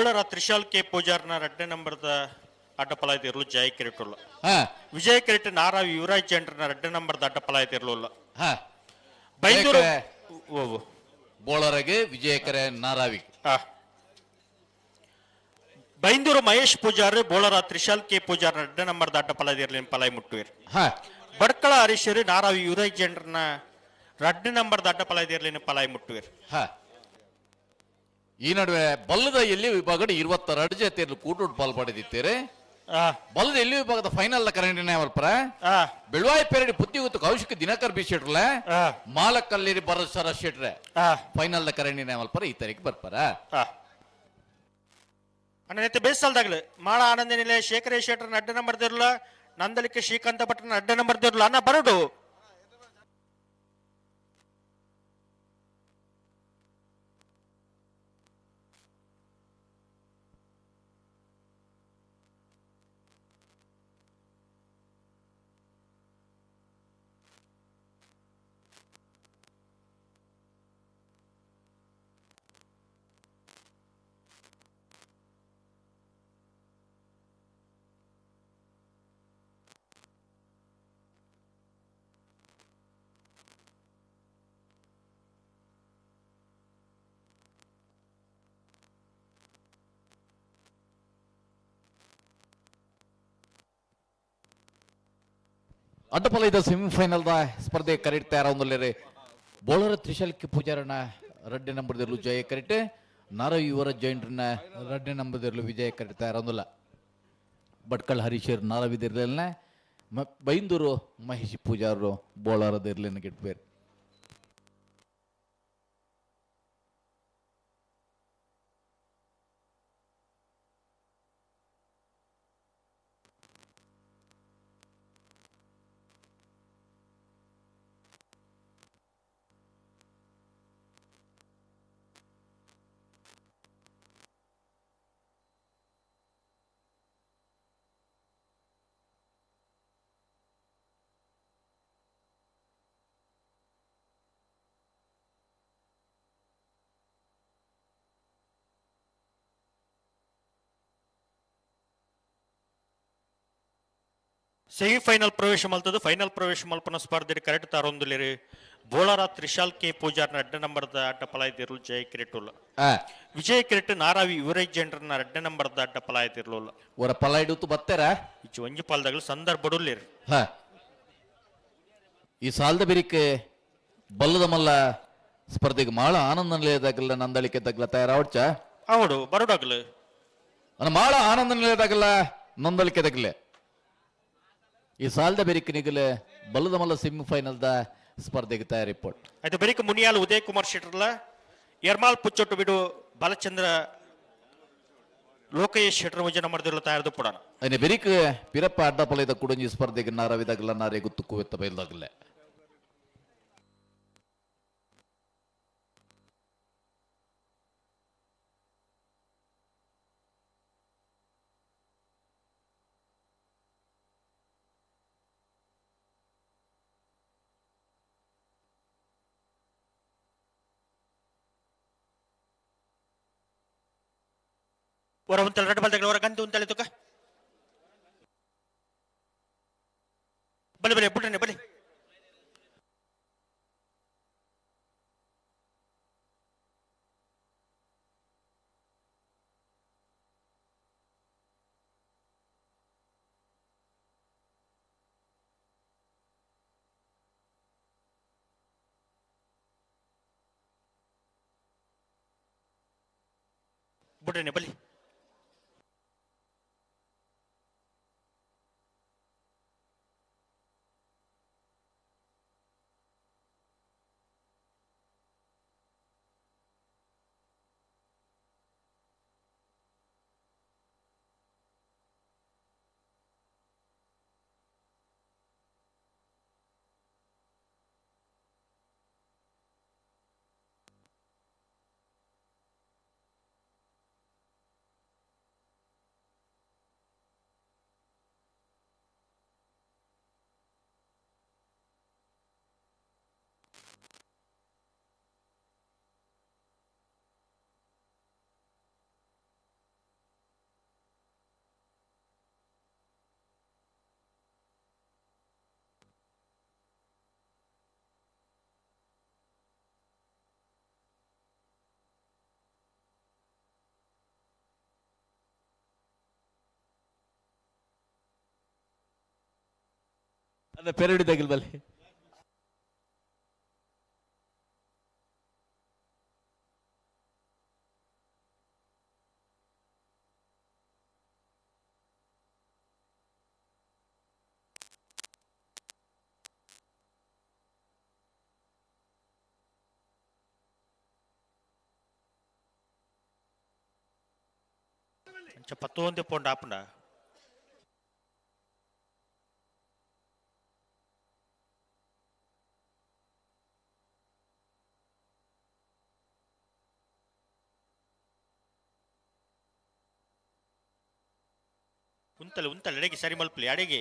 ಬೋಳರ Trishal K ಪೂಜಾರ್ನ 2ನೇ ನಂಬರ್ದ ಅಡ್ಡ ಪಲಾಯ್ತಿರ್ಲು ಜಯ ಕಿರೀಟುಲ್ಲ. ವಿಜಯ ಕಿರೀಟ ನಾರಾವಿ ಯುವರಾಜ್ ಜಂಡ್ರನ 2ನೇ ನಂಬರ್ದ ಅಡ್ಡ ಪಲಾಯ್ತಿರ್ಲುಲ್ಲ. ಬೈಂದೂರು ಬೋಳರಗೆ ವಿಜಯಕರೆ ನಾರಾವಿ. ಬೈಂದೂರು ಮಹೇಶ್ ಪೂಜಾರಿ ಬೋಳರ ತ್ರಿಶಾಲ್ ಕೆ ಪೂಜಾರ್ 2ನೇ ನಂಬರ್ದ ಅಡ್ಡ ಪಲಾಯ್ತಿರ್ಲಿ ಪಲಾಯ್ ಮುಟ್ಟುವಿರು. ಬಡ್ಕಳ ಹರೀಶರು ನಾರಾವಿ ಯುವರಾಜ್ ಜಂಡ್ರನ 2ನೇ ನಂಬರ್ದ ಅಡ್ಡ ಪಲಾಯ್ತಿರ್ಲಿ ಪಲಾಯ್ ಮುಟ್ಟುವಿರು. ಈ ನಡುವೆ ಬಲ್ಲದ ಎಲ್ಲಿ ವಿಭಾಗದ 22 ಜೊತೆಯಲ್ಲಿ ಕೂಟೋಟ್ ಪಾಲ್ ಪಡೆದಿದ್ದೀರಿ. ಬಲ್ಲದ ಎಲ್ಲಿ ವಿಭಾಗದ ಫೈನಲ್ ಕರೆಂಟಿನ ಅವರ್ಪರ ಬೆಳವಾಯಿ ಪೇರಡಿ ಬುದ್ಧಿ ಗೊತ್ತು ಕೌಶಿಕ ದಿನಕರ್ ಬಿ ಶೆಟ್ರಲೆ ಮಾಲಕಲ್ಲೇರಿ ಭರತ್ ಸರ ಶೆಟ್ರೆ ಫೈನಲ್ ಕರೆಂಟಿನ ಅವಲ್ಪರ ಈ ತಾರೀಕು ಬರ್ಪಾರ. ಅಣ್ಣ ಬೇಸಲ್ದಾಗ್ಲು ಮಾಳ ಆನಂದ ನಿಲಯ ಶೇಖರ ಶೆಟ್ರ ಅಡ್ಡ ನಂಬರ್ ದಿರ್ಲ, ನಂದಲಿಕ್ಕೆ ಶ್ರೀಕಾಂತ ಭಟ್ರನ ಅಡ್ಡ ನಂಬರ್ ದಿರ್ಲ. ಅಣ್ಣ ಬರೋಡು. ಅಡ್ಡಪಲ ಸೆಮಿಫೈನಲ್ the ಸ್ಪರ್ಧೆ ಕರೆಕ್ಟ್ ತಯಾರಾವೊಂದುಲ್ಲೆರೆ ಬೋಳರ ತ್ರಿಶಾಲ್ಕಿ ಪೂಜಾರನ 2ನೇ ನಂಬರ್ದಿರ್ಲು ಜಯ ಕರೆಕ್ಟ್, ನಾರ ಯುವರ ಜೈಂಟ್ರನ್ನ 2ನೇ ನಂಬರ್ದಿರ್ಲು ವಿಜಯ ಕರೆಕ್ಟ್ ತಯಾರಾವೊಂದುಲ್ಲ. ಭಟ್ಕಳ ಹರೀಶರ್ ನಾರವಿದಿರ್ಲಿಲ್ಲ, ಬೈಂದೂರು ಮಹೇಶ್ ಪೂಜಾರರು ಬೋಳಾರದಿರ್ಲಿನ ಗಿಟ್ಬೇರು. ಸೆಮಿಫೈನಲ್ ಪ್ರವೇಶ ಮಲ್ತದ್ದು ಫೈನಲ್ ಪ್ರವೇಶ ಮಲ್ಪನ ಸ್ಪರ್ಧೆ ಕರೆಕ್ಟ್ ತಾರೊಂದುಲಿರಿ ಬೋಳರ ತ್ರಿಶಾಲ್ ಕೆ ಪೂಜಾರ್ನ 2ನೇ ನಂಬರ್ದ ಅಡ್ಡ ಪಲಾಯ್ತಿರ್ಲು ಜಯ ಕಿರೀಟುಲ್ಲ. ವಿಜಯ ಕಿರೀಟ ನಾರಾವಿ ಯುವರಾಜ್ ಜಂಡ್ರನ 2ನೇ ನಂಬರ್ದ ಅಡ್ಡ ಪಲಾಯ್ತಿರ್ಲುಲ್ಲ. ಅವರ ಪಲಾಯ್ಡುತ್ತು ಬತ್ತೆರ ಇಚ್ಚು ಒಂಜಿ ಪಾಲ್ದಾಗಲು ಸಂದರ್ಭಡುಲ್ಲಿರಿ. ಈ ಸಾಲದ ಬೆರಿಕೆ ಬಲ್ಲದ ಮಲ್ಲ ಸ್ಪರ್ಧೆಗೆ ಮಾಳ ಆನಂದ ನಿಲಯದಾಗಲ್ಲ ನಂದಳಿಕೆ ತಗ್ಲ ತಯಾರಾವಡ್ಚ ಹೌದು ಬರೋಡಾಗ್ಲು ಮಾಳ ಆನಂದ ನಿಲಯದಾಗಲ್ಲ ನಂದಳಿಕೆ ತಗ್ಲೆ. ಈ ಸಾಲದ ಬೆರಿಕೆ ನಿಗಲೆ ಬಲ್ಲದ ಮಲ್ಲ ಸೆಮಿಫೈನಲ್ the ಸ್ಪರ್ಧೆಗೆ ತಯಾರಿ ಪೋಟ್. ಆಯ್ತು ಬೆರಿಕೆ ಮುನಿಯಾಲ್ ಉದಯ್ ಕುಮಾರ್ ಶೆಟ್ಟರ್ಲ ಎರ್ಮಾಲ್ ಪುಚ್ಚೊಟ್ಟು ಬಿಡು ಬಾಲಚಂದ್ರ ಲೋಕೇಶ್ ಶೆಟ್ಟರ್ ಮುಜನ ಮಾಡಿದಿರಲು ತಯಾರದು ಪಡೋಣ. ಅಯ್ಯ ಬೆರಿಕೆ ಪಿರಪ್ಪ ಅಡ್ಡಪಲೈದ ಕುಡಂಜಿ ಸ್ಪರ್ಧೆಗೆ ನಾರವಿದಾಗಲ ನಾರೇ ಗುತ್ತು ಕುವೆತ್ತ ಬಯಲ್ದಾಗಲೆ. ಹೊರ ಒಂತಲೆ ರೆಡ್ ಬಲ್ದಾಗಲ ಹೊರ ಗಂತು ಒಂತಲೆ ತುಕ ಬಲೆ ಬಲೆ ಬುಡ್ರನೆ ಬಲೆ. ಬುಡ್ರನೆ ಬಲಿ. ಅದ ಪೆರಡಿ ಬಲೆ ಪತ್ತೊಂದು ಪೋಂಡ ಆಪುಂಡ ಉಂತಲೆ ಉಂತಲೆ ಅಡೆಗೆ ಸರಿ ಮಲ್ಪಲಿ ಅಡೆಗೆ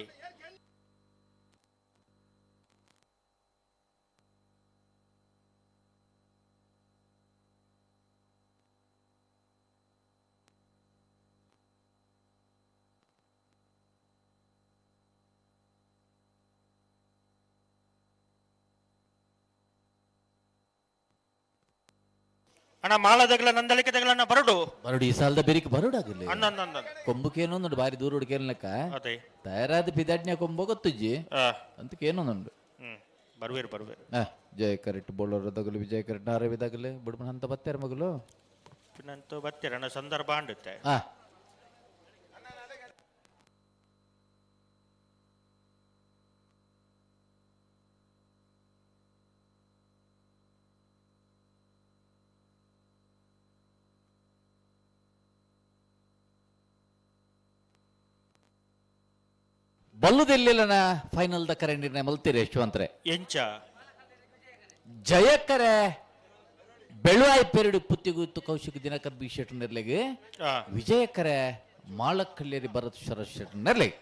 ಅಣ್ಣ ಮಾಳದಗಲ ನಂದಳಿಕೆ ದಗಲಣ್ಣ ಬರಡು ಬರಡು ಈ ಸಾಲದ ಬೆರಿಕ್ ಬರಡಾಗಲಿ ಅಣ್ಣ ಅಣ್ಣ ಅಣ್ಣ ಕೊಂಬುಕೇನೊಂದುಂಡು ಬಾರಿ ದೂರ ಹುಡುಕೇನಕ್ಕ ಅದೇ ತಯಾರಾದ ಪಿದಾಡ್ನ್ಯ ಕೊಂಬ ಗೊತ್ತುಜ್ಜಿ ಅಂತಕೇನೊಂದುಂಡು ಬರ್ವೇರು ಬರ್ವೇರು ಜಯ ಕರೆಕ್ಟ್ ಬೋಳರ ದಗಲು ವಿಜಯ ಕರೆಕ್ಟ್ ನಾರವಿ ದಗಲು ಬುಡ್ಮನ್ ಅಂತ ಬತ್ತಾರ ಮಗಲು ಪಿನ್ನಂತೂ ಬತ್ತೀರ ಅಣ್ಣ ಸಂದರ್ಭ ಅಂಡುತ್ತೆ ಬಲ್ಲುದೆಲ್ಲಿಲ್ಲನ ಫೈನಲ್ the ಕರೆ ನಿರ್ಣಯ ಮಲ್ತೀರಿ ಯಶವಂತ್ರೆ ಎಂಚ ಜಯಕರೆ ಬೆಳುವಾಯಿ ಪೆರಡು ಪುತ್ತಿಗುತ್ತು ಕೌಶಿಕ ದಿನಕರ್ ಬಿ ಶೆಟ್ ನೆರ್ಲೆಗೆ ವಿಜಯಕರೆ ಮಾಳಕಲ್ಲೇರಿ ಭರತ್ ಶರತ್ ಶೆಟ್ ನೆರ್ಲೆಗೆ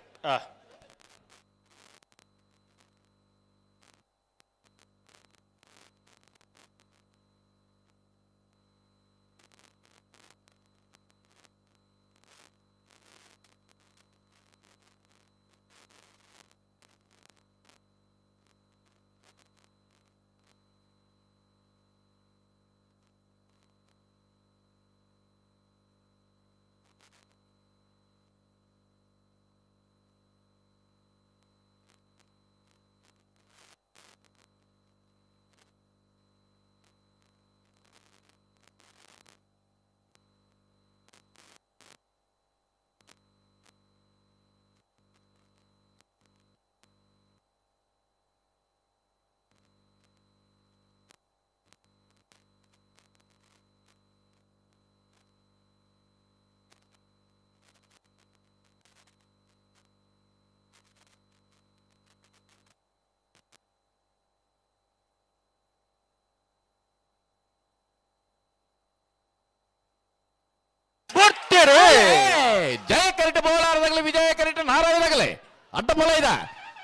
ಜಯ ಕರೆಕ್ಟ್ ಬೋಲಾರದಾಗಲಿ ವಿಜಯ ಕರೆಕ್ಟ್ ನಾರಾಯಣದಾಗಲಿ ಅಡ್ಡ ಬೋಲ ಇದ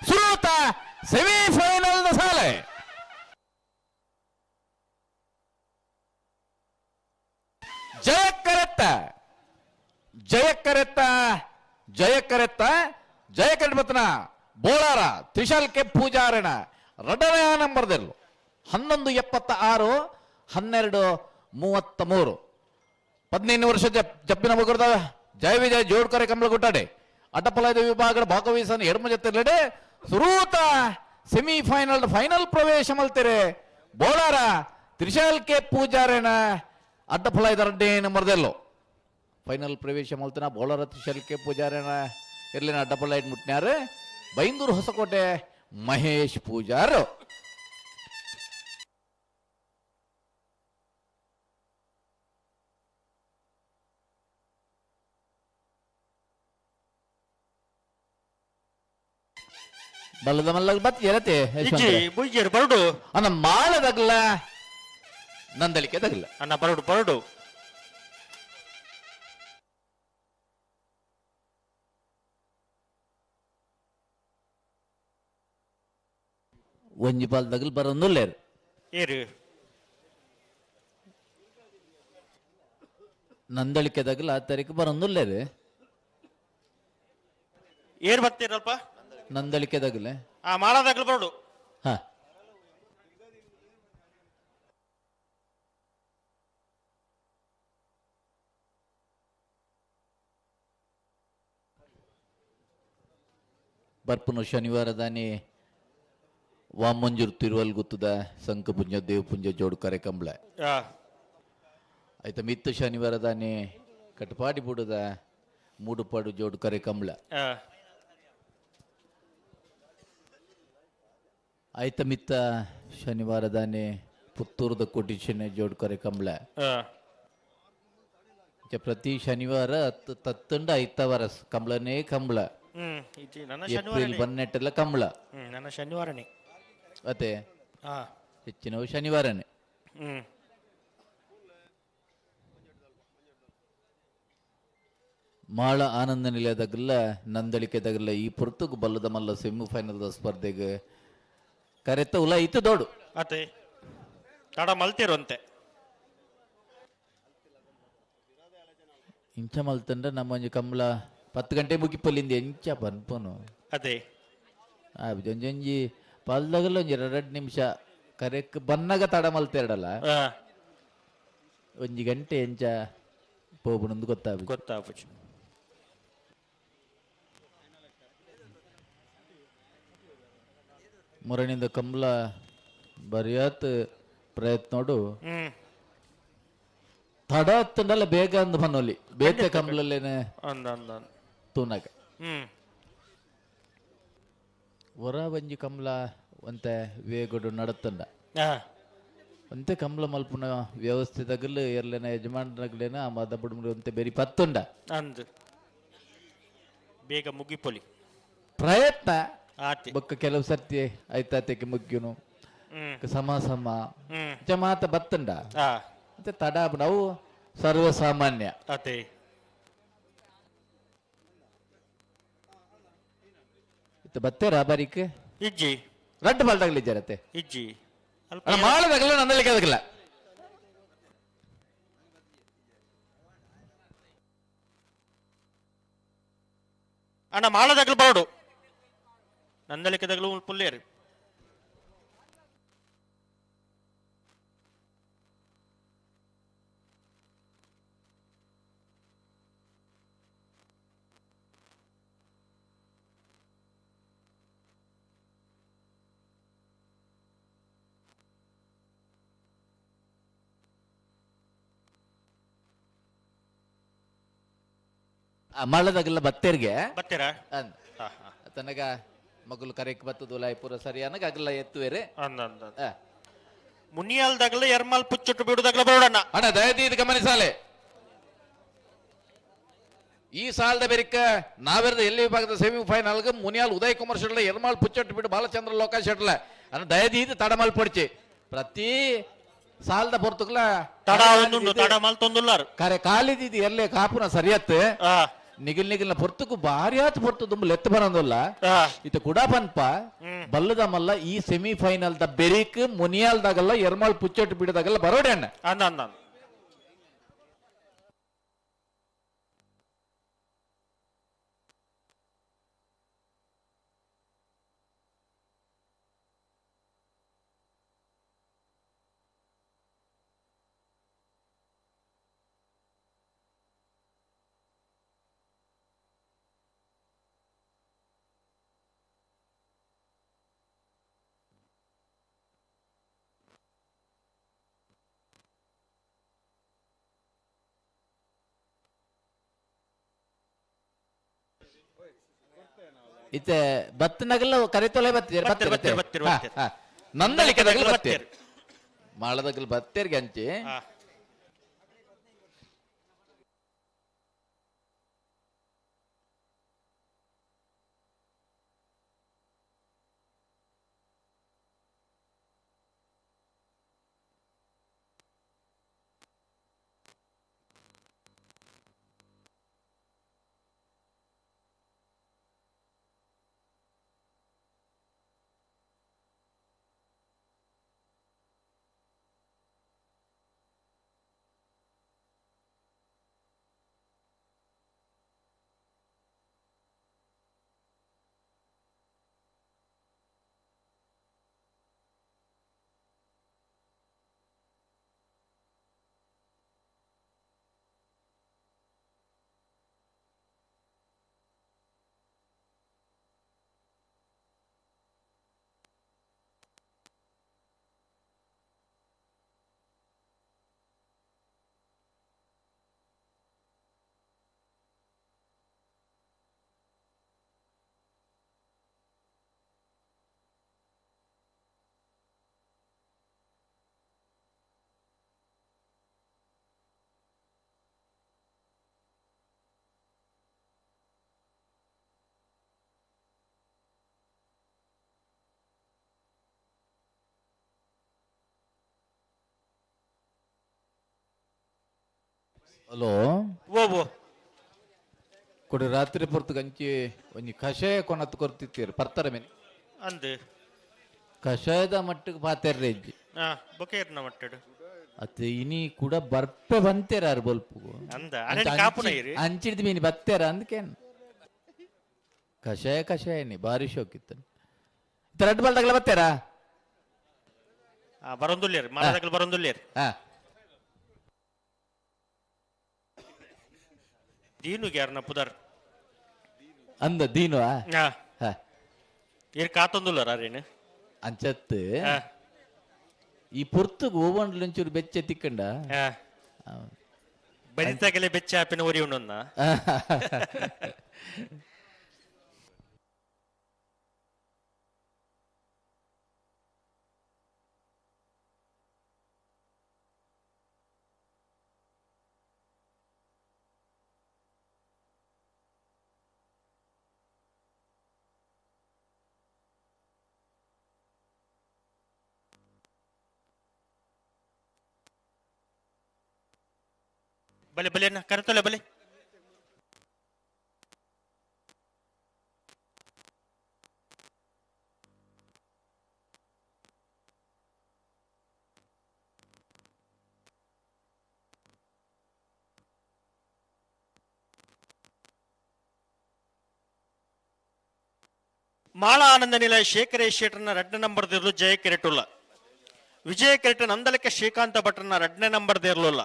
ಸುರೂತ ಸೆಮಿಫೈನಲ್ ಸಾಲೆ ಜಯ ಕರೆತ್ತ ಜಯ ಕರೆತ್ತ ಜಯ ಕರೆತ್ತ ಜಯ ಕರೆಕ್ಟ್ ಬತ್ತನ ಬೋಳಾರ ತ್ರಿಶಾಲ್ ಕೆ ಪೂಜಾರಣ ರಡನೇ ನಂಬರ್ದಿರ್ಲು 11:76 12:33 15 ವರ್ಷ ಜಪ್ಪಿನ ಮುಗುರ್ದ ಜಯ ವಿಜಯ ಜೋಡ್ಕರೆ ಕಮಲಗುಟ್ಟಾಡೆ ಅಡ್ಡಪಲದ ವಿಭಾಗದ ಭಾಗವಹಿಸನ್ನು ಎಡ್ಮ ಜೊತೆಲೆಡೆ ಸುರೂತ ಸೆಮಿಫೈನಲ್ ಫೈನಲ್ ಪ್ರವೇಶ ಮಲ್ತಿರೆ ಬೋಳಾರ ತ್ರಿಶಾಲ್ ಕೆ ಪೂಜಾರೇನ ಅಡ್ಡಫಲ ಇದರಡ್ಡೆ ನಂಬರ್ದೆಲ್ಲೋ ಫೈನಲ್ ಪ್ರವೇಶ ಮಲ್ತನ ಬೋಳಾರ ತ್ರಿಶಾಲ್ ಕೆ ಪೂಜಾರೇನ ಇರ್ಲಿನ ಅಡ್ಡಫಲ it ಮುಟ್ನ್ಯಾರು ಬೈಂದೂರು ಹೊಸಕೋಟೆ ಮಹೇಶ್ ಪೂಜಾರು. ಬಲ್ಲದ ಮಲ್ಲ ಬತ್ ಎರತೆ ಬುಯ್ಯರು ಬರಡು ಅನ್ನ ಮಾಳದಗ್ಲ ನಂದಳಿಕೆ ದಗ್ಲ ಅಣ್ಣ ಬರಡು ಬರಡು ಒಂಜಿ ಪಾಲ್ ದಗಲ್ ಬರೋನುಲ್ಲೇರು ಏರು ನಂದಳಿಕೆ ದಗಲ್ ಆ ತಾರೀಕು ಬರೋನುಲ್ಲೇರು ಏರ್ ಬರ್ತೀರಲ್ಪ ನಂದಳಿಕೆ ದಗಲೆ ಆ ಮಾಳದಾಗಲು ಬರಡು ಹಾ ಬರ್ಪುನು ಶನಿವಾರ ದಾನಿ ವಾಮಂಜೂರು ತಿರುವಲ್ ಗುತ್ತದ ಸಂಕಪುಂಜ ದೇವಪುಂಜ ಜೋಡು ಕರೆ ಕಂಬಳ. ಆಯ್ತ ಮಿತ್ತ ಶನಿವಾರ ದಾನೆ ಕಟಪಾಡಿ ಬುಡದ ಮೂಡುಪಾಡು ಜೋಡು ಕರೆ ಕಂಬಳ. ಆಯ್ತ ಮಿತ್ತ ಶನಿವಾರ ದಾನೆ ಪುತ್ತೂರದ ಕೋಟಿಶನೆ ಜೋಡು ಕರೆ ಕಂಬಳ. ಪ್ರತಿ ಶನಿವಾರ ತತ್ತಂಡ ಐತವಾರ ಕಂಬಳನೇ ಕಂಬಳ. ಏಪ್ರಿಲ್ ಬನ್ನೆಟ್ಟೆಲ್ಲ ಕಂಬಳ. ನನ್ನ ಶನಿವಾರನೇ ಅದೇ ಹೆಚ್ಚಿನವು ಶನಿವಾರನೇ. ಮಾಳ ಆನಂದ ನಿಲಯದಾಗಲ್ಲ ನಂದಳಿಕೆದಾಗಲ್ಲ ಈ ಪುರ್ತುಗು ಬಲ್ಲದ ಮಲ್ಲ ಸೆಮಿಫೈನಲ್ ಸ್ಪರ್ಧೆಗೆ ಕರೆತ ಉಲ ಇತ್ತು ದೋಡು. ಅದೇ ತಡ ಮಲ್ತಿರುವಂತೆ ಇಂಚ ಮಲ್ತಂದ್ರೆ ನಮ್ಮ ಒಂಜಿ ಕಂಬಳ 10 ಗಂಟೆ ಮುಗಿಪಲ್ಲಿಂದ ಎಂಚ ಪನ್ಪನು. ಅದೇ ಒಂಜೊಂಜಿ ಪಲ್ದಾಗಲ್ಲ ಒಂಜಿ 2 ನಿಮಿಷ ಕರೆಕ್ ಬನ್ನಾಗ ತಡ ಮಲ್ತೇರಡಲ್ಲ ಒಂಜಿ ಗಂಟೆ ಎಂಚ ಪೋಪುನಂದು ಗೊತ್ತಾಗ ಗೊತ್ತಾಪುಜಿ. ಮುರಣಿಂದ ಕಂಬಳ ಬರಿಯಾತ್ ಪ್ರಯತ್ನೋಡು ತಡ ಹತ್ತಂಡಲ್ಲ ಬೇಗ ಅಂದ್ ಮನೋಲಿ ಬೇತೆ ಕಂಬಳಲ್ಲೇನೆ ತೂನಾಗ ಹೊರ ಒಂಜಿ ಕಂಬಳ ಒಂತೆ ವೇಗಡು ನಡತ್ತಂಡ ಒಂತೆ ಕಂಬಳ ಮಲ್ಪುನ ವ್ಯವಸ್ಥೆ ತಗಲು ಎರ್ಲೆನ ಯಜಮಾನಗ್ಲೇನ ಆ ಮದ ಬುಡ್ಮುಡಿ ಒಂತೆ ಬೇರಿ ಪತ್ತುಂಡ ಅಂದ್ ಬೇಗ ಮುಗಿಪೊಲಿ ಪ್ರಯತ್ನ ಬೊಕ್ಕ ಕೆಲವು ಸರ್ತಿ ಐತಾತೆಗೆ ಮುಗ್ಯುನು ಸಮ ಸಮ ಮಾತ ಬತ್ತಂಡ ಮತ್ತೆ ತಡ ನಾವು ಸರ್ವಸಾಮಾನ್ಯ. ಅದೇ ಬತ್ತೇರಾ ಬಾರಿಕ್ ಇಜ್ಜಿ ರಡ್ಡು ಬಾಲ್ದಾಗಲಿ ಜರತೆ ಇಜ್ಜಿ ಮಾಡದಾಗಲ್ಲ ನನ್ನಲ್ಲಿಗೆ ಅದಕ್ಕಿಲ್ಲ. ಅಣ್ಣ ಮಾಡದಾಗಲು ಬರೋಡು ನಂದಲಿಕೆದಾಗಲು ಪುಲ್ಲೇರಿ. ಮಳ್ಳದಾಗಲ್ಲ ಬತ್ತೇರ್ಗೆ ಬತ್ತೀರಾ ತನಗ ಮಗಳು ಕರೆಕ್ ಬತ್ತದ ಪೂರ ಸರಿ ಅನಗ ಅಗಲ ಎತ್ತುವೇರೆ ಮುನಿಯಾಲ್ದಾಗಲ ಎರ್ಮಾಲ್ ಪುಚ್ಚುಟ್ಟು ಬಿಡುದಾಗಲ ಬರೋಡಣ್ಣ. ಅಣ್ಣ ದಯದೀದ್ ಗಮನಿಸಾಲೆ ಈ ಸಾಲದ ಬೆರಿಕ ನಾವೆರದ ಎಲ್ಲಿ ವಿಭಾಗದ ಸೆಮಿಫೈನಲ್ ಮುನಿಯಾಲ್ ಉದಯ್ ಕುಮಾರ್ ಶೆಟ್ಲ ಎರ್ಮಾಲ್ ಪುಚ್ಚಟ್ಟು ಬಿಡು ಬಾಲಚಂದ್ರ ಲೋಕ ಶೆಟ್ಲ ಅಣ್ಣ ದಯದೀದ್ ತಡಮಲ್ ಪೊಡ್ಚಿ ಪ್ರತಿ ಸಾಲದ ಪೊರ್ತುಕ್ಲ ತಡ ಒಂದುಂಡು ತಡ ಮಲ್ತೊಂದುಲ್ಲಾರು ಕರೆ ಕಾಲಿದಿದ್ದು ಎಲ್ಲೇ ಕಾಪುನ ಸರಿಯತ್ತೆ ನಿಗಿಲ್ ನಿಗಿಲ್ನ ಪೊರ್ತುಕು ಭಾರಿ ಆತು ಪೊರ್ತು ದುಂಬು ಲೆತ್ತು ಬರೋದಲ್ಲ ಇತ ಕುಡ ಪನ್ಪ ಬಲ್ಲದ ಮಲ್ಲ ಈ ಸೆಮಿಫೈನಲ್ the ಬೆರಿಕ್ ಮುನಿಯಾಲ್ದಾಗಲ್ಲ ಎರ್ಮಾಳ್ ಪುಚ್ಚಟ್ಟು ಬಿಡದಾಗಲ್ಲ ಬರೋಡೆ ಅಣ್ಣ. ಅಂದ ಇತ್ತೆ ಬತ್ತನಗಲ್ಲ ಕರೆತೊಲೆ ಬತ್ತೀರ ಬತ್ತೀರ್ ಬತ್ತೀರ್ ಬತ್ತೀರ್ ನಂದಳಿಕೆದಾಗಲ ಬತ್ತೀರ್ ಮಾಳದಾಗಲ ಬತ್ತೀರ್ಗೆ ಅಂಚಿ. ಹಲೋ ಓ ಕೊಡಿ ರಾತ್ರಿ ಪೊರ್ತು ಗಂಚಿ ಒಂಜಿ ಕಷಾಯ ಕೊನತ್ತು ಕೊರ್ತಿತ್ತೀರು ಪರ್ತರ ಮೇನೆ ಅಂದು ಕಷಾಯದ ಮಟ್ಟಿಗೆ ಪಾತೆರ್ರೆ ಇಜ್ಜಿ ಬೊಕೇರ್ನ ಮಟ್ಟಡು ಅತ್ ಇನಿ ಕೂಡ ಬರ್ಪೆ ಬಂತೇರ ಬೊಲ್ಪು ಅಂದ ಅರೆನ್ ಕಾಪುನ ಇರಿ ಅಂಚಿಡ್ದು ಮೀನಿ ಬತ್ತೇರ ಅಂದಕೇನ್ ಕಷಾಯ ಕಷಾಯನಿ ಭಾರಿ ಶೋಕಿತ್ತು ರೆಡ್ ಬಾಲ್ ಬತ್ತೇರಾ ಬರೊಂದುಲ್ಲೇರ್ ಮಾಲದಾಗಲ್ ಬರೊಂದುಲ್ಲೇರ್ ದೀನು ಗ್ಯಾರ್ನ ಪುದರ್ ಅಂದ ದೀನು ಇರ್ ಕಾತೊಂದುಲ್ಲರ ಅರೇನು ಅಂಚತ್ತು ಈ ಪೊರ್ತುಗು ಓವನ್ಲಂಚೂರು ಬೆಚ್ಚ ತಿಕ್ಕಂಡ ಬನಿತಾಗಲೇ ಬೆಚ್ಚ ಆಪಿನ ಒರಿ ಉಂಡೊಂದ ಬಲೆ ಬಲೆ ಅಣ್ಣ ಕರೆತೊಲೆ ಬಲೆ ಮಾಳ ಆನಂದ ನಿಲಯ ಶೇಖರೇ ಶೇಟ್ರನ್ನ ರಡ್ಡ ನಂಬರ್ ದಿರ್ಲು ಜಯ ಕಿರೆಟುಲ್ಲ ವಿಜಯ ಕಿರೆಟ ನಂದಲಕ್ಕೆ ಶ್ರೀಕಾಂತ ಭಟ್ರನ್ನ ರಡ್ಡನೇ ನಂಬರ್ ದೇರ್ಲುಲ್ಲ.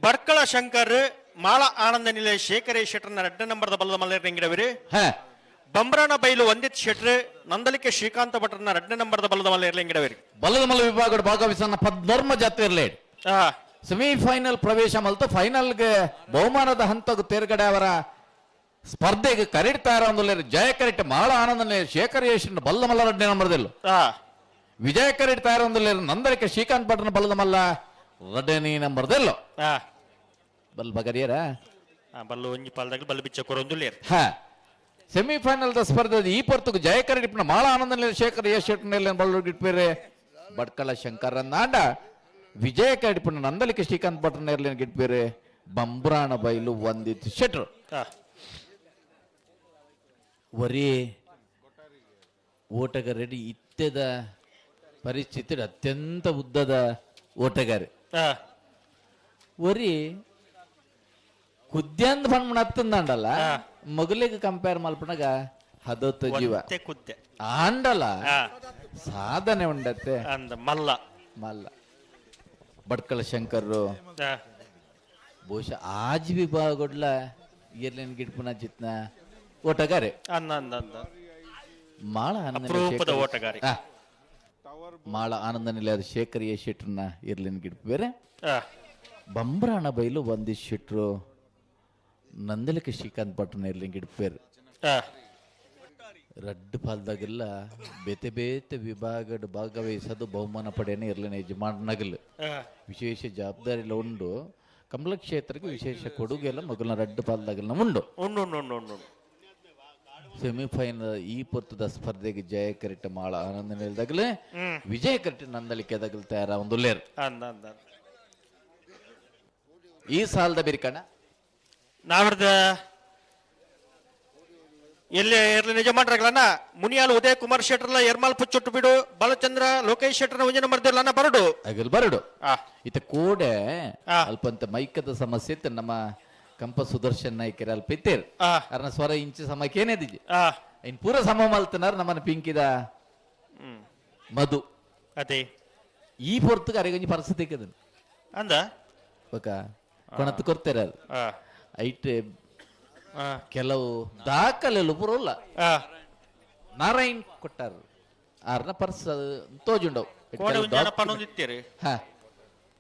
ಬಡ್ಕಳ ಶಂಕರ್ ಮಾಳ ಆನಂದ ನಿಲಯ ಶೇಖರೇ ಶೆಟ್ರನ್ನ ರಡ್ಡ ನಂಬರ್ದ ಬಲದ ಮಲ್ಲೇರ್ ನಿಂಗಿಡವಿರಿ. ಬಂಬ್ರಾಣ ಬೈಲು ವಂದಿತ್ ಶೆಟ್ರ್ ನಂದಲಿಕೆ ಶ್ರೀಕಾಂತ ಭಟ್ರನ್ನ ರಡ್ಡ ನಂಬರ್ದ ಬಲದ ಮಲ್ಲೇರ್ ನಿಂಗಿಡವಿರಿ. ಬಲದ ಮಲ್ಲ ವಿಭಾಗದ ಭಾಗವಹಿಸನ್ನ ಪದ್ಧರ್ಮ ಜಾತ್ರೆರ್ಲೇಡ್ ಸೆಮಿಫೈನಲ್ ಪ್ರವೇಶ ಮಲ್ತು ಫೈನಲ್ಗೆ ಬಹುಮಾನದ ಹಂತಕ್ಕೆ ತೇರ್ಗಡೆ ಅವರ ಸ್ಪರ್ಧೆಗೆ ಕರೆಡ್ತಾರ ಒಂದು ಜಯ ಕರೆಕ್ಟ್ ಮಾಳ ಆನಂದ ನಿಲಯ ಶೇಖರ್ ಯಶ್ ಬಲ್ಲ ಮಲ್ಲ ರಡ್ಡನೇ ನಂಬರ್ದಿಲ್ಲ. ವಿಜಯ ಕರೆಡ್ತಾರ ಒಂದು ನಂದಲಿಕೆ ಶ್ರೀಕಾಂತ್ ಭಟ್ರನ ಬಲದ ಮಲ್ಲ ರಡ್ಡನೇ ನಂಬರ್ದಿಲ್ಲ. ಬಲ್ ಬಗರಿಯರ ಬಲ್ಲು ಒಂಜಿ ಪಾಲ್ದಾಗ ಬಲ್ಲು ಬಿಚ್ಚ ಕೊರೊಂದುಲ್ಲೇರ್. ಸೆಮಿಫೈನಲ್ the ಸ್ಪರ್ಧೆ ಈ ಪೊರ್ತುಗು ಜಯ ಕರೆಡಿಪ್ನ ಮಾಳ ಆನಂದ ನಿಲಯ ಶೇಖರ್ ಯಶ್ ಶೆಟ್ನ ಬಲ್ಲು ಗಿಟ್ಪೇರೆ ಬಡ್ಕಳ ಶಂಕರ ನಾಡ ವಿಜಯ ಕರೆಡಿಪ್ನ ನಂದಲಿಕೆ ಶ್ರೀಕಾಂತ್ ಭಟ್ರನ ಎರ್ಲಿನ ಗಿಟ್ಪೇರೆ ಬಂಬ್ರಾಣ ಬೈಲು ವಂದಿತ್ ಶೆಟ್ರು. ಒರೇ ಓಟಗಾರಡಿ ಇತ್ತೆದ ಪರಿಸ್ಥಿತಿ ಅತ್ಯಂತ ಉದ್ದದ ಓಟಗಾರೆ ಒರಿ ಕುದ್ಯಂದ್ ಬಣ್ಣ ಹತ್ತಂದಾಂಡಲ್ಲ ಮಗಲಿಗೆ ಕಂಪೇರ್ ಮಲ್ಪನಾಗ ಹದೊತ್ತ ಜೀವ ಕುದ್ದೆ ಆಂಡಲ ಸಾಧನೆ ಉಂಡತ್ತೆ ಅಂದ ಮಲ್ಲ ಮಲ್ಲ ಬಡ್ಕಳ ಶಂಕರ್ ಬಹುಶಃ ಆಜ್ ವಿಭಾಗಡ್ಲ ಎರ್ಲಿನ ಗಿಡ್ಪುನ ಜಿತ್ನ ಓಟಗಾರೆ ಮಾಳ ಆನಂದ ಓಟಗಾರೆ ಮಾಳ ಆನಂದ ನಿಲಯದ ಶೇಖರ್ ಎ ಶೆಟ್ರನ್ನ ಇರ್ಲಿನ ಗಿಡ್ಪು ಬೇರೆ ಬಂಬ್ರಾಣ ಬೈಲು ಒಂದಿಷ್ಟು ಶೆಟ್ರು ನಂದಲಿಕೆ ಶ್ರೀಕಾಂತ್ ಭಟ್ರನ್ನ ಇರ್ಲಿನ ಗಿಡ್ಪು ಬೇರೆ. ರಡ್ಡು ಪಾಲ್ದಾಗೆಲ್ಲ ಬೇತೆ ಬೇತೆ ವಿಭಾಗದ ಭಾಗವಹಿಸೋದು ಬಹುಮಾನ ಪಡೆಯನೆ ಇರ್ಲಿನ ಯಜಮಾನಗಲ್ ವಿಶೇಷ ಜವಾಬ್ದಾರಿ ಎಲ್ಲ ಉಂಡು ಕಮಲ ಕ್ಷೇತ್ರಕ್ಕೆ ವಿಶೇಷ ಕೊಡುಗೆ ಎಲ್ಲ ಮಗಲ್ನ ರಡ್ಡು ಪಾಲ್ದಾಗೆಲ್ಲ ಉಂಡು ಉಂಡು ಉಂಡು ಉಂಡು. ಸೆಮಿಫೈನಲ್ ಈ ಪೊತ್ತದ ಸ್ಪರ್ಧೆಗೆ ಜಯ ಕರೆಕ್ಟ್ ಮಾಳ ಆನಂದ ನಿಲಯದಾಗಲೇ ವಿಜಯ ಕರೆಕ್ಟ್ ನಂದಲಿಕೆ ದಾಗಲ್ ತಯಾರ ಒಂದು ಲೇರ್ ಈ ಸಾಲದ ಬಿರಿಕಣ ನಾವರ್ದ ಎಲ್ಲಿ ಎರ್ಲಿ ನಿಜ ಮಾಡ್ರಗಳನ್ನ ಮುನಿಯಾಲ್ ಉದಯ್ ಕುಮಾರ್ ಶೆಟ್ರಲ್ಲ ಎರ್ಮಾಲ್ ಪುಚ್ಚೊಟ್ಟು ಬಿಡು ಬಾಲಚಂದ್ರ ಲೋಕೇಶ್ ಶೆಟ್ರನ ಒಂಜನ ಮರ್ದಿಲ್ಲ ಬರಡು ಅಗಲ್ ಬರಡು ಇತ ಕೋಡೆ ಅಲ್ಪಂತ ಮೈಕದ ಸಮಸ್ಯೆ ಇತ್ತು ನಮ್ಮ ಕಂಪ ಸುದರ್ಶನ್ ನಾಯ್ಕರ ಅಲ್ಪ ಇತ್ತೇರ್ ಅರ್ನ ಸ್ವರ ಇಂಚು ಸಮಕ್ಕೆ ಏನೇದಿಜಿ ಇನ್ ಪೂರ ಸಮ ಮಲ್ತನಾರ ನಮ್ಮನ್ನ ಪಿಂಕಿದ ಮಧು ಅದೇ ಈ ಪೊರ್ತುಗೆ ಅರೆಗಂಜಿ ಪರಿಸ್ಥಿತಿ ಅಂದ ಬಕ ಕೊಣತ್ತು ಕೊರ್ತಾರೆ ಅದು ಐಟ್ ಕೆಲವು ದಾಖಲೆಲು ಪೂರಲ್ಲ ನಾರಾಯಣ್ ಕೊಟ್ಟಾರ ಆರ್ನ ಪರ್ಸ್ ತೋಜುಂಡವು ಹಾ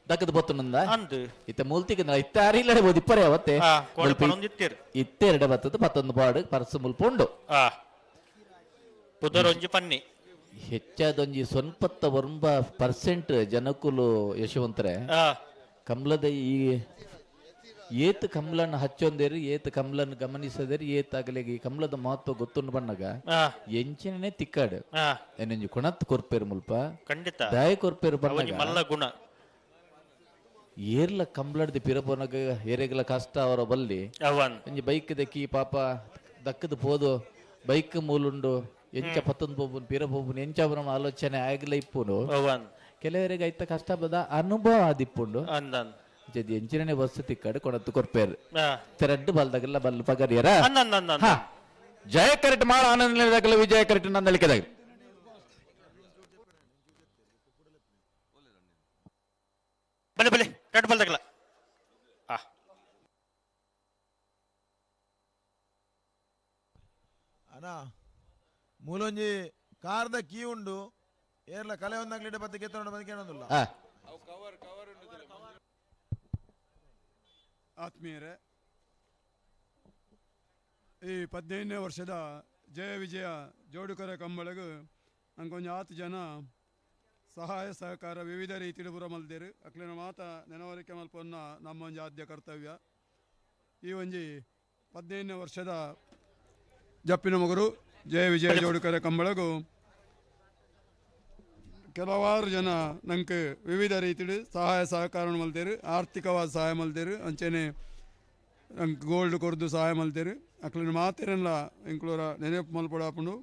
ದಕ್ಕದ ಬತ್ತುನಂದ ಇತ್ತ ಮೂಲ್ತಿಗೆ ಇತ್ತ ಅರಿಲ್ಲಡೆ ಬೋದು ಇಪ್ಪರೆ ಅವತ್ತೆ ಇತ್ತೆ ಎರಡೆ ಬತ್ತದ ಪತ್ತೊಂದು ಪಾಡು ಪರ್ಸ್ ಮುಲ್ಪ ಉಂಡು ಪುದರೊಂಜಿ ಪನ್ನಿ ಹೆಚ್ಚಾದೊಂಜಿ 99% ಜನಕುಲು ಯಶವಂತರೆ ಕಮಲದ ಈ ಏತ್ ಕಮಲನ್ನು ಹಚ್ಚೊಂದೇರಿ ಏತ್ ಕಮಲನ್ನು ಗಮನಿಸದೇರಿ ಏತ್ ಆಗಲಿ ಈ ಕಮಲದ ಮಹತ್ವ ಗೊತ್ತುಂಡು ಬಣ್ಣಗ ಎಂಚಿನೇ ತಿಕ್ಕಾಡು ಏನೊಂಜಿ ಕೊಣತ್ ಕೊರ್ಪೇರು ಮುಲ್ಪ ಖಂಡಿತ ದಾಯ ಕೊರ್ಪೇರು ಬಣ್ಣಗ ಮಲ್ಲ ಗುಣ. ಏರ್ಲ ಕಂಬ್ಲಡ್ದು ಪಿರಪೋನಗ ಏರೆಗ್ಲ ಕಷ್ಟ ಅವರ ಬಲ್ಲಿ ಒಂಜಿ ಬೈಕ್ ದಕ್ಕಿ ಪಾಪ ದಕ್ಕದ ಪೋದು ಬೈಕ್ ಮೂಲುಂಡು ಎಂಚ ಪತ್ತೊಂದು ಪೋಪುನು ಪಿರ ಪೋಪುನು ಎಂಚ ಆಲೋಚನೆ ಆಗಲ ಇಪ್ಪುನು ಕೆಲವರಿಗೆ ಐತ ಕಷ್ಟ ಬದ ಅನುಭವ ಆದಿಪ್ಪುಂಡು ಎಂಚಿನೇ ಬಸ್ ತಿಕ್ಕಡು ಕೊಡತ್ತು ಕೊರ್ಪೇರು ತೆರಡ್ಡು ಬಲ್ದಾಗಲ್ಲ ಬಲ್ ಪಗರಿಯರ ಜಯ ಕರೆಕ್ಟ್ ಮಾಡ ಆನಂದ ವಿಜಯ ಕರೆಕ್ಟ್ ನಂದಳಿಕೆದಾಗ ಬಲೆ ಬಲೆ ರೆಡ್ ಬಲ್ದಾಗಲ್ಲ ಅಣ್ಣ ಮೂಲೊಂಜಿ ಕಾರ್ದ ಕೀ ಉಂಡು ಏರ್ಲ ಕಲೆ ಒಂದಾಗ್ಲಿಡ ಬತ್ತೆ ಕೆತ್ತೊಂಡು ಬಂದು ಕೇಳೋದಿಲ್ಲ. ಆತ್ಮೀಯರೇ, ಈ 15ನೇ ವರ್ಷದ ಜಯ ವಿಜಯ ಜೋಡುಕರ ಕಂಬಳಗು ನಂಗೊಂಜಿ ಆತು ಜನ ಸಹಾಯ ಸಹಕಾರ ವಿವಿಧ ರೀತಿಯಲ್ಲಿ ಪೂರ ಮಲ್ದೇರು ಅಕ್ಲಿನ ಮಾತ ನೆನವರಿಕೆ ಮಲ್ಪೊನ್ನ ನಮ್ಮ ಒಂಜಿ ಆದ್ಯ ಕರ್ತವ್ಯ. ಈ ಒಂಜಿ 15ನೇ ವರ್ಷದ ಜಪ್ಪಿನ ಮಗರು ಜಯ ವಿಜಯ ಜೋಡುಕರ ಕಂಬಳಗು ಕೆಲವಾರು ಜನ ನಂಗೆ ವಿವಿಧ ರೀತಿಯಲ್ಲಿ ಸಹಾಯ ಸಹಕಾರ ಮಲ್ತೇರು, ಆರ್ಥಿಕವಾದ ಸಹಾಯ ಮಲ್ತೇರು, ಅಂಚೆನೆ ನಂಗೆ ಗೋಲ್ಡ್ ಕೊರ್ದು ಸಹಾಯ ಮಲ್ತೇರು. ಅಕ್ಲಿನ ಮಾತೇರಲ್ಲ ಎಂಕ್ಲೂರ ನೆನಪು ಮಲ್ಪಡಾಪುಂಡು.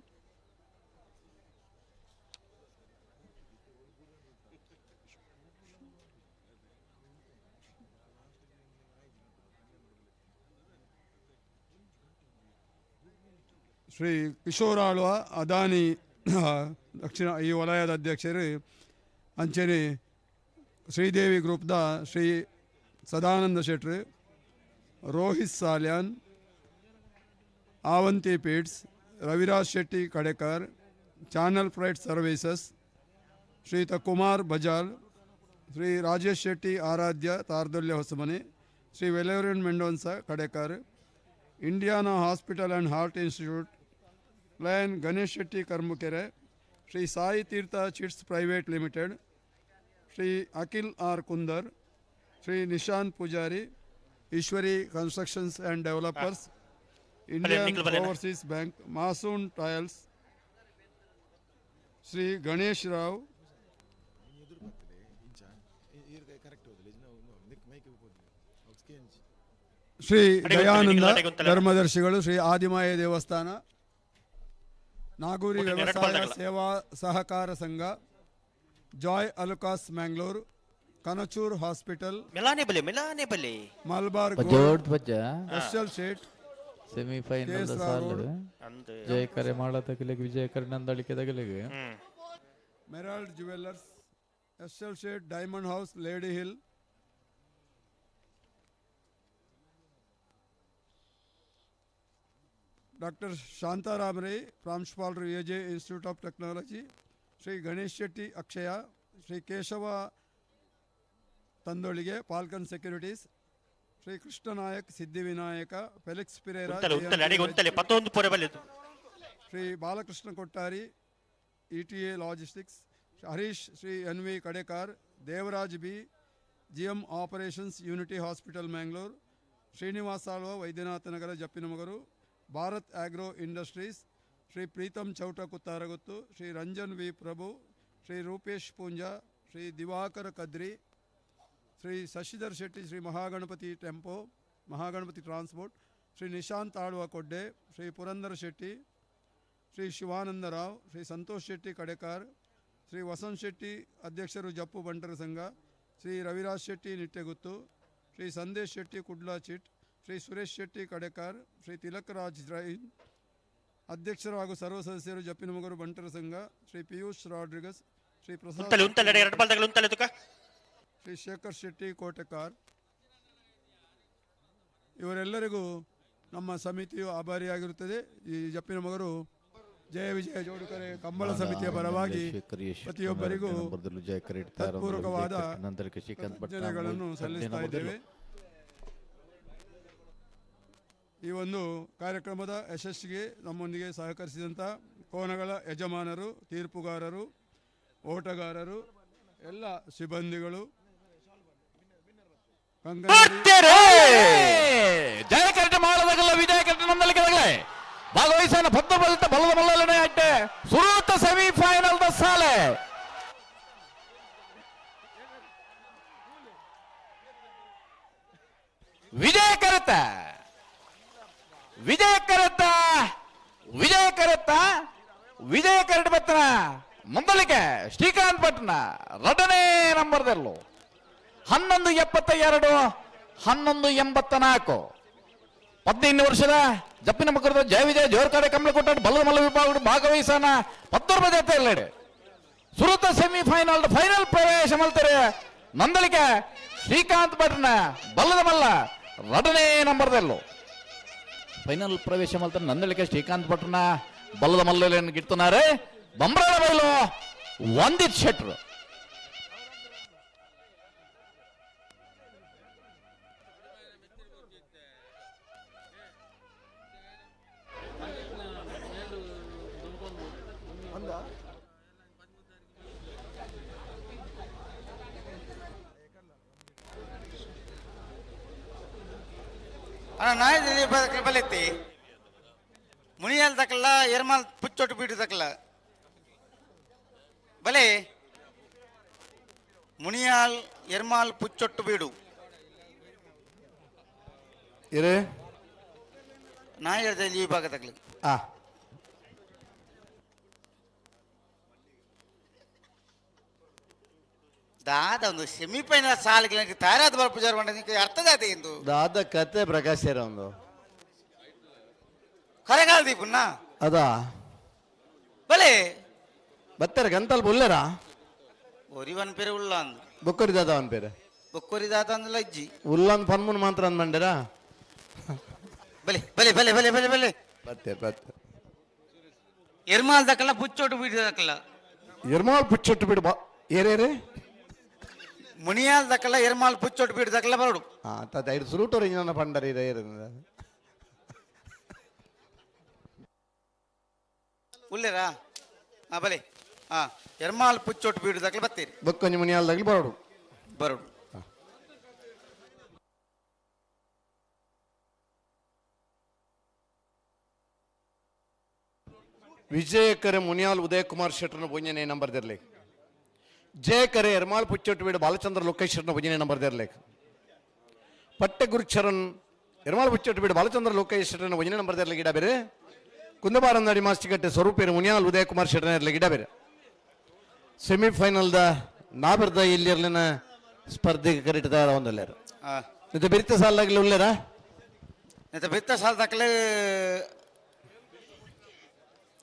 ಶ್ರೀ ಕಿಶೋರ್ ಆಳ್ವ ಅದಾನಿ ದಕ್ಷಿಣ ಈ ವಲಯದ ಅಧ್ಯಕ್ಷರು, ಅಂಚೆನೆ Sridevi ಗ್ರೂಪ್ದ Shri Sadananda Shettar, Rohit Salian, Avanti feeds, Raviraj Shetty Kadekar, channel freight services, Shriyuta Kumar Bajal, Shri Rajesh Shetty Aradhya Tardolya Hosamane, Shri Velerin Mendonsa Kadekar, Indiana hospital and heart institute, lion Ganesh Shetty Karmukere, Shri Sai Tirtha chits private limited, Shri Akhil R Kundar, Shri Nishan Pujari, Ishwari constructions and developers, Indian overseas bank, Masun tiles, Shri Ganesh Rao, Shri Dayananda ಧರ್ಮದರ್ಶಿಗಳು, Shri ಆದಿಮಾಯ ದೇವಸ್ಥಾನ, ನಾಗೂರಿ ವ್ಯವಸಾಯ ಸೇವಾ ಸಹಕಾರ ಸಂಘ, Joy Alukkas Mangalore, Kanachur hospital, Malabar Gold, Shet, semifinal ಸಾಲು ಜಯ ಕರೆ ಮಾಡತಗಲಿಗೆ ವಿಜಯ ಕರೆ Nandalike ತಗಲಿಗೆ, Merald jewellers, S L Shet diamond house, lady hill, doctor Shantaram Rai, ಪ್ರಾಂಶುಪಾಲರು A J institute of technology, Shri Ganesh Shetty Akshaya, Shri Keshava Tandolige, Falcon securities, Shri Krishna Nayak Siddhivinayaka, Felix Pereira, Shri Balakrishna Kottari, E T A logistics, Harish Shri N V Kadekar, Devaraj B, G M operations, unity hospital Mangalore, Srinivas Alva, Vaidyanatha Nagar, Jeppinamagaru, Bharat agro industries, Shri Preetham Chowta Kuttaraguttu, Shri Ranjan V Prabhu, Shri Rupesh Poonja, Shri Divakara Kadri, Shri Shashidhar Shetty, Shri Mahaganapati tempo, Mahaganapati transport, Shri Nishant Alva Kodde, Shri Purandara Shetty, Shri Shivananda Rao, Shri Santosh Shetty Kadekar, Shri Vasant Shetty ಅಧ್ಯಕ್ಷರು ಜಪ್ಪು ಬಂಟರ ಸಂಘ, Shri Raviraj Shetty Nittegutthu, Shri Sandesh Shetty Kudla chit, Shri Suresh Shetty Kadekar, Shri Tilak Raj rain ಅಧ್ಯಕ್ಷರು ಹಾಗೂ ಸರ್ವ ಸದಸ್ಯರು ಜಪ್ಪಿನಮಗರು ಬಂಟರ ಸಂಘ, ಶ್ರೀ ಪಿಯೂಷ್ ರಾಡ್ರಿಗಸ್, ಶ್ರೀ ಪ್ರಸಾದ್, ಶ್ರೀ ಶೇಖರ್ ಶೆಟ್ಟಿ ಕೋಟೆಕಾರ್ ಇವರೆಲ್ಲರಿಗೂ ನಮ್ಮ ಸಮಿತಿಯು ಆಭಾರಿಯಾಗಿರುತ್ತದೆ. ಈ ಜಪ್ಪಿನಮಗರು ಜಯ ವಿಜಯ ಜೋಡುಕರೆ ಕಂಬಳ ಸಮಿತಿಯ ಪರವಾಗಿ ಪ್ರತಿಯೊಬ್ಬರಿಗೂ ತತ್ಪೂರ್ವಕವಾದ ಕೃತಜ್ಞತೆಗಳನ್ನು ಸಲ್ಲಿಸ್ತಾ ಇದ್ದೇವೆ. ಈ ಒಂದು ಕಾರ್ಯಕ್ರಮದ ಯಶಸ್ಸಿಗೆ ನಮ್ಮೊಂದಿಗೆ ಸಹಕರಿಸಿದಂಥ ಕೋನಗಳ ಯಜಮಾನರು, ತೀರ್ಪುಗಾರರು, ಓಟಗಾರರು, ಎಲ್ಲ ಸಿಬ್ಬಂದಿಗಳು, ಭಾಗವಹಿಸನ ಪದ್ಮಬಲಿತ ಬಲದ ಮಲ್ಲನೆ ಅಡ್ಡೆ ಸುರೂತ ಸೆಮಿಫೈನಲ್ the ಸಾಲೆ. ವಿಜಯ ಕರತ ವಿಜಯ ಕರತ ವಿಜಯ ಕರತ ವಿಜಯ ಕರಟ ಬತ್ತನ ಮೊದಲಿಗೆ ಶ್ರೀಕಾಂತ್ ಭಟ್ನ ಎರಡನೇ ನಂಬರ್ದಲ್ಲೂ 11:72 11:84 15 ವರ್ಷದ ಜಪ್ಪಿನ ಮಕ್ಕಳ ಜಯ ವಿಜಯ ಜೋರ್ಕಾಡೆ ಕಮಲಕೋಟ ಬಲದ ಮಲ್ಲ ವಿಭಾಗ ಭಾಗವಹಿಸನ 19 ಜೊತೆ ಸುರತ ಸೆಮಿಫೈನಲ್ ಫೈನಲ್ ಪ್ರವೇಶ ಮಲ್ತಾರೆ ನಂದಲಿಕೆ ಶ್ರೀಕಾಂತ್ ಭಟ್ನ ಬಲ್ಲದ ಮಲ್ಲ ಎರಡನೇ ನಂಬರ್ದಲ್ಲೂ ಫೈನಲ್ ಪ್ರವೇಶ ಮಲ್ತಾರೆ ನಂದಲಿಕೆ ಶ್ರೀಕಾಂತ್ ಭಟ್ನ ಬಲ್ಲದ ಮಲ್ಲನ್ನು ಗಿಡ್తున్నారు ಬೊಂಬ್ರಾಳ ಬೈಲು ವಂದಿತ್ ಶೆಟ್ರು. ಬಲೆತ್ತಿ ಮುನಿಯಾಲ್ ತಕಲ್ಲ ಎರ್ಮಾಲ್ ಪುಚ್ಚೊಟ್ಟು ಬೀಡು ತಕಲ್ಲ ಬಲೆ ಮುನಿಯಾಲ್ ಎರ್ಮಾಲ್ ಪುಚ್ಚೊಟ್ಟು ಬೀಡು ಇರೇ ನಾಯಿ ಈ ಭಾಗ ತಕಲಿ ಆ ದಾದ ಒಂದು ಸೆಮಿಫೈನಲ್ ಸಾಲಿಗೆ ತಯಾರಾದ ಬರ ಪೂಜಾರ ಅರ್ಥದಾತ ಎಂದು ದಾದ ಕತೆ ಪ್ರಕಾಶ್ ಒಂದು ಕರೆಗಾಲ ದೀಪನ್ನ ಅದಾ ಬಲೆ ಬತ್ತರ ಗಂತಲ್ ಬುಲ್ಲೆರಾ ಒರಿವನ್ ಪೇರೆ ಉಳ್ಳ ಅಂದು ಬೊಕ್ಕರಿ ದಾದ ಅವನ್ ಪೇರೆ ಬೊಕ್ಕರಿ ದಾದ ಅಂದಲ ಅಜ್ಜಿ ಉಲ್ಲಂದ್ ಪನ್ಮುನ್ ಮಾತ್ರ ಅಂದ್ ಮಂಡಿರಾ ಬಲೆ ಬಲೆ ಬಲೆ ಬಲೆ ಬಲೆ ಬಲೆ ಬತ್ತೆ ಬತ್ತೆ ಎರ್ಮಾಲ್ ದಕ್ಕಲ್ಲ ಪುಚ್ಚೊಟ್ಟು ಬಿಡು ದಕ್ಕಲ್ಲ ಎರ್ಮಾಲ್ ಪುಚ್ಚೊಟ್ಟು ಬಿಡು ಬಾ ಏರೇರೆ ಮುನಿಯಾಲ್ ದಕ್ಕಲ್ಲ ಎರ್ಮಾಲ್ ಪುಚ್ಚೊಟ್ಟು ಬಿಡು ದಕ್ಕಲ್ಲ ಬರಡು ಆ ತಾತ ಐದು ಸುರುಟೋರು ಇಂಜಿನ ಪಂಡರಿ ಇರ ಉಲ್ಲೇರಾ ಹಾ ಬಲೆ ಹಾ ಎರ್ಮಾಲ್ ಪುಚ್ಚೊಟ್ಟು ಬೀಡು ದಕ್ಕಲ ಬತ್ತೀರಿ ಬೊಕ್ಕೊಂಜಿ ಮುನಿಯಾಲ್ ದಕ್ಕಲಿ ಬರಡು ಬರಡು ವಿಜಯಕರೆ ಮುನಿಯಾಲ್ ಉದಯಕುಮಾರ್ ಶೆಟ್ಟರ್ನ ಪುಂಜನೆ ನಂಬರ್ ದಿರ್ಲಿ ಜಯಕರೆ ಎರ್ಮಾಲ್ ಪುಚ್ಚೊಟ್ಟು ಬೀಡು ಬಾಲಚಂದ್ರ ಲೋಕೇಶ್ವರನ ಭಜನೆ ನಂಬರ್ ದಿರ್ಲೇಕ್ ಪಟ್ಟೆ ಗುರುಚರಣ್ ಎರ್ಮಾಲ್ ಪುಚ್ಚೊಟ್ಟು ಬೀಡು ಬಾಲಚಂದ್ರ ಲೋಕೇಶ್ವರನ ಭಜನೆ ನಂಬರ್ ದಿರ್ಲಿಕ್ಕೆ ಗಿಡ ಬೇರೆ ಕುಂದಬಾರಂದಡಿ ಮಾಸ್ಟಿಕಟ್ಟೆ ಸ್ವರೂಪೇರು ಮುನಿಯಾಲ್ ಉದಯಕುಮಾರ್ ಶೆಟ್ಟರ್ನ ಇರ್ಲಿಕ್ಕೆ ಗಿಡ ಬೇರೆ ಸೆಮಿಫೈನಲ್ದ ನಾಬಿರ್ದ ಇಲ್ಲಿರ್ಲಿನ ಸ್ಪರ್ಧೆಗೆ ಕರೀಟದ ಒಂದಲ್ಲೇರು ಇದು ಬಿರಿತ ಸಾಲಾಗಲಿ ಉಲ್ಲೇರಾ ಬಿತ್ತ ಸಾಲ ದಾಖಲೆ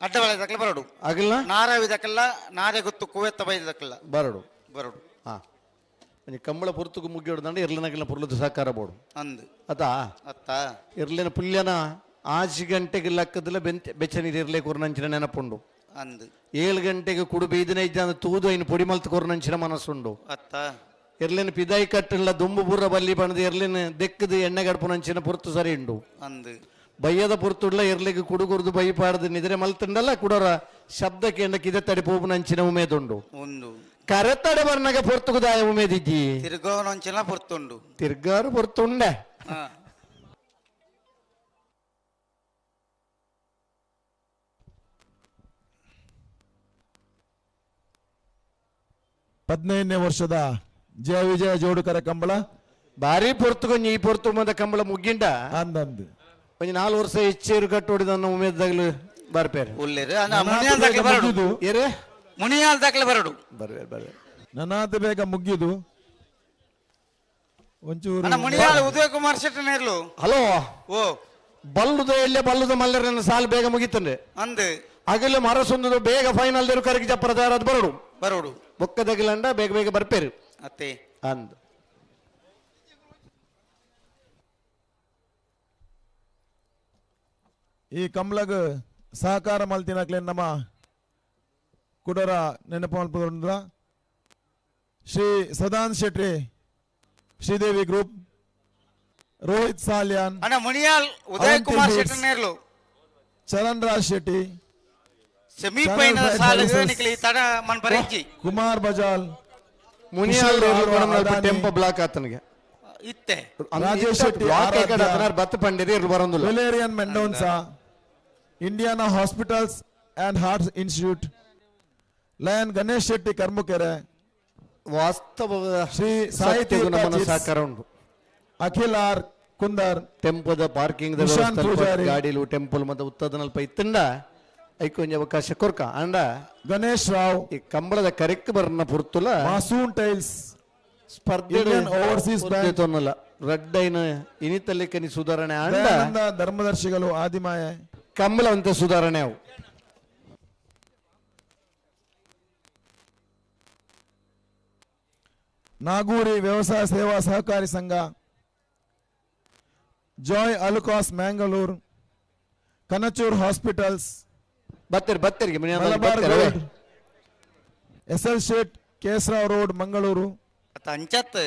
ಅಡ್ಡಬಳೆ ದಕ್ಕಲ ಬರಡು ಆಗಲ್ಲ ನಾರಾವಿ ದಕ್ಕಲ್ಲ ನಾರೆ ಗೊತ್ತು ಕುವೆತ್ತ ಬೈದ ದಕ್ಕಲ್ಲ ಬರಡು ಬರಡು ಹಾ ಕಂಬಳ ಪುರ್ತುಕು ಮುಗ್ಗಿಡ್ದಂಡ ಇರ್ಲಿನಗಿಲ್ಲ ಪುರ್ಲದ ಸಹಕಾರ ಬೋಡು ಅಂದು ಅತಾ ಅತ್ತ ಇರ್ಲಿನ ಪುಲ್ಯನ ಆಜು ಗಂಟೆಗೆ ಲಕ್ಕದಲ್ಲ ಬೆಂತ ಬೆಚ್ಚ ನೀರು ಇರ್ಲಿ ಕೊರ್ನಂಚಿನ ನೆನಪುಂಡು ಅಂದು 7 ಗಂಟೆಗೆ ಕುಡು ಬೀದಿನ ಇದ್ದ ತೂದು ಐನು ಪೊಡಿ ಮಲ್ತು ಕೊರ್ನಂಚಿನ ಮನಸ್ಸುಂಡು ಅತ್ತ ಇರ್ಲಿನ ಪಿದಾಯಿ ಕಟ್ಟಿಲ್ಲ ದುಂಬು ಬುರ್ರ ಬಲ್ಲಿ ಬಣದು ಇರ್ಲಿನ ದೆಕ್ಕದು ಎಣ್ಣೆ ಗಡ್ಪುನಂಚಿನ ಪುರ್ತು ಸರಿ ಉಂಡು ಅಂದು ಬಯ್ಯದ ಪುರ್ತುಡ್ಲ ಇರ್ಲಿಗೆ ಕುಡುಗುರ್ದು ಬೈ ಪಾಡ್ದು ನಿದ್ರೆ ಮಲ್ತಂಡಲ್ಲ ಕುಡೋರ ಶಬ್ದಕ್ಕೆ ಎಂಡಕ್ಕೆ ಇದೆ ತಡಿ ಪೋಪುನಂಚಿನ ಉಮೇದುಂಡು ಒಂದು ಕರೆತಡೆ ಬರ್ನಾಗ ಪೊರ್ತುಗುದಾಯ ಉಮೇದಿಜ್ಜಿ ತಿರ್ಗೋನಂಚಿನ ಪೊರ್ತುಂಡು ತಿರ್ಗಾರು ಪೊರ್ತುಂಡೆ ಹದಿನೈದನೇ ವರ್ಷದ ಜಯ ವಿಜಯ ಜೋಡುಕರ ಕಂಬಳ ಭಾರಿ ಪೊರ್ತುಗೊಂಜಿ ಈ ಪೊರ್ತು ಮಂದ ಕಂಬಳ ಮುಗ್ಗಿಂಡ ಅಂದಂದು ಒಂಜಿ 4 ವರ್ಷ ಹೆಚ್ಚೇರು ಕಟ್ಟೋಡಿದನ್ನ ಉಮೇದಾಗಲು ಬರ್ಪೇರು ಏರೇ ಮುನಿಯಾಲ್ ದಾಖಲೆ ಬರಡು ಬರ್ಬೇರು ಬರ್ಬೇರು ನನ್ನಾತ ಬೇಗ ಮುಗ್ಗಿದು ಒಂಚೂರು ಮುನಿಯಾಲ್ ಉದಯ ಕುಮಾರ್ ಶೆಟ್ಟನೇರ್ಲು ಹಲೋ ಓ ಬಲ್ಲುದ ಎಲ್ಲೇ ಬಲ್ಲುದ ಮಲ್ಲರನ್ನ ಸಾಲು ಬೇಗ ಮುಗಿತಂದ್ರೆ ಅಂದು ಅಗಲ ಮರಸೊಂದು ಬೇಗ ಫೈನಲ್ ದೇರು ಕರಗಿ ಚಪ್ಪರ ತಯಾರಾದ ಬರಡು ಬರಡು ಬೊಕ್ಕದಗಿಲಂಡ ಬೇಗ ಬೇಗ ಬರ್ಪೇರು ಅತ್ತೆ ಅಂದು ಈ ಕಂಬಳಗ್ ಸಹಕಾರ ಮಲ್ತಿನಕ್ಲೆ ನಮ್ಮ ಕುಡರ ನೆನಪು ಮಲ್ಪುಂದ್ರ ಶ್ರೀ ಸದಾನ್ ಶೆಟ್ಟಿ ಶ್ರೀದೇವಿ ಗ್ರೂಪ್ ರೋಹಿತ್ ಸಾಲ್ಯಾನ್ ಅಣ್ಣ ಮುನಿಯಾಲ್ ಉದಯ್ ಕುಮಾರ್ ಶೆಟ್ಟಿ ನೇರ್ಲು ಚರಣ್ ರಾಜ್ ಶೆಟ್ಟಿ ಸೆಮಿಫೈನಲ್ ಸಾಲಿಗೆ ನಿಕ್ಲಿ ತಡ ಮನ್ ಪರಿಂಚಿ ಕುಮಾರ್ ಬಜಾಲ್ ಮುನಿಯಾಲ್ ಟೆಂಪೋ ಬ್ಲಾಕ್ ಆತನಿಗೆ ಇತ್ತೆ ರಾಜೇಶ್ ಶೆಟ್ಟಿ ಬತ್ತ ಪಂಡಿರಿ ಇರ್ಲು ಬರಂದುಲ್ಲ Valerian Mendonca Indiana hospitals and hearts institute lion Ganesh Shetty Karmukere ವಾಸ್ತವ ಶ್ರೀ ಸಾಹಿತ್ಯ ಸಹಕಾರ ಉಂಟು ಅಖಿಲ್ ಆರ್ ಕುಂದಾರ್ ಟೆಂಪೋದ ಪಾರ್ಕಿಂಗ್ ಗಾಡಿಲು ಟೆಂಪಲ್ ಮತ್ತೆ ಉತ್ತದನಲ್ಪ ಇತ್ತಂಡ ಐಕೊಂಜ ಅವಕಾಶ ಕೊರ್ಕ ಅಂಡ ಗಣೇಶ್ ರಾವ್ ಈ ಕಂಬಳದ ಕರೆಕ್ ಬರ್ನ ಪುರ್ತುಲ ಮಾಸೂನ್ ಟೈಲ್ಸ್ ಸ್ಪರ್ಧೆ ಓವರ್ಸೀಸ್ ಬ್ಯಾಂಕ್ ತೊನ್ನಲ್ಲ ರಡ್ಡೈನ ಇನಿತಲ್ಲಿ ಕನಿ ಸುಧಾರಣೆ ಅಂಡ ಧರ್ಮದರ್ಶಿಗಳು ಆದಿಮಾಯ ಕಂಬಳ ಅಂತ ಸುಧಾರಣೆ ಅವು ನಾಗೂರಿ ವ್ಯವಸಾಯ ಸೇವಾ ಸಹಕಾರಿ ಸಂಘ ಜಾಯ್ ಅಲುಕಾಸ್ ಮ್ಯಾಂಗಳೂರ್ ಕನಚೂರ್ ಹಾಸ್ಪಿಟಲ್ಸ್ ಬತ್ತೇರಿ ಬತ್ತೇರಿಗೆ Malabar gold S L Shet Kesarao road Mangaluru ಅಂಚತ್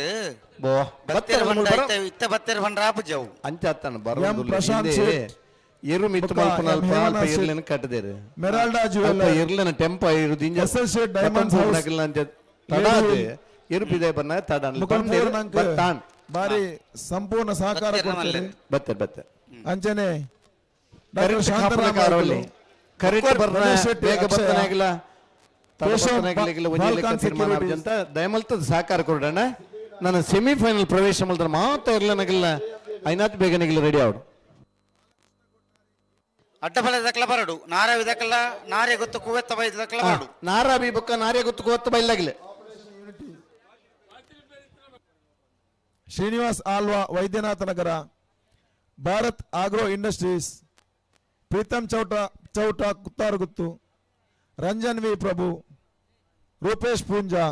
ಎರು ಮಿತ್ತು ಮಲ್ಪನ ಅಲ್ಪ ಅಲ್ಪ ಇರ್ಲೇನ ಕಟ್ಟದೇರು ಮೆರಾಲ್ಡಾ ಜುವೆಲ್ಲರ್ ಇರ್ಲೇನ ಟೆಂಪ ಇರು ದಿಂಜ ಎಸ್ ಎಲ್ ಶೇಟ್ ಡೈಮಂಡ್ಸ್ ಹೌಸ್ ಅಂತ ತಡಾದೆ ಎರು ಪಿದೆ ಬನ್ನ ತಡಾನ್ ಬತ್ತಾನ್ ಬಾರಿ ಸಂಪೂರ್ಣ ಸಹಕಾರ ಕೊಡ್ತಾರೆ ಬತ್ತೆ ಬತ್ತೆ ಅಂಚನೆ ಡಾಕ್ಟರ್ ಶಾಂತರಾಮ ಕರೆಕ್ಟ್ ಬರ್ನ ಬೇಗ ಬರ್ತಾನಾಗಿಲ್ಲ ಅಂತ ದಯಮಲ್ತದ ಸಹಕಾರ ಕೊಡೋಣ. ನನ್ನ ಸೆಮಿಫೈನಲ್ ಪ್ರವೇಶ ಮಲ್ತರ ಮಾತಾ ಇರ್ಲನಾಗಿಲ್ಲ ಐನಾತ್ ಬೇಗನಿಗಿಲ್ಲ ರೆಡಿ ಅವಡು ಅಡ್ಡಬಲ ದಕ್ಕಲ ಬರಡು ನಾರ ಇದಕ್ಕಲ್ಲ ನಾರೇ ಗೊತ್ತು ಕುವೆತ್ತ ಬೈದಕ್ಕಲ ಬರಡು ನಾರ ಬಿ ಬೊಕ್ಕ ನಾರೇ ಗೊತ್ತು ಕುವೆತ್ತ ಬೈಲಾಗಿಲ್ಲ. Srinivas Alva Vaidyanatha Nagar Bharat agro industries Preetham Chowta Chowta Kuttaruguttu Ranjan V Prabhu Rupesh Poonja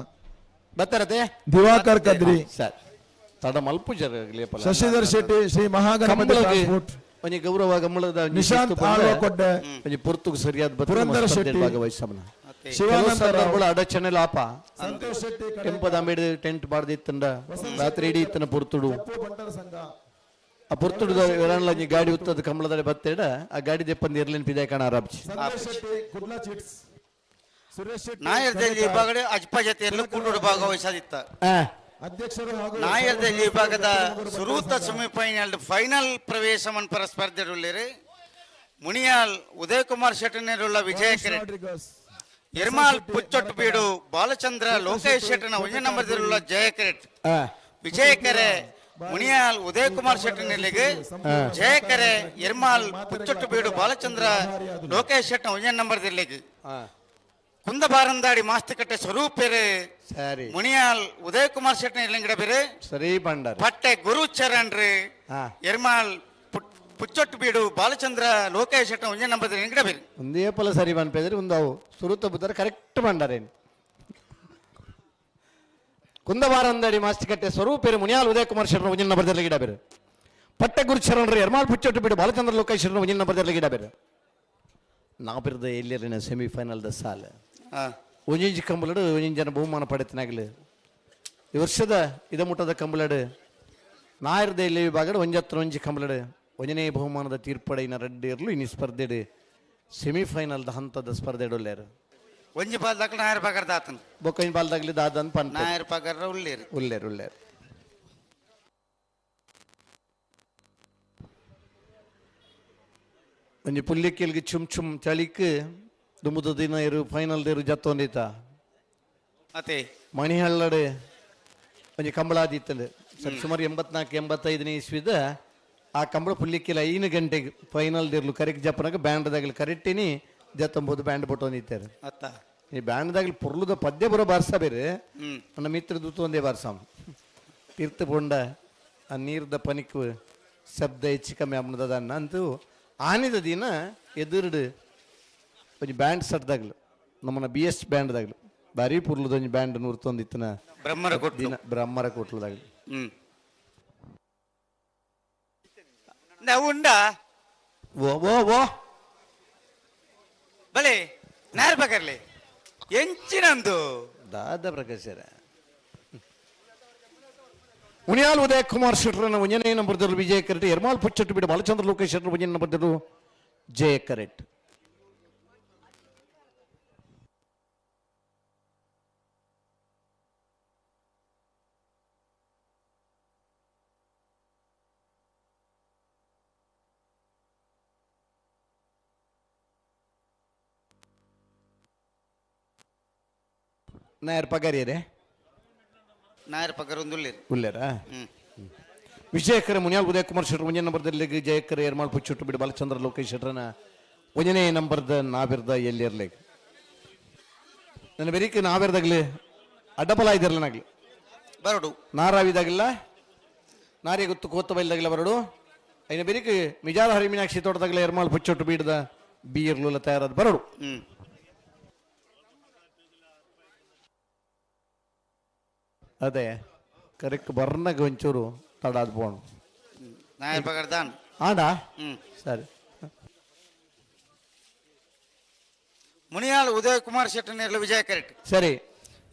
ಬತ್ತರತೆ ದಿವಾಕರ್ ಕದ್ರಿ ಸರ್ ತಡ ಮಲ್ಪು ಶಶಿಧರ್ ಶೆಟ್ಟಿ ಶ್ರೀ ಮಹಾಗಣಪತಿ ಟ್ರಾನ್ಸ್ಪೋರ್ಟ್ ಒಂಜಿ ಗೌರವ ಗಮ್ಮಳದ ನಿಶಾಂತ್ ಆಳ್ವ ಕೊಡ್ಡೆ ಒಂಜಿ ಪುರ್ತುಗು ಸರಿಯಾದ ಪುರಂದರ ಶೆಟ್ಟಿ ಭಾಗವಹಿಸಮನ ಶಿವಾನಂದ ರಾವ್ ಅಡಚಣೆ ಲಾಪ ಸಂತೋಷ್ ಶೆಟ್ಟಿ ಟೆಂಪದ ಅಂಬೇಡ್ ಟೆಂಟ್ ಬಾರ್ದಿತ್ತಂಡ ರಾತ್ರಿ ಇಡೀ ಇತ್ತನ ಪುರ್ತುಡು ಬಂಟರ ಸಂಘ ಆ ಪುರ್ತುಡುದ ಗಾಡಿ ಉತ್ತದ ಕಮಲದಡೆ ಬತ್ತೇಡ ಆ ಗಾಡಿ ದೆಪ್ಪಂದು ಇರ್ಲಿನ ಪಿದೆ ಕಾಣ ಆರಾಬ್ಚಿ ಸಂತೋಷ್ ಶೆಟ್ಟಿ ಕುಡ್ಲಾ ಚಿಟ್ಸ್ ಸುರೇಶ್ ಶೆಟ್ಟಿ ನಾಯರ್ದಲ್ಲಿ ವಿಭಾಗಡೆ ಅಜ್ಪ ಜತೆಯಲ್ಲೂ ಕೂಟೋಡು ಭಾಗವಹಿಸದಿತ್ತ ಅಧ್ಯಕ್ಷರು ಹಾಗೂ ನಾಯರ್ದಲ್ಲಿ ವಿಭಾಗದ ಸುರೂತ ಸೆಮಿಫೈನಲ್ ಫೈನಲ್ ಪ್ರವೇಶ ಮನ್ಪರ ಸ್ಪರ್ಧೆಡುಳ್ಳೇರು ಮುನಿಯಾಲ್ ಉದಯ್ ಕುಮಾರ್ ಶೆಟ್ಟನೇರುಳ್ಳ ವಿಜಯ ಕೆರೆಟ್ ಎರ್ಮಾಲ್ ಪುಚ್ಚೊಟ್ಟು ಬೀಡು ಬಾಲಚಂದ್ರ ಲೋಕೇಶ್ ಶೆಟ್ಟನ ಒಂದೇ ನಂಬರ್ದಿರುಳ್ಳ ಜಯ ಕೆರೆಟ್ ವಿಜಯ ಕೆರೆ ಮುನಿಯಾಲ್ ಉದಯ್ ಕುಮಾರ್ ಶೆಟ್ಟನಿಲ್ಲಿಗೆ ಜಯಕೆರೆ ಎರ್ಮಾಲ್ ಪುಚ್ಚೊಟ್ಟು ಬೀಡು ಬಾಲಚಂದ್ರ ಲೋಕೇಶ್ ಶೆಟ್ಟನ ಒಂದೇ ನಂಬರ್ದಿರ್ಲಿಗೆ ಕುಂದಬಾರಂದಾಡಿ ಮಾಸ್ತಿಕಟ್ಟೆ ಸ್ವರೂಪೇರೆ ಸರಿ ಮುನಿಯಾಲ್ ಉದಯ್ ಕುಮಾರ್ ಶೆಟ್ಟನ ಇಲ್ಲಂಗಿಡ ಬೇರೆ ಸರಿ ಬಂಡಾರ ಪಟ್ಟೆ ಗುರು ಚರಣ್ರಿ ಎರ್ಮಾಲ್ ಪುಚ್ಚೊಟ್ಟು ಬೀಡು ಬಾಲಚಂದ್ರ ಲೋಕೇಶ್ ಶೆಟ್ಟನ ಒಂದೇ ನಂಬರ್ ಇಂಗಿಡ ಬೇರೆ ಒಂದೇ ಪಲ ಸರಿ ಬಂದ್ಪೇದ್ರೆ ಒಂದು ಅವು ಸುರುತ ಬುದ್ಧರ ಕರೆಕ್ಟ್ ಬಂಡಾರೇನು ಕುಂದಬಾರಂದಡಿ ಮಾಸ್ತಿಕಟ್ಟೆ ಸ್ವರೂಪೇರು ಮುನಿಯಾಲ್ ಉದಯ್ ಕುಮಾರ್ ಶೆಟ್ಟನ ಒಂಜಿನ ನಂಬರ್ದಲ್ಲಿ ಗಿಡ ಬೇರೆ ಪಟ್ಟೆ ಗುರು ಶರಣರು ಎರ್ಮಾಲ್ ಪುಚ್ಚೊಟ್ಟು ಬೀಡು ಬಾಲಚಂದ್ರ ಲೋಕೇಶ್ ಶೆಟ್ಟನ ಒಂಜಿನ ನಂಬರ್ದಲ್ಲಿ ಗಿಡ ಬೇರೆ ನಾಪಿರದ ಎಲ್ಲಿರಿನ ಸೆಮಿಫೈನಲ್ದ ಸಾಲ ಒಂಜಿಂಚು ಕಂಬಲಡು ಒಂಜಿಂಚು ಜನ ಬಹುಮಾನ ಪಡೆತನಾಗಲಿ ಈ ವರ್ಷದ ಇದ ಮುಟ್ಟದ ಕಂಬಲಡು ನಾಯರ್ದ ಇಲ್ಲಿ ವಿಭಾಗಡು ಒಂಜತ್ರ ಒಂಜಿ ಕಂಬಲಡು ಒಂಜನೇ ಬಹುಮಾನದ ತೀರ್ಪಡೆಯಿನ ರಡ್ಡಿ ಇರಲು ಇನ್ನು ಸ್ಪರ್ಧೆಡು ಸೆಮಿಫೈನಲ್ದ ಹಂತದ ಸ್ಪರ್ಧೆ ಉಳ್ಳೇರು ಒಂಜಿ ಬಾಲ್ ದಾಖಲೆ ನಾಯರ್ ಪಗರ್ ದಾತನ್ ಬೊಕ್ಕಂಜಿ ಬಾಲ್ ದಾಗಲಿ ದಾದನ್ ಪನ್ ನಾಯರ್ ಪಗರ್ ಉಳ್ಳೇರು ಉಳ್ಳೇರು ಉಳ್ಳೇರು ಒಂಜಿ ಪುಲ್ಲಿಕ್ಕೆಲ್ಗೆ ಚುಮ್ ಚುಮ್ ಚಳಿಕ್ ದುಂಬುದ ದಿನ ಇರು ಫೈನಲ್ ಇರು ಜತ್ತೊಂದಿತ್ತ ಅತೆ ಮಣಿಹಳ್ಳಡೆ ಒಂಜಿ ಕಂಬಳ ಆದಿತ್ತಂಡು ಸರ್ ಸುಮಾರು 84 85ನೇ ಇಸ್ವಿದ ಆ ಕಂಬಳ ಪುಲ್ಲಿಕ್ಕೆಲ್ಲ 5 ಗಂಟೆಗೆ ಫೈನಲ್ ಇರ್ಲು ಕರೆಕ್ಟ್ ಜಪ್ಪನಾಗ ಬ್ಯಾಂಡ್ದಾಗಲಿ ಕರೆಕ್ಟಿನಿ ಜತ್ತೊಂಬೋದು ಬ್ಯಾಂಡ್ ಬೊಟ್ಟೊಂದಿತ್ತಾರೆ ಅತ್ತ ಈ ಬ್ಯಾಂಡ್ದಾಗಲಿ ಪೊರ್ಲುದ ಪದ್ಯ ಬರೋ ಬಾರ್ಸ ಬೇರೆ ನನ್ನ ಮಿತ್ರ ದೂತು ಒಂದೇ ಬಾರ್ಸಾಮ್ ತೀರ್ಥ ಪೊಂಡ ಆ ನೀರ್ದ ಪನಿಕ್ ಶಬ್ದ ಹೆಚ್ಚು ಕಮ್ಮಿ ಆಮ್ನದ ಅಂತೂ ಆನಿದ ದಿನ ಎದುರುಡು ಒಂಜಿ ಬ್ಯಾಂಡ್ ಸಟ್ದಾಗ್ಲು ನಮ್ಮನ್ನ ಬಿ ಎಸ್ ಬ್ಯಾಂಡ್ದಾಗ್ಲು ಬಾರಿ ಪುರ್ಲದ ಒಂಜಿ ಬ್ಯಾಂಡ್ ನೂರ್ತೊಂದಿತ್ತನ ಬ್ರಹ್ಮರ ಕೊಟ್ಲು ದಿನ ಬ್ರಹ್ಮರ ಕೊಟ್ಲದಾಗ್ಲು ಉಂಡ ಓ ಓ ಓ ಬಲೆ ನಾರ್ ಬಗರ್ಲಿ ಎಂಚಿನಂದು ದಾದ ಪ್ರಕಾಶರ ಮುನಿಯಾಲ್ ಉದಯ್ ಕುಮಾರ್ ಶೆಟ್ಟರನ್ನ ಒಂಜನೇ ನಂಬರ್ದರು ವಿಜಯ ಕರೆಟ್ ಎರ್ಮಾಲ್ ಪುಚ್ಚಟ್ಟು ಬಿಡು ಬಾಲಚಂದ್ರ ಲೋಕೇಶ್ ಶೆಟ್ಟರ್ ಒಂಜನೇ ನಂಬರ್ದರು ಜಯ ಕರೆಟ್ ನಾಯರ್ ಪಗಾರಿಯರೇ ನಾಯರ್ ಪಗಾರ ಒಂದು ಉಳ್ಳೇರು ಉಳ್ಳೇರಾ ವಿಜಯಕರ ಮುನಿಯಾಲ್ ಉದಯ ಕುಮಾರ್ ಶೆಟ್ಟರ್ ಒಂಜನೇ ನಂಬರ್ದಲ್ಲಿ ಜಯಕರ ಎರ್ಮಾಳ್ ಪುಚ್ಚೊಟ್ಟು ಬಿಡು ಬಾಲಚಂದ್ರ ಲೋಕೇಶ್ ಶೆಟ್ಟರ್ನ ಒಂಜನೇ ನಂಬರ್ದ ನಾವಿರ್ದ ಎಲ್ಲಿರ್ಲಿ ನನ್ನ ಬೆರಿಕೆ ನಾವಿರ್ದಾಗ್ಲಿ ಅಡ್ಡಬಲ ಇದಿರ್ಲನಾಗ್ಲಿ ಬರಡು ನಾರಾವಿದಾಗಿಲ್ಲ ನಾರಿ ಗೊತ್ತು ಕೋತ ಬೈಲ್ದಾಗಲ ಬರಡು ಐನ ಬೆರಿಕೆ ಮಿಜಾರ ಹರಿಮೀನಾಕ್ಷಿ ತೋಟದಾಗಲ ಎರ್ಮಾಳ್ ಪುಚ್ಚೊಟ್ಟು ಬೀಡ್ದ ಬೀರ್ಲುಲ ತಯಾರಾದ ಬರಡು. ಅದೇ ಕರೆಕ್ಟ್ ಬರ್ನಾಗ ಒಂಚೂರು ತಡಾದ ಬೋಣು ನಾಯರ್ ಪಗಡ್ದಾನ್ ಆಡಾ ಸರಿ. ಮುನಿಯಾಲ್ ಉದಯ್ ಕುಮಾರ್ ಶೆಟ್ಟರ್ ವಿಜಯ ಕರೆಕ್ಟ್. ಸರಿ.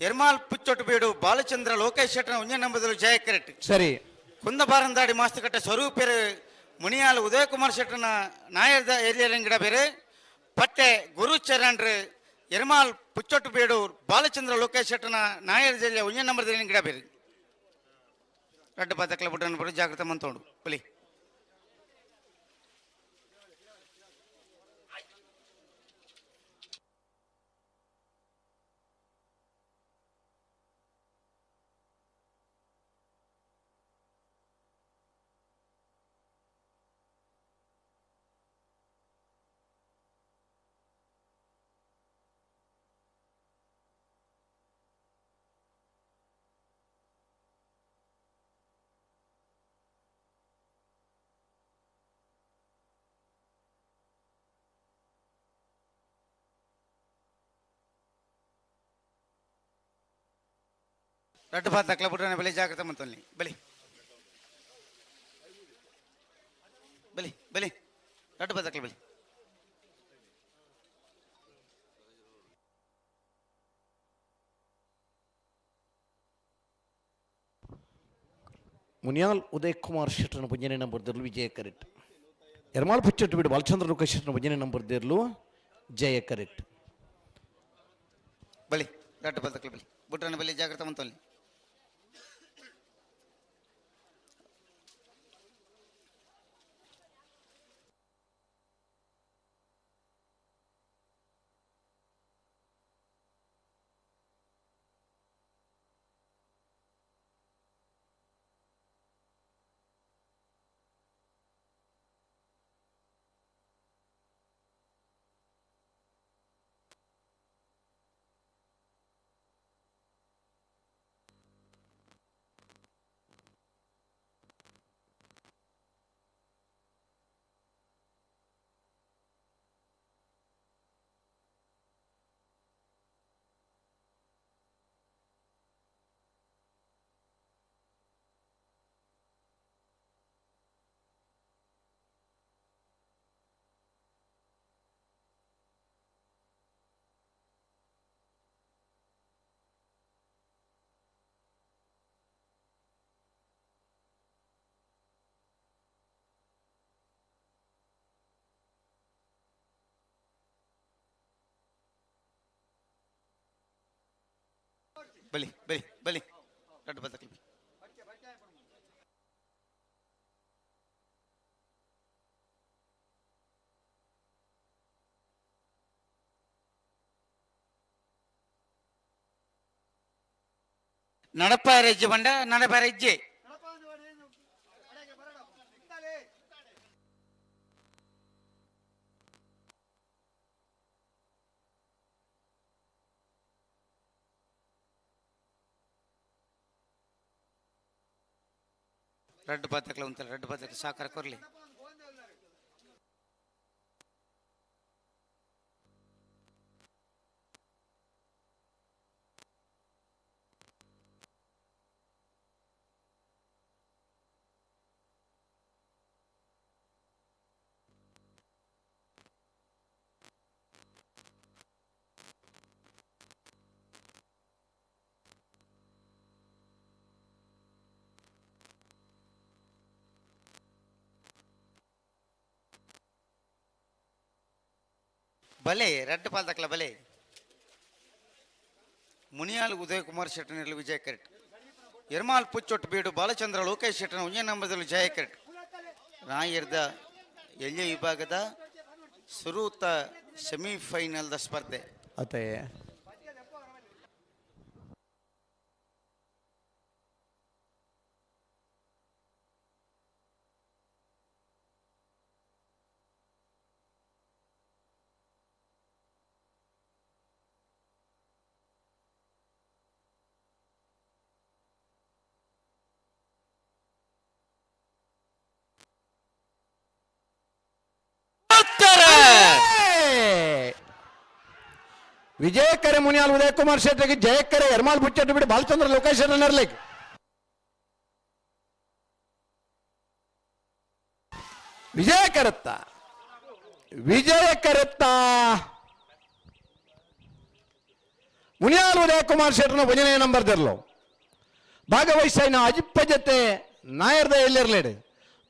ಎರ್ಮಾಲ್ ಪುಚ್ಚೊಟ್ಟು ಬೀಡು ಬಾಲಚಂದ್ರ ಲೋಕೇಶ್ ಶೆಟ್ಟರ್ ಒಂಜನೇ ನಂಬರ್ದಲ್ಲಿ ಜಯ ಕರೆಕ್ಟ್. ಸರಿ. ಕುಂದಬಾರಂದಾಡಿ ಮಾಸ್ತಕಟ್ಟೆ ಸ್ವರೂಪೇರು ಮುನಿಯಾಲ್ ಉದಯ್ ಕುಮಾರ್ ಶೆಟ್ಟರ್ನ ನಾಯರ್ದ ಏರಿಯರಂಗಿಡ ಬೇರೆ ಪಟ್ಟೆ ಗುರು ಚರಣ್ರು ಎರ್ಮಾಲ್ ಪುಚ್ಚೊಟ್ಟು ಬೀಡು ಬಾಲಚಂದ್ರ ಲೋಕೇಶ್ ಶೆಟ್ಟರ್ನ ನಾಯರ್ ಜಿಲ್ಲೆ ಒಂಜನೇ ನಂಬರ್ದಲ್ಲಿ ಗಿಡ ಬೇರೆ ರಡ್ಡು ಪಾತಕ್ಲ ಬುಡ್ಡನ್ನು ಬರು ಜಾಗ್ರತೆ ಮಂತೋಡು ಬಲಿ. ರಡ್ಡು ಪಾತಕ್ಲ ಬುಡ್ಡನ ಬಲಿ ಜಾಗ್ರತೆ ಮಂತೋಲ್ಲಿ ಬಲಿ ಬಲಿ ಬಲಿ ರಡ್ಡು ಪಾತಕ್ಲ ಬಲಿ. ಮುನಿಯಾಲ್ ಉದಯ್ ಕುಮಾರ್ ಶೆಟ್ಟರ್ನ ಒಂಜನೇ ನಂಬರ್ ವಿಜಯ ಕರೆಕ್ಟ್. ಎರ್ಮಾಳ್ ಪುಚ್ಚೊಟ್ಟು ಬಿಡು ಬಾಲಚಂದ್ರ ಲೋಕೇಶ್ ಶೆಟ್ಟರ್ನ ಒಂಜನೇ ನಂಬರ್ ಜಯ ಕರೆಕ್ಟ್. ಬಲಿ ರಡ್ಡು ಪಾತಕ್ಲ ಬಲಿ ಬುಡ್ಡನ ಬಲಿ ಜಾಗ್ರತೆ ಮಂತೋಲ್ಲಿ. ಬಲಿ ಬಲಿ ಬಲಿ ರಡ್ಡು ಬದಕಲಿ ಬಲಿ. ನಡಪಾರೆಜ್ಜೆ ಬಂಡ ನಡಪಾರೆಜ್ಜೆ ರಡ್ಡು ಪಾತಕ್ಲ ಉಂತಲ್ಲ ರಡ್ಡು ಪಾತಕ್ಲ ಸಾಕಾರ ಕೊರ್ಲಿ. ಬಲೆ ರಡ್ಡು ಪಾಲ್ದಕ್ಲ ಬಲೆ. ಮುನಿಯಾಲ್ ಉದಯ್ ಕುಮಾರ್ ಶೆಟ್ಟನಲ್ಲಿ ವಿಜಯ ಕರೆಕ್ಟ್. ಎರ್ಮಾಲ್ ಪುಚ್ಚೊಟ್ಟು ಬೀಡು ಬಾಲಚಂದ್ರ ಲೋಕೇಶ್ ಶೆಟ್ಟನ ಒಂಜನೇ ನಂಬರ್ದಲ್ಲಿ ಜಯ ಕರೆಕ್ಟ್. ರಾಯರ್ದ ಎಳ್ಳೆ ವಿಭಾಗದ ಸುರೂತ ಸೆಮಿಫೈನಲ್ದ ಸ್ಪರ್ಧೆ. ಅದೇ ವಿಜಯಕರೆ ಮುನಿಯಾಲ್ ಉದಯ ಕುಮಾರ್ ಶೆಟ್ಟಿಗೆ ಜಯಕರೆ ಎರ್ಮಾಲ್ ಬುಚ್ಚಟ್ಟು ಬಿಡಿ ಬಾಲಚಂದ್ರ ಲೋಕೇಶ್ವರ ನೆರ್ಲಿಕ್. ವಿಜಯ ಕರೆತ್ತ ವಿಜಯ ಕರೆತ್ತ ಮುನಿಯಾಲ್ ಉದಯ ಕುಮಾರ್ ಶೆಟ್ಟರ್ನ ಒಂಜನೇ ನಂಬರ್ ದೆರ್ಲು ಭಾಗವಹಿಸೈನ ಅಜಿಪ್ಪ ಜೊತೆ ನಾಯರ್ದ ಎಲ್ಲಿರ್ಲೇಡು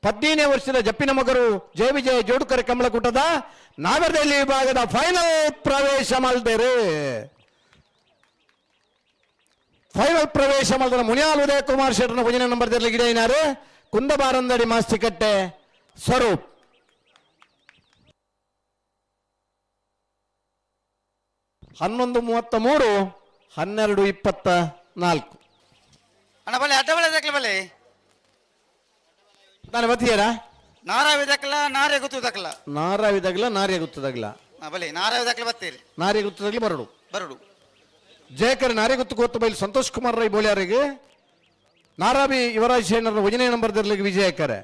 15ನೇ ವರ್ಷದ ಜಪ್ಪಿನ ಮಗರು ಜಯ ವಿಜಯ ಜೋಡುಕರೆ ಕಮಲಕೂಟದ ನಾಗರದಹಳ್ಳಿ ವಿಭಾಗದ ಫೈನಲ್ ಪ್ರವೇಶ ಮಲ್ದೇರು. ಫೈನಲ್ ಪ್ರವೇಶ ಮಲ್ದರ ಮುನಿಯಾಲ್ ಉದಯ ಕುಮಾರ್ ಶೆಟ್ಟರ್ನ ಒಂಜನೇ ನಂಬರ್ ದೆರ್ಲು ಗಿಡೈನಾರು ಕುಂದಬಾರಂದಡಿ ಮಾಸ್ತಿಕಟ್ಟೆ ಸ್ವರೂಪ್. ಹನ್ನೊಂದು 33 12 24. ಅಣ್ಣ ಬಲೆ ಅಡ್ಡ ಬಲೆ ದಕ್ಲ ಬಲೆ ನಾನು ಬತ್ತೀರಾ ನಾರಾವಿ ದಕ್ಲ ನಾರೇ ಗೊತ್ತು ದಕ್ಲ ನಾರಾವಿ ದಗ್ಲ ನಾರೇ ಗೊತ್ತು ದಗ್ಲ ಬಲೆ ನಾರಾವಿ ದಕ್ಲ ಬತ್ತೀರಿ ನಾರೇ ಗೊತ್ತು ದಗ್ಲ ಬರಡು ಬರಡು. ಜಯಕರ್ ನಾರೇ ಗೊತ್ತು ಗೊತ್ತು ಬೈಲ್ ಸಂತೋಷ್ ಕುಮಾರ್ ರೈ ಬೋಳ್ಯಾರಿಗೆ ನಾರಾವಿ ಯುವರಾಜ್ ಶೇಣರ ಒಂದನೇ ನಂಬರ್ ದರ್ಲಿಗೆ ವಿಜಯಕರೆ.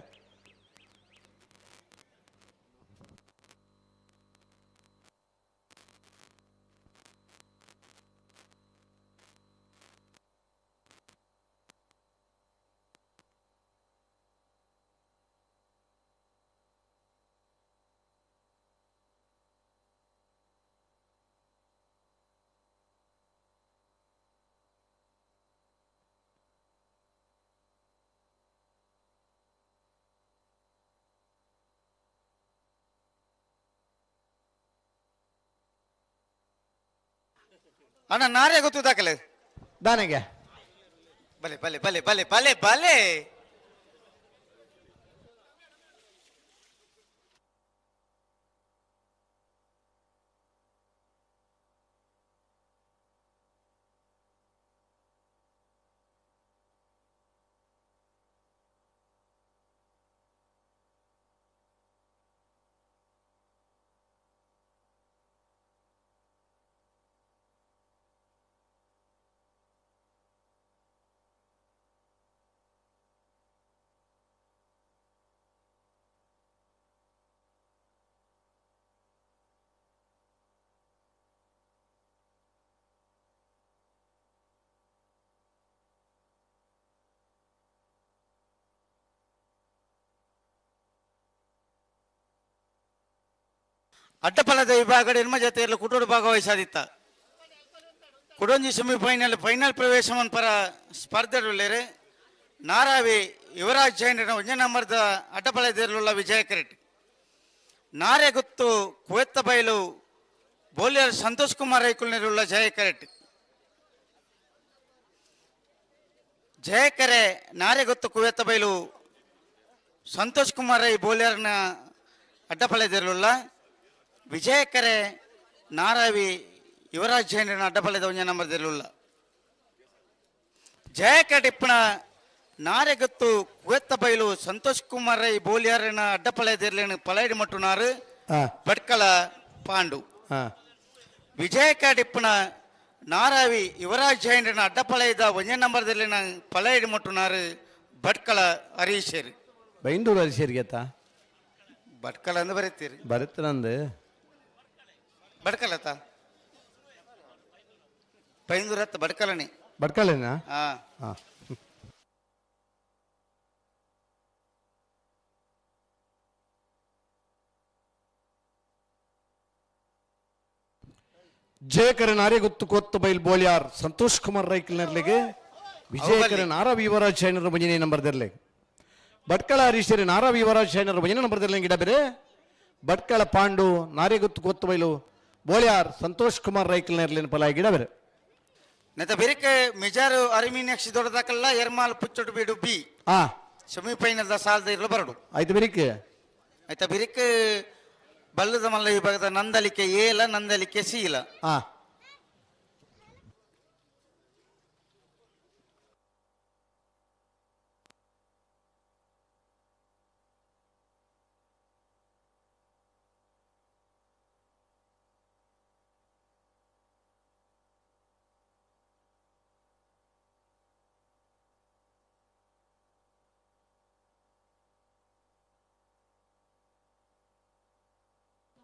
ಅಣ್ಣ ನಾರೇ ಗೊತ್ತು ದಾಖಲೆ ದಾನೆಗೆ ಬಲೆ ಬಲೆ ಬಲೆ ಬಲೆ ಬಲೆ ಬಲೆ ಅಡ್ಡಪಲದ ವಿಭಾಗದ ಎನ್ಮ ಜೊತೆಯಲ್ಲಿ ಕುಟೋಡು ಭಾಗವಹಿಸಾದಿತ್ತ ಕುಡೊಂಜಿ ಸೆಮಿಫೈನಲ್ ಫೈನಲ್ ಪ್ರವೇಶ ಪರ ಸ್ಪರ್ಧೆಡುಳ್ಳೇರು ನಾರಾವಿ ಯುವರಾಜ್ ಜೈನರ ಒಂಜ ನಂಬರ್ದ ಅಡ್ಡಪಲದಲ್ಲಿರುವ ವಿಜಯ ಕರೆಟ್ ನಾರೆಗುತ್ತು ಕುವೆತ್ತ ಬೈಲು ಬೋಲಿಯರ್ ಸಂತೋಷ್ ಕುಮಾರ್ ರೈಕುಲ್ನರುಳ್ಳ ಜಯ ಕರೆಟ್ ಜಯಕರೆ ನಾರೆಗುತ್ತು ಕುವೆತ್ತ ಬೈಲು ಸಂತೋಷ್ ಕುಮಾರ್ ರೈ ಬೋಲಿಯರ್ನ ಅಡ್ಡಪಲದಲ್ಲಿರುವ ವಿಜಯಕರೆ ನಾರಾವಿ ಯುವರಾಜ್ ಜೈನರನ್ನ ಅಡ್ಡಪಲೆದ ಒಂಜ ನಂಬರ್ದಲ್ಲಿಲ್ಲ ಜಯಕರ ಟಿಪ್ಪಣ ನಾರೆಗತ್ತು ಕುವೆತ್ತ ಬೈಲು ಸಂತೋಷ್ ಕುಮಾರ್ ರೈ ಬೋಲಿಯಾರನ ಅಡ್ಡಪಲೆದಿರ್ಲೇನು ಪಲೈಡಿ ಮಟ್ಟುನಾರು ಭಟ್ಕಳ ಪಾಂಡು. ವಿಜಯಕ ಟಿಪ್ಪಣ ನಾರಾವಿ ಯುವರಾಜ್ ಜೈನರನ್ನ ಅಡ್ಡಪಲೆದ ಒಂಜ ನಂಬರ್ದಲ್ಲಿನ ಪಲೈಡಿ ಮಟ್ಟುನಾರು ಭಟ್ಕಳ ಹರೀಶೇರಿ. ಬೈಂದೂರು ಹರೀಶೇರಿಗೆತ್ತ ಭಟ್ಕಳ ಅಂದು ಬರೀತೀರಿ ಬರುತ್ತನಂದು ಬಡ್ಕಲತ್ತ ಬೈಂದೂರತ್ತ ಬಡ್ಕಲನೆ ಬಡ್ಕಲೇನಾ? ಹಾ. ಜಯಕರ ನಾರೆಗುತ್ತು ಕೊತ್ತು ಬೈಲ್ ಬೋಳ್ಯಾರ್ ಸಂತೋಷ್ ಕುಮಾರ್ ರೈಕಲ್ನರ್ಲಿಗೆ ವಿಜಯಕರ ನಾರಾ ಯುವರಾಜ್ ಶೈನರ ಮಂಜನೇ ನಂಬರ್ದಿರ್ಲಿ ಭಟ್ಕಳ ಹರೀಶರಿ ನಾರಾ ಯುವರಾಜ್ ಶೈನರ ಮಂಜನೇ ನಂಬರ್ದಿರ್ಲಿ ಗಿಡ ಬೇರೆ ಭಟ್ಕಳ ಪಾಂಡು ನಾರೆಗುತ್ತು ಕೊತ್ತು ಬೈಲು ಬೋಳ್ಯಾರ್ ಸಂತೋಷ್ ಕುಮಾರ್ ರೈಕಲ್ನರ್ಲಿನ ಫಲ ಗಿಡ ಬೇರೆ. ನೆತ ಬೆರಿಕೆ ಮಿಜಾರು ಅರಿಮೀನಾಕ್ಷಿ ದೊಡ್ಡದಾಕಲ್ಲ ಎರ್ಮಾಲ್ ಪುಚ್ಚೊಟ್ಟು ಬೀಡು ಬಿ ಸೆಮಿಫೈನಲ್ the ಸಾಲದ ಇರಲು ಬರಡು. ಆಯ್ತು ಬೆರಿಕೆ ಆಯ್ತಾ ಬೆರಿಕೆ ಬಲ್ಲದ ಮಲ್ಲ ವಿಭಾಗದ ನಂದಲಿಕೆ ಏಲ ನಂದಲಿಕೆ ಸೀಲ.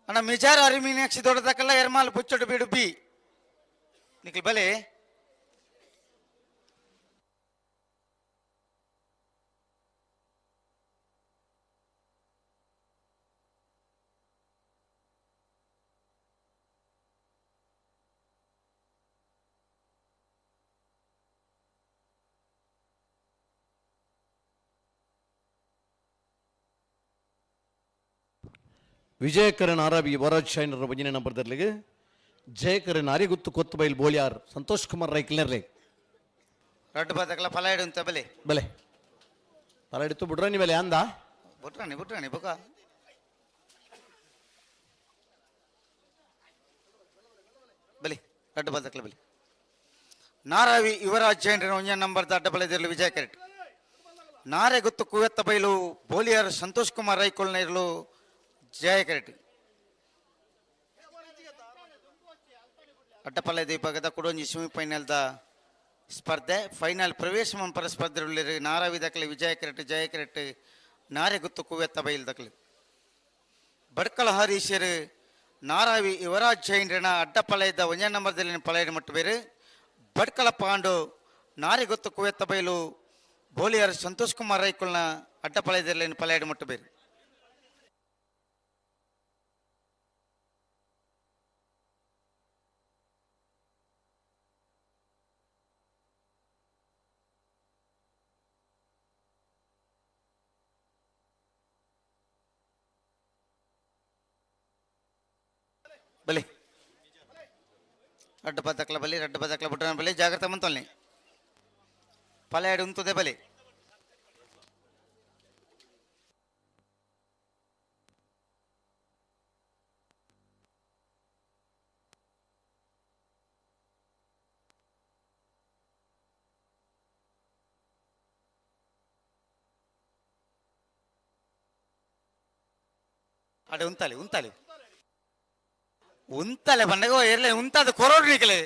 ಅಣ್ಣ ಮಿಜಾರ್ ಅರಿಮೀನಾಕ್ಷಿ ದೊಡ್ಡದಕ್ಕಲ್ಲ ಎರ್ಮಾಲ್ ಪುಚ್ಚೊಟ್ಟು ಬೀಡು ಬಿ. ನಿಖಿಲ್ ಬಲೆ ವಿಜಯಕರನ್ ಆರಾಬಿ ಯುವರಾಜ್ ಶೈನರ ಒಂಜನೇ ನಂಬರ್ ದರ್ಲಿಗೆ ಜಯಕರನ್ ಅರಿಗುತ್ತು ಕೊತ್ತುಬೈಲ್ ಬೋಳಿಯಾರ್ ಸಂತೋಷ್ ಕುಮಾರ್ ರೈಕ್ಲರ್ಲಿ ರಡ್ಡು ಬದಕಲ ಫಲ ಇಡುಂತ ಬಲೆ ಬಲೆ ಫಲ ಇಡ್ತು ಬಿಡ್ರಾಣಿ ಬಲೆ ಅಂದ ಬುಟ್ರಾಣಿ ಬುಟ್ರಾಣಿ ಬುಕ ಬಲಿ ರಡ್ಡು ಬದಕಲ ಬಲಿ ನಾರಾವಿ ಯುವರಾಜ್ ಜೈನರ ಒಂಜನೇ ನಂಬರ್ ಅಡ್ಡ ಬಲೆದಿರಲು ವಿಜಯ ಕರೆಟ್ ನಾರೆ ಗುತ್ತು ಕುವೆತ್ತ ಬೈಲು ಬೋಲಿಯಾರ್ ಸಂತೋಷ್ ಕುಮಾರ್ ರೈಕೊಲ್ನ ಇರಲು ಜಯ ಕರೆಟ್ ಅಡ್ಡಪಲ್ಲ ವಿಭಾಗದ ಕುಡೊಂಜಿ ಸೆಮಿಫೈನಲ್ದ ಸ್ಪರ್ಧೆ ಫೈನಲ್ ಪ್ರವೇಶ ಮಂಪರ ಸ್ಪರ್ಧೆ ನಾರಾವಿ ದಕಲೆ ವಿಜಯ ಕರೆಟ್ ಜಯ ಕರೆಟ್ ನಾರೆ ಗುತ್ತು ಕುವೆತ್ತ ಬೈಲ್ ದಕಲೆ ಬಡ್ಕಳ ಹರೀಶರು ನಾರಾವಿ ಯುವರಾಜ್ ಜೈನ್ರನ ಅಡ್ಡಪಲಯದ ಒಂಜನೇ ನಂಬರ್ದಲ್ಲಿ ಪಲಯದ ಮಟ್ಟು ಬೇರು ಬಡ್ಕಳ ಪಾಂಡು ನಾರೆ ಗುತ್ತು ಕುವೆತ್ತ ಬೈಲು ಬೋಲಿಯಾರ್ ಸಂತೋಷ್ ಕುಮಾರ್ ರೈಕುಲ್ನ ಅಡ್ಡಪಲಯದಲ್ಲಿ ಪಲಯದ ಮಟ್ಟು ಬೇರು ಬಲಿ ರಡ್ಡು ಬದಕ್ಲ ಬಲಿ ರಡ್ಡು ಬದಕ್ಲ ಬುಟ್ಟನ ಬಲಿ ಜಾಗ್ರತೆ ಮಂತೊಲ್ನಿ ಪಲೆಯಾಡಿ ಉಂತದೆ ಬಲಿ ಅಡೆ ಉಂತಾಲಿ ಉಂತಾಲಿ ಉಂತಲೆ ಬಂದಾಗ ಇರ್ಲಿ ಉಂತಾದ ಕೊರೋಡ್ ನಿಕಲೆ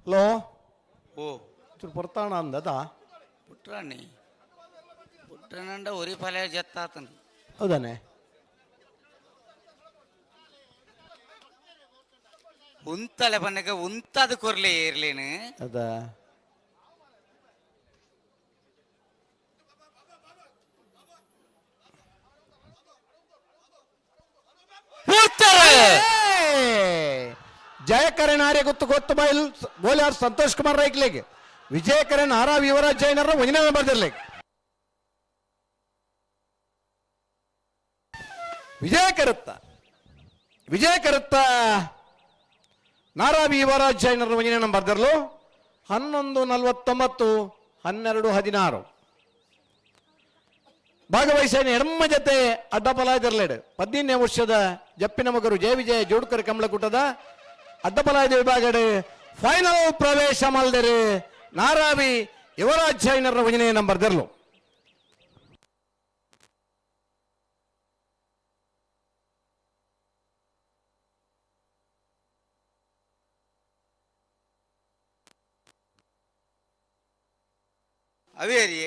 ಹಲೋ ಓ ಚೂರು ಪೊರ್ತಾಣ ಅಂದದ ಪುಟ್ರಾಣಿ ಪುಟ್ರನಂಡ ಒರಿ ಫಲ ಜತ್ತಾತನ ಹೌದಾನೆ ಉಂತಲೆ ಬನ್ನಗ ಉಂತಾದ ಕೊರ್ಲಿ ಇರ್ಲೇನು ಅದ ಜಯಕರಣ್ ಆರ್ಯ ಗೊತ್ತು ಗೊತ್ತು ಬೈಲ್ ಬೋಲಿಯಾರ್ ಸಂತೋಷ್ ಕುಮಾರ್ ರೈಕ್ಲೆಗ್ ವಿಜಯಕರಣ್ ಆರ್ ಯುವರಾಜ್ ಜೈನರ ಒಂಜನೇ ಬರ್ದಿರ್ಲಿಕ್ ವಿಜಯಕರತ್ತ ವಿಜಯಕರತ್ತ ನಾರಾವಿ ಯುವರಾಜ್ ಜೈನರ ಒಂಜನೇ ನಂಬರ್ ಬರ್ದಿರ್ಲು 11:49 12:16 ಭಾಗವಹಿಸೇನೆ ಎಡಮ್ಮ ಜೊತೆ ಅಡ್ಡಪಲಾಯದರ್ಲೇಡು 15ನೇ ವರ್ಷದ ಜಪ್ಪಿನ ಮಗರು ಜಯ ವಿಜಯ ಜೋಡ್ಕರ್ ಕಮಲಕೂಟದ ಅಡ್ಡಪಲಾಯದ ವಿಭಾಗಡೆ ಫೈನಲ್ ಪ್ರವೇಶ ಮಲ್ದರೆ ನಾರಾವಿ ಯುವರಾಜ್ ಜೈನರ ಒಂಜನೇ ನಂಬರ್ ದರ್ಲು. ಅವೇರಿ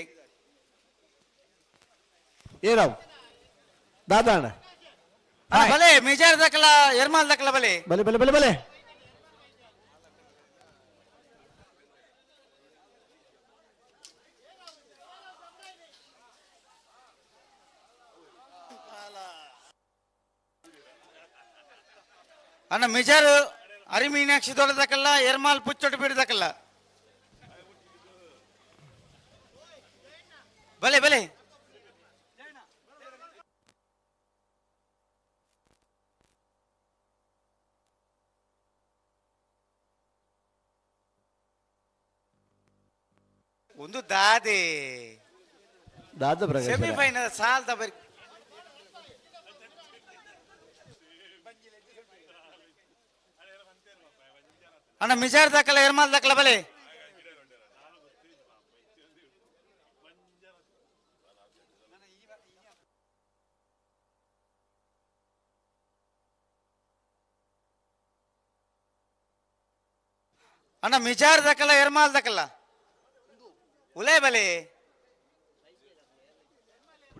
ಏರಾವ್ ದಾದಾಣ ಬಲೆ ಮಿಜಾರ್ ದಕಲ ಎರ್ಮಾಲ್ ದಕಲ ಬಲೆ ಬಲೆ ಬಲೆ ಬಲೆ ಬಲೆ ಅಣ್ಣ ಮಿಜಾರು ಅರಿಮೀನಾಕ್ಷಿ ದೊಡ್ಡದಕ್ಕಲ್ಲ ಎರ್ಮಾಲ್ ಪುಚ್ಚೊಟ್ಟು ಬಿಡದಕ್ಕಲ್ಲ ಬಲೆ ಬಲೆ ಒಂದು ದಾದೆ ದಾದ ಸೆಮಿಫೈನಲ್ ಸಾಲ್ದ ಬರಿ ಅಣ್ಣ ಮಿಜಾರ್ ದಾಖಲ ಎರ್ಮಾಲ್ ದಾಖಲ ಬಲೆ ಅಣ್ಣ ಮಿಜಾರ್ ದಾಖಲ ಎರ್ಮಾಲ್ ದಾಖಲ ಉಲೇ ಬಲೆ.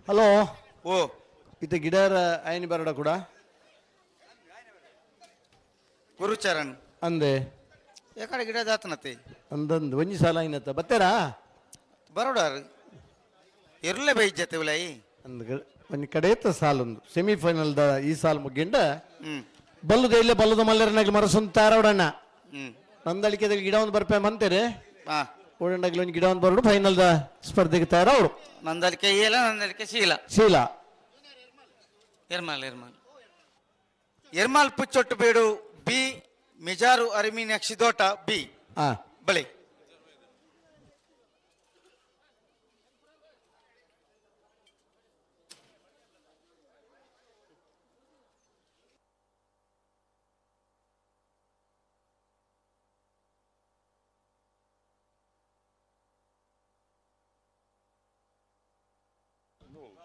ಹಲೋ ಓ ಇದು ಗಿಡರ ಐನಿ ಬರಡ ಕೂಡ ಗುರುಚರಣ್ ಅಂದೆ ಯಾಕಡೆ ಗಿಡ ಜಾತನತೆ ಅಂದಂದು ಒಂಜಿ ಸಾಲ ಐನತ್ತ ಬತ್ತೇರಾ ಬರೋಡಾರು ಎರ್ಲೆ ಬೈಜತೆ ಉಲೈ ಅಂದ್ ಒಂಜಿ ಕಡೇತ ಸಾಲೊಂದು ಸೆಮಿಫೈನಲ್ the ಈ ಸಾಲ್ ಮುಗ್ಗಿಂಡ ಹ್ಮ್ ಬಲ್ಲುದ ಇಲ್ಲೇ ಬಲ್ಲುದ ಮಲ್ಲರನಾಗ್ಲಿ ಮರಸೊಂದು ತಾರವಡಣ್ಣ ಹ್ಮ್ ನಂದಳಿಕೆದಲ್ಲಿ ಗಿಡ ಒಂದು ಬರ್ಪೆ ಮಂತೇರೆ ಹಾ ಓಡಂಡಾಗ್ಲಿ ಒಂದು ಗಿಡ ಒಂದು ಬರೋಡು ಫೈನಲ್ the ಸ್ಪರ್ಧೆಗೆ ತಯಾರವರು. ನಂದಳಿಕೆ ಏಲ ನಂದಳಿಕೆ ಶೀಲ ಶೀಲ ಎರ್ಮಾಲ್ ಎರ್ಮಾಲ್ ಎರ್ಮಾಲ್ ಪುಚ್ಚೊಟ್ಟು ಬೇಡು ಬಿ ಮಿಜಾರು ಅರಿಮೀನಾಕ್ಷಿ ದೋಟ ಬಿ ಹಾ ಬಲೆ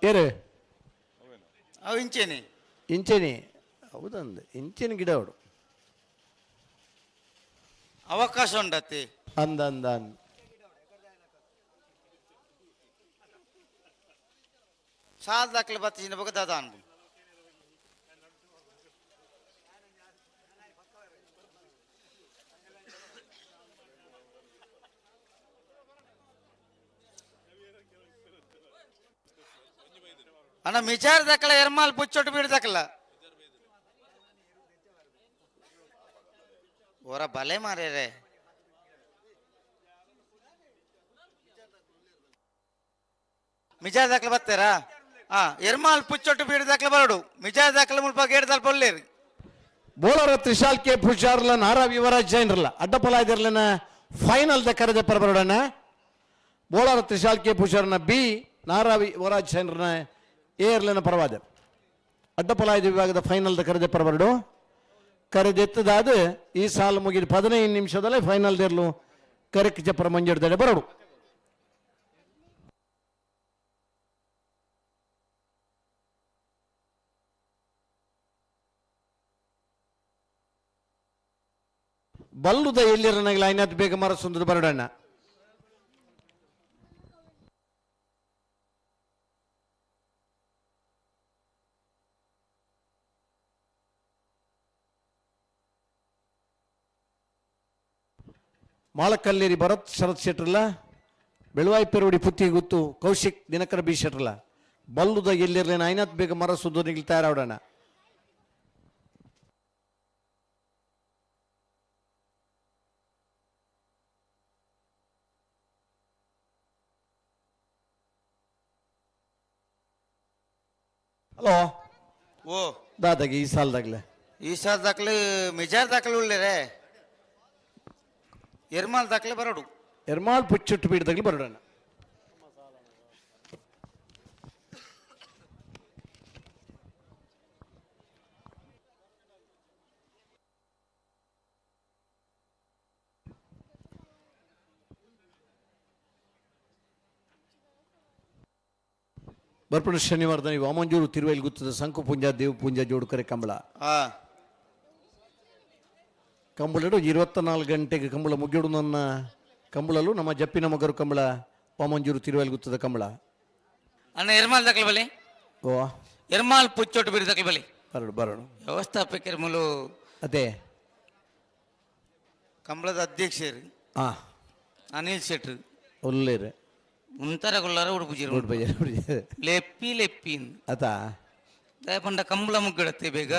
ಏರು ಅವು ಇಂಚೇನೆ ಇಂಚೇನಿ ಹೌದಂದು ಇಂಚೇನಿ ಗಿಡ ಅವಡು ಅವಕಾಶ ಉಂಡತಿ ಅಂದ ಅಂದ ಅಂದ ಸಾಲ್ ದಾಖಲೆ ಬತ್ತಿನ ಬಗ್ಗೆ ದಾದ ಅನ್ಬು ಅಣ್ಣ ಮಿಜಾರ್ ದಾಖಲ ಎರ್ಮಾಲ್ ಪುಚ್ಚೊಟ್ಟು ಬೀಡ್ ದಾಖಲ ಓರ ಬಲೆ ಮಾರ್ಯಾರೆ ಮಿಜಾರ್ ದಾಖಲೆ ಬರ್ತಾರಾ ಹಾ ಎರ್ಮಾಲ್ ಪುಚ್ಚೊಟ್ಟು ಬೀಡ್ ದಾಖಲೆ ಬರೋಡು ಮಿಜಾರ್ ದಾಖಲೆ ಮುಲ್ಪ ಗೇಡ್ ದಲ್ಪ ಒಳ್ಳೇರಿ ಬೋಲರ ತ್ರಿಶಾಲ್ ಕೆ ಪೂಜಾರ್ಲ ನಾರಾ ಯುವರಾಜ್ ಜೈನ್ರಲ್ಲ ಅಡ್ಡಪಲ ಇದಿರ್ಲನ ಫೈನಲ್ the ಕರೆದ ಪರ ಬರೋಡಣ್ಣ. ಬೋಳರ ತ್ರಿಶಾಲ್ ಕೆ ಪೂಜಾರ್ನ ಬಿ ನಾರಾ ಯುವರಾಜ್ ಜೈನ್ರನ ಎ ಇರ್ಲನ ಪರವಾದ ಅಡ್ಡಪಲಾಯದ ವಿಭಾಗದ ಫೈನಲ್ the ಕರೆದ ಪರ ಬರಡು ಕರೆದೆತ್ತದಾದ ಈ ಸಾಲು ಮುಗಿದ 15 ನಿಮಿಷದಲ್ಲೇ ಫೈನಲ್ ದೇರ್ಲು ಕರೆಕ್ ಜಪ್ಪರ ಮಂಜುಡ್ದಡೆ ಬರೋಡು. ಬಲ್ಲುದ ಎಲ್ಲಿರನಾಗಲಿ ಐನಾತ್ ಬೇಗ ಮರ ಸುಂದರ ಬರಡಣ್ಣ. ಮಾಳಕಲ್ಲೇರಿ ಭರತ್ ಶರತ್ ಶೆಟ್ರಲ್ಲ ಬೆಳವಾಯಿ ಪೆರುಡಿ ಪುತ್ತಿ ಗುತ್ತು ಕೌಶಿಕ್ ದಿನಕರ ಬಿ ಶೆಟ್ರಲ್ಲ ಬಲ್ಲುದ ಎಲ್ಲಿರಲಿನ ಐನಾತ್ ಬೇಗ ಮರ ಸುಂದರ ತಯಾರಾಡೋಣ. ಹಲೋ ಓ ದಾದಾಗಿ ಈ ಸಾಲದಾಗ್ಲೆ ಈ ಸಾಲದಾಗ್ಲೆ ಮಿಜಾರ್ ದಾಖಲೆ ಉಳ್ಳೇರೆ ಎರ್ಮಾಲ್ ದಾಖಲೆ ಬರೋಡು ಎರ್ಮಾಲ್ ಪುಚ್ಚುಟ್ಟು ಬೀಡ್ದಾಗ್ಲಿ ಬರೋಡಣ್ಣ. ಬರ್ಪಣ ಶನಿವಾರದ ನೀವು ವಾಮಂಜೂರು ತಿರುವೈಲ್ ಗುತ್ತದ ಸಂಕು ಪುಂಜ ದೇವ ಪುಂಜ ಜೋಡುಕರೆ ಕಂಬಳ ಕಂಬಳಡು 24 ಗಂಟೆಗೆ ಕಂಬಳ ಮುಗಿಯೋಡು ನನ್ನ ಕಂಬಳಲು ನಮ್ಮ ಜಪ್ಪಿನ ಮಗರು ಕಂಬಳ ವಾಮಂಜೂರು ತಿರುವೈಲ್ ಗುತ್ತದ ಕಂಬಳ. ಅಣ್ಣ ಎರ್ಮಾಲ್ ದಾಖಲೆ ಬಲಿ ಓ Ermal ಪುಚ್ಚೊಟ್ಟು ಬಿಡಿದಕ್ಕೆ ಬಲಿ ಬರಡು ಬರಡು ವ್ಯವಸ್ಥಾಪಕರ ಮೂಲು ಅದೇ ಕಂಬಳದ ಅಧ್ಯಕ್ಷರು ಅನಿಲ್ ಶೆಟ್ರು ಒಲ್ಲೇರು ಮುಂತರ ಗೊಲ್ಲಾರ ಉಡುಪುಜಿರು ಉಡುಪುಜಿರು ಲೆಪ್ಪಿ ಲೆಪ್ಪಿ ಅತ ದಯಪಂಡ ಕಂಬಳ ಮುಗ್ಗಿಡತ್ತೆ ಬೇಗ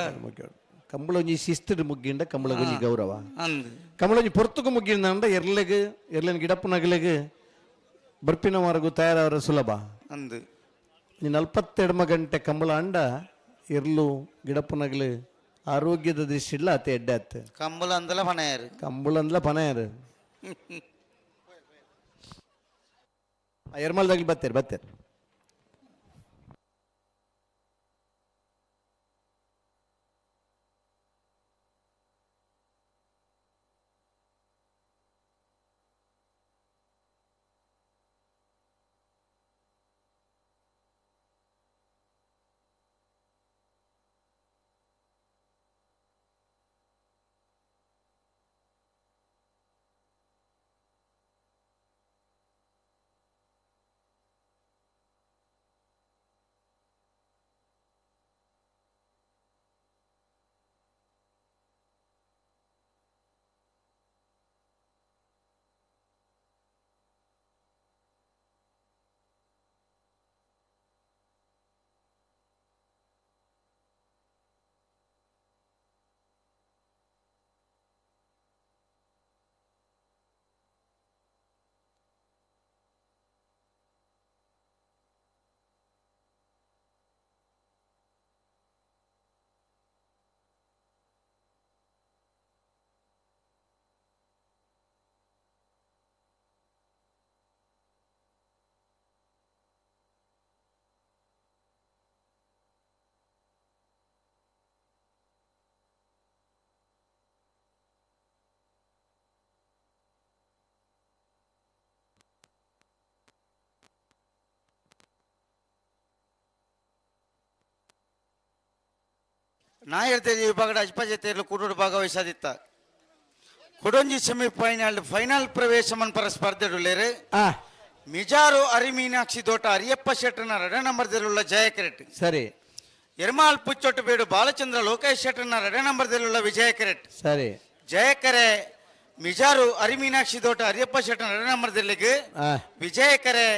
ಕಂಬಳ ಒಂಜಿ ಶಿಸ್ತಿಡ್ ಮುಗ್ಗಿಂಡ ಕಂಬಳ ಒಂಜಿ ಗೌರವ ಅಂದ್ ಕಂಬಳ ಒಂಜಿ ಪೊರ್ತುಗು ಮುಗ್ಗಿಂಡ ಎರ್ಲೆಗ್ ಎರ್ಲೆನ್ ಗಿಡಪ್ಪನಗಲೆಗ್ ಬರ್ಪಿನ ವಾರಗು ತಯಾರವರ ಸುಲಭ ಅಂದ್ ನೀನು 42 ಗಂಟೆ ಕಂಬಳ ಅಂಡ ಎರ್ಲು ಗಿಡಪ್ಪನಗಲು ಆರೋಗ್ಯದ ದೃಷ್ಟಿಲ್ಲ ಅತಿ ಎಡ್ಡೆ ಆತು ಕಂಬಳ ಅಂದಲ ಪಣಯಾರು ಕಂಬಳ ಅಂದಲ ಪಣಯಾರು ಎರ್ಮಲ್ದಾಗಲಿ ಬರ್ತಾರೆ ಬರ್ತಾರೆ ನಾಯರ್ ವಿಭಾಗದ ಅಜ್ಪಜತೆಯಲ್ಲಿ ಕೂಡೋಡು ಭಾಗವಹಿಸದಿತ್ತ ಕೊಡೊಂಜಿ ಸೆಮಿಫೈನಲ್ ಫೈನಲ್ ಪ್ರವೇಶ ಮನ್ಪರ ಸ್ಪರ್ಧೆಡುಳ್ಳೇರು ಮಿಜಾರು ಅರಿಮೀನಾಕ್ಷಿ ದೋಟ ಅರಿಯಪ್ಪ ಶೆಟ್ಟರ್ನ ರಡ ನಂಬರ್ದಲ್ಲುಳ್ಳ ಜಯಕರೆಟ್ ಸರಿ ಎರ್ಮಾಲ್ ಪುಚ್ಚೊಟ್ಟು ಬೇಡು ಬಾಲಚಂದ್ರ ಲೋಕೇಶ್ ಶೆಟ್ಟರ್ನ ರಡ ನಂಬರ್ದಲ್ಲುಳ್ಳ ವಿಜಯಕರೆಟ್ ಸರಿ ಜಯಕರೆ ಮಿಜಾರು ಅರಿಮೀನಾಕ್ಷಿ ದೋಟ ಅರಿಯಪ್ಪ ಶೆಟ್ಟರ್ನ ರಡ ನಂಬರ್ದಲ್ಲಿಗೆ ವಿಜಯಕರೆ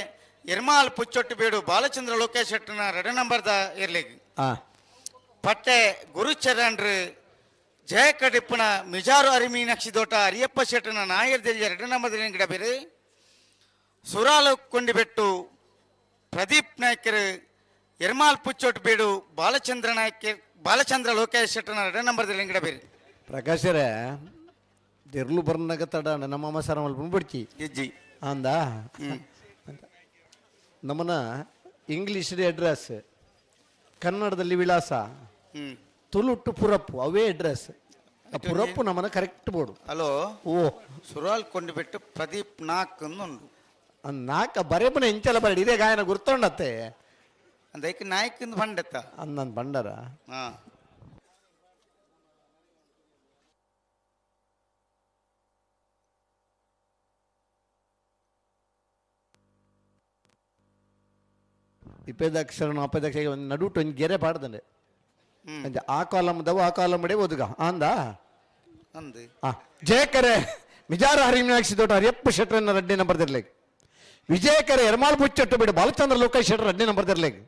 ಎರ್ಮಾಲ್ ಪುಚ್ಚೊಟ್ಟು ಬೇಡು ಬಾಲಚಂದ್ರ ಲೋಕೇಶ್ ಶೆಟ್ಟರ್ನ ರಡ ನಂಬರ್ದ ಇರ್ಲಿಗೆ ಪಟ್ಟೆ ಗುರುಚರಣ್ರು ಜಯಕಡಿಪ್ಪನ ಮಿಜಾರು ಅರಿಮೀನಾಕ್ಷಿ ದೋಟ ಅರಿಯಪ್ಪ ಶೆಟ್ಟನ ನಾಯರ್ ದೆಲ್ಯ ಎರಡು ನಂಬರ್ ಗಿಡ ಬೇರೆ ಸುರಾಲು ಕೊಂಡಿಬೆಟ್ಟು ಪ್ರದೀಪ್ ನಾಯ್ಕರು ಎರ್ಮಾಲ್ ಪುಚ್ಚೋಟ್ ಬೇಡು ಬಾಲಚಂದ್ರ ನಾಯ್ಕ ಬಾಲಚಂದ್ರ ಲೋಕೇಶ್ ಶೆಟ್ಟನ ಎರಡು ನಂಬರ್ ಗಿಡ ಬೇರೆ ಪ್ರಕಾಶರೇ ದೆರ್ಲು ಬರ್ನಾಗ ತಡ ನಮ್ಮ ಮಸಾರ ಮಲ್ಪ ಬಿಡ್ಚಿ ಇಜ್ಜಿ ಅಂದ ನಮ್ಮನ ಇಂಗ್ಲೀಷ್ ಅಡ್ರೆಸ್ ಕನ್ನಡದಲ್ಲಿ ವಿಳಾಸ ತುಳುಟು ಪುರಪ್ಪು ಅವೇ ಅಡ್ರೆಸ್ ಆ ಪುರಪ್ಪು ನಮ್ಮನ್ನ correct board hello ಓ ಸುರಾಲ್ ಕೊಂಡಿಬಿಟ್ಟು ಪ್ರದೀಪ್ ನಾಕ್ ಉಂಡು ನಾಲ್ಕ ಬರೇಪನ ಎಂಚಲ ಬರಡಿ ಇದೇ ಗಾಯನ ಗುರ್ತೊಂಡತ್ತೆ ಅಂದಕ್ಕೆ ನಾಯ್ಕಂದು ಬಂಡೆತ್ತ ಅಂದನ್ ಬಂಡರ ಹಾ ಇಪ್ಪೈದು ಅಕ್ಷರ ಒಂದು ನಡುಟು ಒಂದು ಗೆರೆ ಪಾಡ್ದಂಡೆ ಅಂಚ ಆ ಕಾಲಮ್ ದವು ಆ ಕಾಲಮ್ ಬಡೆ ಓದುಗ ಅಂದ ಅಂದು ಜಯಕರೆ ಮಿಜಾರ ಹರಿಮೀನಾಕ್ಷಿ ದೊಡ್ಡ ಹರಿಯಪ್ಪ ಶೆಟ್ಟರನ್ನ ರಡ್ಡಿ ನಂಬರ್ ದಿರ್ಲಿಕ್ ವಿಜಯಕರೆ ಎರ್ಮಾಲ್ ಬುಚ್ಚೊಟ್ಟು ಬಿಡು ಬಾಲಚಂದ್ರ ಲೋಕೇಶ್ ಶೆಟ್ಟರ್ ರಡ್ಡಿ ನಂಬರ್ ದಿರ್ಲಿಕ್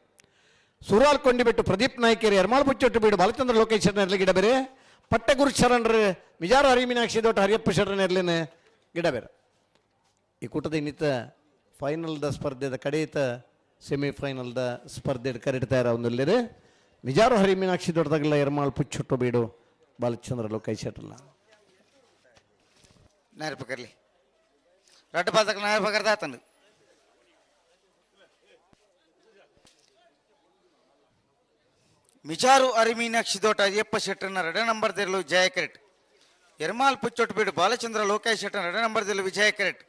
ಸುರಾಲ್ ಕೊಂಡಿಬಿಟ್ಟು ಪ್ರದೀಪ್ ನಾಯ್ಕರು ಎರ್ಮಾಲ್ ಬುಚ್ಚೊಟ್ಟು ಬಿಡು ಬಾಲಚಂದ್ರ ಲೋಕೇಶ್ ಶೆಟ್ಟರ್ ಇರ್ಲಿ ಗಿಡ ಬೇರೆ ಪಟ್ಟಗುರು ಶರಣರು ಮಿಜಾರ ಹರಿಮೀನಾಕ್ಷಿ ದೊಡ್ಡ ಹರಿಯಪ್ಪ ಶೆಟ್ಟರನ್ನ ಇರ್ಲಿನ ಗಿಡ ಬೇರೆ. ಈ ಕೂಟದ ಇನ್ನಿತ ಫೈನಲ್ದ ಸ್ಪರ್ಧೆದ ಕಡೆಯಿತ ಸೆಮಿಫೈನಲ್ದ ಸ್ಪರ್ಧೆ ಕರೆಡ್ತಾ ಇರೋ ಒಂದಲ್ಲಿರು ಮಿಜಾರು ಹರಿ ಮೀನಾಕ್ಷಿ ದೊಡ್ಡದಾಗಲ್ಲ ಎರ್ಮಾಳ್ ಪುಚ್ಚುಟ್ಟು ಬೀಡು ಬಾಲಚಂದ್ರ ಲೋಕೇಶ್ ಶೆಟ್ಟರ್ಲ ನಾಯರ್ ಪಕರ್ಲಿ ರಡ್ಡು ಪಾದಕ ನಾಯರ್ ಪಕರ್ದ ಆತನು ಮಿಜಾರು ಅರಿಮೀನಾಕ್ಷಿ ದೋಟ ಅಯ್ಯಪ್ಪ ಶೆಟ್ಟರ್ನ ರಡ ನಂಬರ್ ದಿರಲು ಜಯಕರೆಟ್ ಎರ್ಮಾಲ್ ಪುಚ್ಚೊಟ್ಟು ಬೀಡು ಬಾಲಚಂದ್ರ ಲೋಕೇಶ್ ಶೆಟ್ಟರ್ನ ರಡ ನಂಬರ್ ದಿರಲು ವಿಜಯಕರೆಟ್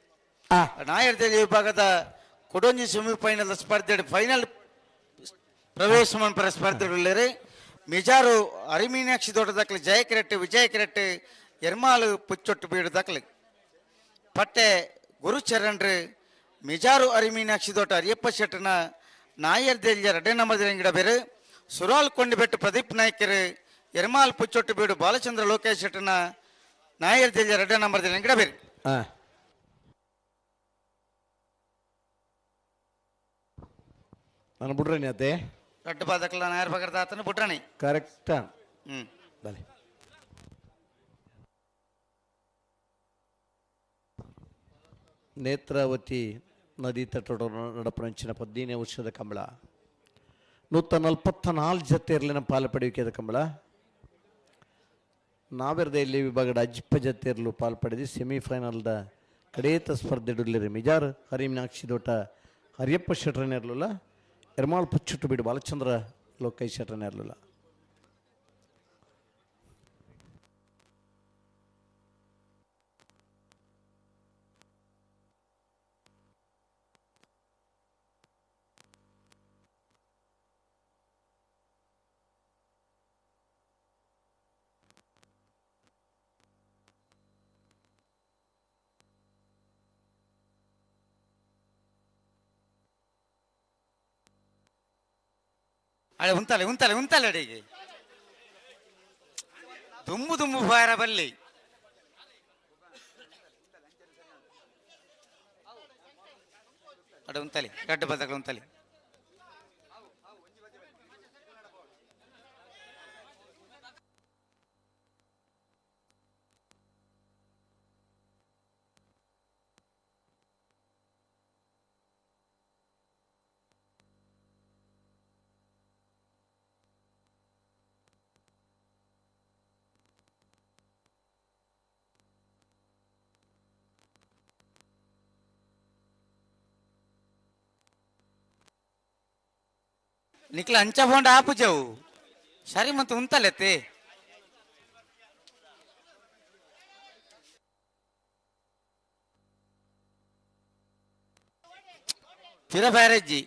ನಾಯರ್ ದೇವಿ ವಿಭಾಗದ ಕೊಡೊಂಜಿ ಸೆಮಿಫೈನಲ್ ಸ್ಪರ್ಧೆ ಫೈನಲ್ ಪ್ರವೇಶ ಮನ್ಪರ ಸ್ಪರ್ಧೆಡುಳ್ಳೇರು ಮಿಜಾರು ಅರಿಮೀನಾಕ್ಷಿ ದೋಟ ದಾಖಲೆ ಜಯಕರೆಟ್ ವಿಜಯಕರೆಟ್ ಎರ್ಮಾಲು ಪುಚ್ಚೊಟ್ಟು ಬೀಡು ದಾಖಲೆ ಪಟ್ಟೆ ಗುರುಚರಣ್ರು ಮಿಜಾರು ಅರಿಮೀನಾಕ್ಷಿ ದೋಟ ಅರಿಯಪ್ಪ ಶೆಟ್ಟರ್ನ ನಾಯರ್ ದೇಲಿಯ ರಡ್ಡೆ ನಂಬರ್ ಗಿಡ ಬೇರೆ ಸುರಾಲ್ ಕೊಂಡಿಬೆಟ್ಟು ಪ್ರದೀಪ್ ನಾಯ್ಕರು ಎರ್ಮಾಲ್ ಪುಚ್ಚೊಟ್ಟು ಬೀಡು ಬಾಲಚಂದ್ರ ಲೋಕೇಶ್ ಶೆಟ್ಟನ ನಾಯರ್ ಜಲ್ಜ ರಡ್ಡ ನಂಬರ್ ಗಿಡಬೇರಿ. ನಾನು ಬಿಡ್ರೇನಿ ಅತ್ತೆ ರಡ್ಡ ಪಾದಕಲ ನಾಯರ್ ಬಗರ್ದಾತನ ಬಿಡ್ರಣಿ ಕರೆಕ್ಟ್. ಬಲೆ ನೇತ್ರಾವತಿ ನದಿ ತಟದ ನಡಪನಂಚಿನ 15 ವರ್ಷದ ಕಂಬಳ 144 ಜತೆ ಇರಲಿನ ಪಾಲು ಪಡೆಯುವಿಕೆದ ಕಂಬಳ ನಾವೆರ್ದೆಯಲ್ಲಿ ವಿಭಾಗದ ಅಜ್ಪ ಜತೆ ಇರಲು ಪಾಲು ಪಡೆದು ಸೆಮಿಫೈನಲ್ದ ಕಡೇತ ಸ್ಪರ್ಧೆ ಡುಲ್ಲಿರಿ ಮಿಜಾರ್ ಹರಿಮೀನಾಕ್ಷಿ ದೋಟ ಹರಿಯಪ್ಪ ಶೆಟ್ರನೇ ಇರಲಿಲ್ಲ, ಎರ್ಮಾಳ್ ಪುಚ್ಚುಟ್ಟು ಬಿಡು ಬಾಲಚಂದ್ರ ಲೋಕೈ ಶೆಟ್ರನೇ ಇರಲಿಲ್ಲ. ಅಳೆ ಉಂತಾಲೆ ಉಂತಾಲೆ ಉಂತಾಲೆ ಅಡಿಗೆ ದುಮ್ಮು ದುಮ್ಮು ಬಾರ ಬಲ್ಲಿ ಅಡೆ ಉಂತಾಲೆ ರಡ್ಡ ಬದಗಳು ಉಂತಾಲೆ. ನಿಕ್ಲ ಅಂಚ ಬೋಂಡ ಆಪುಜವು ಸರಿ ಮತ್ತು ಉಂತಲೆತ್ತೆ. ತಿರ ಬ್ಯಾರೇಜಿ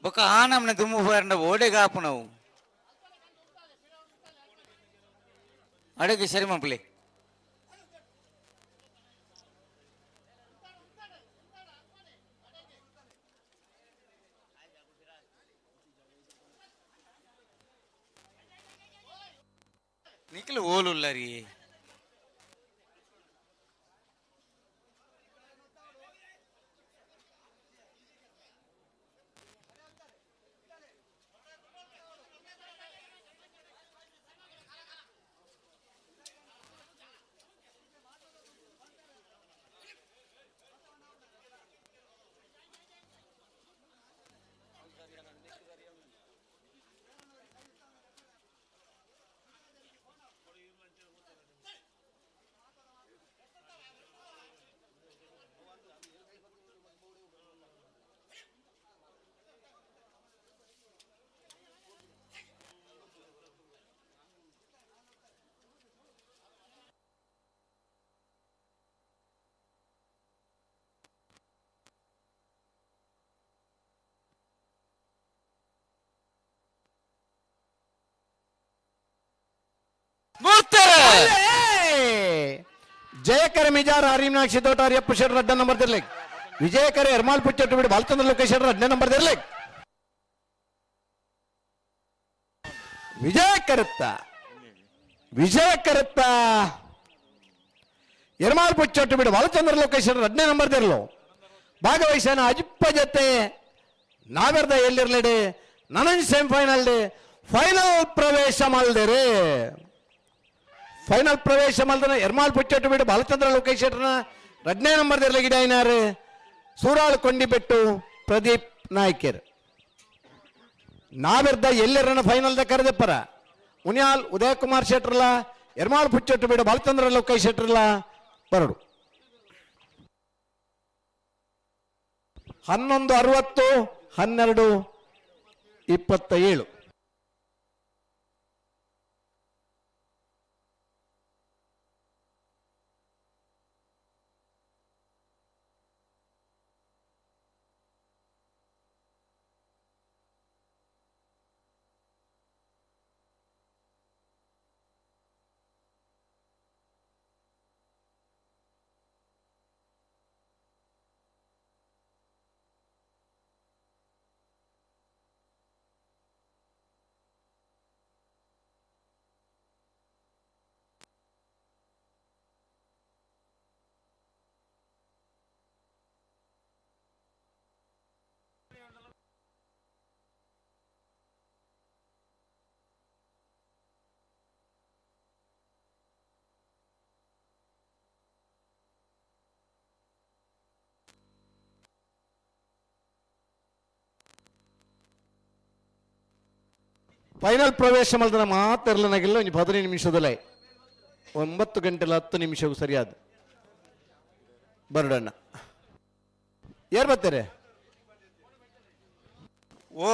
ಬೊಕ ಆ ನಮ್ನೆ ದುಮ್ಮು ಬಾರಂಡ ಓಡೆಗಾಪು ನಾವು ಅಡುಗೆ ಸರಿ ಮಂಪ್ಲಿ. ನಿಖಿಲ್ ಓಲುಲ್ಲರಿ ಜಯಕರ ಮಿಜಾರ್ ಹರಿಮೀನಾಕ್ಷಿ ತೋಟ ಹರಿಯಪ್ಪ ಶೆಟ್ಟರ್ ಅಡ್ಡ ನಂಬರ್ ದಿರ್ಲಿ. ವಿಜಯಕರ ಎರ್ಮಾಲ್ ಪುಚ್ಚಟ್ಟು ಬಿಡು ಬಾಲಚಂದ್ರ ಲೋಕೇಶ್ ಶೆಟ್ಟರ್ ಅಡ್ಡ ನಂಬರ್ ದಿರ್ಲಿ. ವಿಜಯಕರತ್ತ ವಿಜಯಕರತ್ತ ಎರ್ಮಾಲ್ ಪುಚ್ಚಟ್ಟು ಬಿಡು ಬಾಲಚಂದ್ರ ಲೋಕೇಶ್ ಶೆಟ್ಟರ್ ಅಡ್ಡ ನಂಬರ್ ದಿರ್ಲು. ಭಾಗವಹಿಸನ ಅಜಿಪ್ಪ ಜೊತೆ ನಾವೆರ್ದ ಎಲ್ಲಿರ್ಲೆಡೆ ನನಂಜ್ ಸೆಮಿಫೈನಲ್ ಫೈನಲ್ ಪ್ರವೇಶ ಮಲ್ದೇರೆ. ಫೈನಲ್ ಪ್ರವೇಶ ಮಲ್ದನ ಎರ್ಮಾಲ್ ಪುಚ್ಚಟ್ಟು ಬಿಡು ಬಾಲಚಂದ್ರ ಲೋಕೇಶ್ ಶೆಟ್ಟರ್ನ ಎರಡನೇ ನಂಬರ್ ಗಿಡ ಸೂರಾಳ್ ಕೊಂಡಿಬೆಟ್ಟು ಪ್ರದೀಪ್ ನಾಯ್ಕರ್. ನಾವೆರ್ದ ಎಲ್ಲರನ್ನ ಫೈನಲ್ದ ಕರೆದಪ್ಪರ ಮುನಿಯಾಲ್ ಉದಯ ಕುಮಾರ್ ಶೆಟ್ಟರ್ಲ ಎರ್ಮಾಲ್ ಪುಚ್ಚಟ್ಟು ಬಿಡು ಬಾಲಚಂದ್ರ ಲೋಕೇಶ್ ಶೆಟ್ಟರ್ಲ ಬರಡು. 11:60 12:27. ಫೈನಲ್ ಪ್ರವೇಶ ಮಲ್ದನ ಮಾತಿರ್ಲನಾಗಿಲ್ಲ ಒಂದು 15 ನಿಮಿಷದಲ್ಲೇ 9:10 ಸರಿಯಾದ ಬರಡಣ್ಣ. ಯಾರು ಬರ್ತಾರೆ? ಓ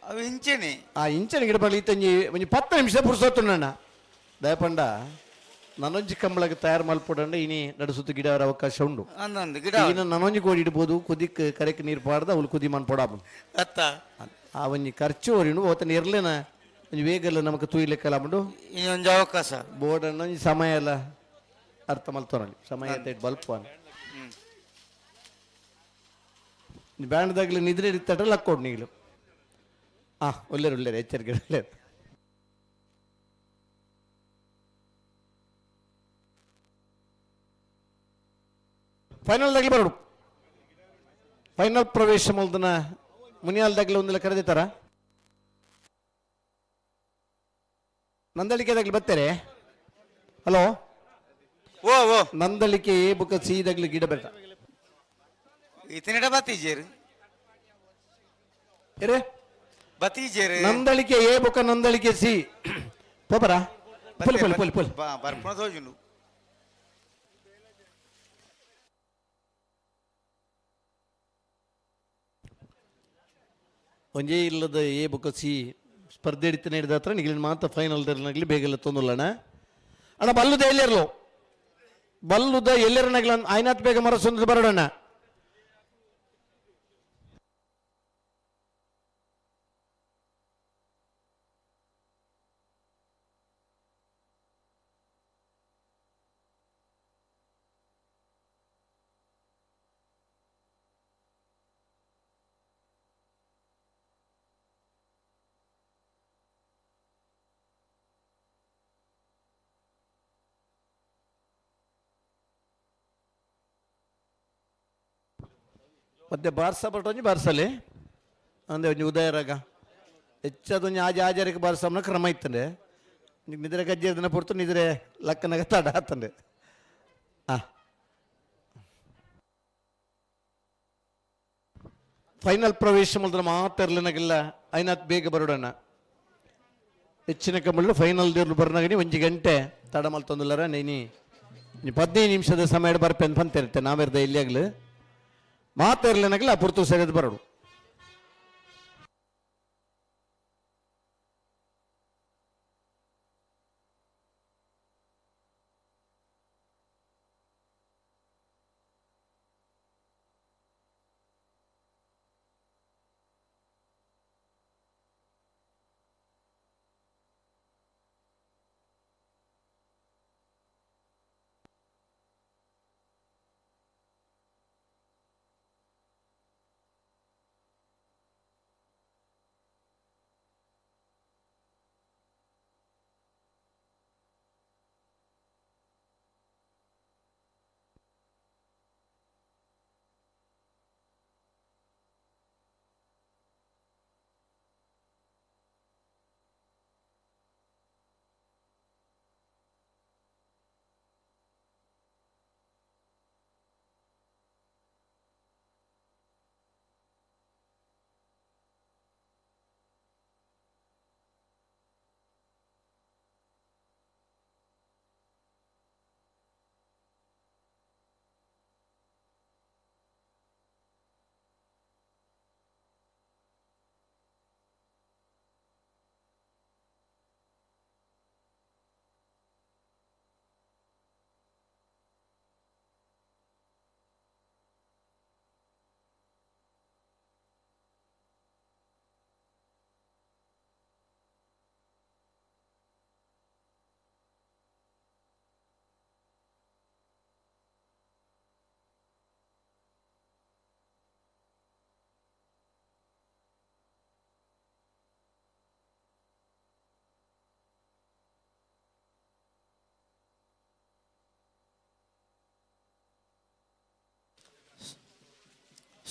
ಅವು ಇಂಚೆನೆ. ಆ ಇಂಚನೆ ಗಿಡ ಬರಲಿ ಇತ್ತಂಜಿ ಒಂಜಿ 10 ನಿಮಿಷ ಪುರುಸೊತ್ತುಣ್ಣಣ್ಣ. ದಯಪಂಡ ನನೊಂಜಿ ಕಂಬಳಗೆ ತಯಾರು ಮಲ್ಪೊಡಂಡ ಇನಿ ನಡುಸುತ್ತು ಗಿಡ ಅವಕಾಶ ಉಂಡು. ಅಂದಂದು ಗಿಡ ಇನ್ನು ನನೊಂಜಿ ಕೋಡಿ ಇಡ್ಬೋದು ಕುದಿಕ್ ಕರೆಕ್ ನೀರು ಪಾಡ್ದ ಅವಳು ಕುದಿ ಮನ್ಪೊಡಾಬ ಅತ್ತ ಆ ಒಂಜಿ ಖರ್ಚು ಓರಿನು ಓತನ ಇರ್ಲೇನ ಒಂಜಿ ವೇಗಲ್ಲ ನಮಕ್ ತೂಯ್ಲೆಕ್ಕಲ್ಲ ಉಂಡು. ಇನ್ನೊಂದು ಅವಕಾಶ ಬೋರ್ಡನ್ನ ಒಂಜಿ ಸಮಯ ಎಲ್ಲ ಅರ್ಥ ಮಲ್ತೋನಲ್ಲಿ ಸಮಯ ಬಲ್ಪ್ ಬ್ಯಾಂಡ್ದಾಗ್ಲಿ ನಿದ್ರೆ ಇತ್ತಟ ಲಕ್ಕೋಡು ನೀಗ್ಲು. ಆ ಒಳ್ಳೆರು ಒಳ್ಳೆರು ಎಚ್ಚರಿಕೆ ಒಳ್ಳೆರು. ಫೈನಲ್ ದಾಗ್ಲಿ ಬರೋಡು. ಫೈನಲ್ ಪ್ರವೇಶ ಮಲ್ದನ ಮುನಿಯಾಲ್ದಾಗ್ಲಿ ಒಂದೆಲ್ಲ ಕರೆದಿತ್ತಾರ ನಂದಳಿಕೆದಾಗ್ಲಿ ಬರ್ತಾರೆ. ಹಲೋ ಓ ಓ ನಂದಳಿಕೆ ಎ ಬುಕ್ಕ ಸಿ ದಾಗ್ಲಿ ಗಿಡ ಬೇಡ ಇತನಿಡ ಬತ್ತೀಜೇರು ಏರೆ ಬತ್ತೀಜೇರು ನಂದಳಿಕೆ ಎ ಬುಕ್ಕ ನಂದಳಿಕೆ ಸಿ ಪೋಪರ ಪುಲ್ ಪುಲ್ ಪುಲ್ ಪುಲ್ ಬರ್ಪಣ ತೋಜುಂಡು. ಒಂಜೇ ಇಲ್ಲದ ಎ ಬುಕ್ಕ ಸಿ ಸ್ಪರ್ಧೆ ಹಿಡಿತ ಹಿಡಿದ ಹತ್ರ ನಿಗಿಲಿನ ಮಾತ್ರ ಫೈನಲ್ ನಗಲಿ ಬೇಗೆಲ್ಲ ತೊಂದಲ್ಲಣ್ಣ. ಅಣ್ಣ ಬಲ್ಲುದ ಎಲ್ಲಿರಲು ಬಲ್ಲುದ ಎಲ್ಲರನಗಲ ಆಯ್ನಾತ್ ಬೇಗ ಮರಸೊಂದು ಬರೋಣ. ಮತ್ತೆ ಬಾರ್ಸ ಬಟ್ಟೊಂಜಿ ಬಾರ್ಸಲಿ ಅಂದೆ ಒಂಜಿ ಉದಯರಾಗ ಹೆಚ್ಚದೊಂಜಿ ಆಜ ಆಜಾರಿಗೆ ಬಾರ್ಸಮ್ನ ಕ್ರಮ ಇತ್ತಂಡೆ. ನಿದ್ರೆ ಗಜ್ಜೆ ದಿನ ಪುರ್ತು ನಿದ್ರೆ ಲಕ್ಕನಾಗ ತಡ ಆತಂಡೆ. ಆ ಫೈನಲ್ ಪ್ರವೇಶ ಮಲ್ದ್ರ ಮಾತಿರ್ಲಿನಾಗಿಲ್ಲ ಐನಾತ್ ಬೇಗ ಬರೋಡಣ್ಣ. ಹೆಚ್ಚಿನ ಕಂಬಳು ಫೈನಲ್ ದೇವ್ರು ಬರ್ನಾಗನಿ ಒಂಜಿ ಗಂಟೆ ತಡ ಮಲ್ತೊಂದುಲ್ಲರ ನೈನಿ 15 ನಿಮಿಷದ ಸಮಯ ಬರ್ಪೆನ್ ಬಂತಿರುತ್ತೆ ನಾವಿರ್ದ ಇಲ್ಲಿ ಆಗ್ಲು ಮಾತಿರ್ಲಿನಾಗಲ್ಲ ಆ ಪುರ್ತು ಸರಿದು ಬರೋಡು.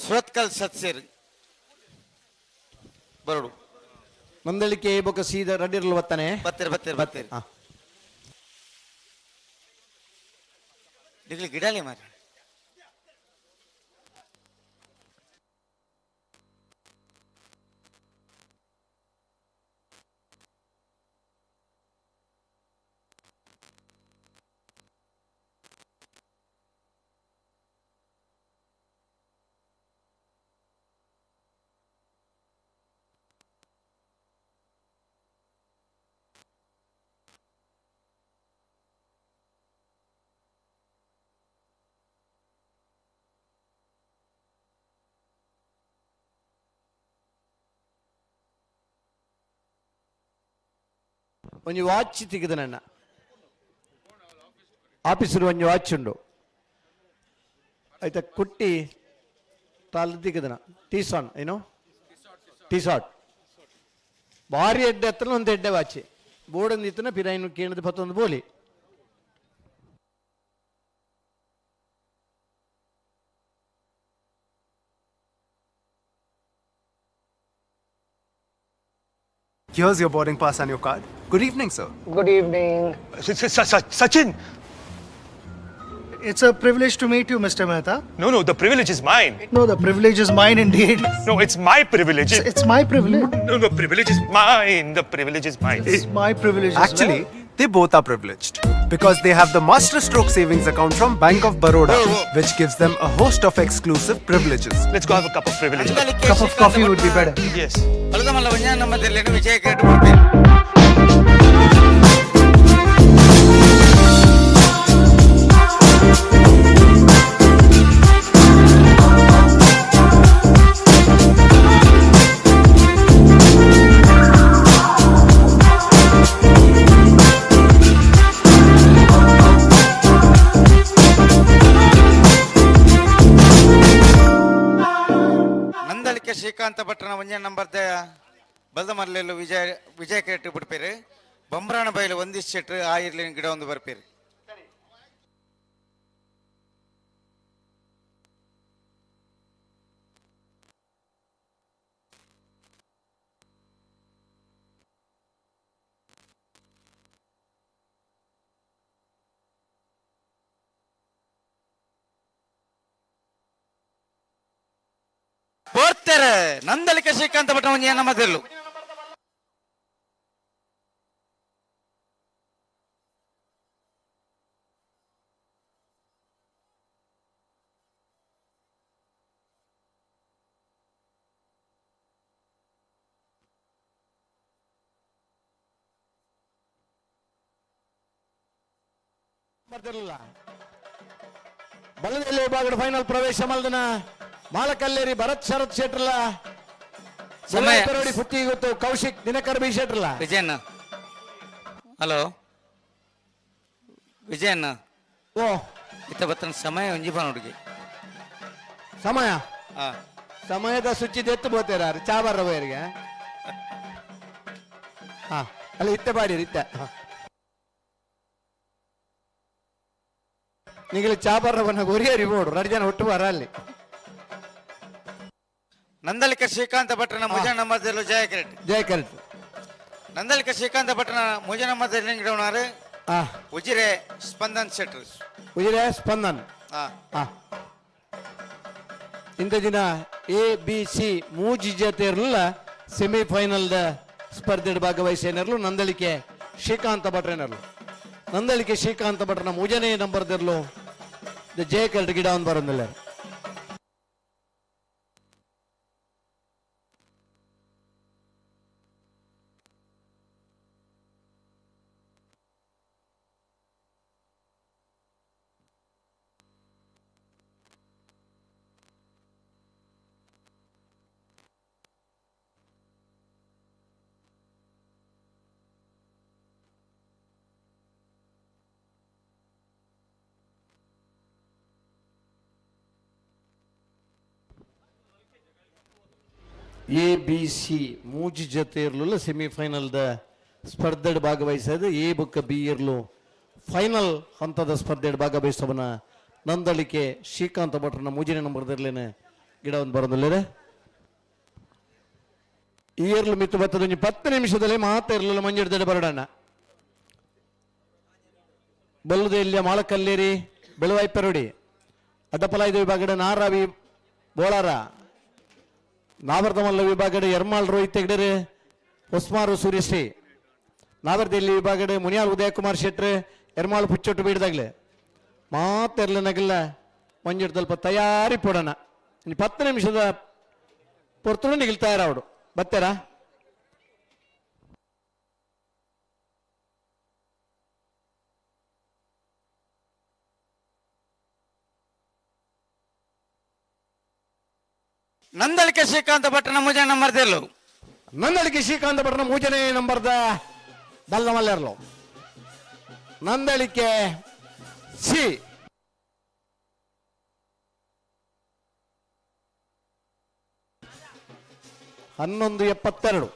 ಸುರತ್ಕಲ್ ಸದಸ್ಯರು ಬರೋಡು ನಂದಳಿಕೆ ಬೊಕ ಸೀದಾ ರಡ್ಡಿರಲು ಬತ್ತಾನೆ ಬತ್ತೀರಿ ಬತ್ತೀರಿ ಬತ್ತೀರಿ ನಿಗ್ಲಿ ಗಿಡಲಿ ಮಾರಿ ಒಂಜಿ ವಾಚ್ ತೆಗೆದು ನನ್ನ ಆಫೀಸರ್ ಒಂಜಿ ವಾಚ್ ಉಂಡು ಆಯ್ತಾ ಕುಟ್ಟಿ ತಾಲ್ ತೆಗೆದನ ಟೀಸಾನ್ ಏನು ಟೀಸಾಟ್ ಭಾರಿ ಎಡ್ಡೆ ಹತ್ರ ಒಂದು ಎಡ್ಡೆ ವಾಚ್ ಬೋರ್ಡ್ ಇತ್ತನ ಪಿರಾಯಿನ ಕೇಳದ ಪತ್ತೊಂದು ಬೋಲಿ Here's your boarding pass and your card. Good evening, sir. Good evening. Sachin! It's a privilege to meet you, Mr. Mehta. No, no, the privilege is mine. No, the privilege is mine indeed. No, it's my privilege. It's my privilege. No, the privilege is mine. The privilege is mine. It's my privilege as Actually, well. they both are privileged because they have the Master Stroke Savings Account from Bank of Baroda, which gives them a host of exclusive privileges. Let's go have a cup of privilege. Cup of coffee would be better. Yes. ಬಲದಮಲ್ಲ ಒಂಜನೇ ನಂಬರ್ದಲ್ಲಿ ವಿಜಯ cricket ಬರ್ತೀರಿ ನಂದಳಿಕೆ ಶ್ರೀಕಾಂತ ಭಟ್ರನ ಒಂಜನೇ number ಬಲ್ದಮರ್ಲೆಲ್ಲು ವಿಜಯ ವಿಜಯ cricket ಬಿಡ್ಪೇರು Bomrana ಬೈಲು ಒಂದಿಷ್ಟು ಶೆಟ್ರು ಆಯಿರ್ಲಿನ ಗಿಡ ಒಂದು ಬರ್ಪೇರು ಬೋರ್ತಾರೆ ನಂದಳಿಕೆ ಶ್ರೀಕಾಂತ ಭಟ್ರನ ಒಂಜನೇ ನಂಬರ್ದಲ್ಲೂ ಬರ್ತಿರಲಿಲ್ಲ ಬಲದಲ್ಲಿ ವಿಭಾಗದ ಫೈನಲ್ ಪ್ರವೇಶ ಮಲ್ದನ ಮಾಲಕಲ್ಲೇರಿ ಭರತ್ ಶರತ್ ಶೆಟ್ರಲ್ಲ ಸಮಯ. ಪುತ್ತಿ ಗೊತ್ತು ಕೌಶಿಕ್ ದಿನಕರ್ ಬಿ ಶೆಟ್ರಲ್ಲ ವಿಜಯಣ್ಣ ಹಲೋ ವಿಜಯಣ್ಣ ಓ ಇತ್ತ ಬತ್ತನ ಸಮಯ ಒಂಜಿ ಹುಡುಗಿ ಸಮಯ ಹಾ ಸಮಯದ ಸುಚ್ಚಿ ಎತ್ತು ಬೋತೇರ ಚಾ ಬರ್ರ ಬೋಯರಿಗೆ ಹಾ ಅಲ್ಲ ಇತ್ತೆ ಬಾಡಿರಿ ಇತ್ತೆ ಹಾ. ನಿಗಲಿ ಚಾ ಬರ್ರ ಬನ್ನ ಒರಿಯರಿ ಬೋಡು ಎರಡು ಜನ ಹುಟ್ಟು ಬರ ಅಲ್ಲಿ ನಂದಳಿಕ ಶ್ರೀಕಾಂತ ಭಟ್ರನ ಮುಜ ನಂಬರ್ದಲ್ಲೂ ಜಯ ಕ್ರಿಕೆಟ್ ಜಯ ಕರೆಕ್ಟ್ ನಂದಳಿಕ ಶ್ರೀಕಾಂತ ಭಟ್ರನ ಮುಜ ನಂಬರ್ದಲ್ಲಿ ಗಿಡವನಾರು ಹಾ ಉಜಿರೆ ಸ್ಪಂದನ್ ಶೆಟ್ರು ಉಜಿರೆ ಸ್ಪಂದನ್ ಹಾ ಹಾ ಇಂಥ ದಿನ ಎ ಬಿ ಸಿ ಮೂಜಿ ಜೊತೆ ಇರಲಿಲ್ಲ ಸೆಮಿಫೈನಲ್ದ ಸ್ಪರ್ಧೆ ಭಾಗವಹಿಸೇನಿರಲು ನಂದಳಿಕೆ ಶ್ರೀಕಾಂತ ಭಟ್ರೇನರ್ಲು ನಂದಳಿಕೆ ಶ್ರೀಕಾಂತ ಭಟ್ರನ ಮೂಜನೇ ನಂಬರ್ದಿರಲು ಜಯ ಕರೆಕ್ಟ್ ಗಿಡ ಒಂದು ಬರೋದಿಲ್ಲ ಎ ಬಿ ಸಿ ಮೂಜಿ ಜೊತೆ ಇರಲಿಲ್ಲ ಸೆಮಿಫೈನಲ್ದ ಸ್ಪರ್ಧೆ ಭಾಗವಹಿಸೋದು ಎ ಬುಕ್ಕ ಬಿ ಇರಲು ಫೈನಲ್ ಹಂತದ ಸ್ಪರ್ಧೆ ಭಾಗವಹಿಸೋವನ ನಂದಳಿಕೆ ಶ್ರೀಕಾಂತ ಭಟ್ರನ ಮೂಜಿನ ನಂಬರ್ದಿರ್ಲೇನೆ ಗಿಡ ಒಂದು ಬರೋದಿಲ್ಲ ಏರ್ಲು ಮಿತ್ತು ಬತ್ತದ ಒಂಜಿ 10 ನಿಮಿಷದಲ್ಲಿ ಮಾತ ಇರಲಿಲ್ಲ ಮಂಜಿಡ್ದಡೆ ಬರಡಣ್ಣ ಬಲ್ಲದ ಇಲ್ಲಿಯ ಮಾಳಕಲ್ಲೇರಿ ಬೆಳವಾಯಿ ಪೆರುಡಿ ಅಡ್ಡಪಲಾಯ್ದ ವಿಭಾಗದ ನಾರಾವಿ ಬೋಳಾರ ನಾವರ್ಧಮಲ್ಲ ವಿಭಾಗದ ಎರ್ಮಾಳ್ ರೋಹಿತ್ ಹೆಗ್ಡೆರೆ ಹೊಸ್ಮಾರು ಸೂರ್ಯಶ್ರೀ ನಾವರ್ದಲ್ಲಿ ವಿಭಾಗದ ಮುನಿಯಾಲ್ ಉದಯಕುಮಾರ್ ಶೆಟ್ರೆ ಎರ್ಮಾಳು ಪುಚ್ಚೊಟ್ಟು ಬೀಡ್ದಾಗ್ಲೆ ಮಾತೆರ್ಲನಗಲ್ಲ ಮಂಜಿಡ್ದಲ್ಪ ತಯಾರಿ ಪೋಡೋಣ ಇನ್ನು 10 ನಿಮಿಷದ ಪೊರ್ತುಡು ನಿಗಿಲ್ ತಯಾರಾವಡು ಬತ್ತೇರಾ. ನಂದಳಿಕೆ ಶ್ರೀಕಾಂತ ಭಟ್ರನ ಮೂಜನೆ ನಂಬರ್ ದೇರ್ಲು. ನಂದಳಿಕೆ ಶ್ರೀಕಾಂತ ಭಟ್ರನ ಮೂಜನೆ ನಂಬರ್ದ ಬಲ್ಲ ಮಲ್ಲೇರ್ಲು. ನಂದಳಿಕೆ ಸಿ 11:72.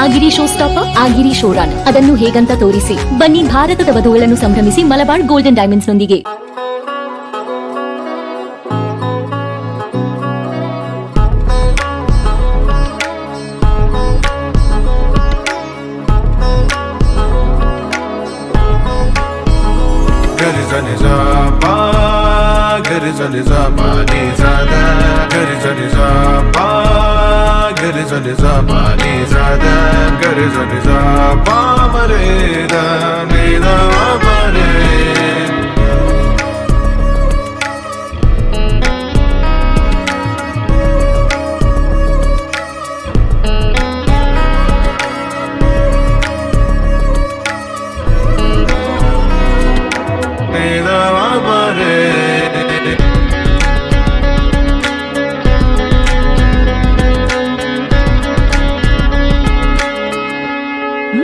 ಆಗಿರಿ ಶೋ ಸ್ಟಾಪರ್, ಆಗಿರಿ ಶೋ ರನ್ ಅದನ್ನು ಹೇಗಂತ ತೋರಿಸಿ. ಬನ್ನಿ ಭಾರತದ ವಧುಗಳನ್ನು ಸಂಭ್ರಮಿಸಿ ಮಲಬಾರ್ ಗೋಲ್ಡನ್ ಡೈಮಂಡ್ಸ್ ನೊಂದಿಗೆ.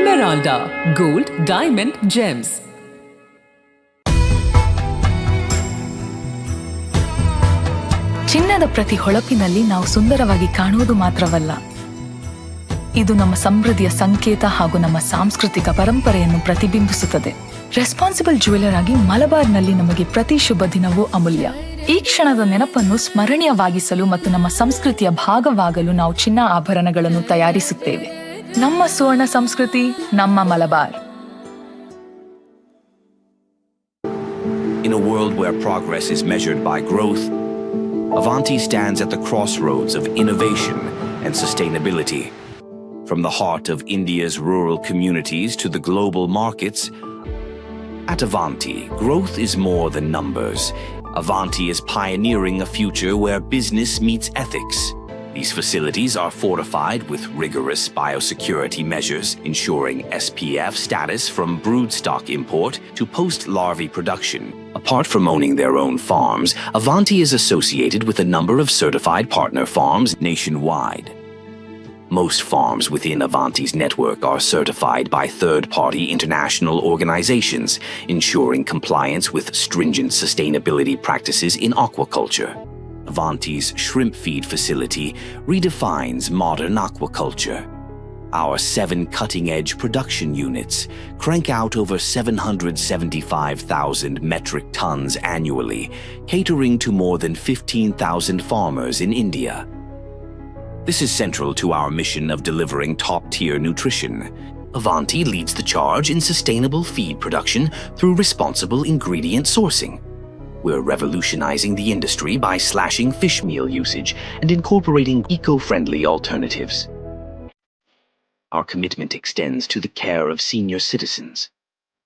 Meralda Gold Diamond Gems. ಚಿನ್ನದ ಪ್ರತಿ ಹೊಳಪಿನಲ್ಲಿ ನಾವು ಸುಂದರವಾಗಿ ಕಾಣುವುದು ಮಾತ್ರವಲ್ಲ, ಇದು ನಮ್ಮ ಸಮೃದ್ಧಿಯ ಸಂಕೇತ ಹಾಗೂ ನಮ್ಮ ಸಾಂಸ್ಕೃತಿಕ ಪರಂಪರೆಯನ್ನು ಪ್ರತಿಬಿಂಬಿಸುತ್ತದೆ. ರೆಸ್ಪಾನ್ಸಿಬಲ್ ಜ್ಯುವೆಲರ್ ಆಗಿ ಮಲಬಾರ್ನಲ್ಲಿ ನಮಗೆ ಪ್ರತಿ ಶುಭ ದಿನವೂ ಅಮೂಲ್ಯ. ಈ ಕ್ಷಣದ ನೆನಪನ್ನು ಸ್ಮರಣೀಯವಾಗಿಸಲು ಮತ್ತು ನಮ್ಮ ಸಂಸ್ಕೃತಿಯ ಭಾಗವಾಗಲು ನಾವು ಚಿನ್ನ ಆಭರಣಗಳನ್ನು ತಯಾರಿಸುತ್ತೇವೆ. ನಮ್ಮ ಸುವರ್ಣ ಸಂಸ್ಕೃತಿ, ನಮ್ಮ Malabar. In a world where progress is measured by growth, Avanti stands at the crossroads of innovation and sustainability. From the heart of India's rural communities to the global markets, at Avanti, growth is more than numbers. Avanti is pioneering a future where business meets ethics, These facilities are fortified with rigorous biosecurity measures, ensuring SPF status from broodstock import to post-larvae production. Apart from owning their own farms, Avanti is associated with a number of certified partner farms nationwide. Most farms within Avanti's network are certified by third-party international organizations, ensuring compliance with stringent sustainability practices in aquaculture. Avanti's shrimp feed facility redefines modern aquaculture. Our 7 cutting-edge production units crank out over 775,000 metric tons annually, catering to more than 15,000 farmers in India. This is central to our mission of delivering top-tier nutrition. Avanti leads the charge in sustainable feed production through responsible ingredient sourcing. We're revolutionizing the industry by slashing fish meal usage and incorporating eco-friendly alternatives. Our commitment extends to the care of senior citizens.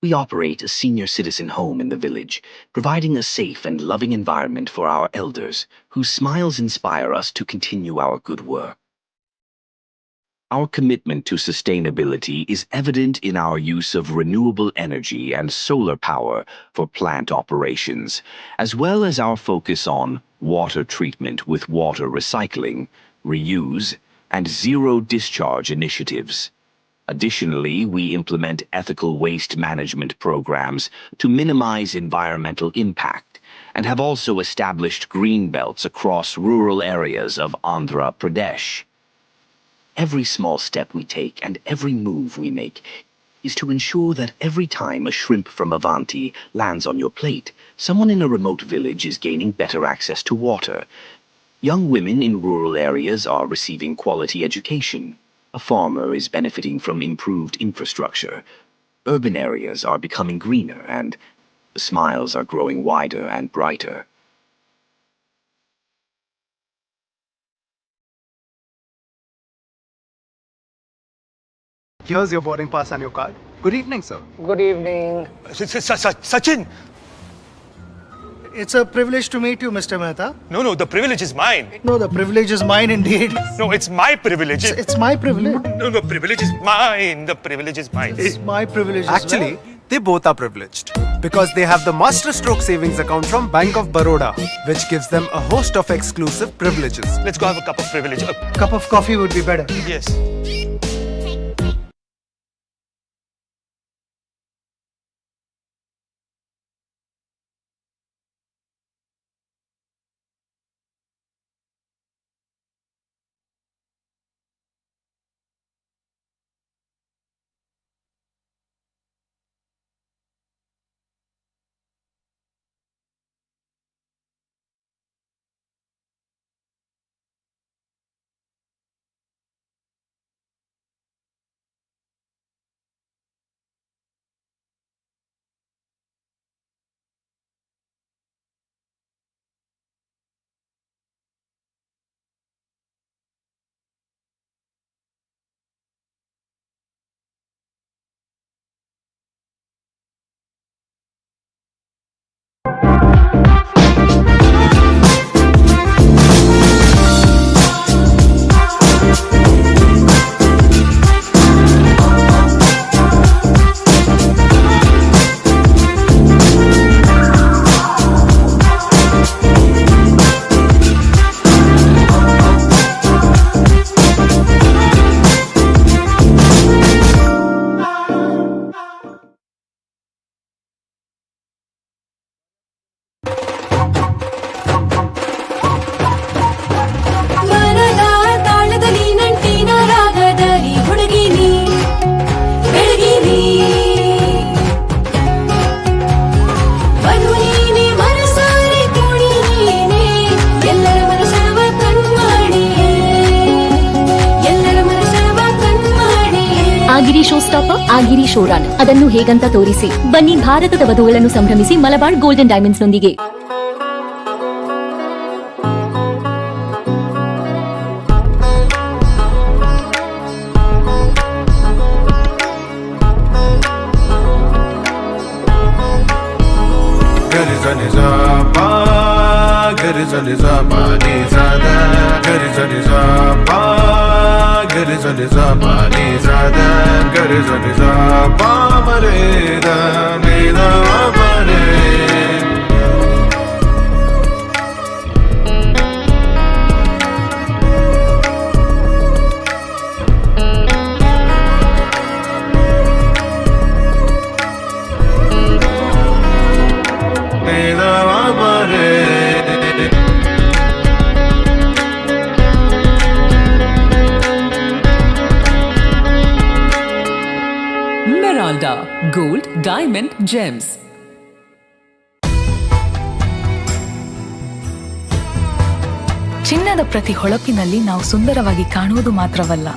We operate a senior citizen home in the village, providing a safe and loving environment for our elders, whose smiles inspire us to continue our good work. Our commitment to sustainability is evident in our use of renewable energy and solar power for plant operations, as well as our focus on water treatment with water recycling, reuse, and zero discharge initiatives. Additionally, we implement ethical waste management programs to minimize environmental impact and have also established green belts across rural areas of Andhra Pradesh. Every small step we take and every move we make is to ensure that every time a shrimp from Avanti lands on your plate, someone in a remote village is gaining better access to water. Young women in rural areas are receiving quality education. A farmer is benefiting from improved infrastructure. Urban areas are becoming greener and the smiles are growing wider and brighter. Here's your boarding pass and your card. Good evening, sir. Good evening. Sachin! It's a privilege to meet you, Mr. Mehta. No, no, the privilege is mine. No, the privilege is mine indeed. No, it's my privilege. It's my privilege. No, the privilege is mine. The privilege is mine. It's my privilege as Actually, well. they both are privileged because they have the Master Stroke Savings Account from Bank of Baroda, which gives them a host of exclusive privileges. Let's go have a cup of privilege. A cup of coffee would be better. Yes. ಮನದ ತಾಳದಲ್ಲಿ ನಂಟಿನ ರಾಗದಲ್ಲಿ ಹುಡುಗಿನಿ ಬೆಳಗಿನಿ ವಧು ನೀನೆ ಮನಸಾರೆ ಕೂಡಿ ನೀನೆ ಎಲ್ಲರ ಮನಸವ ಕಣ್ಮಾಡಿಯೇ ಎಲ್ಲರ ಮನಸವ ಕಣ್ಮಾಡಿಯೇ ಆಗಿರಿ ಶೋ ಸ್ಟಾಪರ್, ಆಗಿರಿ ಶೋ ರನ್ ಅದನ್ನು ಹೇಗಂತ ತೋರಿಸಿ. ಬನ್ನಿ ಭಾರತದ ವಧುಗಳನ್ನು ಸಂಭ್ರಮಿಸಿ ಮಲಬಾರ್ ಗೋಲ್ಡನ್ ಡೈಮಂಡ್ಸ್ ನೊಂದಿಗೆ. ಗರಿ ಸ ನಿ ಸ ಪ ಗರಿ Gari sa ni sa pa ni sa da gari sa ni sa pa gari sa ni sa pa ni sa da gari sa ni sa pa ma re da ni da ma re. Meralda Gold Diamond Gems. ಚಿನ್ನದ ಪ್ರತಿ ಹೊಳಪಿನಲ್ಲಿ ನಾವು ಸುಂದರವಾಗಿ ಕಾಣುವುದು ಮಾತ್ರವಲ್ಲ,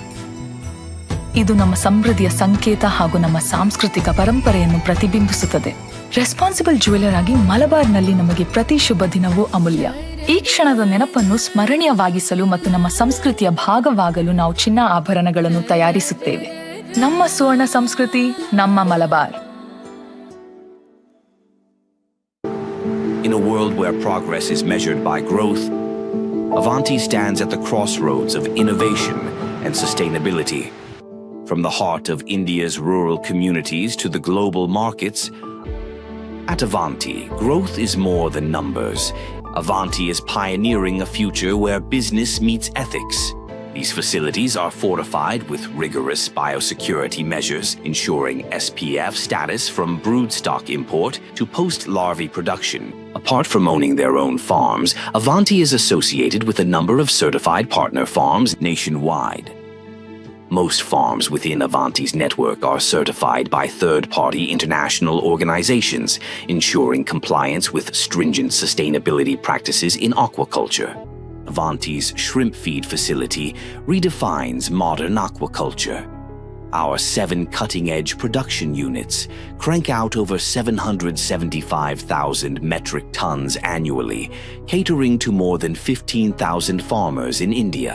ಇದು ನಮ್ಮ ಸಮೃದ್ಧಿಯ ಸಂಕೇತ ಹಾಗೂ ನಮ್ಮ ಸಾಂಸ್ಕೃತಿಕ ಪರಂಪರೆಯನ್ನು ಪ್ರತಿಬಿಂಬಿಸುತ್ತದೆ. ರೆಸ್ಪಾನ್ಸಿಬಲ್ ಜ್ಯುವೆಲರ್ ಆಗಿ ಮಲಬಾರ್ನಲ್ಲಿ ನಮಗೆ ಪ್ರತಿ ಶುಭ ದಿನವೂ ಅಮೂಲ್ಯ. ಈ ಕ್ಷಣದ ನೆನಪನ್ನು ಸ್ಮರಣೀಯವಾಗಿಸಲು ಮತ್ತು ನಮ್ಮ ಸಂಸ್ಕೃತಿಯ ಭಾಗವಾಗಲು ನಾವು ಚಿನ್ನ ಆಭರಣಗಳನ್ನು ತಯಾರಿಸುತ್ತೇವೆ. ನಮ್ಮ ಸುವರ್ಣ ಸಂಸ್ಕೃತಿ, ನಮ್ಮ Malabar. In a world where progress is measured by growth, Avanti stands at the crossroads of innovation and sustainability. From the heart of India's rural communities to the global markets, at Avanti, growth is more than numbers. Avanti is pioneering a future where business meets ethics. These facilities are fortified with rigorous biosecurity measures, ensuring SPF status from broodstock import to post-larvae production. Apart from owning their own farms, Avanti is associated with a number of certified partner farms nationwide. Most farms within Avanti's network are certified by third-party international organizations, ensuring compliance with stringent sustainability practices in aquaculture. Avanti's shrimp feed facility redefines modern aquaculture. Our 7 cutting-edge production units crank out over 775,000 metric tons annually, catering to more than 15,000 farmers in India.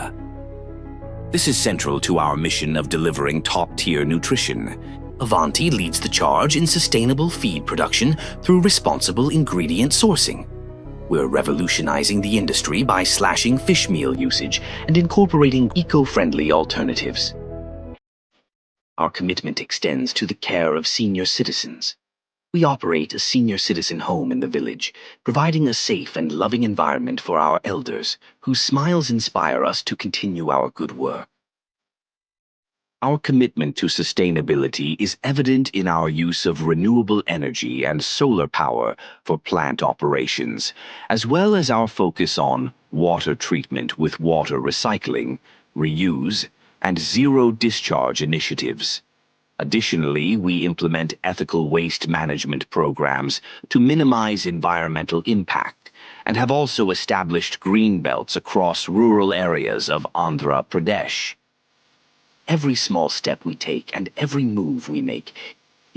This is central to our mission of delivering top-tier nutrition. Avanti leads the charge in sustainable feed production through responsible ingredient sourcing. We're revolutionizing the industry by slashing fish meal usage and incorporating eco-friendly alternatives. Our commitment extends to the care of senior citizens. We operate a senior citizen home in the village, providing a safe and loving environment for our elders, whose smiles inspire us to continue our good work. Our commitment to sustainability is evident in our use of renewable energy and solar power for plant operations, as well as our focus on water treatment with water recycling, reuse, and zero discharge initiatives. Additionally, we implement ethical waste management programs to minimize environmental impact and have also established green belts across rural areas of Andhra Pradesh. Every small step we take and every move we make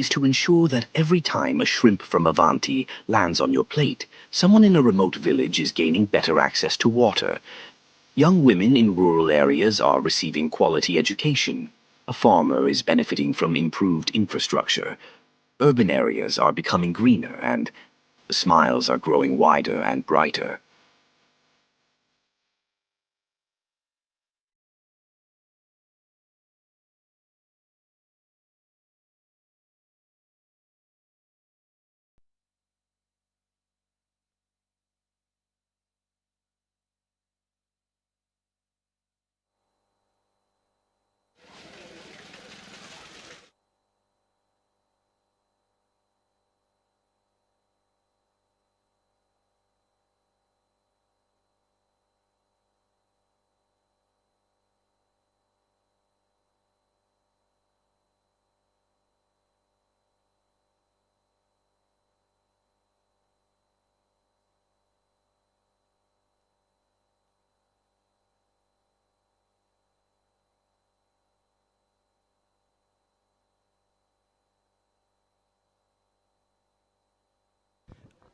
is to ensure that every time a shrimp from Avanti lands on your plate, someone in a remote village is gaining better access to water. Young women in rural areas are receiving quality education. A farmer is benefiting from improved infrastructure. Urban areas are becoming greener and the smiles are growing wider and brighter.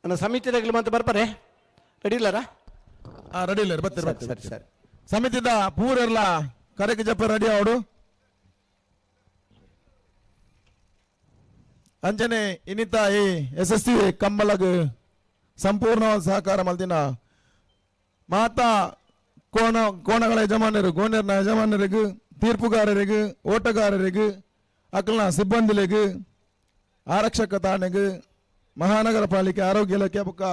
ನನ್ನ ಸಮಿತಿದಾಗಲಿ ಮತ್ತೆ ಬರ್ಪಾರೆ ready ಇಲ್ಲಾರ? Ready ಇಲ್ಲ, ಬರ್ತಾರೆ ಬರ್ತಾರೆ. ಸರಿ ಸರಿ. ಸಮಿತಿದ ಪೂರೆಲ್ಲ ಕರೆಕ್ ಜಪ್ಪ ರೆಡಿ ಅವಡು. ಅಂಚನೆ ಇನ್ನಿತ ಈ ಎಸ್ ಎಸ್ ಸಿ ಕಂಬಳಗ್ ಸಂಪೂರ್ಣ ಸಹಕಾರ ಮಲ್ದಿನ ಮಾತಾ ಕೋಣ ಕೋಣಗಳ ಯಜಮಾನರು ಗೋಣರ್ನ ಯಜಮಾನರಿಗೆ ತೀರ್ಪುಗಾರರಿಗೆ ಓಟಗಾರರಿಗೆ ಅಕಲ್ನ ಸಿಬ್ಬಂದಿಲೆಗ್ ಆರಕ್ಷಕ ತಾಣೆಗೆ ಮಹಾನಗರ ಪಾಲಿಕೆ ಆರೋಗ್ಯ ಇಲಾಖೆ ಬೊಕ್ಕ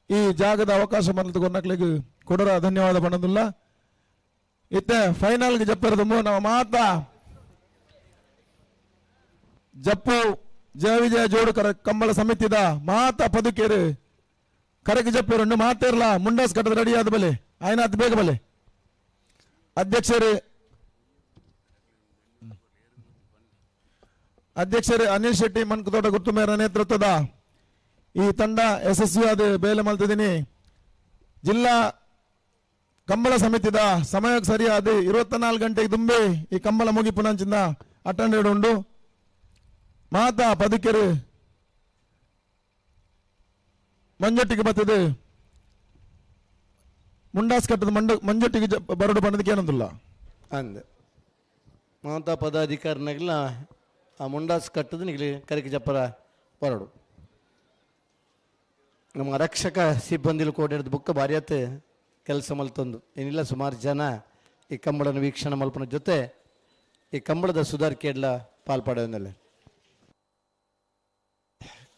ಈ ಜಾಗದ ಅವಕಾಶ ಮಲ್ತುಕೊನ್ನಕ್ಲೆಗ್ ಕೊಡರ ಧನ್ಯವಾದ ಪಣದುಲ್ಲ. ಇತ್ತೆ ಫೈನಲ್ಗೆ ಜಪ್ಪರದುಂಬು ನಮ್ಮ ಮಾತಾ ಜಪ್ಪು ಜಯ ವಿಜಯ ಜೋಡುಕರ ಕಂಬಳ ಸಮಿತಿದ ಮಾತಾ ಪದುಕೇರು ಕರೆಗೆ ಜಪ್ಪೇರುಂಡು ಮಾತೇರ್ಲ ಮುಂಡಾಸ್ ಕಟ್ಟದ ರೆಡಿ ಆದ ಬಲೆ ಆಯ್ನಾತ್ ಬೇಗ ಬಲೆ. ಅಧ್ಯಕ್ಷರು ಅಧ್ಯಕ್ಷರು ಅನಿಲ್ ಶೆಟ್ಟಿ ಮನ್ಕತೋಟ ಗುರ್ತುಮೇರ ನೇತೃತ್ವದ ಈ ತಂಡ ಯಶಸ್ವಿಯಾದ ಬೇಲೆ ಮಲ್ತಿದ್ದೀನಿ. ಜಿಲ್ಲಾ ಕಂಬಳ ಸಮಿತಿದ ಸಮಯಕ್ಕೆ ಸರಿಯಾದ 24 ಗಂಟೆಗೆ ತುಂಬಿ ಈ ಕಂಬಳ ಮುಗಿಪುನಂಚಿಂದ ಅಟೆಂಡೆಡ್ ಉಂಡು. ಮಾತಾ ಪದುಕೆರು ಮಂಜೊಟ್ಟಿಗೆ ಬರ್ತದೆ ಮುಂಡಾಸ್ ಕಟ್ಟದ ಮಂಜೊಟ್ಟಿಗೆ ಬರಡು ಬಣ್ಣದಕ್ಕೆ ಏನೊಂದಿಲ್ಲ ಅಂದ ಮಾತಾ ಪದಾಧಿಕಾರಿನಾಗಲ ಆ ಮುಂಡಾಸ್ ಕಟ್ಟದ ನಿಗಲಿ ಕರಿಕೆ ಜಪ್ಪರ ಬರಡು. ನಮ್ಮ ರಕ್ಷಕ ಸಿಬ್ಬಂದಿಲು ಕೋಡಿಡ್ದು ಬುಕ್ಕ ಭಾರಿ ಕೆಲಸ ಮಲ್ತೊಂದು ಏನಿಲ್ಲ ಸುಮಾರು ಜನ ಈ ಕಂಬಳನ ವೀಕ್ಷಣೆ ಮಲ್ಪನ ಜೊತೆ ಈ ಕಂಬಳದ ಸುಧಾರಿಕೆ ಎಲ್ಲ ಪಾಲ್ಪಡೆಯಲ್ಲ.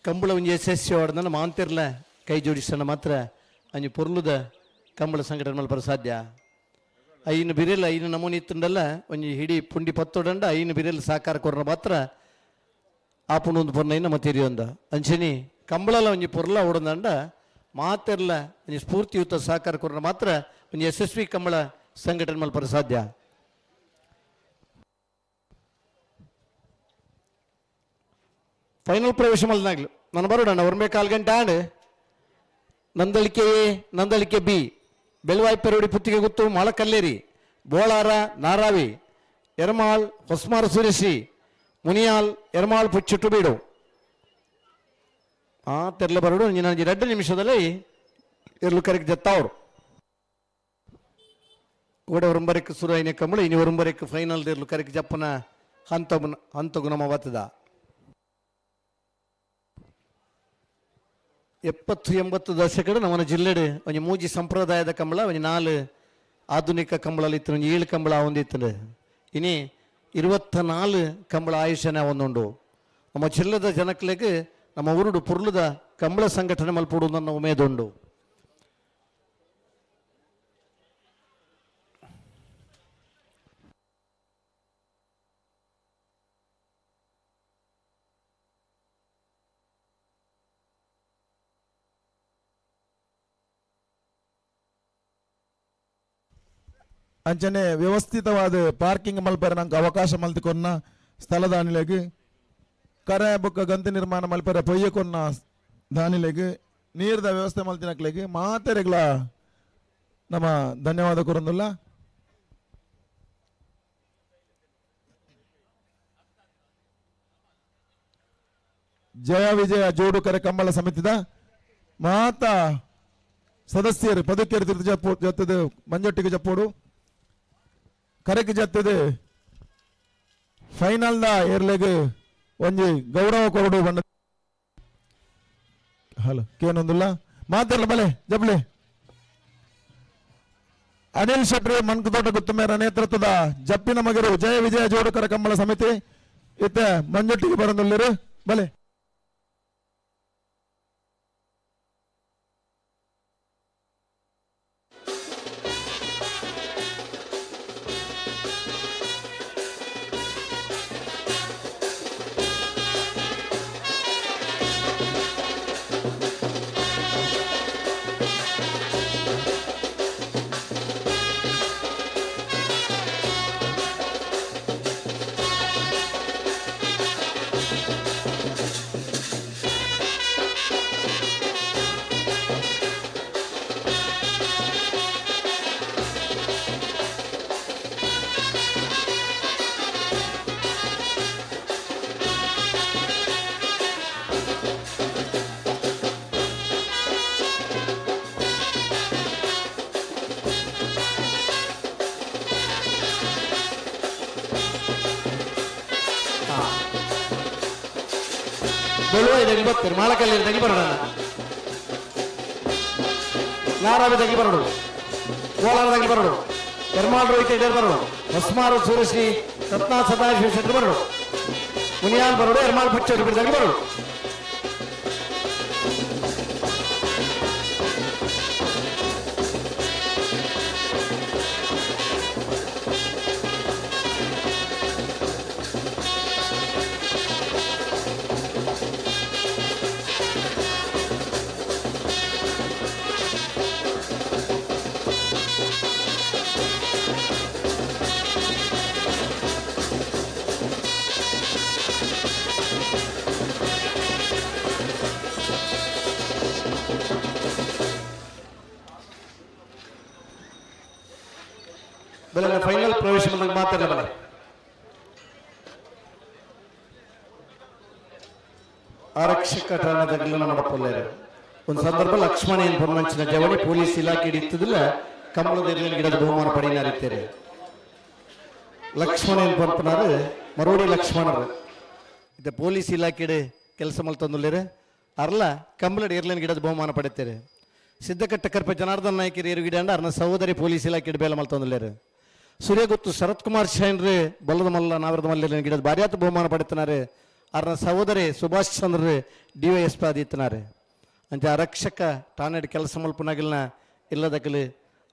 ಕಂಬಳ ಒಂಜಿ ಯಶಸ್ವಿ ಹೊಡೆದ ಮಾಂತಿರ್ಲ ಕೈ ಜೋಡಿಸೋಣ ಮಾತ್ರ ಅಂಜಿ ಪೊರ್ಲುದ ಕಂಬಳ ಸಂಘಟನೆ ಮಲ್ಪರ ಸಾಧ್ಯ. ಐನು ಬಿರೆಲ್ ಐನು ನಮೂನಿ ಇತ್ತಂಡಲ್ಲ ಒಂಜಿ ಹಿಡಿ ಪುಂಡಿ ಪತ್ತೊಡಂಡ ಐನು ಬಿರೆಲ್ ಸಾಕಾರ ಕೊರ್ನ ಮಾತ್ರ ಆಪುಣ ಒಂದು ಪೊರ್ನ ನಮ್ಮ ತೆರಿಯೊಂದ ಅಂಚನಿ ಕಂಬಳಲ ಒಂಜಿ ಪೊರ್ಲ ಓಡಂದಂಡ ಮಾತೆರ್ಲ ಒಂಜಿ ಸ್ಫೂರ್ತಿಯುತ ಸಾಕಾರ ಕೊರ್ನ ಮಾತ್ರ ಒಂಜಿ ಯಶಸ್ವಿ ಕಂಬಳ ಸಂಘಟನೆ ಮಲ್ಪರ ಸಾಧ್ಯ. ಫೈನಲ್ ಪ್ರವೇಶ ಮಲ್ದಾಗ್ಲು ನಾನು ಬರೋಣ ಒರ್ಮೆ ಕಾಲು ಗಂಟೆ ಆಂಡ್ ನಂದಳಿಕೆ ಎ ನಂದಳಿಕೆ ಬಿ ಬೆಳವಾಯಿ ಪೆರೋಡಿ ಪುತ್ತಿಗೆ ಗುತ್ತು ಮಾಳಕಲ್ಲೇರಿ ಬೋಳಾರ ನಾರಾವಿ ಎರ್ಮಾಳ್ ಹೊಸ್ಮಾರು ಸುರೇಶಿ ಮುನಿಯಾಲ್ ಎರ್ಮಾಳ್ ಪುಚ್ಚಿಟ್ಟು ಬೀಡು ಆ ತೆರ್ಲ ಬರೋಡು ನಾನು 2 ನಿಮಿಷದಲ್ಲಿ ಎರ್ಲು ಕರೆಗೆ ಜತ್ತಾವರು ಕೂಡ ಒರಂಬರಕ್ಕೆ ಸುರಾಯಿನ ಕಂಬಳು ಇನಿ ಒರಂಬರಕ್ಕೆ ಫೈನಲ್ ಎರ್ಲು ಕರೆಗೆ ಜಪ್ಪನ ಹಂತ ಹಂತ ಗುಣಮ ಬತ್ತದ. 70-80 ದಶಕಡು ನಮ್ಮನ ಜಿಲ್ಲೆಡು ಒಂಜಿ ಮೂಜಿ ಸಂಪ್ರದಾಯದ ಕಂಬಳ ಒಂಜಿ 4 ಆಧುನಿಕ ಕಂಬಳಲ್ಲಿ ಇತ್ತು ಒಂಜಿ 7 ಕಂಬಳ ಒಂದಿತ್ತು. ಇನಿ 24 ಕಂಬಳ ಆಯುಷ್ಯನ ಒಂದುಂಡು. ನಮ್ಮ ಜಿಲ್ಲೆದ ಜನಕ್ಲೆಗ್ ನಮ್ಮ ಊರುಡು ಪುರ್ಲುದ ಕಂಬಳ ಸಂಘಟನೆ ಮಲ್ಪುಡು ನನ್ನ ಉಮೇದುಂಡು. ಅಂಚನೆ ವ್ಯವಸ್ಥಿತವಾದ ಪಾರ್ಕಿಂಗ್ ಮಲ್ಪರ ನಂಗೆ ಅವಕಾಶ ಮಲ್ತಿಕೊನ್ನ ಸ್ಥಳದಾನಿಲೆಗ್ ಕರೆ ಬೊಕ್ಕ ಗಂತಿ ನಿರ್ಮಾಣ ಮಲ್ಪರ ಪೊಯ್ಯಕೊನ್ನ ದಾನಿಲೆಗ್ ನೀರ್ದ ವ್ಯವಸ್ಥೆ ಮಲ್ತಿನಕ್ಲೆಗ್ ಮಾತೆರೆಗ್ಲ ನಮ್ಮ ಧನ್ಯವಾದ ಕೊರೊಂದುಲ್ಲ. ಜಯ ವಿಜಯ ಜೋಡುಕರೆ ಕಂಬಳ ಸಮಿತಿದ ಮಾತಾ ಸದಸ್ಯರು ಪದುಕೆರು ತಿರ್ತು ಜಪ್ಪು ಜತ್ತದ ಮಂಜೊಟ್ಟಿಗೆ ಜಪ್ಪೋಡು ಕರೆಕ್ ಜತ್ತದ ಫೈನಲ್ the ಏರ್ಲೆಗ್ ಒಂಜಿ ಗೌರವ ಕೊರಡು ಬಣ್ಣ ಹಲೋ ಕೇನೊಂದುಲ್ಲ ಮಾತಾಡಲ ಬಲೆ ಜಬ್ಲೆ. ಅನಿಲ್ ಶೆಟ್ಟಿ ಮನ್ಕುತೋಟ ಗುತ್ತಮೇರ ನೇತೃತ್ವದ ಜಪ್ಪಿನ ಮಗರು ಜಯ ವಿಜಯ ಜೋಡುಕರ ಕಂಬಳ ಸಮಿತಿ ಇತ್ತೆ ಮಂಜೊಟ್ಟಿಗೆ ಬರಂದುಲ್ಲೇರು ಬಲೆ. ಬೆಳುವ ಇದಕ್ಕೆ ಬರ್ತೀರಿ ಮಾಳಕಲ್ಲಿ ತೆಗಿ ಬರೋಣ. ನಾರಾವಿದಾಗಲಿ ಬರೋಡು, ಕೋಲಾರದಾಗಲಿ ಬರೋಡು, ಎರ್ಮಾಳ್ ರೋಹಿತ್ ಎಡೇರ್ ಬರೋಡು, ಹೊಸ್ಮಾರು ಸೂರ್ಯಶ್ರೀ ರತ್ನಾ ಸದಾಶಿವ ಶೆಟ್ಟರ್ ಬರೋಡು, ಮುನಿಯಾಲ್ ಬರೋಡು, ಎರ್ಮಾಳ್ ಪುಚ್ಚೋರು ಬಿಡಿದಾಗಲಿ ಬರೋಡು. ಬೆಲೆ ಫೈನಲ್ ಪ್ರವೇಶ ಮಾತಾಡಲ್ಲ ಬಲೆ. ಆರಕ್ಷಕ ಠಾಣದಾಗಲ ನಮ್ಮ ಒಂದು ಸಂದರ್ಭ ಲಕ್ಷ್ಮಣ ಏನ್ ಪೊನ್ನಂಚಿನ ಜವಳಿ ಪೊಲೀಸ್ ಇಲಾಖೆ ಹಿಡಿತದಿಲ್ಲ ಕಮಲದ ಗಿಡದ ಬಹುಮಾನ ಪಡೆಯಿನಾರಿತ್ತೇರೆ. ಲಕ್ಷ್ಮಣ ಏನ್ ಪನ್ಪನಾರು ಮರೋಡಿ ಲಕ್ಷ್ಮಣರು ಇದು ಪೊಲೀಸ್ ಇಲಾಖೆ ಕೆಲಸ ಮಲ್ತಂದುಲ್ಲೇರು ಅರ್ಲ ಕಂಬಳಡ್ ಏರ್ಲೈನ್ ಗಿಡದ ಬಹುಮಾನ ಪಡೆಯುತ್ತಾರೆ. ಸಿದ್ದಕಟ್ಟ ಕರ್ಪ ಜನಾರ್ದನ್ ನಾಯ್ಕರು ಏರು ಗಿಡ ಅರ್ನ ಸಹೋದರಿ ಪೊಲೀಸ್ ಇಲಾಖೆ ಬೇಲೆ ಮಲ್ತಂದುಲ್ಲೇರು. ಸೂರ್ಯಗುತ್ತು ಶರತ್ ಕುಮಾರ್ ಶೈನ್ರಿ ಬಲ್ಲದ ಮಲ್ಲ ನಾವರದ ಮಲ್ಲ ಗಿಡದ ಭಾರ್ಯಾತ ಬಹುಮಾನ ಪಡೆಯುತ್ತಾರೆ. ಅರ್ನ ಸಹೋದರಿ Subhash Chandra D Y S P ಆದಿತ್ತನಾರೆ. ಅಂಚೆ ಆರಕ್ಷಕ ಠಾಣೆಡ್ ಕೆಲಸ ಮಲ್ಪನಾಗಿಲ್ನ ಇಲ್ಲದಕ್ಕಲಿ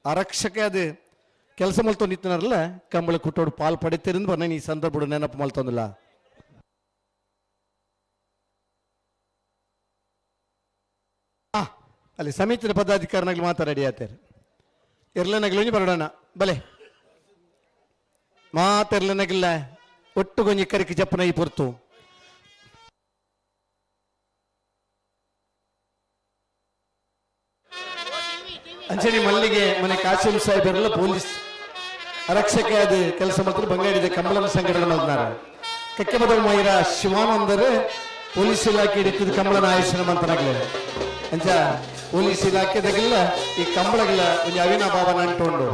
ಆರಕ್ಷಕ ಅದು ಕೆಲಸ ಮಲ್ತೊಂದಿತ್ತನಾರಲ್ಲ ಕಂಬಳ ಕುಟ್ಟೋಡು ಪಾಲ್ ಪಡಿತೀರಿಂದ ಬನ್ನ ಈ ಸಂದರ್ಭ ನೆನಪು ಮಲ್ತೊಂದಿಲ್ಲ. ಅಲ್ಲಿ ಸಮಿತಿಯ ಪದಾಧಿಕಾರಿನಾಗ್ಲಿ ಮಾತಾಡಿ ಆತಾರೆ. ಇರ್ಲನಗಲಿ ಬರೋಣ ಬಲೆ ಮಾತಿರ್ಲನಗಿಲ್ಲ ಒಟ್ಟು ಗೊಂಜಿ ಕರಿಕಿ ಜಪ್ಪನ ಈ ಪೊರ್ತು. ಅಂಚನಿ ಮಲ್ಲಿಗೆ ಮನೆ ಕಾಸಿಂ ಸಾಹೇಬರೆಲ್ಲ ಪೊಲೀಸ್ ಆರಕ್ಷಕ ಅದು ಕೆಲಸ ಮಾಡ್ತಾರೆ. ಬಂಗಾಡಿದೆ ಕಂಬಳನ ಸಂಘಟನೆ ಮಾಡ್ತಾರೆ. ಕಕ್ಕೆ ಮೈರ ಶಿವಾನಂದರು ಪೊಲೀಸ್ ಇಲಾಖೆ ಹಿಡಿತದ ಕಂಬಳನ ಆಯುಷ್ಯನ ಮಂತನಾಗ್ಲಿ. ಅಂಚ ಪೊಲೀಸ್ ಇಲಾಖೆದಾಗೆಲ್ಲ ಈ ಕಂಬಳಗಳ ಒಂದು ಅವಿನಾಭಾವನ ಅಂಟುಂಡು.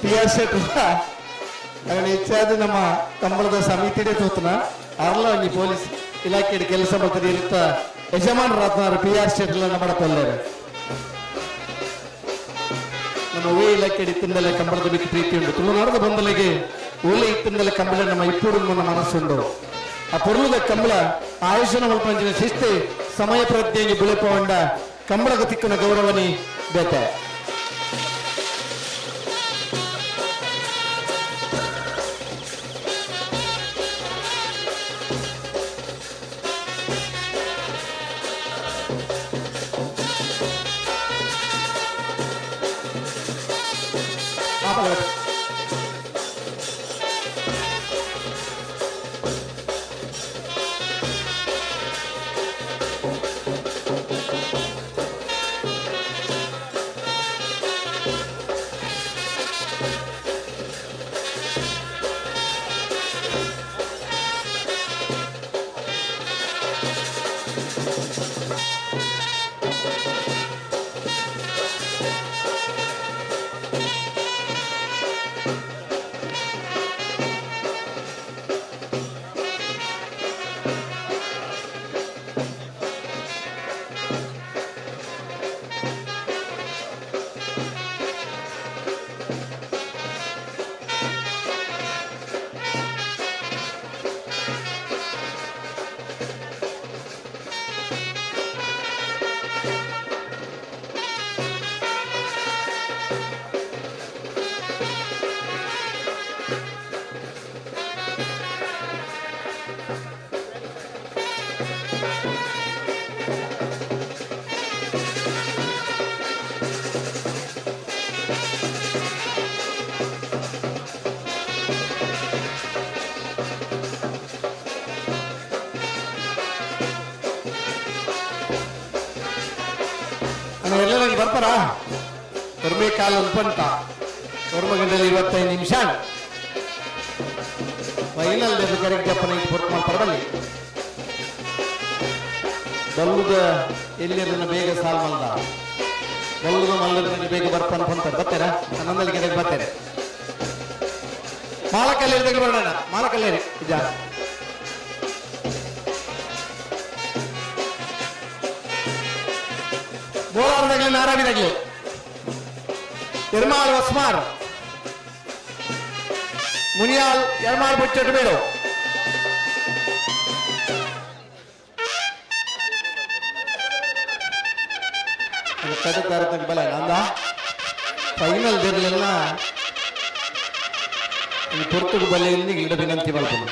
ಪಿ ಆರ್ ಶೆಟ್ರ ಅದನ್ನ ಹೆಚ್ಚಾದ ನಮ್ಮ ಕಂಬಳದ ಸಮಿತಿಡೆ ತೋತನ ಅರ್ಲ ಒಂಜಿ ಪೊಲೀಸ್ ಇಲಾಖೆ ಕೆಲಸ ಮಾಡ್ತಾರೆ ಇರುತ್ತ ಯಜಮಾನರಾತ್ನಾರು ಪಿ ಆರ್ ಶೆಟ್ಲ ನಮ್ಮ ಕೊಲ್ಲೇರು. ನಮ್ಮ ಓ ಇಲಾಖೆ ಇತ್ತಿಂದಲೇ ಕಂಬಳದ ಮಿಕ್ಕ ಪ್ರೀತಿ ಉಂಟು. ತುಳುನಾಡದ ಬಂದಲಿಗೆ ಓಲೆ ಇತ್ತಿಂದಲೇ ಕಂಬಳ ನಮ್ಮ ಇಪ್ಪುಡು ನಮ್ಮ ಮನಸ್ಸುಂಡು. ಆ ಪೊರ್ಲುದ ಕಂಬಳ ಆಯುಷನ ಮಲ್ಪಂಚಿನ ಶಿಸ್ತೆ ಸಮಯ ಪ್ರಜ್ಞೆಗೆ ಬಿಳುಪುವಂಡ ಕಂಬಳಗ ತಿಕ್ಕನ ಗೌರವನಿ ಬೇತೆ. ಎಲ್ಲರಲ್ಲಿ ಬರ್ತಾರಾ? ಒರ್ಮೆ ಕಾಲು ಅನ್ಪಂತ ಒರ್ಮ ಗಂಟೆಲಿ 25 ನಿಮಿಷ ಫೈನಲ್ ಕರೆಕ್ಟ್ ಜಪ್ಪನ ಪೊರ್ತು ಮಾಡ್ತಾರೆ ಬಲ್ಲಿ ಬಲ್ಲುದ ಎಲ್ಲಿರನ್ನ ಬೇಗ ಸಾಲ್ ಮಲ್ದ ಬಲ್ಲುದ ಮಲ್ಲದ ಬೇಗ ಬರ್ಪನ್ ಪಂತ ಬರ್ತಾರ ನನ್ನಲ್ಲಿಗೆ ಬರ್ತಾರೆ. ಮಾಲಕಲ್ಲೇರಿ ಬರೋಣ, ಮಾಲಕಲ್ಲೇರಿ ಇದ ಬೋಳಾರದಾಗಲಿ ನಾರಾವಿದಾಗಲಿ ಎರ್ಮಾಲ್ ಹೊಸ್ಮಾರ್ ಮುನಿಯಾಲ್ ಎರ್ಮಾಲ್ ಬುಚ್ಚಟ್ಟು ಬೇಡು ಕದಕಾರ ಬಲ ನಂದ ಫೈನಲ್ ದಿರ್ಲಿಲ್ಲ ಪೊರ್ತುಗು ಬಲೆಯಲ್ಲಿ ಗಿಡ ವಿನಂತಿ ಮಾಡ್ಕೊಂಡು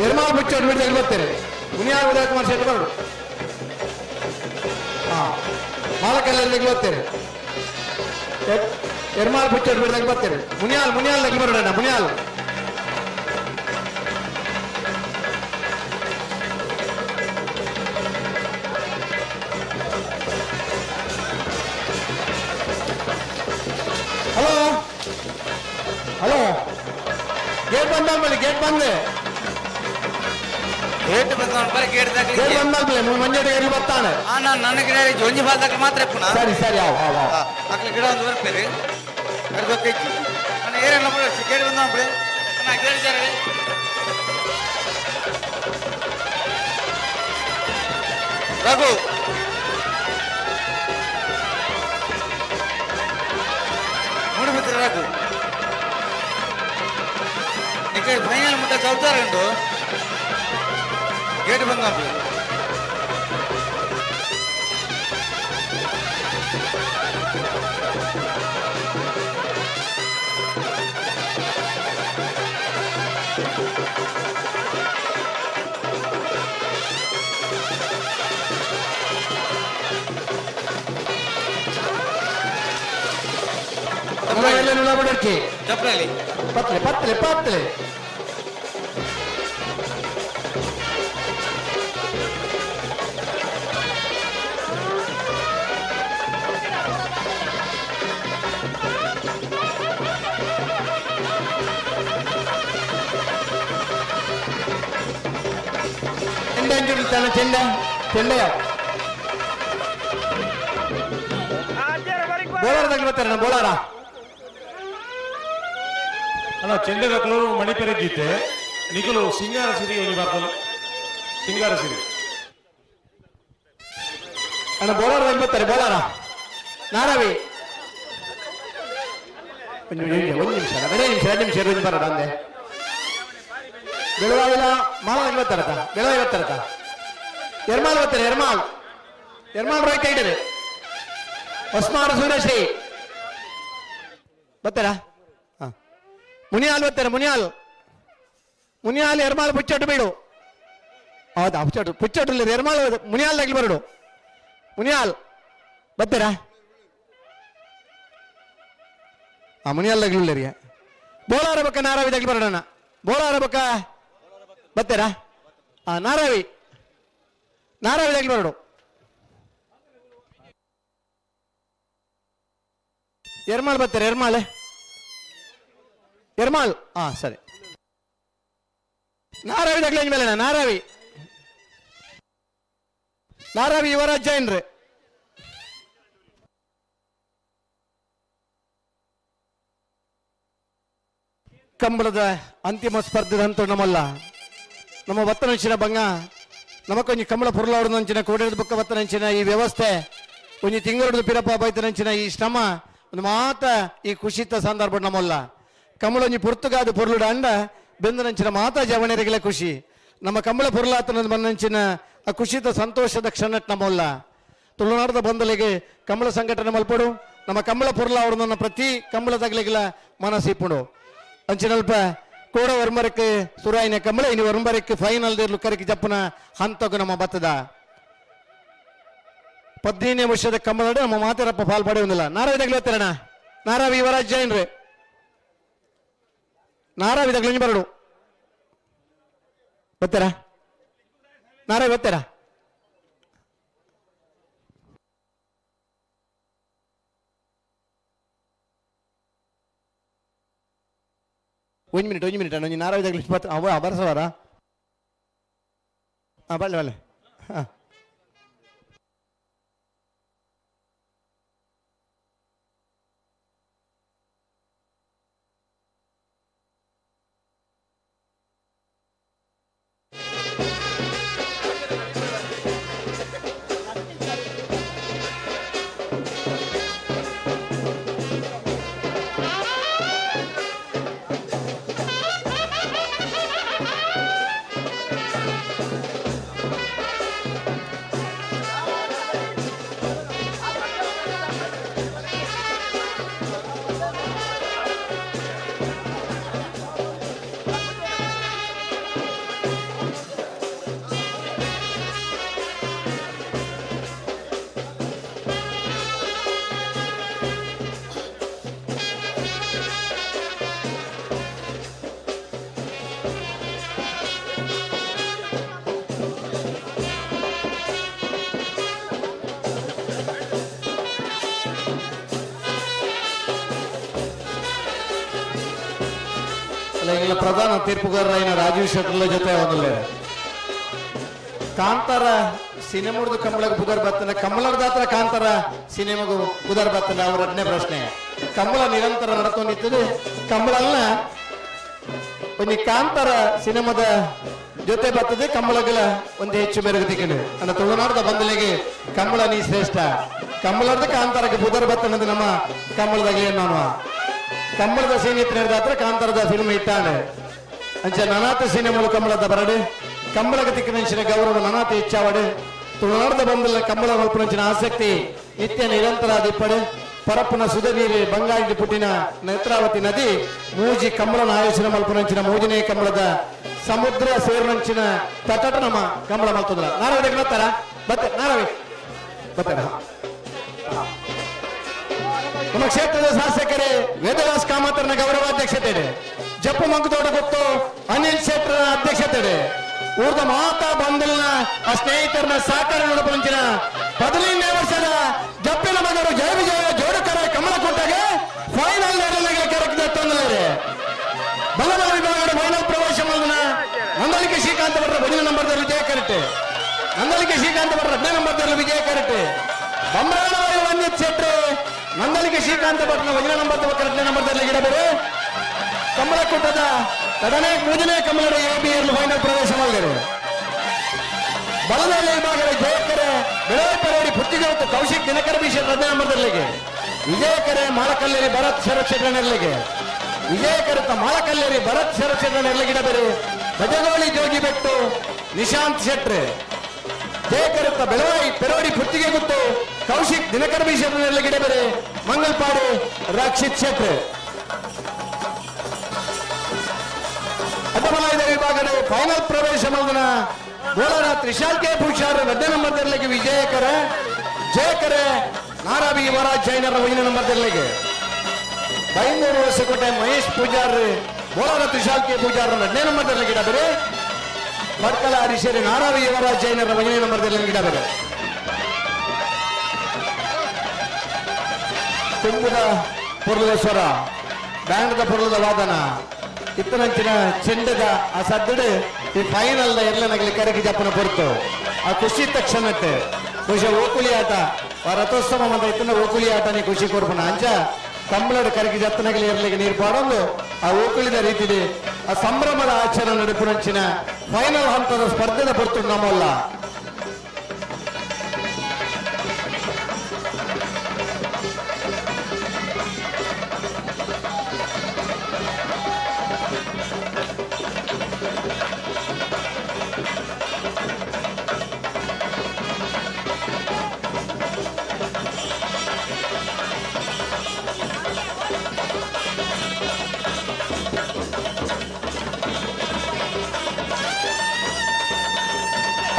ಎರ್ಮಾಲ್ ಮುಚ್ಚೋಡು ಬಿಡ್ದಾಗ ಬರ್ತಾರೆ ಮುನಿಯಾಲ್ ಉದಯ ಕುಮಾರ್ ಶೆಟ್ಟಿ ಬರೋಡು ಹಾ ಮಾಲಕಲ್ಲಿ ಬರ್ತಾರೆ ಎರ್ಮಾಲ್ ಮುಚ್ಚೋಡು ಬಿಡ್ದಾಗ ಬರ್ತಾರೆ ಮುನಿಯಾಲ್ ಮುನಿಯಾಲ್ ನಗಿ ಬರೋಣ ಮುನಿಯಾಲ್ ಹಲೋ ಹಲೋ ಗೇಟ್ ಬಂದ ಗೇಟ್ ಬಂದೆ ಗೇಟ್ ಬಂದ ಬರೀ ಗೇಟ್ ಗೇಟ್ ಬಂದಾದ್ಮೇಲೆ ಮಂಜಾಡಿ ಎಲ್ಲಿ ಬರ್ತಾನೆ. ನಾನು ನನ್ನ ಗಿಡ ಒಂಜಿ ಬಾಲ್ದಾಗ ಮಾತ್ರ ಪುನಃ. ಸರಿ ಸರಿ ಆವ್ ಆವ್ ಆವ್. ಅಕ್ಲೆ ಗಿಡ ಒಂದು ಬರ್ಪೇರಿ ಕರ್ದೊಕ್ಕೈತಿ ನಾನು ಏರೆಲ್ಲ ಗೇಟ್ ಬಂದ ಬಿಡಿ ನಾ ಗೇಟ್ ಜಾರಿ ರಘು ಮೂಡುಬಿದ್ರೆ ರಘು ನಿಕ್ಕೆ ಫೈನಲ್ ಮುಟ್ಟ ಚೌತಾರ ಉಂಟು ಗೇಟ್ ಬಂದ ಚಪ್ಪಲಿ ಪತ್ಲೆ ಪತ್ಲೆ ಪತ್ಲೆ ಚೆಂಡೆ ಅಂಚಿಡ್ತಾನೆ ಚೆಂಡೆ ಚೆಂಡೆಯ ಬೋಲಾರದಾಗ ಬರ್ತಾರೆ ಬೋಲಾರ. ಅಲ್ಲ ಚೆಂಡೆದಕ್ಕಲು ಮಣಿಪೆರೆ ಗೀತೆ ನಿಖಲು ಸಿಂಗಾರ ಸಿರಿ ಒಂದು ಬರ್ತದೆ ಸಿಂಗಾರ ಸಿರಿ. ಅಣ್ಣ ಬೋಲಾರದಾಗ ಬರ್ತಾರೆ ಬೋಲಾರ ನಾರಾವಿ. ಒಂದು ನಿಮಿಷ ಒಂದು ನಿಮಿಷ ಎರಡು ನಿಮಿಷ ಎರಡು ನಿಮಿಷ ಎರಡು ಬರೋಣ ಅಂದೆ. ಬೆಳಗಾವಿಲ ಮಾಲದಾಗ ಬರ್ತಾರತ ಬೆಳಗಾವಿ ಬರ್ತಾರತ ಎರ್ಮಾಲ್ ಬರ್ತಾರೆ ಎರ್ಮಾಲ್ ಎರ್ಮಾಲ್ ರೈಟ್ ಇಡರೆ ಹೊಸ್ಮಾರ ಸೂರ್ಯಶ್ರೀ ಬರ್ತಾರಾ? ಹಾ ಮುನಿಯಾಲ್ ಬರ್ತಾರೆ ಮುನಿಯಾಲ್ ಮುನಿಯಾಲ್ ಎರ್ಮಾಲ್ ಪುಚ್ಚಟ್ಟು ಬೀಡು. ಹೌದಾ ಪುಚ್ಚಟ್ಟು ಪುಚ್ಚಟ್ಟು ಇಲ್ಲ ಎರ್ಮಾಲ್ ಮುನಿಯಾಲ್ ತಗ್ಲಿ ಬರಡು ಮುನಿಯಾಲ್ ಬರ್ತಾರಾ? ಆ ಮುನಿಯಾಲ್ ತಗ್ಲಿ ಬೋಲಾರ ಬಕ್ಕ ನಾರಾವಿ ತಗ್ಲಿ ಬರೋಣ ಬೋಲಾರ ಬಕ್ಕ ಬರ್ತಾರಾ? ಆ ನಾರಾವಿ ನಾರಾವಿ ತಗ್ಲಿ ಬರಡು. ಎರ್ಮಾಲ್ ಬರ್ತಾರೆ ಎರ್ಮಾಲ್ ಎರ್ಮಾಲ್ ಹಾ ಸರಿ ನಾರಾವಿ ತಗ್ಲಿ ಮೇಲೆ ನಾರಾವಿ ನಾರಾವಿ ಯುವರಾಜ್ ಜೈನ್ರಿ. ಕಂಬಳದ ಅಂತಿಮ ಸ್ಪರ್ಧೆ ಅಂತ ನಮ್ಮಲ್ಲ ನಮ್ಮ ಬತ್ತನಂಚಿನ ಬಂಗ ನಮಕೊಂಜಿ ಕಂಬಳ ಪುರ್ಲಾಡುನಂಚಿನ ಕೋಡಿರದ ಬೊಕ್ಕ ಬತ್ತನಂಚಿನ ಈ ವ್ಯವಸ್ಥೆ ಒಂಜಿ ತಿಂಗಳದ ಪಿರಪ್ಪ ಬೈತನಂಚಿನ ಈ ಶ್ರಮ ಒಂದು ಮಾತ ಈ ಖುಷಿತ ಸಂದರ್ಭ ನಮ್ಮಲ್ಲ ಕಂಬಳೊಂಜಿ ಪುರ್ತುಗಾದ ಪೊರ್ಲುಡ ಅಂಡ ಬೆಂದನಂಚಿನ ಮಾತಾ ಜವಣರಿಗೆಲ್ಲ ಖುಷಿ ನಮ್ಮ ಕಂಬಳ ಪೊರ್ಲಾತನ ಬಂದಂಚಿನ ಆ ಖುಷಿತ ಸಂತೋಷದ ಕ್ಷಣ ನಮ್ಮಲ್ಲ ತುಳುನಾಡದ ಬಂದಲಿಗೆ ಕಂಬಳ ಸಂಘಟನೆ ಮಲ್ಪಡು ನಮ್ಮ ಕಂಬಳ ಪೊರ್ಲ ಅವ್ರನ್ನ ಪ್ರತಿ ಕಂಬಳ ತಗಲಿಗೆಲ್ಲ ಮನಸ್ಸಿಪ್ಪುಡು ಅಂಚಿನಲ್ಪ ಕೋಡ ವರ್ಮರಕ್ಕೆ ಸುರಾಯಿನ ಕಂಬಳ ಇನಿ ವರ್ಮರಕ್ಕೆ ಫೈನಲ್ ದೇರ್ಲು ಕರಕಿ ಜಪ್ಪನ ಹಂತಗು ನಮ್ಮ ಬತ್ತದ 15ನೇ ವರ್ಷದ ಕಂಬಳ ನಮ್ಮ ಮಾತಾರಪ್ಪ ಪಾಲ್ ಪಡೆಯುವುದಿಲ್ಲ. ನಾರಾವಿ ತಗಲಿ ನಾರಾವಿ ಯುವರಾಜ್ ಜೈನ್ರಿ ನಾರಾವಿ ತಗಲಿ ಬರಡು ಬರ್ತಾರಾ? ನಾರಾವಿ ಬರ್ತಾರಾ? ಒಂಜಿ ಮಿನಿಟ್ ಒಂಜಿ ಮಿನಿಟ್ ಒಂಜಿ ನಾರಾವಿದಾಗಲಿ ಅವ ಬರಸವಾರ ಹಾಂ ಬಲ್ಲೆ ಬಲ್ಲೆ ಹಾಂ. ಪ್ರಧಾನ ತೀರ್ಪುಗಾರರಾಯಿನ ರಾಜೀವ್ ಶೆಟ್ಟರ್ಲ ಜೊತೆ ಅವನಲ್ಲೇ ಕಾಂತಾರ ಸಿನಿಮಾದ ಕಂಬಳಗ ಪುದರ್ ಬತ್ತನ ಕಮಲದಾತ್ರ ಕಾಂತಾರ ಸಿನಿಮಾಗೂ ಪುದರ್ ಬತ್ತನ ಅವರ ಎರಡನೇ ಪ್ರಶ್ನೆ. ಕಂಬಳ ನಿರಂತರ ನಡತೊಂದಿತ್ತದೆ ಕಂಬಳಲ್ಲ ಒಂದು ಕಾಂತಾರ ಸಿನಿಮಾದ ಜೊತೆ ಬರ್ತದೆ ಕಂಬಳಗಳ ಒಂದು ಹೆಚ್ಚು ಮೆರುಗು ನನ್ನ ತುಳುನಾಡದ ಬಂದಲಿಗೆ ಕಂಬಳ ನೀ ಶ್ರೇಷ್ಠ ಕಂಬಳದ ಕಾಂತಾರಕ್ಕೆ ಪುದರ್ ಬತ್ತನದು ನಮ್ಮ ಕಂಬಳದಾಗಲಿ ನಾನು ಕಂಬಳದ ಸೀನಿತ್ರ ಕಾಂತಾರದ ಫಿಲ್ಮ್ ಇಟ್ಟಾನೆ ಅಂಚ ನನಾತ ಸಿನಿಮಾಲು ಕಂಬಳದ ಬರಡು ಕಂಬಳಗ ತಿಕ್ಕಿನಂಚಿನ ಗೌರವ ನನಾತ ಹೆಚ್ಚಾವಡು ತುಳುನಾಡದ ಬಂದಲ್ಲ ಕಂಬಳ ಮಲ್ಪನಂಚಿನ ಆಸಕ್ತಿ ನಿತ್ಯ ನಿರಂತರ ದಿಪ್ಪಡು ಪರಪ್ಪನ ಸುಧನೀರು ಬಂಗಾಳಿ ಪುಟ್ಟಿನ ನೇತ್ರಾವತಿ ನದಿ ಮೂಜಿ ಕಂಬಳನ ಆಯೋಜನೆ ಮಲ್ಪನಂಚಿನ ಮೂಜಿನೇ ಕಂಬಳದ ಸಮುದ್ರ ಸೇರಿನಂಚಿನ ತಟಟ ನಮ್ಮ ಕಂಬಳ ಮಲ್ತದ್ರ ನಾರವಿ ಬರ್ತಾರ ಬತ್ತೆ ನಾರವಿ ಬರ್ತಾರ. ನಮ್ಮ ಕ್ಷೇತ್ರದ ಶಾಸಕರೇ ವೇದವ್ಯಾಸ್ ಕಾಮತ್ರನ ಗೌರವಾಧ್ಯಕ್ಷತೆ ಇದೆ, ಜಪ್ಪು ಮಂಕುತೋಟ ಗೊತ್ತು ಅನಿಲ್ ಶೆಟ್ಟರ ಅಧ್ಯಕ್ಷತೆ ಇದೆ, ಊರ್ದ ಮಾತಾ ಬಂಧುಲ್ನ ಆ ಸ್ನೇಹಿತರನ್ನ ಸಹಕಾರ ನೋಡಪಂಚಿನ 15ನೇ ವರ್ಷದ ಜಪ್ಪಿನ ಮಗರು ಜಯ ವಿಜಯ ಜೋಡುಕರ ಕಮಲಕೋಟೆಗೆ ಫೈನಲ್ ತೊಂದರೆ ಬಲಬಲ ವಿಭಾಗದ ಫೈನಲ್ ಪ್ರವೇಶ ಮಾಡಿದ ನಂದಳಿಕೆ ಶ್ರೀಕಾಂತ್ ಅವರ 1 ನಂಬರ್ದಲ್ಲಿ ವಿಜಯ ಕರೆಕ್ಟ್, ನಂದಳಿಕೆ ಶ್ರೀಕಾಂತ್ ಅವರ 2 ನಂಬರ್ದಲ್ಲಿ ವಿಜಯ ಕರೆಕ್ಟ್, ಬೊಮ್ಮರಾಣವಾರಿ ವಂದಿತ್ ಶೆಟ್ರು ನಂದಳಿಕೆ ಶ್ರೀಕಾಂತ ಭಟ್ನ 1 ನಂಬರ್ 2 ನಂಬರ್ದಲ್ಲಿ ಗಿಡಬೇರು ಕಮಲಕೂಟದ ಎರಡನೇ ಮೂರನೇ ಕಮಲದ ಎ ಬಿ ಫೈನಲ್ ಪ್ರವೇಶ ಮಾಡಿದರು. ಬಲದ ವಿಭಾಗದ ಜಯಕರೆ ಬೆಳವಡಿ ಪುತ್ತಿಗೆ ಮತ್ತು ಕೌಶಿಕ್ ದಿನಕರ ಬಿ ಶೆಟ್ಟರ್ 2 ನಂಬರ್ದಲ್ಲಿಗೆ, ವಿಜಯಕರೆ ಮಾಳಕಲ್ಲೇರಿ ಭರತ್ ಶರತ್ ಶೆಟ್ಟರ್ನೆಲ್ಲಿಗೆ, ವಿಜಯಕರತ ಮಾಳಕಲ್ಲೇರಿ ಭರತ್ ಶರತ್ ಶೆಟ್ಟರ್ನೆಲ್ಲಿಗಿಡಬೇರು ಬಜಗೋಳಿ ಜೋಗಿಬೆಟ್ಟು ನಿಶಾಂತ್ ಶೆಟ್ರೆ, ಜಯಕರತ್ತ ಬೆಳವಾಯಿ ಪೆರೋಡಿ ಪುತ್ತಿಗೆ ಗುತ್ತು ಕೌಶಿಕ್ ದಿನಕರ ಬಿ ಶೆಟ್ಟರ್ನೆಲ್ಲಿಗಿಡಬೇರೆ ಮಂಗಲ್ಪಾಡಿ ರಕ್ಷಿತ್ ಶೆಟ್ರೆ. ಅಡ್ಡಬಲಾಯದ ವಿಭಾಗದ ಫೈನಲ್ ಪ್ರವೇಶ ಮಾಡಿದ ಬೋಳರ ತ್ರಿಶಾಲ್ ಕೆ ಪೂಜಾರ್ 2 ನಂಬರ್ದಲ್ಲಿಗೆ ವಿಜಯಕರ, ಜಯಕರೆ ನಾರಾವಿ ಯುವರಾಜ್ ಜೈನರ 1 ನಂಬರ್ದಲ್ಲಿಗೆ, ಬೈಂದೂರು ಹೊಸಕೋಟೆ ಮಹೇಶ್ ಪೂಜಾರ್ ಬೋಳರ ತ್ರಿಶಾಲ್ ಕೆ ಪೂಜಾರ್ 2 ನಂಬರ್ದಲ್ಲಿ ಗಿಡಬೇರೆ, ಭಟ್ಕಲ ಹರಿಶೇರಿ ನಾರಾವಿ ಯುವರಾಜ್ ಜೈನರ 1 ನಂಬರ್ದಲ್ಲಿ ಗಿಡಬೇರೆ. ತುಂಬುದ ಪೊರ್ಲದ ಸ್ವರ ಬ್ಯಾಂಡ್ದ ಪೊರ್ಲದ ವಾದನ ಇತ್ತನಂಚಿನ ಚೆಂಡದ ಆ ಸದ್ದಡು ಈ ಫೈನಲ್ ಎಲ್ಲನಗಲಿ ಕರಗಿ ಜಪ್ಪನ ಪೊರ್ತು ಆ ಖುಷಿ ತಕ್ಷಣಕ್ಕೆ ಖುಷಿ ಓಕುಳಿ ಆಟ ಆ ರಥೋತ್ಸವ ಮಂದ ಇತ್ತನ ಓಕುಳಿ ಆಟನೇ ಖುಷಿ ಕೊರ್ಪುನ ಅಂಚ ಕಂಬಳಡು ಕರಗಿ ಜತ್ತನಗಲಿ ಇರಲಿಕ್ಕೆ ನೀರು ಪಾಡೊಂದು ಆ ಓಕುಳಿದ ರೀತಿಲಿ ಆ ಸಂಭ್ರಮದ ಆಚರಣೆ ನಡುಪುನಂಚಿನ ಫೈನಲ್ ಹಂತದ ಸ್ಪರ್ಧೆದ ಪೊರ್ತು ನಮ್ಮಲ್ಲ.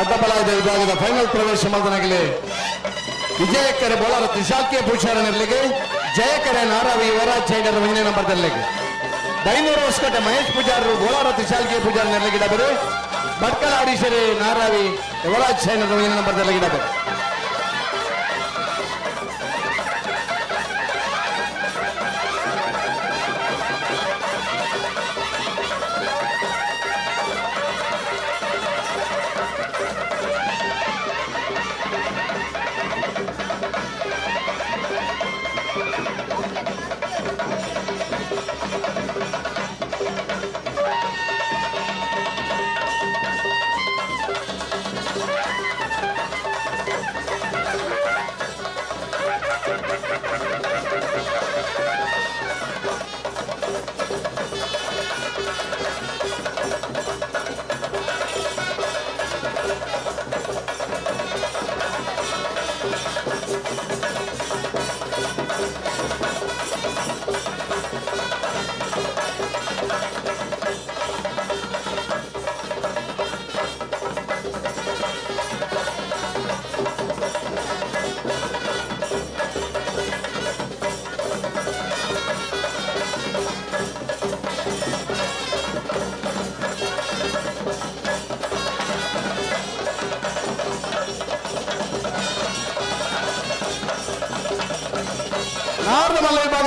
ಅಡ್ಡಬಲಾಯದ ವಿಭಾಗದ ಫೈನಲ್ ಪ್ರವೇಶ ಮಾಡಿದನಾಗಲಿ ವಿಜಯಕರೆ ಬೋಳರ ತ್ರಿಶಾಲ್ ಕೆ ಪೂಜಾರನಿರ್ಲಿಗೆ, ಜಯಕರೆ ನಾರಾವಿ ಯುವರಾಜ್ ಜೈನರ 1 ನಂಬರ್ದಲ್ಲಿಗೆ, ಬೈನೂರು ಹೊಸಕೋಟೆ ಮಹೇಶ್ ಪೂಜಾರರು ಬೋಳಾರ ತ್ರಿಶಾಲ್ ಕೆ ಪೂಜಾರನಿರ್ಲಿಗೆ ಡಬರು, ಭಟ್ಕಲ ಹರೀಶರಿ ನಾರಾವಿ ಯುವರಾಜ್ ಜೈನರ 1 ನಂಬರ್ದಲ್ಲಿಗೆ ಡಬರು.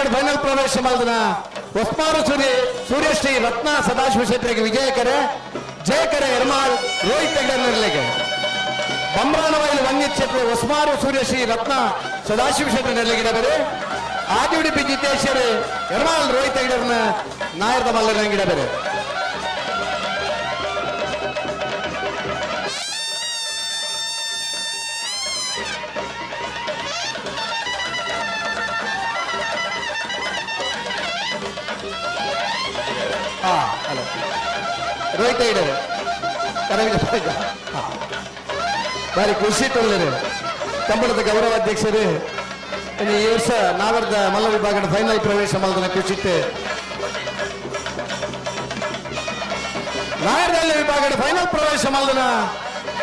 ವಿಭಾಗದ ಫೈನಲ್ ಪ್ರವೇಶ ಮಾಡಿದ ಹೊಸ್ಮಾರು ಸೂರ್ಯಶ್ರೀ ರತ್ನ ಸದಾಶಿವ ಶೆಟ್ಟರಿಗೆ ವಿಜಯಕರೆ, ಜಯಕರೆ ಎರ್ಮಾಳ್ ರೋಹಿತ್ ಹೆಗ್ಡೆ. ಬಮ್ರಾನವೈಲು ವಂಜಿತ್ ಶೆಟ್ಟರು ಹೊಸ್ಮಾರು ಸೂರ್ಯಶ್ರೀ ರತ್ನ ಸದಾಶಿವ ಶೆಟ್ಟರ್ ನೆರಳಿಗಿಡಬೇರೆ. ಆದಿಉಡುಪಿ ಜಿತೇಶ್ವರಿ ಎರ್ಮಾಳ್ ರೋಹಿತ್ ಹೆಗ್ಡೆರ್ನ ನಾಯರ್ದ ಮಲ್ಲರಂಗಿಡಬೇರೆ. ಹಲೋ ರೋಹಿತ್ ಹೆಗ್ಡೆ ಕರವಿನ ಬಾರಿ ಖುಷಿ ತೊಂದರೆ. ಕಂಬಳದ ಗೌರವಾಧ್ಯಕ್ಷರು ಇನ್ನು ಈ ವರ್ಷ ನಾವರ್ದ ಮಲ್ಲ ವಿಭಾಗದ ಫೈನಲ್ ಪ್ರವೇಶ ಮಾಡಿದ ಖುಷಿತ್ತೆ. ನಾಯರ್ದಳ್ಳಿ ವಿಭಾಗದ ಫೈನಲ್ ಪ್ರವೇಶ ಮಾಡಿದ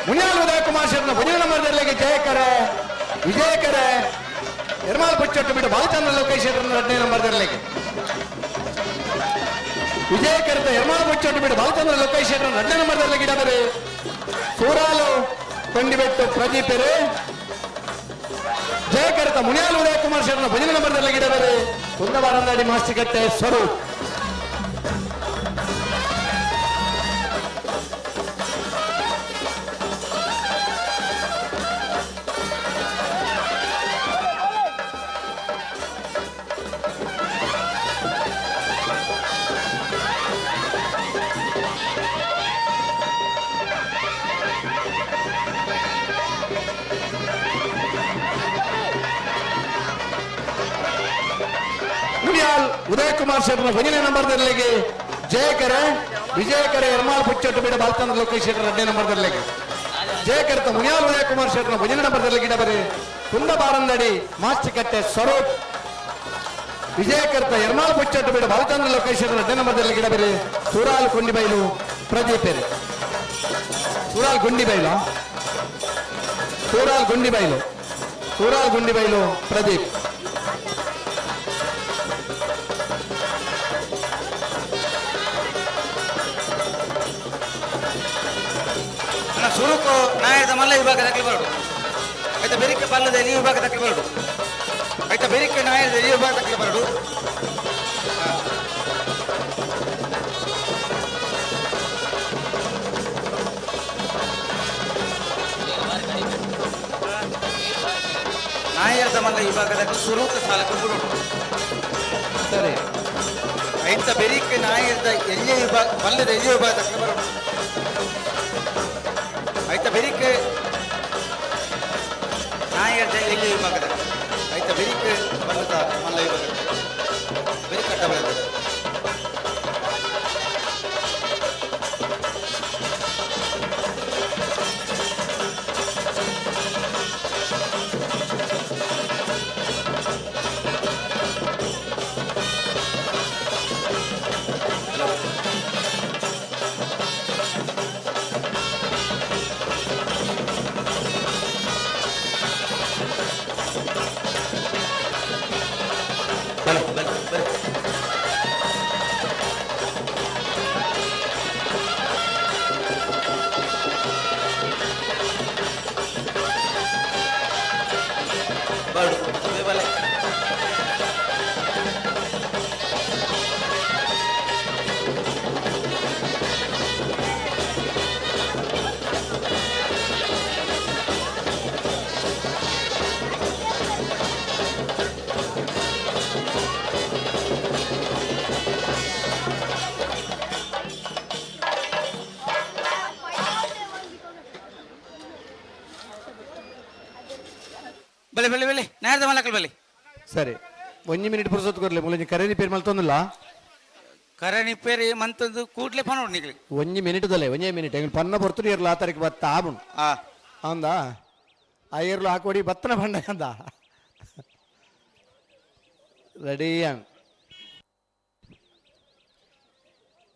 ಮುನಿಯಾಲ್ ಉದಯ ಕುಮಾರ್ ಶೆಟ್ಟನ ಭುಜನ ಮರದಲ್ಲಿಗೆ ಜಯಕರೆ, ವಿಜಯಕರೆ ಎರ್ಮಾಲ್ ಬುಚ್ಚೊಟ್ಟು ಬಿಟ್ಟು ಬಾಲಚಂದ್ರ ಲೋಕೇಶ್ ಶೆಟ್ಟರನ್ನ ಎರಡನೇ ನಂಬರ್ದಲ್ಲಿಗೆ. ವಿಜಯಕರತ ಎರ್ಮಾಲ್ ಬುಚ್ಚೊಟ್ಟು ಬಿಟ್ಟು ಬಾಲಚಂದ್ರ ಲೋಕೇಶ್ ಶೆಟ್ಟರನ್ನ ಎರಡನೇ ನಂಬರ್ದಲ್ಲಿ ಗಿಡಬರಿ. ಸೂರಾಲು ಕೊಂಡಿಬೆಟ್ಟು ಪ್ರದೀಪರು. ಜಯಕರತ ಮುನಿಯಾಲ್ ಉದಯ ಕುಮಾರ್ ಶೆಟ್ಟರನ್ನ ಭಜನೆ ನಂಬರ್ದಲ್ಲಿ ಗಿಡಬರಿ. ಕುಂದವಾರಂದಾಡಿ ಮಾಸ್ತಿಕಟ್ಟೆ ಸ್ವರೂಪ್. ಉದಯ ಕುಮಾರ್ ಶೆಟ್ಟರ ಒಂದನೇ ನಂಬರ್ದಲ್ಲಿಗೆ ಜಯಕರೆ, ವಿಜಯಕರೆ ಎರ್ಮಾಲ್ ಬುಚ್ಚೊಟ್ಟು ಬಿಡ ಬಾಲಚಂದ್ರ ಲೋಕೇಶ್ ಶೆಟ್ಟರ್ ಎರಡನೇ ನಂಬರ್ದಲ್ಲಿಗೆ. ಜಯಕರ್ತ ಮುನಿಯಾಲ್ ಉದಯ ಕುಮಾರ್ ಶೆಟ್ಟರ ಒಂದನೇ ನಂಬರ್ದಲ್ಲಿ ಗಿಡಬರಿ. ಕುಂದ ಬಾರಂದಡಿ ಮಾಸ್ತಿಕಟ್ಟೆ ಸ್ವರೂಪ್. ವಿಜಯಕರ್ತ ಎರ್ಮಾಲ್ ಬುಚ್ಚೊಟ್ಟು ಬಿಡ ಬಾಲಚಂದ್ರ ಲೋಕೇಶ್ ಶೆಟ್ಟರ್ ಎರಡನೇ ನಂಬರ್ದಲ್ಲಿ ಗಿಡಬರಿ. ಸೂರಾಲ್ ಕೊಂಡಿಬೈಲು ಪ್ರದೀಪೆರೆ. ಸೂರಾಲ್ ಗುಂಡಿಬೈಲು, ಸೂರಾಲ್ ಗುಂಡಿಬೈಲು, ಸೂರಾಲ್ ಗುಂಡಿಬೈಲು ಪ್ರದೀಪ್. ಸುರುಕು ನಾಯದ ಮಲ್ಲ ವಿಭಾಗ ದಾಖಲೆ ಬರಡು. ಆಯ್ತಾ ಬೆರಿಕೆ ಪಲ್ಲದ ಎಲ್ಲಿ ವಿಭಾಗ ದಾಖಲೆ ಬರಡು. ಆಯ್ತಾ ಬೆರಿಕೆ ನಾಯದ ಎಲ್ಲಿ ವಿಭಾಗ ದಾಖಲೆ ಬರಡು. ನಾಯರದ ಮಲ್ಲ ವಿಭಾಗದ ಸುರುಕ ಸಾಲಕ್ಕೆ ಬಿಡೋಣ. ಸರಿ. ಆಯ್ತಾ ಬೆರಿಕೆ ನಾಯರದ ಎಲ್ಲಿ ವಿಭಾಗ ಪಲ್ಲದ ಎಲ್ಲಿ ವಿಭಾಗ ದಾಖಲೆ ಬರಡು. ಆಯ್ತಾ ಬೆರಿಕೆ ನಾಯರ್ದ ಎಲ್ಲಿ ವಿಭಾಗದ ಆಯ್ತಾ ಬೆರಿಕೆ ಬಲ್ಲದ ಮಲ್ಲ ವಿಭಾಗದ ಬೆರಿಕಟ್ಟ ಬಲ್ಲದ. ಬಲೆ ಬಲೆ ಬಲೆ ಬಾಡು ಬಲೆ ಬಲೆ ಬಲೆ ಬಲೆ ನಾಯರ್ದ ಮಲಕಲ್ ಬಲೆ. ಸರಿ, ಒಂಜಿ ಮಿನಿಟ್ ಪುರ್ಸೊತ್ತು ಕೊರ್ಲೆ ಮುಲಂಜಿ ಕರೆ ರಿಪೇರಿ ಮಲ್ತೊಂದಿಲ್ಲ. ಕರೆ ರಿಪೇರಿ ಮಂತದ್ದು ಕೂಡ್ಲೆ ಪನ ನಿಗ್ಲಿ. ಒಂಜಿ ಮಿನಿಟ್ ದಲೆ, ಒಂಜೇ ಮಿನಿಟ್ ಎಂಗ್ ಪನ್ನ ಪೊರ್ತುಡು ಏರ್ಲು ಆ ತಾರೀಕು ಬತ್ತ ಆಬುಂಡು. ಅಂದ ಆ ಏರ್ಲು ಹಾಕೊಡಿ ಬತ್ತನ ಬಣ್ಣ ಅಂದ ರೆಡಿ.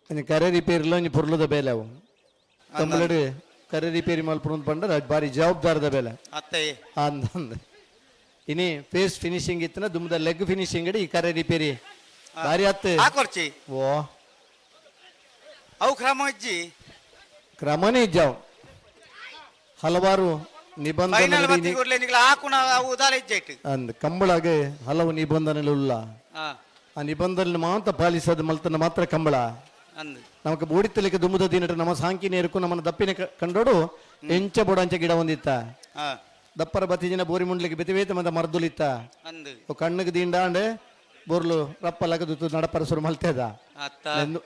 ಒಂಜಿ ಕರೆ ರಿಪೇರಿಲ ಒಂಜಿ ಪೊರ್ಲುದ ಬೇಲೆ ಅವು. ತಮ್ಮಲಡು ಕರೆ ರಿಪೇರಿ ಮಲ್ಪುನು ಪಂಡ ಬಾರಿ ಜವಾಬ್ದಾರದ ಬೇಲೆ. ಅತ್ತೆ ಅಂದ ಇನಿ ಫೇಸ್ ಫಿನಿಶಿಂಗ್ ಇತ್ತನ ದುಮ್ಮದ ಲೆಗ್ ಫಿನಿಶಿಂಗ್ ಈ ಕರೆ ರಿಪೇರಿ ಬಾರಿ ಅತ್ತೆ. ಹಾಕೊರ್ಚಿ ಓ ಅವು ಕ್ರಮ ಇಜ್ಜಿ, ಕ್ರಮನೇ ಇಜ್ಜಾವು. ಹಲವಾರು ನಿಬಂಧನೆಗಳು ಅಂದ್ ಕಂಬಳಾಗೆ ಹಲವು ನಿಬಂಧನೆಗಳುಲ್ಲ. ಆ ನಿಬಂಧನೆ ಮಾತ್ರ ಪಾಲಿಸೋದು ಮಲ್ತನ ಮಾತ್ರ ಕಂಬಳ. ನಮಕ್ ಬೋಡಿತ್ತಲಿಕ್ಕೆ ದುಮ್ಮದ ದಿನಟ ನಮ್ಮ ಸಾಂಕಿನ ಇರುಕು ನಮ್ಮನ್ನ ದಪ್ಪಿನ ಕಂಡೋಡು ಎಂಚ ಬೋಡಂಚ ಗಿಡ ಒಂದಿತ್ತ ದಪ್ಪರ ಬತ್ತಿ ಜಿನ ಬೋರಿ ಮುಂಡ್ಲಿಕ್ಕೆ ಬೆತಿವೇತ ಮತ್ತೆ ಮರ್ದುಲಿತ್ತ ಕಣ್ಣಿಗೆ ದಿಂಡಾಂಡೆ ಬೋರ್ಲು ರಪ್ಪ ಲಗದು ನಡಪರ ಸುರು ಮಲ್ತೇದ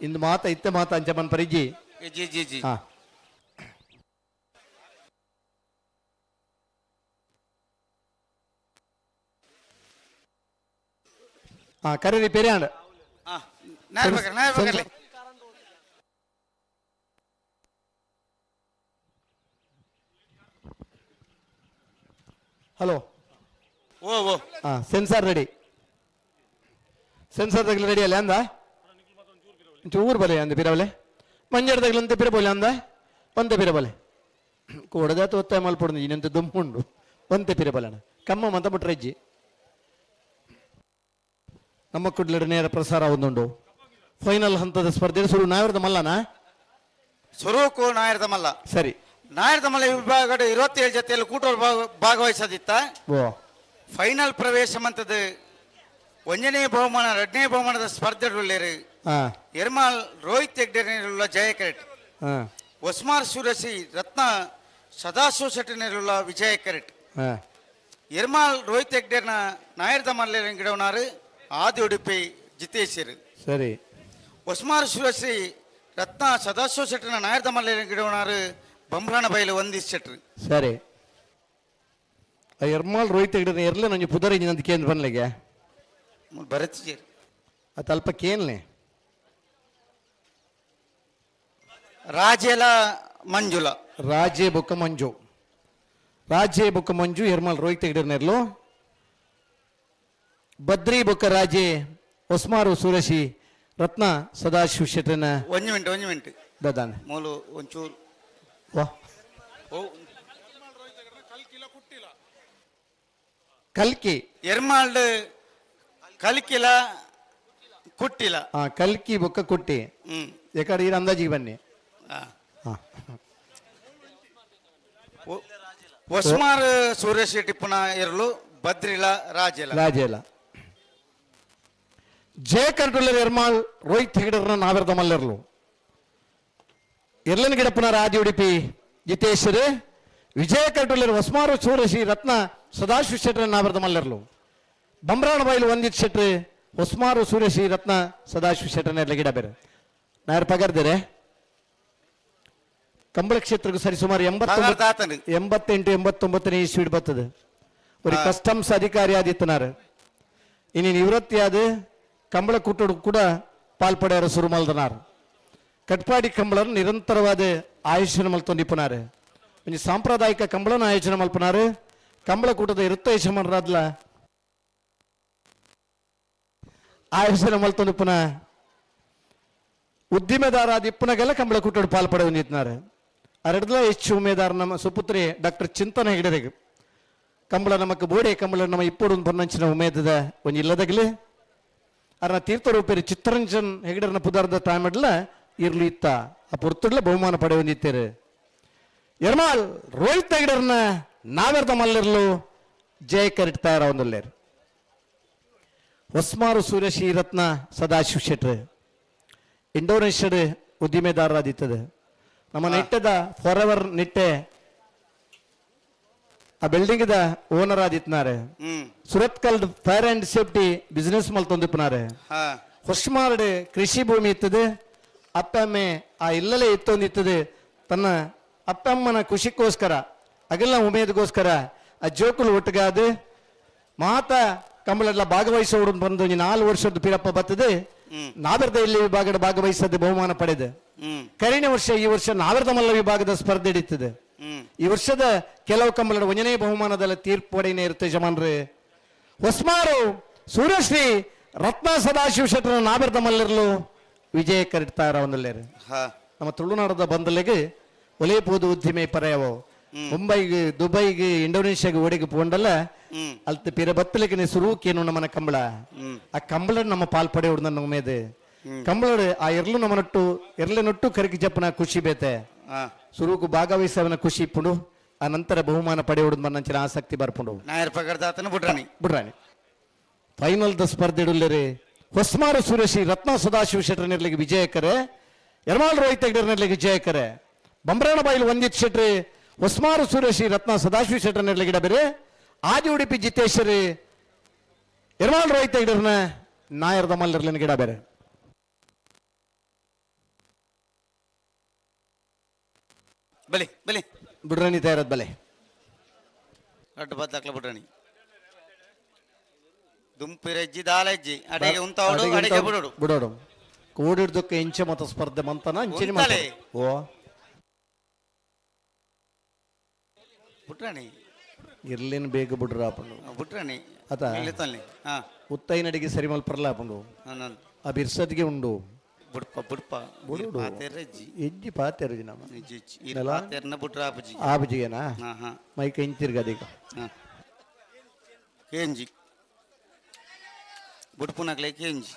ಇಂದು ಮಾತ ಇತ್ತೆ ಮಾತ ಅಂಚ ಮನ್ ಪರಿಜಿ. ಜಿ ಜಿ ಜಿ. ಹಾ ಹಾ ಕರೀರಿ ಪೆರಿಯಾಂಡ್. ಹಲೋ ಓ ಓ ಹಾ ಸೆನ್ಸಾರ್ ರೆಡಿ, ಸೆನ್ಸಾರ್ ತಗಲಿ ರೆಡಿ ಅಲ್ಲ ಅಂದ ಊರು ಬಲೆ ಅಂದ ಪಿರವಲೆ ಮಂಜಾರ ತಗಲಂತೆ ಪಿರಬೋಲೆ ಅಂದ ಒಂತೆ ಪಿರಬಲೆ ಕೋಡದಾತ ಒತ್ತಾಯ ಮಲ್ಪೊಡು ಇನ್ನಂತ ದುಂಪುಂಡು ಒಂತೆ ಪಿರಬಲಣ ಕಮ್ಮ ಮಂತ ಮುಟ್ರಜ್ಜಿ. ನಮ್ಮ ಕುಡ್ಲಡ ನೇರ ಪ್ರಸಾರ ಒಂದುಂಡು ಫೈನಲ್ ಹಂತದ ಸ್ಪರ್ಧೆ ಸುರು ನಾಯರದ ಮಲ್ಲನಾ ಸುರುಕು ನಾಯರದ ಮಲ್ಲ. ಸರಿ, ನಾಯರದ ಮಲ್ಲ ವಿಭಾಗ 27 ಜೊತೆಯಲ್ಲಿ ಕೂಟೋರು ಭಾಗವಹಿಸದಿತ್ತ. ಫೈನಲ್ ಪ್ರವೇಶ ಮಂತದ ಒಂದನೇ ಬಹುಮಾನ ಎರಡನೇ ಬಹುಮಾನದ ಸ್ಪರ್ಧೆಗಳುಳ್ಳೇರು ಎರ್ಮಾಲ್ ರೋಹಿತ್ ಹೆಗ್ಡೆನಿರುಳ್ಳ ಜಯ ಕೆರೆಟ್, ಒಸ್ಮಾರ್ ಸೂರಸಿ ರತ್ನ ಸದಾಶಿವ ಶೆಟ್ಟನಿರುಳ್ಳ ವಿಜಯ ಕೆರೆಟ್. ಎರ್ಮಾಲ್ ರೋಹಿತ್ ಹೆಗ್ಡೆರ್ನ ನಾಯರದ ಮಲ್ಲೇರ ಗಿಡವನಾರು ಆದಿ ಉಡುಪಿ ಜಿತೇಶರು. ಸರಿ, ಒಸ್ಮಾರ್ ಸೂರಸಿ ರತ್ನ ಸದಾಶಿವ ಶೆಟ್ಟನ ನಾಯರದ ಮಲ್ಲೇರ ಗಿಡವನಾರು ಬಂಬ್ರಾಣ ಬೈಲು ವಂದಿಸ್ ಶೆಟ್ರು. ಸರಿ, ಎರ್ಮಾಲ್ ರೋಹಿತ್ ಹೆಗ್ಡೆರ್ನ ಎರ್ಲೆ ನಂಜು ಪುದರ್ ಇಂಜಿನ ಕೇಂದ್ರ ಬನ್ಲಿಗೆ ಭರತ್ ಅದು ಅಲ್ಪ ಕೇನ್ಲೆ ರಾಜೇಲ ಮಂಜುಲ ರಾಜೇ ಬೊಕ್ಕ ಮಂಜು, ರಾಜೇ ಬೊಕ್ಕ ಮಂಜು ಎರ್ಮಾಲ್ ರೋಹಿತ್ ಹೆಗ್ಡೆರ್ನೆರ್ಲು. ಬದ್ರಿ ಬೊಕ್ಕ ರಾಜೇ ಒಸ್ಮಾರು ಸೂರಶಿ ರತ್ನ ಸದಾಶಿವ ಶೆಟ್ಟನ. ಒಂದು ಮಿನಿಟ್ ಒಂದು ಮಿನಿಟ್ ದಾದಾನೆ ಮೂಲು ಒಂಚೂರು ವಾ ಕಲ್ಕಿ ಎರ್ಮಾಲ್ಡ್ ಕಲ್ಕಿಲ ಕುಟ್ಟಿಲ. ಹಾ ಕಲ್ಕಿ ಬೊಕ್ಕ ಕುಟ್ಟಿ ಯಾಕಡೆ ಈ ಅಂದಾಜಿಗೆ ಬನ್ನಿ. ಒಸ್ಮಾರ್ ಸೂರ್ಯ ಶೆಟ್ಟಿಪ್ಪನ ಇರಲು ಬದ್ರಿಲ ರಾಜೇಲ ರಾಜೇಲ. ಜಯ ಕರ್ಟುಲ್ಲರ್ ಎರ್ಮಾಲ್ ರೋಹಿತ್ ಹೆಗಡರ್ನ ನಾವೆರ್ದ ಮಲ್ಲೆರ್ಲು ಎರ್ಲನ್ ಗಿಡಪ್ಪನ ರಾಜಿ ಉಡುಪಿ ಜಿತೇಶ್ವರ್. ವಿಜಯ ಕರ್ಟುಲ್ಲರ್ ಒಸ್ಮಾರು ಸೂರಶಿ ರತ್ನ ಸದಾಶಿವ ಶೆಟ್ಟರ್ ನಾವೆರ್ದ ಮಲ್ಲೆರ್ಲು. ಬಂಬ್ರಾಣ ಬೈಲು ವಂದಿತ್ ಶೆಟ್ರು ಹೊಸ್ಮಾರು ಸೂರ್ಯಶ್ರೀ ರತ್ನ ಸದಾಶಿವ ಶೆಟ್ಟರ್ನ ಗಿಡ ಬೇರೆ ನಾಯರ್ ಪಗರ್ದರೆ. ಕಂಬಳ ಕ್ಷೇತ್ರಕ್ಕೆ ಸರಿಸುಮಾರು 88 89ನೇ ಇಸ್ವಿಡ್ ಬರ್ತದೆ. ஒரு ಕಸ್ಟಮ್ಸ್ ಅಧಿಕಾರಿ ಆದಿತ್ತನಾರು ಇನಿ ನಿವೃತ್ತಿಯಾದ ಕಂಬಳ ಕೂಟಡು ಕೂಡ ಪಾಲ್ಪಡೆಯರ ಸುರುಮಲ್ದನಾರ್. ಕಟ್ಪಾಡಿ ಕಂಬಳನ್ನು ನಿರಂತರವಾದ ಆಯೋಜನೆ ಮಲ್ತೊಂದಿಪ್ಪನಾರು. ಒಂಜಿ ಸಾಂಪ್ರದಾಯಿಕ ಕಂಬಳನ ಆಯೋಜನೆ ಮಲ್ಪನಾರು. ಕಂಬಳ ಕೂಟದ ಇರುತ್ತ ಯಜಮಾನರಾದ್ಲ ಆಯೋಜನೆ ಮಲ್ತೊಂದಿಪ್ಪನ ಉದ್ದಿಮೆದಾರ ಇಪ್ಪನಗೆಲ್ಲ ಕಂಬಳ ಕೂಟಡು ಪಾಲ್ಪಡೆ ಹೊಂದಿತ್ನಾರು. ಅರಡ್ಲ ಹೆಚ್ಚು ಉಮೇದಾರ ನಮ್ಮ ಸುಪುತ್ರಿ ಡಾಕ್ಟರ್ ಚಿಂತನ ಹೆಗಡೆಗೆ ಕಂಬಳ ನಮಕ್ ಬೋಡೆ ಕಂಬಳ ನಮ್ಮ ಇಪ್ಪಡು ಪನ್ನಂಚಿನ ಉಮೇದದ ಒಂಜಿ ಇಲ್ಲದಗಲಿ ಅರ್ನ ತೀರ್ಥರೂಪೇರಿ ಚಿತ್ತರಂಜನ್ ಹೆಗಡರ್ನ ಪುದಾರ್ದ ತಾಯ್ಮಡ್ಲ ಇರ್ಲು ಇತ್ತ ಆ ಪೊರ್ತುಡ್ಲ ಬಹುಮಾನ ಪಡೆ ಹೊಂದಿತ್ತೇರು. ಎರ್ಮಾಲ್ ರೋಹಿತ್ ಹೆಗಡರ್ನ ನಾವೆರ್ದ ಮಲ್ಲಿರ್ಲು ಜಯ ಕರೆಟ್ ತಯಾರ ಒಂದುಲ್ಲೇರು. ಹೊಸ್ಮಾರು ಸೂರ್ಯಶ್ರೀ ರತ್ನ ಸದಾಶಿವ ಶೆಟ್ರು ಇಂಡೋನೇಷ್ಯಾದ ಉದ್ದಿಮೆದಾರರಾದಿತ್ತದೆ. ನಮ್ಮ ನಿಟ್ಟದ ಫಾರ್ ಎವರ್ ನಿಟ್ಟೆ ಆ building the owner ಆದಿತ್ನಾರೆ. Surathkal fire and safety business ಮಲ್ತೊಂದಿಪ್ಪನಾರೆ. ಹೊಸ್ಮಾರ್ಡ್ ಕೃಷಿ ಭೂಮಿ ಇತ್ತದೆ. ಅಪ್ಪಮ್ಮೆ ಆ ಇಲ್ಲಲೇ ಇತ್ತೊಂದಿತ್ತದೆ. ತನ್ನ ಅಪ್ಪಮ್ಮನ ಖುಷಿಗೋಸ್ಕರ ಅಗಲ ಉಮೇದ್ಗೋಸ್ಕರ ಆ ಜೋಕುಲು ಒಟ್ಟುಗಾದ ಮಾತಾ ಕಂಬಳೆಲ್ಲ ಭಾಗವಹಿಸೋಡು ಬಂದು 4 ವರ್ಷದ ಪಿರಪ್ಪ ಬರ್ತದೆ. ನಾಗರದ ಇಲ್ಲಿ ವಿಭಾಗದ ಭಾಗವಹಿಸದೆ ಬಹುಮಾನ ಪಡೆದ. ಕರಿನ ವರ್ಷ ಈ ವರ್ಷ ನಾಗರದ ಮಲ್ಲ ವಿಭಾಗದ ಸ್ಪರ್ಧೆ ಹಿಡಿತದೆ. ಈ ವರ್ಷದ ಕೆಲವು ಕಂಬಳ ಒಂದನೇ ಬಹುಮಾನದಲ್ಲಿ ತೀರ್ಪು ಪಡೆಯನೇ ಇರುತ್ತೆ ಯಜಮಾನ್ರೆ. ಹೊಸ್ಮಾರು ಸೂರ್ಯಶ್ರೀ ರತ್ನ ಸದಾಶಿವ ಶೆಟ್ಟರ ನಾಗರದ ಮಲ್ಲಿರಲು ವಿಜಯ ಕರಿತಾರ ಒಂದಲ್ಲೇರು. ನಮ್ಮ ತುಳುನಾಡದ ಬಂದಲೆಗೆ ಒಲೆಪೋದು ಉದ್ದಿಮೆ ಪರ್ಯಾವ ಮುಂಬೈಗೆ ದುಬೈಗೆ ಇಂಡೋನೇಷ್ಯಾಗೆ ಓಡಿಗೆ ಪೋಂಡಲ್ಲ ಅಲ್ತ ಪಿರ ಬತ್ತಲಿಗೆ ಸುರುಕೇನು ನಮ್ಮನ ಕಂಬಳ. ಆ ಕಂಬಳ ನಮ್ಮ ಪಾಲ್ಪಡೆ ನನ್ನ ಉಮೇದು ಕಂಬಳ ಆ ಎರ್ಲು ನಮ್ಮ ನಟ್ಟು ಎರ್ಲೆ ನಟ್ಟು ಕರಿಕಿ ಜಪ್ಪನ ಖುಷಿ ಬೇತೆ ಸುರುಕು ಭಾಗವಹಿಸವನ ಖುಷಿ ಇಪ್ಪುಂಡು. ಆ ನಂತರ ಬಹುಮಾನ ಪಡೆಯುವುದು ಮನ್ನಂಚಿನ ಆಸಕ್ತಿ ಬರ್ಪುಂಡು. ನಾಯರ್ ಪಗಡ್ದಾತನ ಬುಡ್ರಾಣಿ ಬುಡ್ರಾಣಿ ಫೈನಲ್ the ಸ್ಪರ್ಧೆಡುಲ್ಲೇರಿ ಹೊಸ್ಮಾರು ಸುರೇಶಿ ರತ್ನ ಸದಾಶಿವ ಶೆಟ್ಟರ್ ನಿರ್ಲಿಗೆ ವಿಜಯಕರೆ ಯರ್ಮಾಲ್ ರೋಹಿತ್ ಹೆಗ್ಡೆರ್ ನಿರ್ಲಿಗೆ ಜಯಕರೆ ಬಂಬ್ರಾಣ ಬಾಯಿಲ್ ವಂದಿತ್ ಶೆಟ್ರಿ ಹೊಸ್ಮಾರು ಸುರೇಶಿ ರತ್ನ ಸದಾಶಿವ ಶೆಟ್ಟರ್ ನಿರ್ಲಿಗೆ ಡಬೇರೆ ಆದಿ ಉಡುಪಿ ಜಿತೇಶ್ವರಿ ಯರ್ಮಾಲ್ ರೋಹಿತ್ ಹೆಗ್ಡೆರ್ನ ನಾಯರ್ದ ಮಲ್ಲರ್ಲಿನ ಗಿಡ ಬೇರೆ. ಬಲಿ ಬಲಿ ಬಿಡ್ರಣಿ ತಯಾರದ್ ಬಲೆ ಅಡ್ಡ ಬದ್ದಾಕ್ಲ ಬಿಡ್ರಣಿ ದುಂಪಿರಜ್ಜಿ ದಾಲಜ್ಜಿ ಅಡಿಗೆ ಉಂತಾವಡು ಅಡಿಗೆ ಬಿಡೋಡು ಬಿಡೋಡು ಕೋಡಿಡ್ದಕ್ಕೆ ಇಂಚೆ ಮತ ಸ್ಪರ್ಧೆ ಮಂತನ ಇಂಚೆನೆ ಉಂತಲೆ. ಓ ಬಿಟ್ರಾಣಿ ಇರ್ಲಿನ ಬೇಗ ಬಿಡ್ರ ಅಪ್ಪಂಡು ಬಿಟ್ರಾಣಿ ಅತ ಇಲ್ಲಿ ಹಾ ಉತ್ತೈನಡಿಗೆ ಸರಿ ಮಲ್ಪರ್ಲ ಅಪ್ಪಂಡು ನಾನು ಆ ಬಿರ್ಸದ್ಗೆ ಉಂಡು ಬುಡ್ಪ ಬುಡ್ಪ ಬುಡುಡು. ಪಾತೆರಜ್ಜಿ ಎಜ್ಜಿ ಪಾತೆರಜಿ ನಮ್ಮ ಇಜ್ಜಿ ಇರ್ ಪಾತೆರ್ನ ಬುಡ್ರ ಆಪುಜಿ ಆಪುಜಿಗೆನಾ ಹಾ ಹಾ ಮೈಕ್ ಇಂಚಿರ್ಗದೀಗ ಹಾ ಕೇಂಜಿ ಬುಡ್ಪುನಕ್ಲೆ ಕೇಂಜಿ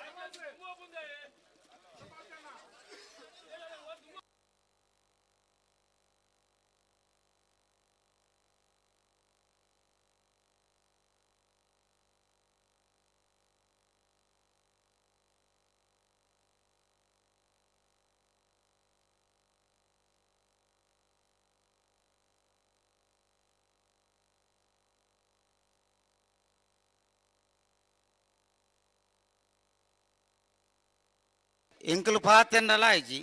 ಎಂಕುಲು ಪಾತೆಂಡಲ ಆಯ್ಜಿ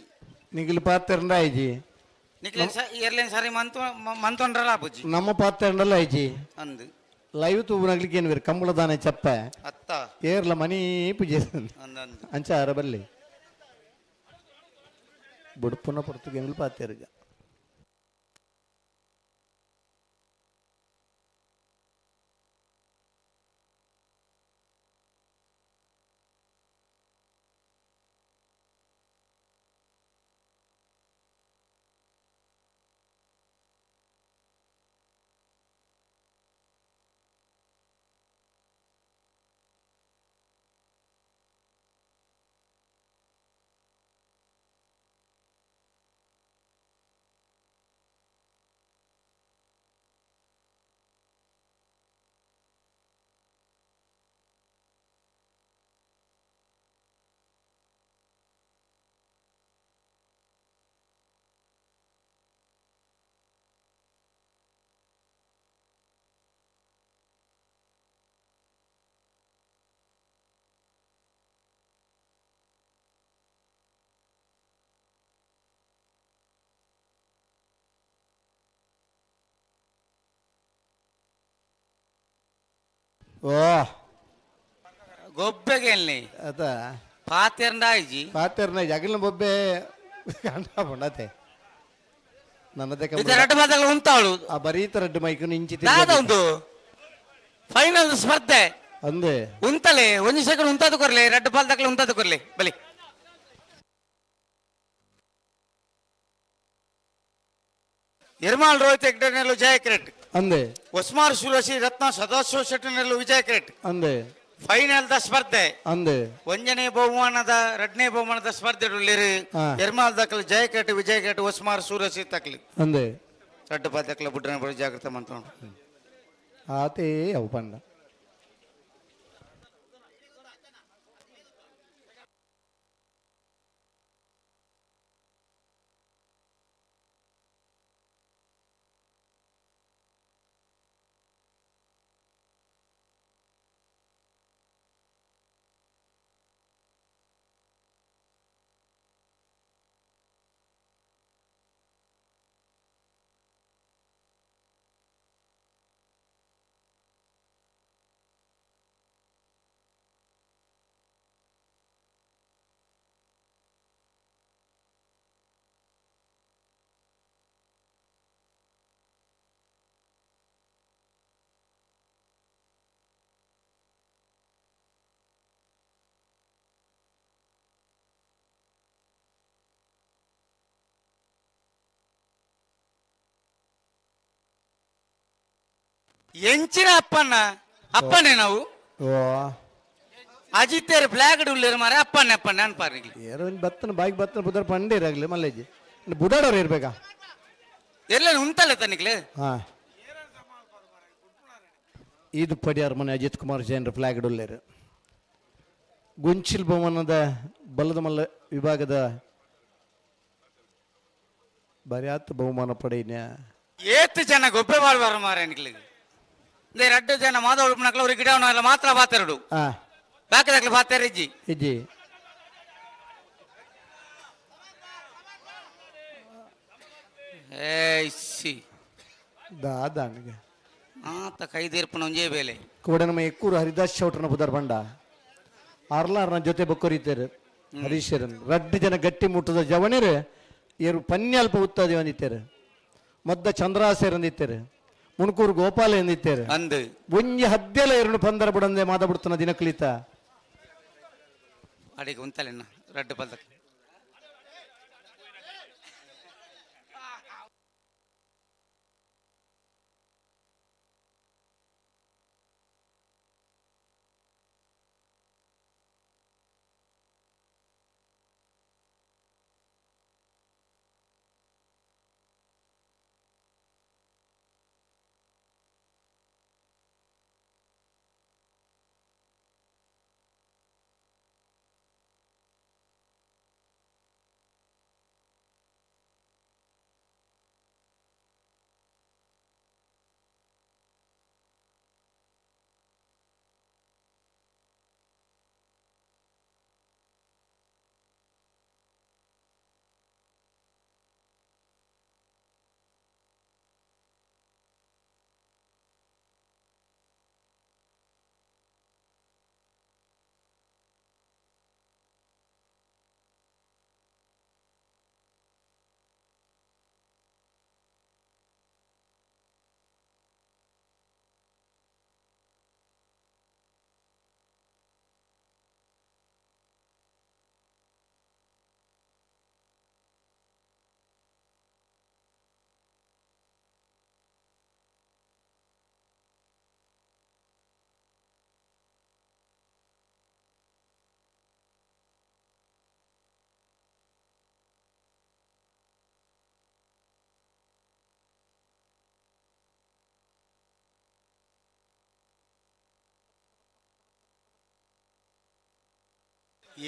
ನಿಗಿಲು ಪಾತೆರಂಡ ಆಯ್ಜಿ ನಿಕ್ಲೆ ಎರ್ಲೇನ್ ಸಾರಿ ಮಂತು ಮಂತೊಂಡ್ರಲ ಆಪುಜಿ ನಮ್ಮ ಪಾತೆರಂಡಲ ಆಯ್ಜಿ ಅಂದು ಲೈವ್ ತೂಬುನಗ್ಲಿಕ್ಕೆ ಏನು ಬೇರೆ ಕಂಬಳದಾನೆ ಚಪ್ಪೆ ಅತ್ತ ಏರ್ಲ ಮನಿ ಪೂಜೆ ಅಂದಂದು ಅಂಚ ಆರ ಬಲ್ಲಿ ಬುಡ್ಪುನ ಪೊರ್ತುಗೇನು ಪಾತೆರ್ಗ ಓ ಗೊಬ್ಬೆಗೆ ಎಲ್ಲಿ ಅತ ಪಾತೆರಂಡ ಆಯ್ಜಿ ಪಾತೆರ್ನ ಜಗಲಿನ ಬೊಬ್ಬೆ ಕಂಡ ನನ್ನದೇ ಇದು ರಡ್ಡು ಬಾದಗಳು ಉಂತಾಳು ಆ ಬರೀತ ರಡ್ಡು ಮೈಕ್ ಇಂಚಿ ದಾದ ಒಂದು ಫೈನಲ್ ಸ್ಪರ್ಧೆ ಅಂದೆ ಉಂತಲೆ ಒಂದು ಸೆಕೆಂಡ್ ಉಂತಾದ ಕೊರ್ಲೆ ರಡ್ಡು ಬಾಲ್ ದಕ್ಲೆ ಉಂತಾದ ಕೊರ್ಲೆ ಬಲಿ ಎರ್ಮಾಲ್ ರೋಹಿತ್ ಹೆಗ್ಡೆನೆಲ್ಲು ಜಯ ಕ್ರೆಟ್ ಅಂದೆ ಒಸ್ಮಾರ್ ಸುರಶಿ ರತ್ನ ಸದಾಶಿವ ಶೆಟ್ಟನೆಲ್ಲು ವಿಜಯ ಕ್ರೆಟ್ ಅಂದೆ ಫೈನಲ್ the ಸ್ಪರ್ಧೆ ಅಂದೆ ಒಂಜನೇ ಬಹುಮಾನದ ಎರಡನೇ ಬಹುಮಾನದ ಸ್ಪರ್ಧೆ ಉಳ್ಳಿರು ಹಾ. ಎರ್ಮಾಲ್ ದಕ್ಲು ಜಯ ಕ್ರೆಟ್ ವಿಜಯ ಕ್ರೆಟ್ ಒಸ್ಮಾರ್ ಸೂರಸಿ ತಕ್ಲಿ ಅಂದೆ ರಡ್ಡು ಬಾಲ್ ದಕ್ಲೆ ಬುಡ್ರನೆ ಬಡ ಜಾಗ್ರತೆ ಮಂತೋಣ ಆತೇ ಅವು ಪಂಡ ಎಂಚಿನ ಅಪ್ಪಣ್ಣ ಅಪ್ಪನೇ ನಾವು ಓ ಅಜಿತೇರ್ ಫ್ಲಾಗ್ ಉಳ್ಳೇರು ಮಾರೆ ಅಪ್ಪಣ್ಣ ಅಪ್ಪಣ್ಣ ಅನ್ಪಾರ್ನಿಗ್ಲಿ ಏರೋ ಒಂಜಿ ಬತ್ತನ ಬಾಯಿಗೆ ಬತ್ತನ ಬುದರ್ ಪಂಡೇರಾಗ್ಲಿ ಮಲ್ಲೇಜಿ ಬುಡಾಡೋರು ಇರ್ಬೇಕಾ ಎಲ್ಲ ಉಂತಲ್ಲ ತನಿಗ್ಲೆ ಹಾ ಇದು ಪಡಿಯಾರ್ ಮನೆ ಅಜಿತ್ ಕುಮಾರ್ ಜೈನ್ರ ಫ್ಲಾಗ್ ಉಳ್ಳೇರು. ಗೊಂಚಿಲ್ ಬಹುಮಾನದ ಬಲದ ಮಲ್ಲ ವಿಭಾಗದ ಬರಿಯಾತ್ ಬಹುಮಾನ ಪಡೆಯಿನ ಏತ್ ಜನ ಗೊಬ್ಬೆ ಬಾಳ್ವಾರ ಮಾರ ನಿಕ್ಲಿಗೆ ಇಂದೇ ರಡ್ಡು ಜನ ಮಾಧವ ಉಡುಪನಕ್ಲ ಅವ್ರಿಗೆ ಗಿಡವನ್ನ ಮಾತ್ರ ಬಾತೆರಡು ಬಾಕಿದಕ್ಲ ಬಾತೆರ ಇಜ್ಜಿ ಇಜ್ಜಿ ಏ ದಾದಾನಿಗೆ ಆತ ಕೈದೀರ್ಪನ ಒಂಜೇ ಬೇಲೆ ಕೂಡ ನಮ್ಮ ಎಕ್ಕೂರು ಹರಿದಾಸ್ ಚೌಟ್ರನ ಬುದರ್ ಬಂಡ ಆರ್ಲಾರ್ನ ಜೊತೆ ಬೊಕ್ಕರಿತೇರು ಹರೀಶರನ್ ರಡ್ಡು ಜನ ಗಟ್ಟಿ ಮುಟ್ಟದ ಜವಣಿರು ಏರು ಪನ್ಯಲ್ಪ ಉತ್ತದ ಅಂದಿತ್ತೇರು ಮದ್ದ ಚಂದ್ರಾಸೇರ್ ಅಂದಿತ್ತೇರು ಮುಣಕೂರು ಗೋಪಾಲ ಎಂದಿತ್ತೇರು ಅಂದು ಒಂಜಿ ಹದ್ದೆಲ ಎರಡು ಪಂದರ ಬುಡಂದೆ ಮಾದ ಬಿಡ್ತನ ದಿನಕಲಿತ ಅಡಿಗೆ ಉಂತಲೆನ್ನ ರಡ್ಡು ಪಲ್ದಕ್ಕೆ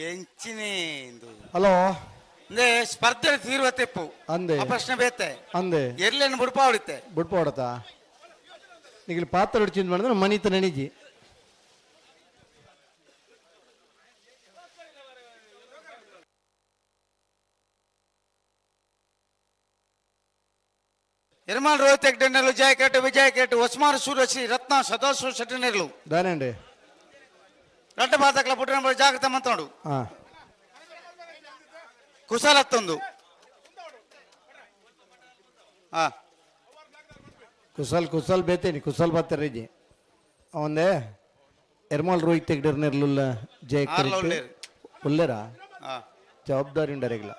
ಎಂಚಿನೇ ಇಂದು ಹಲೋ ಅಂದೆ ಸ್ಪರ್ಧೆ ತೀರುವ ತೆಪ್ಪು ಅಂದೆ ಆ ಪ್ರಶ್ನೆ ಬೇತೆ ಅಂದೆ ಎರ್ಲೆನ್ ಬುಡ್ಪಾ ಹೊಡಿತೆ ಬುಡ್ಪ ಹೊಡತಾ ನೀವು ಪಾತ್ರ ಹೊಡಿಚಿಂದ ಮಾಡಿದ್ರೆ ಮನಿತ ನೆನಿಜಿ ಎರ್ಮಾಲ್ ರೋಹಿತ್ ಹೆಗ್ಡೆನೆರ್ಲು ಜಯ ಕೆಟ್ಟು ವಿಜಯ ಕೆಟ್ಟು ಹೊಸ್ಮಾರ್ ಸೂರ್ಯಶ್ರೀ ರತ್ನ ಸದಾಶಿವ ಶೆಟ್ಟನೆರ್ಲು ದಾనండి ರಡ್ಡ ಬಾತಕ್ಲ ಪುಟ್ಟನ ಜಾಗ್ರತೆ ಮಂತೋಡು ಹಾ ಕುಶಲತ್ತೊಂದು ಹಾ ಕುಸಲ್ ಕುಸಲ್ ಬೇತೇನಿ ಕುಸಲ್ ಬಾತಾರ ಅವಂದೇ ಎರ್ಮಾಲ್ ರೋಹಿತ್ ಹೆಗ್ಡೆರ್ನೆರ್ಲುಲ್ಲ ಜಯ ಆರ್ಲ ಉಳ್ಳೇರು. ಉಲ್ಲೇರಾ ಹಾ ಜವಾಬ್ದಾರಿ ಉಂಡರೆಗ್ಲ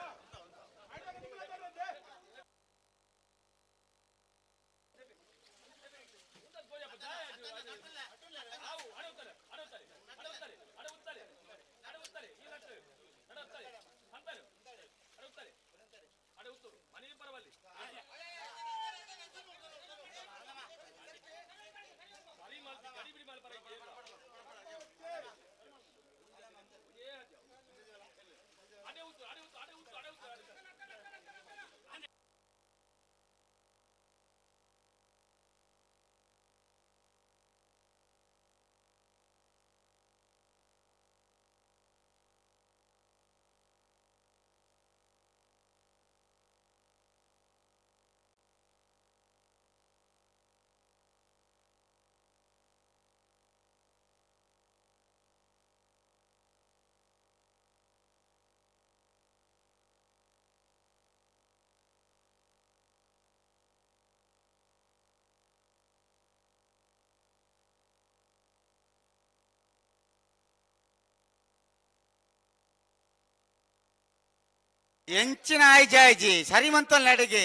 ಎಂಚಿನ ಆಯ್ಜಿ ಆಯ್ಜಿ ಸರಿ ಮಂತಲ್ ನಡಿಗೆ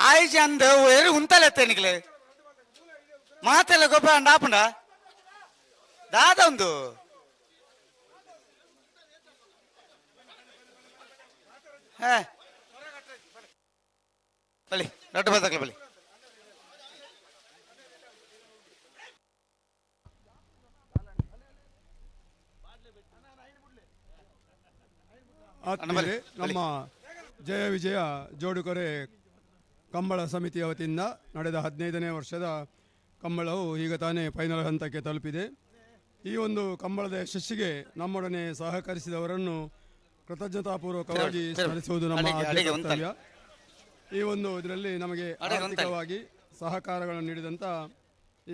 ಆಯ್ಜಿ ಅಂದ ಏರು ಉಂತಲೆತ್ತೆ ನಿಕ್ಲೆ ಮಾತೆಲ್ಲ ಗೊಬ್ಬ ಅಂಡ ಆಪುಂಡ ದಾದ ಒಂದು ಹಾ ಬಲಿ ದೊಡ್ಡ ಬದಕ್ಲ ಬಲಿ ಆತ್ಮೀಯರೇ, ನಮ್ಮ ಜಯ ವಿಜಯ ಜೋಡುಕೊರೆ ಕಂಬಳ ಸಮಿತಿಯ ವತಿಯಿಂದ ನಡೆದ 15ನೇ ವರ್ಷದ ಕಂಬಳವು ಈಗ ತಾನೇ ಫೈನಲ್ ಹಂತಕ್ಕೆ ತಲುಪಿದೆ. ಈ ಒಂದು ಕಂಬಳದ ಯಶಸ್ಸಿಗೆ ನಮ್ಮೊಡನೆ ಸಹಕರಿಸಿದವರನ್ನು ಕೃತಜ್ಞತಾಪೂರ್ವಕವಾಗಿ ಸ್ಮರಿಸುವುದು ನಮ್ಮ ಆದ್ಯ ಕರ್ತವ್ಯ. ಈ ಒಂದು ಇದರಲ್ಲಿ ನಮಗೆ ಆರ್ಥಿಕವಾಗಿ ಸಹಕಾರಗಳನ್ನು ನೀಡಿದಂಥ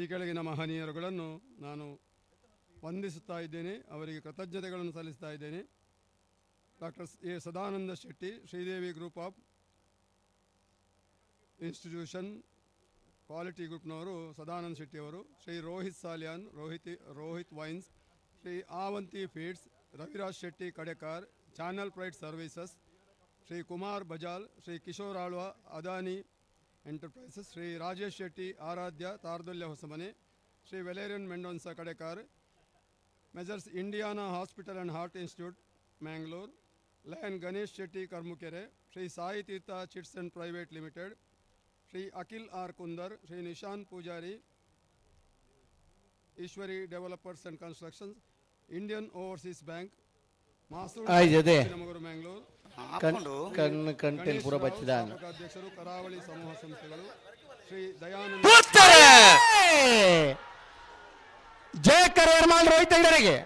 ಈ ಕೆಳಗಿನ ಮಹನೀಯರುಗಳನ್ನು ನಾನು ವಂದಿಸುತ್ತಾ ಇದ್ದೇನೆ, ಅವರಿಗೆ ಕೃತಜ್ಞತೆಗಳನ್ನು ಸಲ್ಲಿಸ್ತಾ ಇದ್ದೇನೆ. Doctor A Sadananda Shetty, Sridevi group of institution quality ಗ್ರೂಪ್ನವರು Sadananda ಶೆಟ್ಟಿಯವರು, Shri Rohit Salian, Rohit wines, Shri Avanti feeds, Raviraj Shetty Kadekar, channel pride services, Shri Kumar Bajal, Shri Kishore Alva, Adani enterprises, Shri Rajesh Shetty, Aradhya Tardulya Hosamane, Shri Valerian Mendonsa Kadekar, Messrs Indiana hospital and heart institute Mangalore, lion Ganesh Shetty Karmukere, Shri Sai Tirtha chits and private limited, Shri Akhil R Kundar, Shri Nishan Poojary, Eshwari developers and constructions, Indian overseas bank, Masur Mangalore, ಅಧ್ಯಕ್ಷರು ಕರಾವಳಿ ಸಮೂಹ ಸಂಸ್ಥೆಗಳು, ಶ್ರೀ ದಯಾನಂದ ಜಯಕರ ಎರ್ಮಾಲ್ ರೋಹಿತ್ ಹೆಗ್ಡೆಗೆ,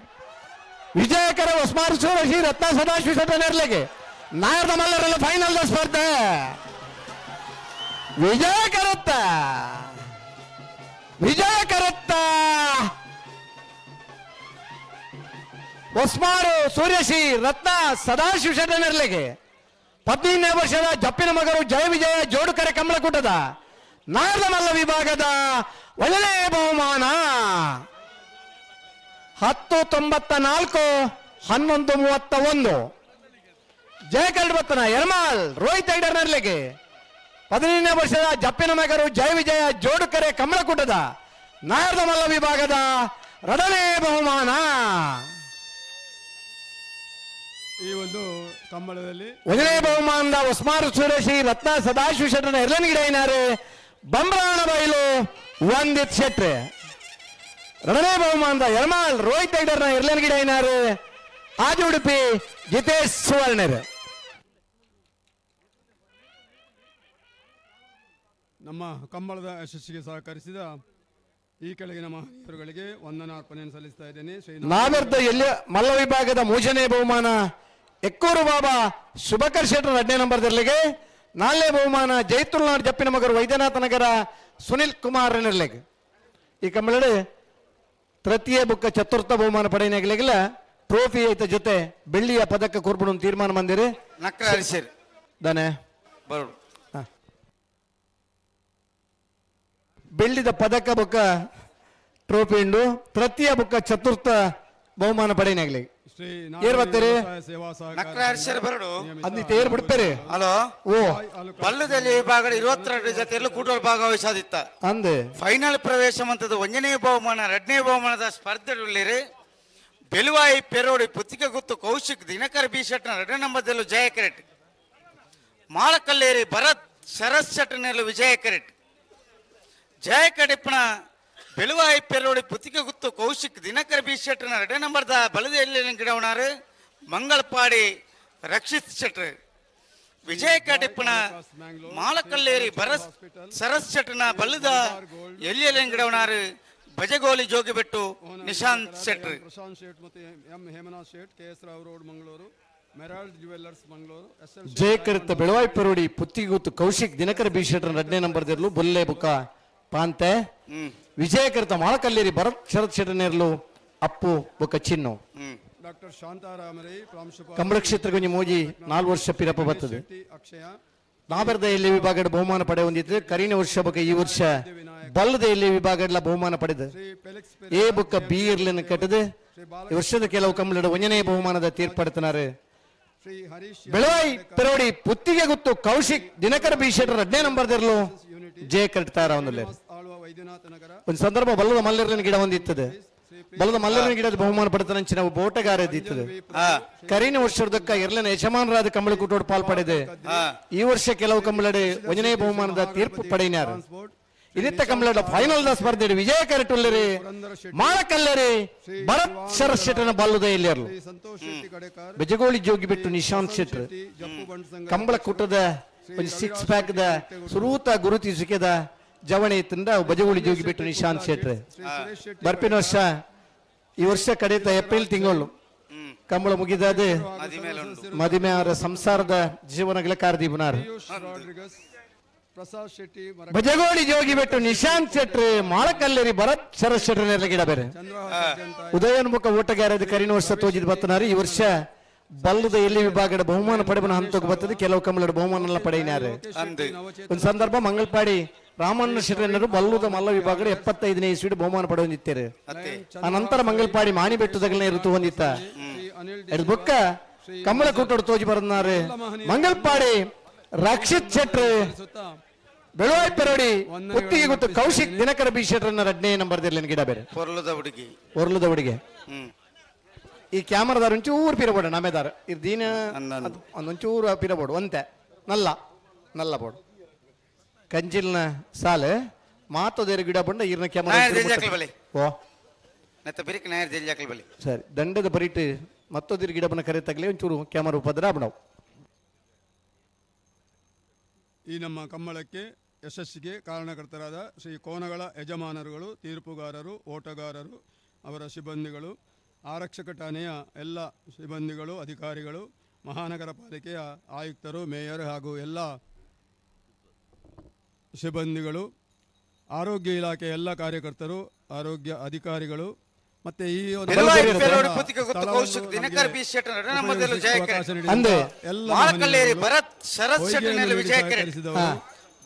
ವಿಜಯಕರ ಹೊಸ್ಮಾರು ಶ್ರೀ ರತ್ನ Sadashiva ಶೆಟ್ಟನೆರ್ಲೆಗೆ ನಾಯರ್ದ ಮಲ್ಲರೆಲ್ಲ final ಸ್ಪರ್ಧೆ. ವಿಜಯ ಕರತ್ತ ವಿಜಯ ಕರತ್ತ ಹೊಸ್ಮಾರು ಸೂರ್ಯಶ್ರೀ ರತ್ನ ಸದಾಶಿವ ಶೆಟ್ಟನೆರ್ಲೆಗೆ 15ನೇ ವರ್ಷದ ಜಪ್ಪಿನ ಮಗರು ಜಯ ವಿಜಯ ಜೋಡುಕರೆ ಕಮಲಕೂಟದ ನಾಯರ್ದ ಮಲ್ಲ ವಿಭಾಗದ ಒಳ್ಳೆಯ ಬಹುಮಾನ 10.94 11.31. ಜಯಕರಡ್ ಬತ್ತನ ಎರ್ಮಾಲ್ ರೋಹಿತ್ ಹೆಗ್ಡೆರ್ನರ್ಲೆಗೆ 15ನೇ ವರ್ಷದ ಜಪ್ಪಿನ ಮಗರು ಜಯ ವಿಜಯ ಜೋಡುಕರೆ ಕಮಲಕೂಟದ ನಾಯರ್ದ ಮಲ್ಲ ವಿಭಾಗದ ಎರಡನೇ ಬಹುಮಾನ. ಈ ಒಂದು ಕಂಬಳದಲ್ಲಿ ಒಂದನೇ ಬಹುಮಾನದ ಹೊಸ್ಮಾರು ಸುರೇಶಿ ರತ್ನ ಸದಾಶಿವ ಶೆಟ್ಟನ ಎರಡನೇ ಗಿಡ ಬಂಬ್ರಾಣ ಬೈಲು ವಂದಿತ್ ಶೆಟ್ರೆ. ಎರಡನೇ ಬಹುಮಾನದ ಎರ್ಮಾಲ್ ರೋಹಿತ್ ಹೆಗ್ಡೆರ್ನ ಎರಡನೇ ಗಿಡ ಐನಾರು ಆದಿ ಉಡುಪಿ ಜಿತೇಶ್ ಸುವರ್ಣರ್. ನಮ್ಮ ಕಂಬಳದ ಯಶಸ್ಸಿಗೆ ಸಹಕರಿಸಿದ ಈ ಕೆಳಗಿನ ಮಹನೀಯರುಗಳಿಗೆ ವಂದನಾರ್ಪಣೆಯನ್ನು ಸಲ್ಲಿಸ್ತಾ ಇದ್ದೇನೆ. ಶ್ರೀ ನಾವೆರ್ದ ಎಲ್ಲಿ ಮಲ್ಲ ವಿಭಾಗದ ಮೂರನೇ ಬಹುಮಾನ ಎಕ್ಕೂರು ಬಾಬಾ ಶುಭಕರ್ ಶೆಟ್ಟರ್ 2ನೇ ನಂಬರ್ದಲ್ಲಿಗೆ, 4ನೇ ಬಹುಮಾನ ಜೈತುಲ್ನಾಡ್ ಜಪ್ಪಿನ ಮಗರು ವೈದ್ಯನಾಥ ನಗರ ಸುನಿಲ್ ಕುಮಾರ್ ನೆರ್ಲೆಗೆ. ಈ ಕಂಬಳಡೆ ತೃತೀಯ ಬುಕ್ಕ ಚತುರ್ಥ ಬಹುಮಾನ ಪಡೆಯನಾಗಲಿಲ್ಲ ಟ್ರೋಫಿ ಐತ ಜೊತೆ ಬೆಳ್ಳಿಯ ಪದಕ ಕೊರ್ಬುಡು ತೀರ್ಮಾನ ಮಂದಿರಿ ದಾನೆ ಬೆಳ್ಳಿದ ಪದಕ ಬುಕ್ಕ ಟ್ರೋಫಿ ಉಂಡು ತೃತೀಯ ಬುಕ್ಕ ಚತುರ್ಥ ಬಹುಮಾನ ಪಡೆಯನಾಗಲಿ. ಪಲ್ಲದಲ್ಲಿ ವಿಭಾಗ 22 ಜೊತೆಯಲ್ಲೂ ಕೂಟೋಲ್ ಭಾಗವಹಿಸಾದಿತ್ತ ಅಂದೆ ಫೈನಲ್ ಪ್ರವೇಶ ಮಂತದ 1ನೇ ಬಹುಮಾನ 2ನೇ ಬಹುಮಾನದ ಸ್ಪರ್ಧೆಯುಳ್ಳಿರಿ ಬೆಲುವಾಯಿ ಪೆರೋಡಿ ಪುತ್ತಿಗೆ ಗುತ್ತು ಕೌಶಿಕ್ ದಿನಕರ್ ಬಿ ಶೆಟ್ನ 2ನೇ ನಂಬರ್ದಲ್ಲೂ ಜಯ ಕೆರೆಟ್, ಮಾಳಕಲ್ಲೇರಿ ಭರತ್ ಶರತ್ ಶೆಟ್ಟನಲ್ಲೂ ವಿಜಯ ಕೆರೆಟ್, ಜಯ ಕಡಿಪ್ಪನ ಬೆಳುವಾಯಿ ಪೆರೋಡಿ ಪುತ್ತಿಗೆ ಗುತ್ತು ಕೌಶಿಕ್ ದಿನಕರ್ ಬಿ ಶೆಟ್ಟನ 2ನೇ ನಂಬರ್ದ ಬಲದೆಯಲ್ಲಿ ಗಿಡವನಾರು ಮಂಗಳಪಾಡಿ ರಕ್ಷಿತ್ ಶೆಟ್ರು, ವಿಜಯ ಕಡಿಪ್ಪನ ಮಾಳಕಲ್ಲೇರಿ ಭರತ್ ಸರಸ್ ಶೆಟ್ಟನ ಬಲದ ಎಲ್ಲಿ ಗಿಡವನಾರು ಬಜಗೋಲಿ ಜೋಗಿಬೆಟ್ಟು ನಿಶಾಂತ್ ಶೆಟ್ರು. ಪ್ರಶಾಂತ್ ಶೆಟ್ ಮತ್ತು M Hemanath Shet, K S Rao road Mangaluru, Merald jewellers Mangaluru, S L ಜಯಕರ್ತ Belvai ಪೆರೋಡಿ Puttige ಗುತ್ತು ಕೌಶಿಕ್ ದಿನಕರ್ ಬಿ ಶೆಟ್ಟರ್ 2ನೇ ನಂಬರ್ದಿರಲು ಬೊಲ್ಲೆ ಬುಕ್ಕ ಪಾಂತೆ, ವಿಜಯಕರ್ತ ಮಾಳಕಲ್ಲೇರಿ ಭರತ್ ಶರತ್ ಶೆಟ್ಟನೇರ್ಲು ಅಪ್ಪು ಬುಕ್ಕ ಚಿನ್ನು. ಡಾಕ್ಟರ್ ಶಾಂತಾರಾಮರೈ ಪ್ರಾಂಶುಪಾಲ ಕಂಬಳ ಕ್ಷೇತ್ರಗೊಂಜಿ ಮೋಜಿ 4 ವರ್ಷ ಪಿರಪ್ಪ ಬರ್ತದೆ. ಅಕ್ಷಯ ನಾಬೆರ್ದ ಎಲ್ಲಿ ವಿಭಾಗದ ಬಹುಮಾನ ಪಡೆ ಹೊಂದಿತ್ತು ಕರಿನ ವರ್ಷ ಬೊಕ್ಕ ಈ ವರ್ಷ ಬಲ್ಲದ ಎಲ್ಲಿ ವಿಭಾಗದ ಬಹುಮಾನ ಪಡೆದ ಎ ಬುಕ್ಕ ಬಿ ಇರ್ಲಿನ ಕಟ್ಟದೆ ಈ ವರ್ಷದ ಕೆಲವು ಕಂಬಳದ ಒಂದನೇ ಬಹುಮಾನದ ತೀರ್ಪಡ್ತನಾರೆ ಶ್ರೀ ಹರೀಶ್ ಬೆಳವಾಯಿ ಪೆರೋಡಿ ಪುತ್ತಿಗೆ ಗುತ್ತು ಕೌಶಿಕ್ ದಿನಕರ ಬಿ ಶೆಟ್ಟರ್ 7ನೇ ನಂಬರ್ ದಿರ್ಲು ಜಯ ಕಟ್ತಾರ ಒಂದುಲ್ಲೇರು. ಆಳ್ವ ವೈದ್ಯನಾಥ ನಗರ ಒಂದು ಸಂದರ್ಭ ಬಲ್ಲದ ಮಲ್ಲರ್ಲಿನ ಗಿಡ ಒಂದಿತ್ತದೆ. ಬಲ್ಲದ ಮಲ್ಲರ್ಲಿನ ಗಿಡದ ಬಹುಮಾನ ಪಡೆತನಂಚಿನ ಬೋಟಗಾರ ಇದ್ದಿತ್ತದೆ. ಕರೀನ ವರ್ಷದಕ್ಕ ಇರ್ಲಿನ ಯಜಮಾನರಾದ ಕಂಬಳಿ ಕೂಟೋಡು ಪಾಲ್ ಪಡೆದೆ. ಈ ವರ್ಷ ಕೆಲವು ಕಂಬಳಡೆ ಒಂದನೇ ಬಹುಮಾನದ ತೀರ್ಪು ಪಡೆಯಿನಾರು. ಇದಿತ್ತ ಕಂಬಳಡ ಫೈನಲ್ the ಸ್ಪರ್ಧೆ ವಿಜಯ ಕರೆಟುಲ್ಲರಿ ಮಾಳಕಲ್ಲೇರಿ ಭರತ್ ಶರತ್ ಶೆಟ್ಟನ ಬಲ್ಲದ ಎಲ್ಲಿಯರ್ಲು. ಬೆಜಗೋಳಿ ಜೋಗಿ ಬಿಟ್ಟು ನಿಶಾಂತ್ ಶೆಟ್ಟರ್ ಕಂಬಳ ಕೂಟದ ಒಂದು ಸಿಕ್ಸ್ ಪ್ಯಾಕ್ the ಸುರೂತ ಗುರುತಿಸುಕೆದ ಜವಣಿ ತಿಂದ ಬಜಗೋಳಿ ಜೋಗಿ ಬಿಟ್ಟು ನಿಶಾಂತ್ ಶೆಟ್ರ್. ಬರ್ಪಿನ ವರ್ಷ ಈ ವರ್ಷ ಕಡೀತ ಏಪ್ರಿಲ್ ತಿಂಗಳು ಕಂಬಳ ಮುಗಿದಾದೆ ಮದಿಮೆ ಅವರ ಸಂಸಾರದ ಜೀವನಗಳ ಕಾರ್ದೀಪನಾರ್. ಪ್ರಸಾದ್ ಶೆಟ್ಟಿ ಬಜಗೋಳಿ ಜೋಗಿ ಬಿಟ್ಟು ನಿಶಾಂತ್ ಶೆಟ್ರ್ ಮಾಳಕಲ್ಲೇರಿ ಭರತ್ ಶರತ್ ಶೆಟ್ರ್ ನೆರಳ ಗಿಡ ಬೇರೆ. ಉದಯೋನ್ಮುಖ ಓಟಗಾರದ ಕರಿನ ವರ್ಷ ತೋಜಿದ ಬತ್ತನಾರು. ಈ ವರ್ಷ ಬಲ್ಲದ ಎಲ್ಲಿ ವಿಭಾಗದ ಬಹುಮಾನ ಪಡೆಬನ ಹಂತಕ್ಕೆ ಬರ್ತದೆ. ಕೆಲವು ಕಂಬಳದ ಬಹುಮಾನ ಪಡೆಯಿನಾರು. ಒಂದು ಸಂದರ್ಭ ಮಂಗಳಪಾಡಿ ರಾಮಣ್ಣ ಶೆಟ್ಟರು ಬಲ್ಲದ ಮಲ್ಲ ವಿಭಾಗದ 75ನೇ ಇಸ್ವಿಡ್ ಬಹುಮಾನ ಪಡೆದಿದ್ದಾರೆ. ಆ ನಂತರ ಮಂಗಳಪಾಡಿ ಮಾಣಿಬೆಟ್ಟದಗಲನೆ ಋತು ಹೊಂದಿತ್ತ. ಬುಕ್ಕ ಕಮಲ ಕೂಟೋಡು ತೋಜಿ ಬರನಾರು ಮಂಗಳಪಾಡಿ ರಕ್ಷಿತ್ ಶೆಟ್ರ್ ಬೆಳವಾಯಿ ಪೆರೋಡಿ ಒತ್ತಿಗೆ ಗೊತ್ತು ಕೌಶಿಕ್ ದಿನಕರ ಬಿ ಶೆಟ್ಟರ್ನ 2ನೇ ನಂಬರ್ ಗಿಡ ಬೇರೆ. ಒರ್ಲದ ಹುಡುಗಿ ಈ ಕ್ಯಾಮರಾದಾರ ಒಂಚೂರು ಪಿರಬೋಡು ನಮೇದಾರ ಇರ್ದೀನ ಒಂದೊಂಚೂರು ಪಿರಬೋಡು ಒಂತೆ ನಲ್ಲ ನಲ್ಲ ಬೋಡು ಕಂಜಿಲ್ನ ಸಾಲು ಮಾತೋದೇರು ಗಿಡ ಬಂಡ ಈರ್ನ ಕ್ಯಾಮರಾ ಓ ಸರಿ ದಂಡದ ಬರಿಟ್ಟು ಮತ್ತೊಂದಿರು ಗಿಡ ಬಣ್ಣ ಕರೆ ತಗಲಿ ಒಂಚೂರು ಕ್ಯಾಮರಾ ಉಪದ್ರ ನಾವು. ಈ ನಮ್ಮ ಕಂಬಳಕ್ಕೆ ಯಶಸ್ಸಿಗೆ ಕಾರಣಕರ್ತರಾದ ಶ್ರೀ ಕೋನಗಳ ಯಜಮಾನರುಗಳು, ತೀರ್ಪುಗಾರರು, ಓಟಗಾರರು, ಅವರ ಸಿಬ್ಬಂದಿಗಳು, ಆರಕ್ಷಕ ಠಾಣೆಯ ಎಲ್ಲ ಸಿಬ್ಬಂದಿಗಳು, ಅಧಿಕಾರಿಗಳು, ಮಹಾನಗರ ಪಾಲಿಕೆಯ ಆಯುಕ್ತರು, ಮೇಯರ್ ಹಾಗೂ ಎಲ್ಲ ಸಿಬ್ಬಂದಿಗಳು, ಆರೋಗ್ಯ ಇಲಾಖೆಯ ಎಲ್ಲ ಕಾರ್ಯಕರ್ತರು, ಆರೋಗ್ಯ ಅಧಿಕಾರಿಗಳು ಮತ್ತು ಈ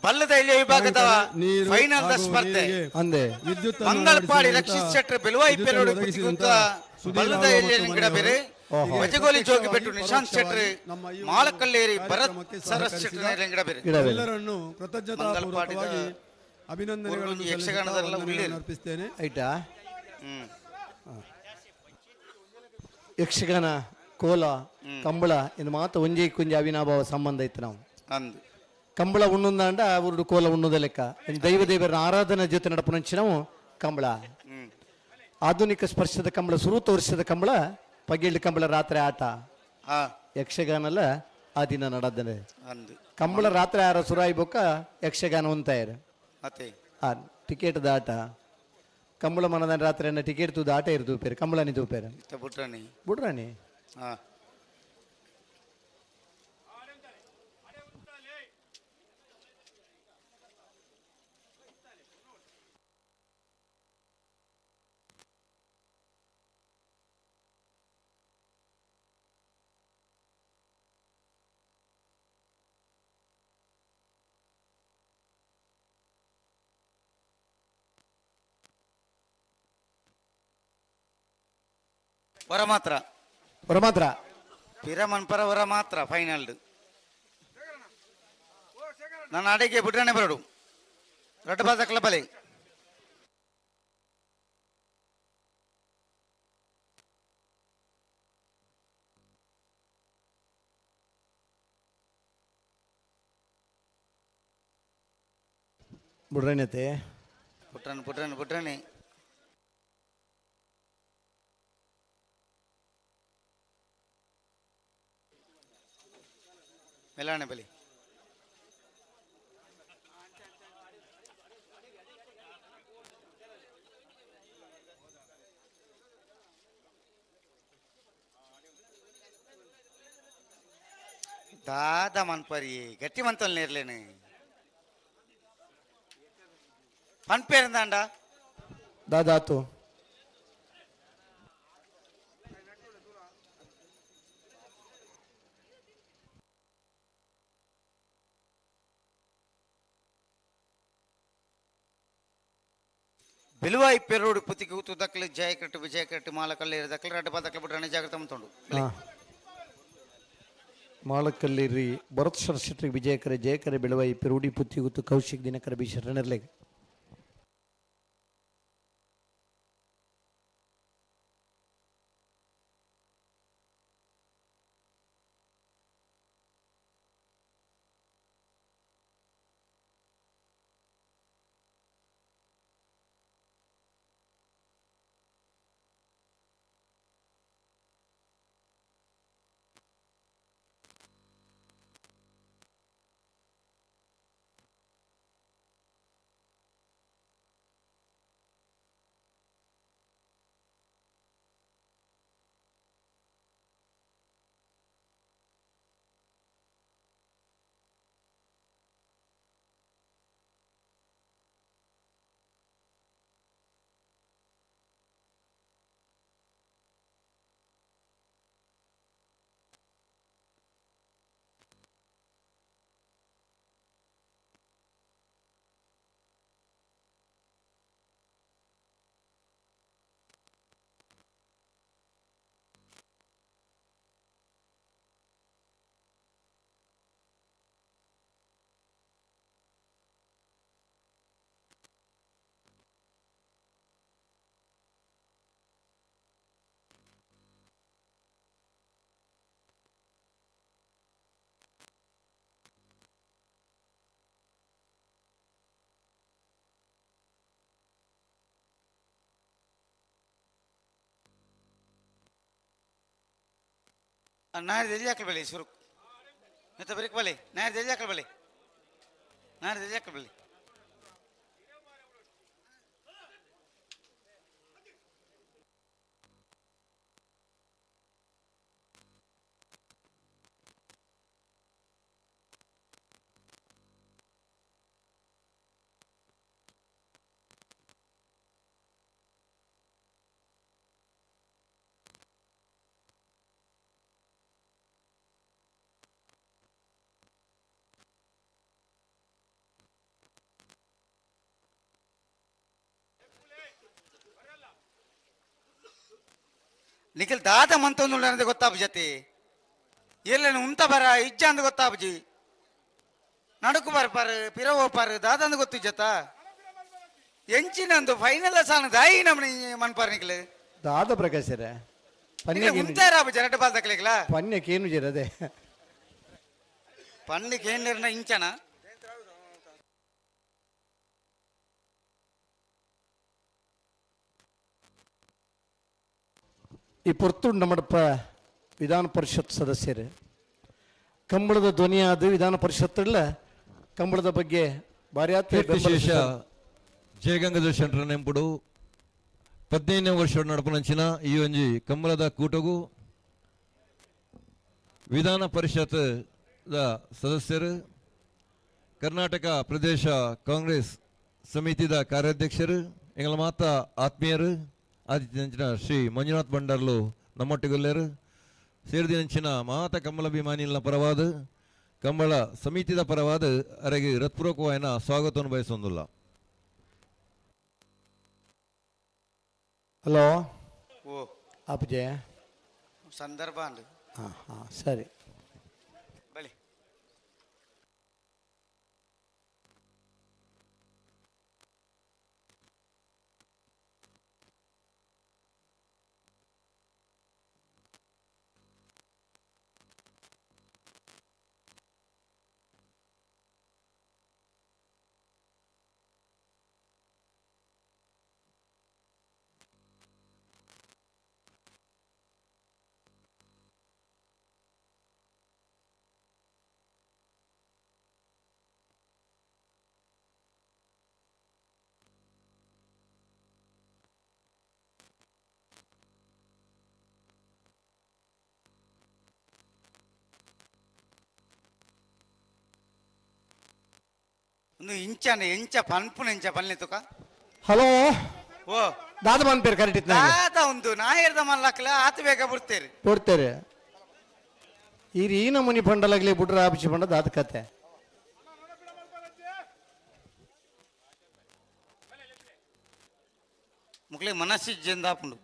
ಬಲ್ಲದ ವಿಭಾಗದ ಫೈನಲ್ ಸ್ಪರ್ಧೆ ಮಂಗಳಪಾಡಿ ರಕ್ಷಿತ್ ಶೆಟ್ಟರ್ ಬೆಲುವಾಯಿ ಪೆರೋಡಿ ಬಲ್ಲದ ಗಿಡ ಬೇರೆ. ಬಜಗೋಲಿ ಜೋಗಿ ಬಿಟ್ಟು ನಿಶಾಂತ್ ಶೆಟ್ಟರ್ ಮಾಳಕಲ್ಲೇರಿ ಭರತ್ ಶರತ್ ಶೆಟ್ಟರ್ ಗಿಡ ಬೇರೆ. ಎಲ್ಲರನ್ನು ಕೃತಜ್ಞತಾಪೂರ್ವಕವಾಗಿ ಅಭಿನಂದನೆಗಳನ್ನು ಯಕ್ಷಗಾನದಲ್ಲ ಅರ್ಪಿಸ್ತೇನೆ. ಆಯ್ತಾ? ಯಕ್ಷಗಾನ ಕೋಲ ಕಂಬಳ ಎಂದು ಮಾತು ಒಂಜೇ ಕುಂಜ ಅವಿನಾಭಾವ ಸಂಬಂಧ ಇತ್ತು. ನಾವು ಕಂಬಳ ಉಣ್ಣುಂದಾಂಡ ಊರುಡು ಕೋಲ ಉಣ್ಣುದ ಲೆಕ್ಕ. ದೈವ ದೇವರ ಆರಾಧನೆ ಜೊತೆ ನಡಪುನಂಚಿ ನಾವು ಕಂಬಳ. ಆಧುನಿಕ ಸ್ಪರ್ಶದ ಕಂಬಳ, ಸುರೂತ ವರ್ಷದ ಕಂಬಳ, ಪಗಿಳ್ಳಿ ಕಂಬಳ ರಾತ್ರಿ ಆಟ ಯಕ್ಷಗಾನಲ್ಲ ಆ ದಿನ ನಡದನೆ. ಕಂಬಳ ರಾತ್ರಿ ಆರ ಸುರಾಯಿ ಬೊಕ್ಕ ಯಕ್ಷಗಾನ ಉಂತಾಯರು ಟಿಕೆಟ್ ಆಟ. ಕಂಬಳ ಮನದ ರಾತ್ರಿ ಟಿಕೆಟ್ ತೂದು ಆಟ ಇರು ತೂಪೇರು ಕಂಬಳನಿ ತೂಪೇರು ಬುಡ್ರಾಣಿ. ವರ ಮಾತ್ರ ವರ ಮಾತ್ರ ಪಿರಮನ್ ಪರ ವರ ಮಾತ್ರ ಫೈನಲ್. ನನ್ನ ಅಡಿಗೆ ಬಿಡ್ರನೆ ಬರಡು ರಡ್ಡಬಾದ ಕ್ಲಬಲಿ. ಬಿಡ್ರನತೆ ಪುಟ್ರನ್ ಪುಟ್ರನ್ ಪುಟ್ರನೆ. ಮೆಲಾಣೆ ಬಲಿ ದಾದ ಮನ್ಪರಿ ಗಟ್ಟಿ ಮಂತಲ್ ನೇರ್ಲೇನೆ ಪನ್ಪೇರಂದಾಂಡ ದಾದಾತು. ಬಿಲುವಾಯಿ ಪೆರೋಡು ಪುತಿಗೆ ಊತು ದಕ್ಕಲು ಜಯಕಟ್ಟು ವಿಜಯಕಟ್ಟು ಮಾಲಕಲ್ಲೇರು ದಕ್ಕಲು ರಡ್ಡ ದಕ್ಕಲು ಬಿಟ್ರೆ ಜಾಗ್ರತೆ ಮುಂತುಂಡು. ಮಾಳಕಲ್ಲಿ ಭರತ್ ಶೆಟ್ಟಿ ವಿಜಯಕರೆ ಜಯಕರೆ ಬೆಳವೈ ಪೆರುಡಿ ಪುತ್ತಿಗುತ್ತು ಕೌಶಿಕ್ ದಿನಕರ ಬಿ ಶರಣರ್ಲೆಗ್. ನಾಳೆ ದೆಲ್ಲಿ ಬಳಿ ಸುರುಕ್ ಮತ್ತೆ ಬರೀಕ್ ಬಳಿ ನಾಳೆ ದೆಲ್ಲಿ ಬಳಿ ನಾಳೆ ದೆಲ್ಲಿ ಬಳಿ ನಿಖಿಲ್ ದಾದ ಮಂತೊಂದು ಗೊತ್ತಾಪು ಜತಿ ಎಲ್ಲ ಉಂತ ಬರ ಇಜ್ಜ ಅಂದ್ ಗೊತ್ತಾಪುಜಿ ನಡುಕು ಬರ್ಪಾರು ಪಿರ ಹೋಪಾರು ದಾದ ಅಂದ್ ಗೊತ್ತು ಜತ ಎಂಚಿನಂದು ಫೈನಲ್ ಸಾನ ದಾಯಿ ನಮ್ಮನಿ ಮನ್ಪಾರ್ ನಿಖಿಲ್ ದಾದ ಪ್ರಕಾಶರೇ ಉಂತಾರ ಜರಟ ಬಾಲ್ ತಕ್ಲಿಕ್ಲ ಪನ್ಯಕ್ಕೇನು ಜರದೆ ಪನ್ನಿಗೆ ಏನಿರ್ನ ಇಂಚನ ಈ ಪೊರ್ತು ನಮ್ಮಡಪ್ಪ ವಿಧಾನ ಪರಿಷತ್ ಸದಸ್ಯರು ಕಂಬಳದ ಧ್ವನಿಯಾದ ವಿಧಾನ ಪರಿಷತ್ತಲ್ಲ ಕಂಬಳದ ಬಗ್ಗೆ ಭಾರಿ ಕೀರ್ತಿಶೇಷ ಜಯಗಂಗಾಧರ ಶೆಟ್ಟರ ನೆಂಪುಡು 15ನೇ ವರ್ಷ ನಡಪುನಂಚಿನ ಈ ಒಂಜಿ ಕಂಬಳದ ಕೂಟಗು ವಿಧಾನ ಪರಿಷತ್ ಸದಸ್ಯರು ಕರ್ನಾಟಕ ಪ್ರದೇಶ ಕಾಂಗ್ರೆಸ್ ಸಮಿತಿದ ಕಾರ್ಯಾಧ್ಯಕ್ಷರು ಎಂಗಳ ಮಾತ ಆತ್ಮೀಯರು ಆದಿತ್ಯಂಚಿನ ಶ್ರೀ ಮಂಜುನಾಥ್ ಭಂಡಾರ್ಲು ನಮ್ಮೊಟ್ಟಿಗೊಲ್ಲೇರು ಸೇರಿದಿನಂಚಿನ ಮಾತ ಕಂಬಳಾಭಿಮಾನಿಗಳ ಪರವಾದ ಕಂಬಳ ಸಮಿತಿದ ಪರವಾದ ಅರೆಗೆ ಹೃತ್ಪೂರ್ವಕವಾಯಿನ ಸ್ವಾಗತವನ್ನು ಬಯಸೊಂದಿಲ್ಲ. ಹಲೋ ಓ ಅಪ್ಜೆ ಸಂದರ್ಭ ಅಂದು ಹಾಂ ಹಾಂ ಸರಿ ಬಳಿ ಒಂದು ಇಂಚನ ಇಂಚ ಪನ್ಪುನ ಇಂಚ ಪನ್ಲಿ ತುಕ ಹಲೋ ಓ ದಾದ ಪನ್ಪೇರು ಕರೆಕ್ಟ್ ಇತ್ತು ದಾದ ಒಂದು ನಾಯರ್ದ ಮಲ್ಲಕ್ಲ ಆತ ಬೇಗ ಬಿಡ್ತೇರಿ ಬಿಡ್ತೇರಿ ಈ ರೀನ ಮುನಿ ಪಂಡಲಾಗ್ಲಿ ಬಿಡ್ರ ಆಪಿಸಿ ಪಂಡ ದಾದ ಕತೆ ಮುಕ್ಲಿ ಮನಸ್ಸಿಜ್ಜಿಂದ ಹಾಪುಂಡು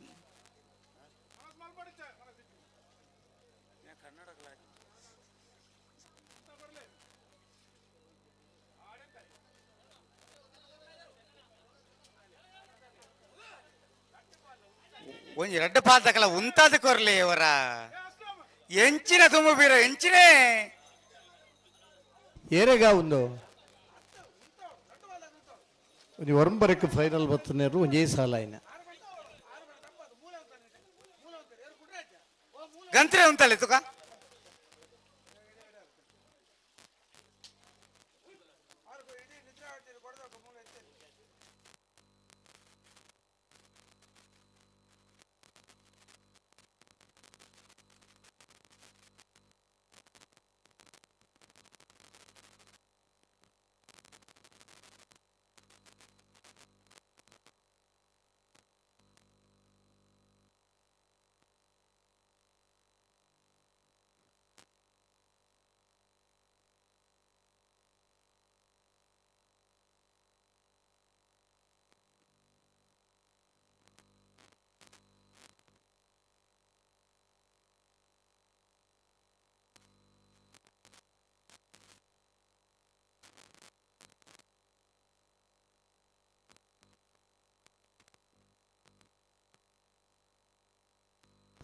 ಒಂಜಿ ರಡ್ಡ ಪಾಲ್ತಕಲ ಉಂತಾದ ಕೊರ್ಲಿ ಅವರ ಎಂಚಿನ ತುಂಬು ಬೀರ ಎಂಚಿನೇ ಏರೆಗ ಒಂದು ಒಂಜಿ ಒರಂಬರಕ್ಕೆ ಫೈನಲ್ ಬತ್ತನೇರು ಒಂಜೇ ಸಾಲ ಆಯ್ನ ಗಂತ್ರೆ ಉಂತಲ್ಲ ತುಕ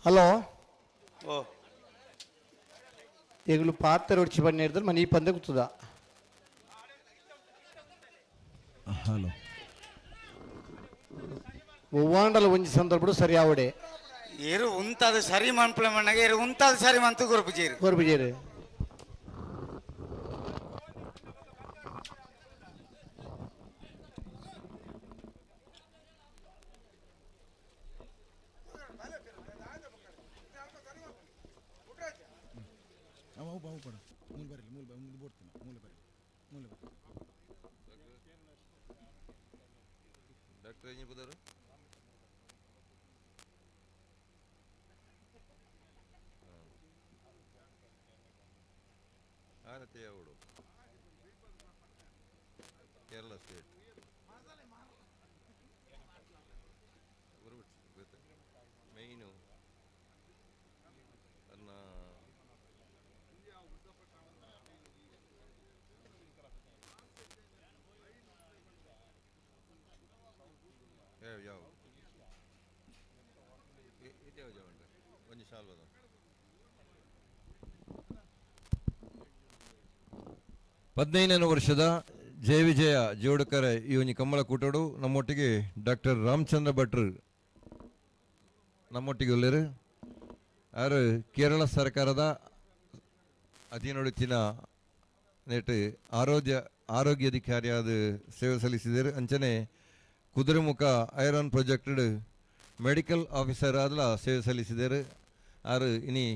ಹಲೋ ಓ ಈಗಲೂ ಪಾತ್ರ ಒಡಿಸಿ ಬನ್ನಿ ಹಿಡಿದ್ರೆ ಮನೆ ಪಂದೆ ಕೂತದ ಹಲೋ ಒವ್ವಾಂಡಲ ಒಂಜಿ ಸಂದರ್ಭಡು ಸರಿ ಆವಡೆ ಏರು ಉಂತಾದ ಸರಿ ಮನ್ಪುಲ ಮಣ್ಣಗೆ ಏರು ಉಂತಾದ ಸರಿ ಮಂತು ಗುರುಪುಜೇರು ಗುರುಪುಜೇರು ಡಾಕ್ಟರ್ ಏನಿ ಬುದರು ಆರತಿ ಅವಡು ಕೇರಳ ಸ್ಟೇಟ್ ಮೈನು ಅನ್ನ ಯಾವ ಯಾವ ಇದು ಯಾವ ಜಾವ ಒಂಜಿ ಶಾಲ್ವದ 15ನೇ ವರ್ಷದ ಜಯ ವಿಜಯ ಜೋಡುಕರೆ ಈ ಒಂಜಿ ಕಮ್ಮಳ ಕೂಟೋಡು ನಮ್ಮೊಟ್ಟಿಗೆ ಡಾಕ್ಟರ್ ರಾಮಚಂದ್ರ ಭಟ್ರು ನಮ್ಮೊಟ್ಟಿಗೆ ಉಲ್ಲೇರು. ಆರು ಕೇರಳ ಸರ್ಕಾರದ ಅಧೀನೊಡುತ್ತಿನ ನೆಟ್ ಆರೋಗ್ಯಾಧಿಕಾರಿಯಾದ ಸೇವೆ ಸಲ್ಲಿಸಿದರು. ಅಂಚನೆ Kudremukh iron project medical officer ಆದಲ ಸೇವೆ ಸಲ್ಲಿಸಿದರು. ಆರು ಇನಿ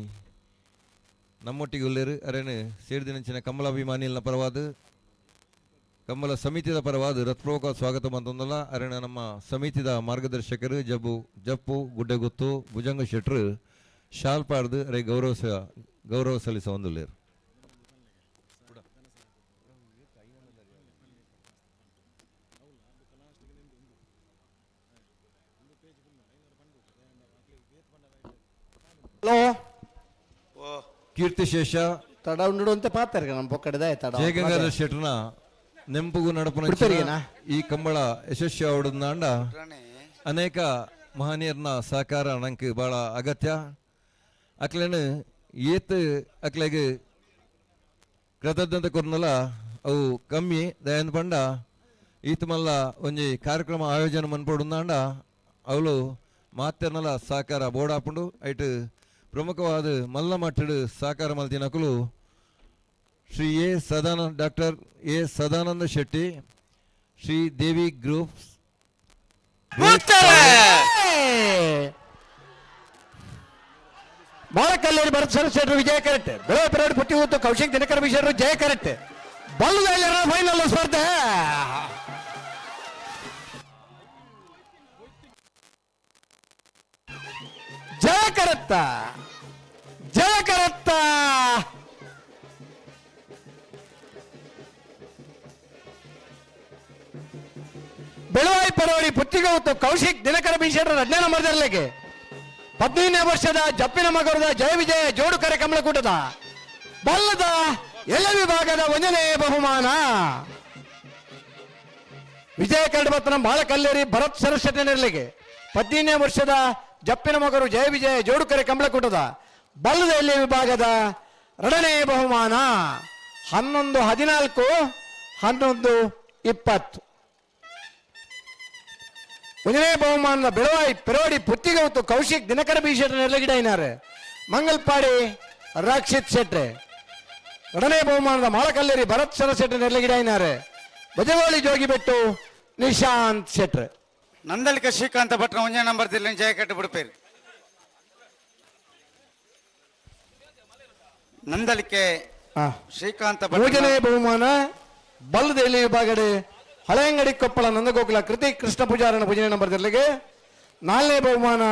ನಮ್ಮೊಟ್ಟಿಗೆ ಉಲ್ಲೇರು. ಅರೇನು ಸೇರಿದಿನಂಚಿನ ಕಮಲಾಭಿಮಾನಿಯಲ್ನ ಪರವಾದ ಕಮಲ ಸಮಿತಿದ ಪರವಾದ ಹೃತ್ಪೂರ್ವಕ ಸ್ವಾಗತ ಮಂತಂದಲ್ಲ. ಅರೇಣ ನಮ್ಮ ಸಮಿತಿದ ಮಾರ್ಗದರ್ಶಕರು ಜಪ್ಪು ಗುಡ್ಡೆಗುತ್ತು ಭುಜಂಗ ಶೆಟ್ರು ಶಾಲ್ ಪಾಡ್ದು ಅರೆ ಗೌರವ ಸಲ್ಲಿಸ ಒಂದುಲ್ಲೇರು. ಹಲೋ ಕೀರ್ತಿಶೇಷ ತಡ ಉಂಡು ಪಾತಾರೆ ನಮ್ಮ ಪೊಕ್ಕಡೆದ ತಡ ಜಯಗಂಗಾಧರ ಶೆಟ್ರನ ನೆಂಪುಗು ನಡಪನ ಈ ಕಂಬಳ ಯಶಸ್ವಿ ಆವಡಂಡ ಅನೇಕ ಮಹನೀಯರ್ನ ಸಹಕಾರ ನಂಗೆ ಭಾಳ ಅಗತ್ಯ. ಅಕ್ಲೇನು ಏತ್ ಅಕ್ಲೆಗೆ ಕೃತಜ್ಞತೆ ಕೊರ್ನಲ್ಲ ಅವು ಕಮ್ಮಿ ದಯನ್ ಪಂಡ ಈತ ಮಲ್ಲ ಒಂಜಿ ಕಾರ್ಯಕ್ರಮ ಆಯೋಜನೆ ಮನ್ಪೊಡುಂದಾಂಡ ಅವಳು ಮಾತೆರ್ನಲ ಸಹಕಾರ ಬೋರ್ಡ್ ಐಟ್ ಪ್ರಮುಖವಾದ ಮಲ್ಲ ಮಟ್ಟಡು ಸಹಕಾರ ಮಲ್ತಿನಕುಲು Shri A Sadananda doctor A Sadananda Shetty, Shri Devi groups Balakalleri Bharat sir ಶೆಟ್ರು ವಿಜಯ ಕರೆಕ್ಟ್, ಬೆಳೆ ಪೆರಡು ಪುಟ್ಟಿ ಊತು ಕೌಶಿಕ್ ದಿನಕರ ಬಿಶೆಟ್ರು ಜಯ ಕರೆಕ್ಟ್, ಬಲ್ಲು ಫೈನಲ್ ಸ್ಪರ್ಧೆ. ಜಯ ಕರತ್ತ ಜಯ ಕರತ್ತ. ಬೆಳವಾಯಿ ಪರವಡಿ ಪುತ್ತಿಗೌತು ಕೌಶಿಕ್ ದಿನಕರ ಬಿಶೆಟ್ರು 2ನೇ ನಂಬರ್ದಲ್ಲಿಗೆ 15ನೇ ವರ್ಷದ ಜಪ್ಪಿನ ಮಗರದ ಜಯ ವಿಜಯ ಜೋಡುಕರೆ ಕಮಲಕೂಟದ ಬಲ್ಲದ ಎಲ್ಲ ವಿಭಾಗದ 1ನೇ ಬಹುಮಾನ. ವಿಜಯ ಕರಡಬತ್ತನ ಬಾಳಕಲ್ಲೇರಿ ಭರತ್ ಸರಸ್ವತಿ ನೆರಳಿಗೆ 15ನೇ ವರ್ಷದ ಜಪ್ಪಿನ ಮಗರು ಜಯ ವಿಜಯ ಜೋಡುಕರೆ ಕಂಬಳಕೂಟದ ಬಲ್ಲದೆಲ್ಲಿ ವಿಭಾಗದ ಎರಡನೇ ಬಹುಮಾನ 11-14 11-20. ಒಂದನೇ ಬಹುಮಾನದ ಬೆಳವಾಯಿ ಪೆರೋಡಿ ಪುತ್ತಿಗೌತು ಕೌಶಿಕ್ ದಿನಕರ ಬಿ ಶೆಟ್ಟರ್ ನೆರಳಗಿಡ ಇನಾರೆ ಮಂಗಲ್ಪಾಡಿ ರಕ್ಷಿತ್ ಶೆಟ್ರೆ. ಎರಡನೇ ಬಹುಮಾನದ ಮಾಳಕಲ್ಲೇರಿ ಭರತ್ ಸರ ಶೆಟ್ಟರ್ ನೆರಳಗಿಡ ಇನಾರೆ ಬಜಗೋಳಿ ಜೋಗಿಬೆಟ್ಟು ನಿಶಾಂತ್ ಶೆಟ್ರೆ. ನಂದಳಿಕ ಶ್ರೀಕಾಂತ ಭಟ್ರ ಒಂಜೇ ನಂಬರ್ ದಿಲ್ಲಿ ಜಯ ಕಟ್ಟು ಬಿಡ್ಪೇರು. ನಂದಳಿಕೆ ಶ್ರೀಕಾಂತ ಭಟ್ ಮೂರನೇ ಬಹುಮಾನ ಬಲ್ಲದೆಲ್ಲಿ ವಿಭಾಗಡೆ ಹಳೆಯಂಗಡಿ ಕೊಪ್ಪಳ ನಂದಗೋಕುಲ ಕೃತಿ ಕೃಷ್ಣ ಪೂಜಾರನ ಪೂಜನೆ ನಂಬರ್ ದಿಲ್ಲಿಗೆ. ನಾಲ್ಕನೇ ಬಹುಮಾನ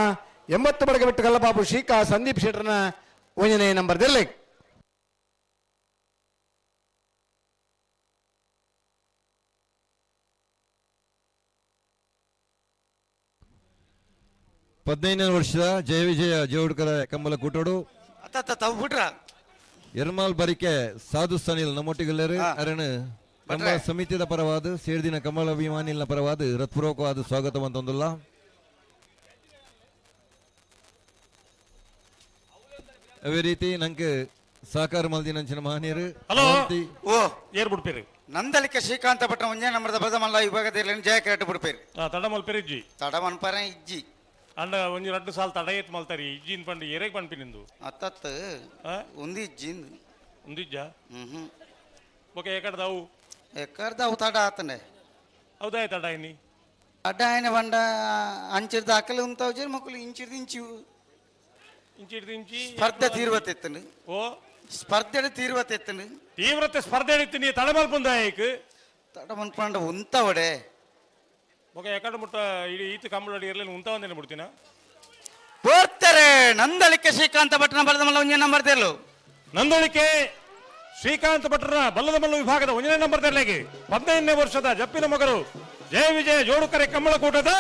80 ಬಡಗಬೆಟ್ಟು ಕಲ್ಲಬಾಬು ಶ್ರೀಕಾ ಸಂದೀಪ್ ಶೆಟ್ಟರ್ನ ಒಂದನೇ ನಂಬರ್ ದಿಲ್ಲಿ. ಪದಿನೈದನೇ ವರ್ಷದ ಜಯ ವಿಜಯ ಜೋಡ್ಕರ ಕಂಬಲ ಕೂಟೋಡು ಬಿಟ್ರ ಎರ್ಮಾಲ್ ಬರಿಕೆ ಸಾಧು ಸನಿಲ್ ನಮ್ಮೊಟ್ಟಿಗೆಲ್ಲರು ಅರಣ ಕಂಬಳ ಸಮಿತಿಯ ಪರವಾದ ಸೇರ್ದಿನ ಕಮಲ ಅಭಿಮಾನಿನ ಪರವಾದ ಹೃತ್ಪೂರ್ವಕವಾದ ಸ್ವಾಗತ ಅಂತಂದಿಲ್ಲ. ಅದೇ ರೀತಿ ನಂಗೆ ಸಹಕಾರ ಮಲ್ದಿನಂಚಿನ ಮಹನೀಯರು ಓ ಏರ್ ಬಿಡ್ಪೇರು. ನಂದಳಿಕೆ ಶ್ರೀಕಾಂತ ಭಟ್ರ ಒಂಜೇ ನಂಬರ್ದ ಬದಮಲ್ಲ ವಿಭಾಗದಲ್ಲಿ ಜಯ ಕರೆಟ್ ಬಿಡ್ಪೇರು. ತಡ ಮಲ್ಪೇರು ಇಜ್ಜಿ ತಡ ಮನ್ಪಾರ ಇಜ್ಜಿ ಅಂಡ ಒಂಜಿ ರಡ್ಡು ಸಾಲ ತಡ ಏತ್ ಮಲ್ತಾರಿ ಇಜ್ಜಿನ್ ಪಂಡ ಏರೆಗ್ ಪನ್ಪಿ ನಿಂದು ಅತ್ತತ್ ಒಂದು ಇಜ್ಜಿಂದು ಒಂದಿಜ್ಜ ಓಕೆ ಎಕಡ್ದಾವು ಎಕ್ಕಡ್ದಾವು ತಡ ಆತನೆ ಹೌದಾ ತಡ ಇನಿ ಅಡ್ಡ ఆయన ಬಂಡ ಅಂಚಿರ್ದ ಅಕಲು ಉಂತಾವು ಜೇರು ಮಕ್ಕಳು ಇಂಚಿರ್ದು ಇಂಚು ಇಂಚಿರ್ದು ಇಂಚಿ ಸ್ಪರ್ಧೆ ತೀರ್ವತೆ ಎತ್ತನು ಓ ಸ್ಪರ್ಧೆ ತೀರ್ವತೆ ಎತ್ತನು ತೀವ್ರತೆ ಸ್ಪರ್ಧೆ ಇತ್ತು ನೀ ತಡ ಮಲ್ಪುಂದ ಏಕ್ ತಡ ಮನ್ಪಂಡ ಉಂತಾವಡೆ ಓಕೆ ಎಕಡ ಮುಟ್ಟ ಇಡೀ ಈತ ಕಂಬಳ ಇರಲಿಲ್ಲ ಉಂತಾವಂದೇನೆ ಬಿಡ್ತೀನ ಬೋರ್ತಾರೆ. ನಂದಳಿಕೆ ಶ್ರೀಕಾಂತ ಭಟ್ರನ ಬಲದ ಮಲ್ಲ ಒಂದೇ ನಂಬರ್ ತೆರಲು. ನಂದಳಿಕೆ ಶ್ರೀಕಾಂತ ಭಟ್ರನ ಬಲ್ಲದ ಮಲ್ಲ ವಿಭಾಗದ ಒಂದನೇ ನಂಬರ್ ತೆರಲಿಗೆ 15ನೇ ವರ್ಷದ ಜಪ್ಪಿನ ಮಗರು ಜಯ ವಿಜಯ ಜೋಡುಕರೆ ಕಂಬಳಕೂಟದ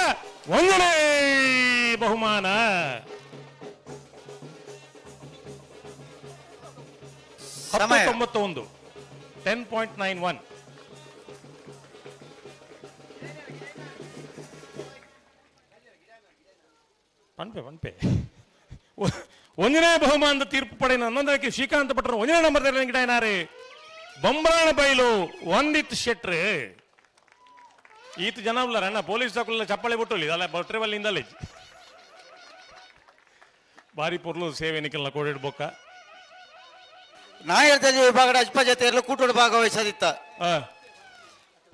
ಒಂದನೇ ಬಹುಮಾನ. 10.91 10.91. ಪನ್ಪೆ ಪನ್ಪೆ ಒಂದನೇ ಬಹುಮಾನದ ತೀರ್ಪು ಪಡೆಯ ನಂದಳಿಕೆ ಶ್ರೀಕಾಂತ ಭಟ್ರು ಒಂದನೇ ನಂಬರ್ ಗಿಡ ಬೊಂಬಾಣ ಬೈಲು ಒಂದಿತ್ತು ಶೆಟ್ರು. ಈತ ಜನ ಅಣ್ಣ ಪೊಲೀಸ್ ದಾಖಲೆ ಚಪ್ಪಾಳೆ ಬಿಟ್ಟು ಅಲ್ಲ ಬಟ್ರೆವಲ್ಲಿಂದಲೇ ಬಾರಿ ಪೊರ್ಲು ಸೇವೆ ನಿಖಲ್ನ ಕೋಡಿಡ್ ಬೊಕ್ಕ. ನಾಯರ್ ವಿಭಾಗದ ಅಜ್ಪ ಜೊತೆ ಕೂಟೋಡು ಭಾಗವಹಿಸದಿತ್ತ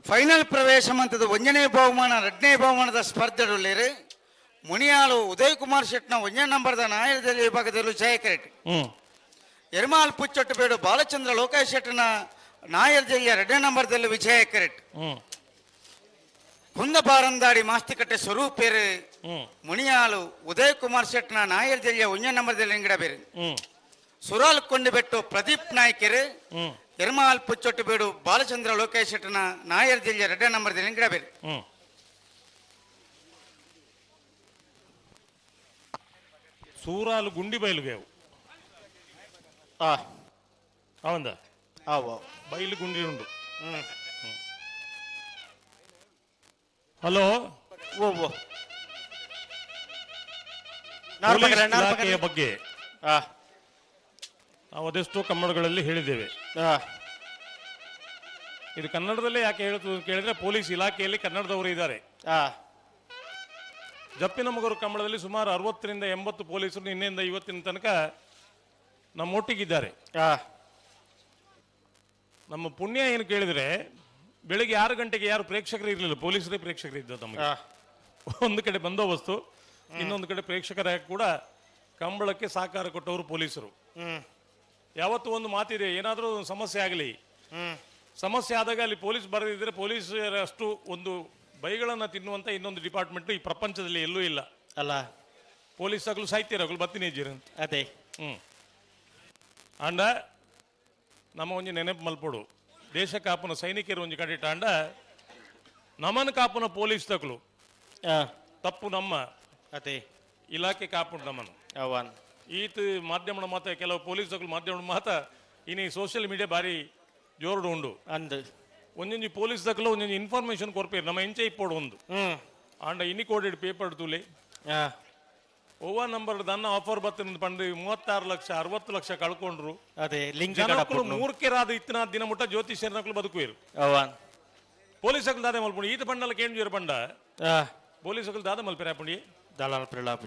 ಫೈನಲ್ ಪ್ರವೇಶ ಮಂತದ ಒಂದನೇ ಬಹುಮಾನ ಎರಡನೇ ಬಹುಮಾನದ ಸ್ಪರ್ಧೆಡುಳ್ಳೇರು ಮುನಿಯಾಳು ಉದಯ್ ಕುಮಾರ್ ಶೆಟ್ನ ಒಂದನೇ ನಂಬರ್ದ ನಾಯರ್ ವಿಭಾಗದಲ್ಲೂ ಜಯಕರೆಟ್. ಎರ್ಮಾಲ್ ಪುಚ್ಚೊಟ್ಟುಬೇಡು ಬಾಲಚಂದ್ರ ಲೋಕೇಶ್ ಶೆಟ್ಟನ ನಾಯರ್ ಜಯ ಎರಡನೇ ನಂಬರ್ದಲ್ಲಿ ವಿಜಯ ಕರೆಟ್. ಕುಂದಬಾರಂದಾಡಿ ಮಾಸ್ತಿಕಟ್ಟೆ ಸ್ವರೂಪೇರು ಮುನಿಯಾಳು ಉದಯ್ ಕುಮಾರ್ ಶೆಟ್ನ ನಾಯರ್ ಜಯ ಒಂದನೇ ನಂಬರ್ದಲ್ಲಿ ಇಂಗಡ ಬೇರೆ. ಸುರಾಲ್ ಕೊಂಡುಬೆಟ್ಟು ಪ್ರದೀಪ್ ನಾಯ್ಕರು ಎರ್ಮಾಲ್ ಪುಚ್ಚೊಟ್ಟುಬೇಡು ಬಾಲಚಂದ್ರ ಲೋಕೇಶ್ ಶೆಟ್ಟನ ನಾಯರ್ ಜಯ ಎರಡನೇ ನಂಬರ್ದಲ್ಲಿ ಇಂಗಡ ಬೇರೆ. ಸೂರಾಲು ಗುಂಡಿ ಬೈಲುಗೆವು ಅವಂದ ಬೈಲು ಗುಂಡಿ ಉಂಡು. ಹಲೋ ಪೊಲೀಸ್ ಇಲಾಖೆಯ ಬಗ್ಗೆ ನಾವು ಅದೆಷ್ಟೋ ಕನ್ನಡಗಳಲ್ಲಿ ಹೇಳಿದ್ದೇವೆ. ಇದು ಕನ್ನಡದಲ್ಲೇ ಯಾಕೆ ಹೇಳುತ್ತೆ ಕೇಳಿದ್ರೆ ಪೊಲೀಸ್ ಇಲಾಖೆಯಲ್ಲಿ ಕನ್ನಡದವರು ಇದ್ದಾರೆ. ಜಪ್ಪಿನ ಮಗರು ಕಂಬಳದಲ್ಲಿ ಸುಮಾರು 60 ರಿಂದ 80 ಪೊಲೀಸರು ನಿನ್ನೆಯಿಂದ ಇವತ್ತಿನ ತನಕ ನಮ್ಮೊಟ್ಟಿಗಿದ್ದಾರೆ. ನಮ್ಮ ಪುಣ್ಯ ಏನು ಕೇಳಿದ್ರೆ ಬೆಳಿಗ್ಗೆ 6 ಗಂಟೆಗೆ ಯಾರು ಪ್ರೇಕ್ಷಕರು ಇರಲಿಲ್ಲ, ಪೊಲೀಸರೇ ಪ್ರೇಕ್ಷಕರು ಇದ್ದರು ನಮಗೆ. ಒಂದು ಕಡೆ ಬಂದೋಬಸ್ತು, ಇನ್ನೊಂದು ಕಡೆ ಪ್ರೇಕ್ಷಕರ ಕೂಡ ಕಂಬಳಕ್ಕೆ ಸಹಕಾರ ಕೊಟ್ಟವರು ಪೊಲೀಸರು. ಯಾವತ್ತೂ ಒಂದು ಮಾತಿದೆ, ಏನಾದರೂ ಒಂದು ಸಮಸ್ಯೆ ಆಗಲಿ, ಸಮಸ್ಯೆ ಆದಾಗ ಅಲ್ಲಿ ಪೊಲೀಸ್ ಬರದಿದ್ದರೆ ಪೊಲೀಸರಷ್ಟು ಒಂದು ಬೈಗಳನ್ನು ತಿನ್ನುವಂಥ ಇನ್ನೊಂದು ಡಿಪಾರ್ಟ್ಮೆಂಟ್ ಈ ಪ್ರಪಂಚದಲ್ಲಿ ಎಲ್ಲೂ ಇಲ್ಲ ಅಲ್ಲ. ಪೊಲೀಸ್ ಆಗಲು ಸಾಯ್ತೀರ ಬತ್ತೀನಿ ಇದ್ದೀರ ಅದೇ. ಅಂಡ ನಮ್ಮ ಒಂಜಿ ನೆನಪು ಮಲ್ಪೊಡು, ದೇಶ ಕಾಪುನ ಸೈನಿಕರು ಒಂಜಿ ಕಡಿಟ ಅಂಡ ನಮನ್ ಕಾಪುನ ಪೊಲೀಸ್ ತಕಲು ತಪ್ಪು ನಮ್ಮ ಅದೇ ಇಲಾಖೆ ಕಾಪುಂಡು ನಮ್ಮನ್ನು. ಈತ ಮಾಧ್ಯಮದ ಮಾತ ಕೆಲವು ಪೊಲೀಸ್ ತಕಲು ಮಾಧ್ಯಮದ ಮಾತ ಇನಿ ಸೋಷಿಯಲ್ ಮೀಡಿಯಾ ಬಾರಿ ಜೋರುಡು ಉಂಡು. ಅಂದ್ ಒಂಜೊಂಜಿ ಪೊಲೀಸ್ ದಕಲು ಒಂಜೊಂಜಿ ಇನ್ಫಾರ್ಮೇಶನ್ ಕೊರ್ಪೇರು ನಮ್ಮ ಎಂಚೆ ಇಪ್ಪೋಡು ಒಂದು. ಆಂಡ ಇನಿ ಕೋಡೆಡ್ ಪೇಪರ್ ತೂಲೆ ಒವ್ವ ನಂಬರ್ ದನ್ನ ಆಫರ್ ಬತ್ತಿನ ಪಂಡು 36 ಲಕ್ಷ 60 ಲಕ್ಷ ಕಳ್ಕೊಂಡ್ರು. ಅದೇ ಲಿಂಕ್ ಜನಕ್ಕಳು ಮೂರ್ಖರಾದ ಇತ್ತಿನ ದಿನ ಮುಟ್ಟ ಜ್ಯೋತಿಷ್ಯನಕ್ಕಳು ಬದುಕುವೇರು. ಪೊಲೀಸ್ ದಾದೆ ಮಲ್ಪುಂಡು ಈತ ಬಂಡಲ ಕೇಂದ್ರ ಬಂಡ ಪೊಲೀಸ್ ದಾದ ಮಲ್ಪೆರ ಪುಂಡಿ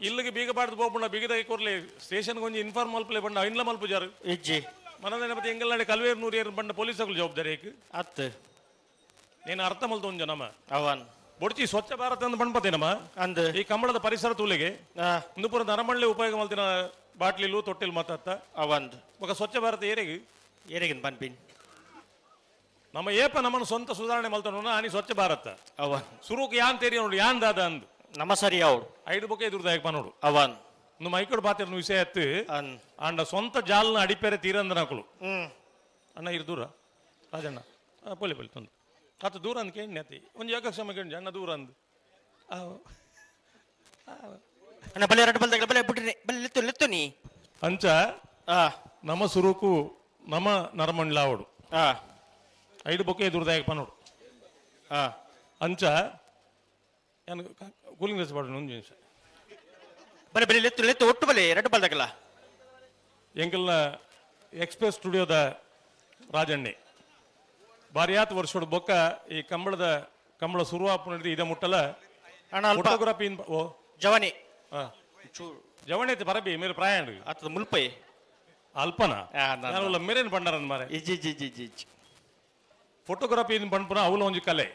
ಇಲ್ಲಿಗೆ ಬೀಗ ಬಾಡ್ದು ಪೋಪುಂಡ ಬೀಗದ ಕೊರ್ಲೆ ಸ್ಟೇಷನ್ ಕೊಂಚ ಇನ್ಫಾರ್ಮ್ ಮಲ್ಪಲೆ ಬಂಡ ಇನ್ಲ ಮಲ್ಪುಜಾರು ಇಜ್ಜಿ ಮನದ ಮತ್ತೆ ಎಂಗಲ್ನಾಡೆ ಕಲ್ವೇರು ನೂರು ಬಂಡ ಪೊಲೀಸ್ ಜವಾಬ್ದಾರಿ ಏಕ್ ಅತ್ತು ನೀನು ಅರ್ಥ ಮಲ್ತ ಒಂಜ ನಮ್ಮ ಅವನ್ ಬೊಡ್ಚಿ ಸ್ವಚ್ಛ ಭಾರತ ಅಂದ್ ಬಂಡ್ಪತೆ ನಮ್ಮ ಅಂದ್ ಈ ಕಂಬಳದ ಪರಿಸರ ತೂಲೆಗೆ ಇಂದು ನರಮಳ್ಳಿ ಉಪಯೋಗ ಮಲ್ತಿನ ಬಾಟ್ಲಿಲು ತೊಟ್ಟಿಲ್ ಮಾತಾತ್ತ ಅವಂದ್ ಬೊಕ ಸ್ವಚ್ಛ ಭಾರತ ಏರೆಗೆ ಏರೆಗಿನ ಪನ್ಪಿನ್ ನಮ್ಮ ಏಪ ನಮ್ಮನ್ನು ಸ್ವಂತ ಸುಧಾರಣೆ ಮಲ್ತನ ಆನಿ ಸ್ವಚ್ಛ ಭಾರತ ಅವ ಸುರುಕ್ ಯಾನ್ ತೇರಿ ನೋಡು ಯಾನ್ ದಾದ ಅಂದ್ ನಮ್ಮ ಸರಿ ಅವ್ರು ಐದು ಬೊಕ ಎದುರ್ದಾಯಕ ನೋಡು ಅವನ್ ಒಂದು ಮೈಕಡ್ ಪಾತಿರ್ನ ವಿಷಯ ಎತ್ತು ಅಂಡ ಸ್ವಂತ ಜಾಲ್ನ ಅಡಿಪೇರೆ ತೀರಂದನಕುಲು ಅಣ್ಣ ಇರು ದೂರ ರಾಜಣ್ಣ ಪೊಲಿ ಪೊಲಿ ತೊಂದು ಆತ ದೂರ ಅಂದ್ ಕೇಳಿ ಅತಿ ಒಂದು ಏಕಕ್ಷಮ ಕೇಳಿ ಅಣ್ಣ ದೂರ ಅಂದ್ ಅಣ್ಣ ಬಲೆ ಎರಡು ಬಲ್ದಾಗ ಬಲೆ ಬಿಟ್ರಿ ಬಲೆ ಲೆತ್ತು ಲೆತ್ತು ನೀ ಅಂಚ ನಮ್ಮ ಸುರುಕು ನಮ್ಮ ನರಮಂಡ್ಲಾವಡು ಐದು ಬೊಕ್ಕೆ ಎದುರ್ದಾಯಕಪ್ಪ ನೋಡು ಅಂಚ ಏನು ಕೂಲಿಂಗ್ ಗ್ಲಾಸ್ ಬಾಡು ಒಂದು ನಿಮಿಷ ಬಲೆ ಬಲೆ ಲೆತ್ತು ಲೆತ್ತು ಒಟ್ಟು ಬಲೆ ಎರಡು ಬಲ್ದಾಗಲ್ಲ ಎಂಕಲ್ನ ಎಕ್ಸ್ಪ್ರೆಸ್ ಸ್ಟುಡಿಯೋದ ರಾಜಣ್ಣೆ ಬಾರಿಯಾತ್ ವರ್ಷದ ಬೊಕ್ಕ ಈ ಕಂಬಳದ ಕಂಬಳ ಸುರುವಾಪು ನಡೆದು ಇದ ಮುಟ್ಟಲ ಫೋಟೋಗ್ರಫಿ ಓ ಜವನಿ ಜವಣಿ ಐತೆ ಬರಬಿ ಮೇರೆ ಪ್ರಾಯ ಆತದ ಮುಲ್ಪೈ ಅಲ್ಪನ ನಾನು ಮೇರೇನು ಬಂಡಾರ ಮಾರೆ ಇಜ್ಜಿ ಇಜ್ಜಿ ಇಜ್ಜಿ ಇಜ್ಜಿ ಫೋಟೋಗ್ರಫಿ ಬಂಡ್ಪುನ ಅವಲ ಒಂಜಿ ಕಲೆ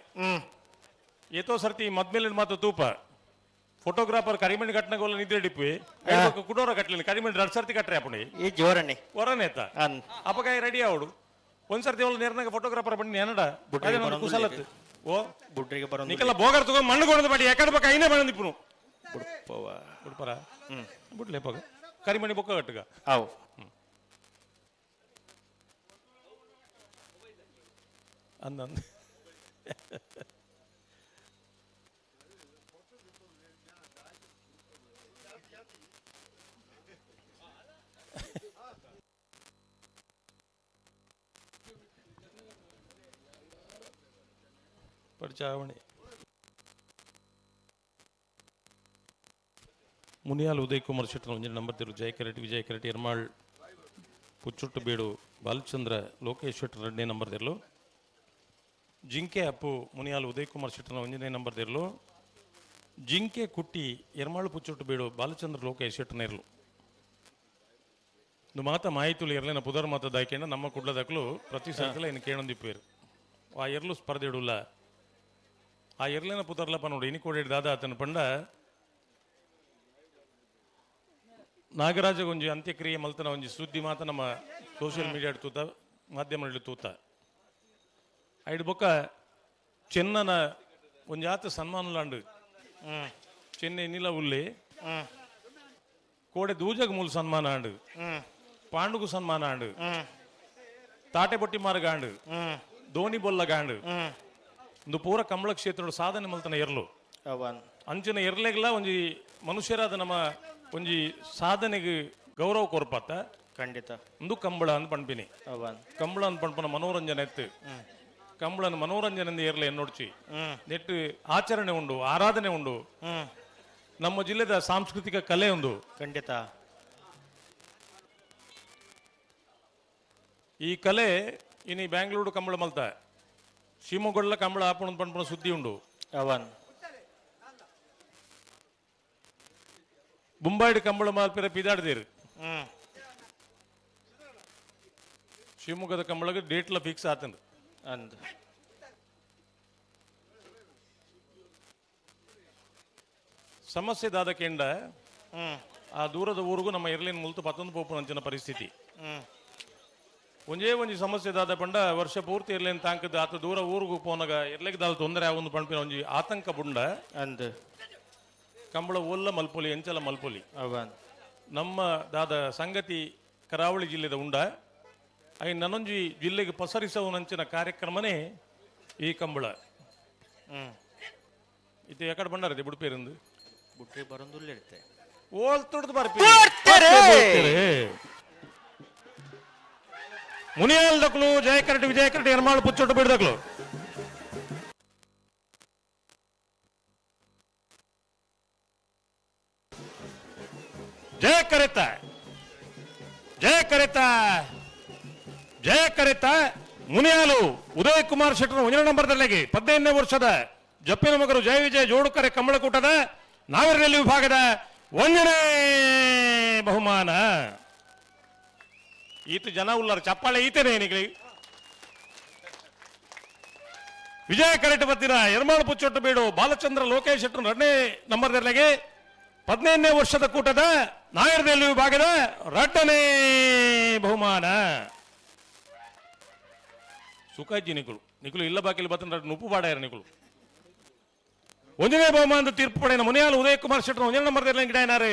ಏತೋ ಸರ್ತಿ ಮದ್ಮೇಲೆ ಮಾತ್ರ ತೂಪ ಫೋಟೋಗ್ರಾಫರ್ ಕರಿಮಣಿ ಕಟ್ಟನಗೋಲ ನಿದ್ರೆ ಡಿಪ್ಪಿ ಕುಡೋರ ಕಟ್ಟಲಿಲ್ಲ ಕರಿಮಣಿ ಎರಡು ಸರ್ತಿ ಕಟ್ಟರೆ ಅಪ್ಪಣಿ ಈ ಜೋರಣೆ ಹೊರನೇತ ಅಪಕಾಯಿ ರೆಡಿ ಅವಡು ಒಂದ್ಸರ್ತಿ ಅವಳು ನೇರ್ನಾಗ ಫೋಟೋಗ್ರಾಫರ್ ಬಂಡಿ ನೆನಡ ಕುಸಲತ್ತು ಓ ಬುಡ್ರಿಗೆ ಬರೋ ನಿಕಲ್ಲ ಬೋಗರ್ ತಗೋ ಮಣ್ಣು ಕೊಡೋದು ಮಾಡಿ ಯಾಕಡೆ ಬಕ್ಕ ಐನೇ ಬಂದಿಪ್ಪನು ಬುಡ್ಪವ ಬುಡ್ಪರ ಬುಡ್ಲೆ ಪಗ ಕರಿಮಣಿ ಬೊಕ್ಕ ಕಟ್ಟುಗ ಅವು ಅಂದ ಪರಿಚಾವಣೆ ಮುನಿಯಾಲ್ ಉದಯ್ ಕುಮಾರ್ ಶೆಟ್ಟರ್ ಒಂಜಿ ನಂಬರ್ ತಿರು ಜಯಕರೆಡ್ಡಿ ವಿಜಯ ಕರೆಡ್ಡಿ ಎರ್ಮಾಳ್ ಪುಚ್ಚುಟ್ಟು ಬೀಡು ಬಾಲಚಂದ್ರ ಲೋಕೇಶ್ ಶೆಟ್ಟರ್ ಎರಡನೇ ನಂಬರ್ ತಿರ್ಲು ಜಿಂಕೆ ಅಪ್ಪು ಮುನಿಯಾಲ್ ಉದಯ್ ಕುಮಾರ್ ಶೆಟ್ಟರ್ನ ಒಂಜನೇ ನಂಬರ್ ತಿರ್ಲು ಜಿಂಕೆ ಕುಟ್ಟಿ ಎರ್ಮಾಳು ಪುಚ್ಚುಟ್ಟು ಬೀಡು ಬಾಲಚಂದ್ರ ಲೋಕೇಶ್ ಶೆಟ್ಟರ್ನ ಇರ್ಲು ಇದು ಮಾತ ಮಾಹಿತಿಲು ಎರ್ಲಿನ ಪುದರ್ ಮಾತ ದಾಯ್ಕೆಂಡ ನಮ್ಮ ಕುಡ್ಲದಕ್ಲು ಪ್ರತಿ ಸರ್ತಿಲ ಇನ್ನು ಕೇಳೊಂದಿಪ್ಪೇರು ಆ ಎರ್ಲು ಸ್ಪರ್ಧೆ ಇಡುಲ್ಲ ಆ ಎರ್ಲಿನ ಪುದರ್ಲಪ್ಪ ನೋಡಿ ಇನಿ ಕೋಡಿ ದಾದ ಆತನ ಪಂಡ ನಾಗರಾಜ ಒಂಜಿ ಅಂತ್ಯಕ್ರಿಯೆ ಮಲ್ತನ ಒಂಜಿ ಸುದ್ದಿ ಮಾತ ನಮ್ಮ ಸೋಷಿಯಲ್ ಮೀಡಿಯಾ ತೂತ ಮಾಧ್ಯಮ ತೂತ ಐಡು ಬೊಕ್ಕ ಚೆನ್ನನ ಒಂಜಿ ಆತ ಸನ್ಮಾನಲಾಂಡು ಚೆನ್ನೈ ನಿಲ ಉಲ್ಲಿ ಕೋಡೆ ದೂಜಗ್ ಮೂಲ ಸನ್ಮಾನ ಆಂಡು ಪಾಂಡುಗು ಸನ್ಮಾನ ಆಂಡು ತಾಟೆ ಬೊಟ್ಟಿ ಮಾರ್ಗಾಂಡು ಧೋನಿ ಬೊಲ್ಲಗಾಂಡು ಒಂದು ಪೂರ ಕಮಲ ಕ್ಷೇತ್ರದ ಸಾಧನೆ ಮಲ್ತನ ಎರ್ಲು ಅಂಚಿನ ಎರ್ಲೆಗ್ಲ ಒಂಜಿ ಮನುಷ್ಯರಾದ ನಮ್ಮ ಒಂಜಿ ಸಾಧನೆಗೆ ಗೌರವ ಕೊರ್ಪಾತ ಖಂಡಿತ ಒಂದು ಕಂಬಳ ಅಂದ್ ಪಣ್ಪಿನಿ ಕಂಬಳ ಅಂದ್ ಪಣ್ಪನ ಮನೋರಂಜನೆ ಎತ್ತು ಕಂಬಳನ ಮನೋರಂಜನೆ ಏರ್ಲೆ ಎನ್ನೊಡ್ಚಿ ನೆಟ್ಟು ಆಚರಣೆ ಉಂಡು ಆರಾಧನೆ ಉಂಡು ನಮ್ಮ ಜಿಲ್ಲೆದ ಸಾಂಸ್ಕೃತಿಕ ಕಲೆ ಒಂದು ಖಂಡಿತ ಈ ಕಲೆ ಇನಿ ಬ್ಯಾಂಗ್ಳೂರು ಕಂಬಳ ಮಲ್ತ ಶಿವಮೊಗ್ಗಡ್ಲ ಕಂಬಳ ಆಪಣ ಪಣ್ಪನ ಸುದ್ದಿ ಉಂಡು ಅವನ್ ಬೊಂಬಾಯಿಡ್ ಕಂಬಳ ಮಾಲ್ಪಿರ ಪಿದಾಡ್ದಿರು ಶಿವಮೊಗ್ಗದ ಕಂಬಳಗೆ ಡೇಟ್ಲ ಫಿಕ್ಸ್ ಆತಂದು ಅಂದ್ ಸಮಸ್ಯೆ ದಾದ ಕೆಂಡ ಆ ದೂರದ ಊರಿಗೂ ನಮ್ಮ ಎರ್ಲಿನ ಮುಲ್ತು ಪತ್ತೊಂದು ಪೋಪುನ ಪರಿಸ್ಥಿತಿ ಒಂಜೇ ಒಂಜಿ ಸಮಸ್ಯೆ ದಾದ ಪಂಡ ವರ್ಷ ಪೂರ್ತಿ ಇರ್ಲೇನ್ ತಾಂಕದ ಆತ ದೂರ ಊರಿಗೂ ಪೋನಗ ಎರ್ಲೆಗ್ ದಾದ ತೊಂದರೆ ಆವೊಂದು ಪಂಪಿನ ಒಂಜಿ ಆತಂಕ ಬುಂಡ ಅಂದ್ ಕಂಬಳ ಒಲ್ಲ ಮಲ್ಪೊಲಿ ಎಂಚಲ ಮಲ್ಪೊಲಿ ನಮ್ಮ ದಾದ ಸಂಗತಿ ಕರಾವಳಿ ಜಿಲ್ಲೆದ ಉಂಡ I ನನೊಂಜಿ ಜಿಲ್ಲೆಗೆ ಪಸರಿಸವನಂಚಿನ ಕಾರ್ಯಕ್ರಮನೇ ಈ ಕಂಬಳ ಇದು ಎಕಡೆ ಬಂಡಾರದೆ ಬುಡುಪೇರಿಂದು ಬುಟ್ರಿ ಬರೊಂದುಲ್ಲ ಇರುತ್ತೆ ಓಲ್ ತುಡ್ದು ಬರ್ಪಿ ಮುನಿಯಾಲ್ ದಕ್ಲು ಜಯಕರಟಿ ವಿಜಯಕರಟಿ ಎರ್ಮಾಳು ಪುಚ್ಚೊಟ್ಟು ಬಿಡ್ದಕ್ಲು ಜಯ ಕರೆತ ಜಯ ಕರೆತ ಜಯ ಕರೆತ ಮುನಿಯಾಲು ಉದಯ್ ಕುಮಾರ್ ಶೆಟ್ಟರ್ ಒಂದನೇ ನಂಬರ್ದಲ್ಲಿಗೆ 15ನೇ ವರ್ಷದ ಜಪ್ಪಿನ ಮಗರು ಜಯ ವಿಜಯ ಜೋಡುಕರೆ ಕಂಬಳಕೂಟದ ನಾವರಲ್ಲಿ ವಿಭಾಗದ 1ನೇ ಬಹುಮಾನ. ಈತ ಜನ ಉಲ್ಲಾರ ಚಪ್ಪಾಳೆ ಈತನೇ ಏನಿಗೆ. ವಿಜಯ ಕರೆಟ್ ಬತ್ತಿನ ಎರ್ಮಾಳು ಪುಚ್ಚೊಟ್ಟು ಬೀಡು ಬಾಲಚಂದ್ರ ಲೋಕೇಶ್ ಶೆಟ್ಟರ್ 2ನೇ ನಂಬರ್ದಲ್ಲಿಗೆ 15ನೇ ವರ್ಷದ ಕೂಟದ ನಾಯರ್ದಲ್ಲಿ ವಿಭಾಗದ 2ನೇ ಬಹುಮಾನ. ಸುಖಾಜಿ ನಿಕುಲು ನಿಕುಲು ಇಲ್ಲ ಬಾಕಿಲು ಬತ್ತನ ನುಪ್ಪು ಬಾಡಾಯರ ನಿಕುಲು. 1ನೇ ಬಹುಮಾನದ ತೀರ್ಪು ಪಡೆಯನ ಮುನಿಯಾಲು ಉದಯ್ ಕುಮಾರ್ ಶೆಟ್ಟರ್ 1ನೇ ನಂಬರ್ದಲ್ಲಿ ಗಿಡಾಯನಾರೆ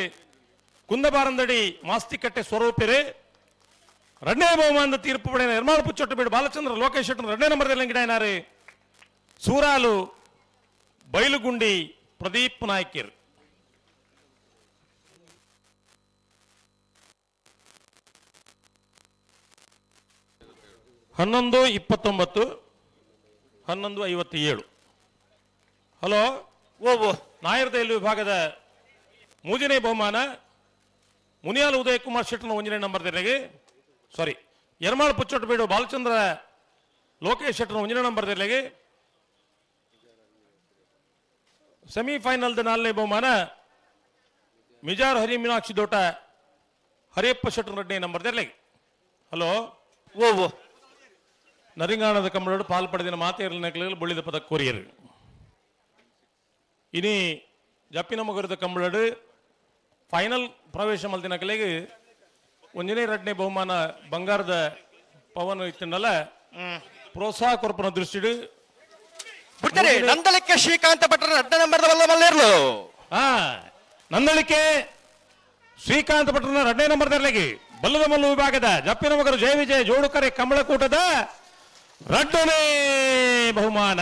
ಕುಂದಬಾರಂದಡಿ ಮಾಸ್ತಿಕಟ್ಟೆ ಸ್ವರೂಪಿರೆ. 2ನೇ ಬಹುಮಾನದ ತೀರ್ಪು ಪಡೆಯನ ಎರ್ಮಾಳು ಪುಚ್ಚೊಟ್ಟು ಬೀಡು ಬಾಲಚಂದ್ರ ಲೋಕೇಶ್ ಶೆಟ್ಟರ್ 2ನೇ ನಂಬರ್ದಲ್ಲಿ ಗಿಡಾಯನಾರೆ ಸೂರಾಲು ಬೈಲುಗುಂಡಿ ಪ್ರದೀಪ್ ನಾಯ್ಕಿರ್. ಹನ್ನೊಂದು 29 11:57. ಹಲೋ ಓ ನಾಯರ್ದೈಲು ವಿಭಾಗದ 3ನೇ ಬಹುಮಾನ ಮುನಿಯಾಲು ಉದಯ್ ಕುಮಾರ್ ಶೆಟ್ಟರ್ನ 1ನೇ ನಂಬರ್ದಲ್ಲಿಗೆ ಸಾರಿ ಎರ್ಮಾಳು ಪುಚ್ಚೊಟ್ಟು ಬೀಡು ಬಾಲಚಂದ್ರ ಲೋಕೇಶ್ ಶೆಟ್ಟರ್ನ 1ನೇ ನಂಬರ್ದಲ್ಲಿಗೆ ಸೆಮಿಫೈನಲ್ದ 4ನೇ ಬಹುಮಾನ ಮಿಜಾರ್ ಹರಿ ಮೀನಾಕ್ಷಿ ದೋಟ ಹರಿಯಪ್ಪ ಶೆಟ್ಟರ್ 2ನೇ ನಂಬರ್ದಲ್ಲಿಗೆ. ಹಲೋ ಓ ನರಿಂಗಾಣದ ಕಂಬಳೋಡು ಪಾಲ್ ಪಡೆದಿನ ಮಾತೆಯರ್ಲ ಬುಳ್ಳಿದ ಪದ ಕೊರಿಯರು. ಇನಿ ಜಪ್ಪಿನ ಮಗರದ ಕಂಬಳಡು ಫೈನಲ್ ಪ್ರವೇಶ ಮಲ್ದಿನ ಕಲೆಗೆ 1ನೇ 2ನೇ ಬಹುಮಾನ ಬಂಗಾರದ ಪವನ್ ಇತ್ತನಲ್ಲ ಪ್ರೋತ್ಸಾಹ ಕೊರಪನ ದೃಷ್ಟಿಡು ನಂದಳಿಕೆ ಶ್ರೀಕಾಂತ ಭಟ್ರ 2ನೇ ನಂಬರ್ದ ಬಲ್ಲ ಮಲ್ಲೇರ್ಲು. ನಂದಳಿಕೆ ಶ್ರೀಕಾಂತ ಭಟ್ರನ 2ನೇ ನಂಬರ್ದಲ್ಲಿಗೆ ಬಲ್ಲದ ಮಲ್ಲು ವಿಭಾಗದ ಜಪ್ಪಿನ ಮಗರು ಜಯ ವಿಜಯ ಜೋಡುಕರೆ ಕಂಬಳಕೂಟದ 2ನೇ ಬಹುಮಾನ.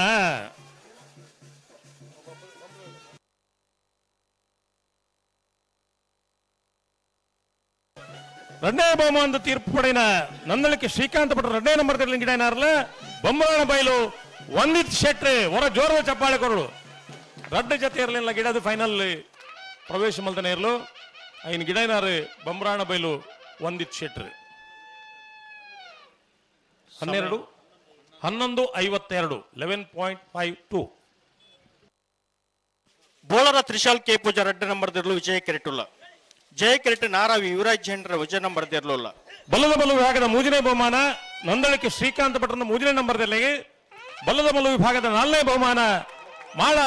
2ನೇ ಬಹುಮಾನದ ತೀರ್ಪು ಪಡೆಯನ ನಂದಳಿಕೆ ಶ್ರೀಕಾಂತ ಭಟ್ರ 2ನೇ ನಂಬರ್ ಗಿಡನಾರ್ಲ ಬೊಮ್ಮನ ಬೈಲು ವಂದಿತ್ ಶೆಟ್ರೆ ಹೊರ ಜೋರದ ಚಪ್ಪಾಳೆ ಕೊರಳು. ರಡ್ಡ ಜೊತೆ ಇರಲಿಲ್ಲ ಗಿಡದ ಫೈನಲ್ ಪ್ರವೇಶ ಮಲ್ದನೆ ಇರಲು ಐನ್ ಗಿಡನಾರು ಬೊಮ್ಮರಾಣ ಬೈಲು ವಂದಿತ್ ಶೆಟ್ರೆ. 12 11:52 11.52. ಬೋಳರ ತ್ರಿಶಾಲ್ ಕೆ ಪೂಜಾ 2 ನಂಬರ್ ದಿರ್ಲು ವಿಜಯ ಕೆರೆಟುಲ್ಲ. ಜಯ ಕೆರೆಟ್ ನಾರಾವಿ ಯುವರಾಜ್ ಜೈನ್ರ ವಿಜಯ ನಂಬರ್ ದಿರ್ಲುಲ್ಲ. ಬಲ್ಲದ ಬಲ್ಲು ವಿಭಾಗದ 3ನೇ ಬಹುಮಾನ ನಂದಳಿಕೆ ಶ್ರೀಕಾಂತ ಭಟ್ರನ 3ನೇ ನಂಬರ್ದಲ್ಲಿ ಬಲ್ಲದ ಬಲ್ಲು ವಿಭಾಗದ 4ನೇ ಬಹುಮಾನ ಮಾಳ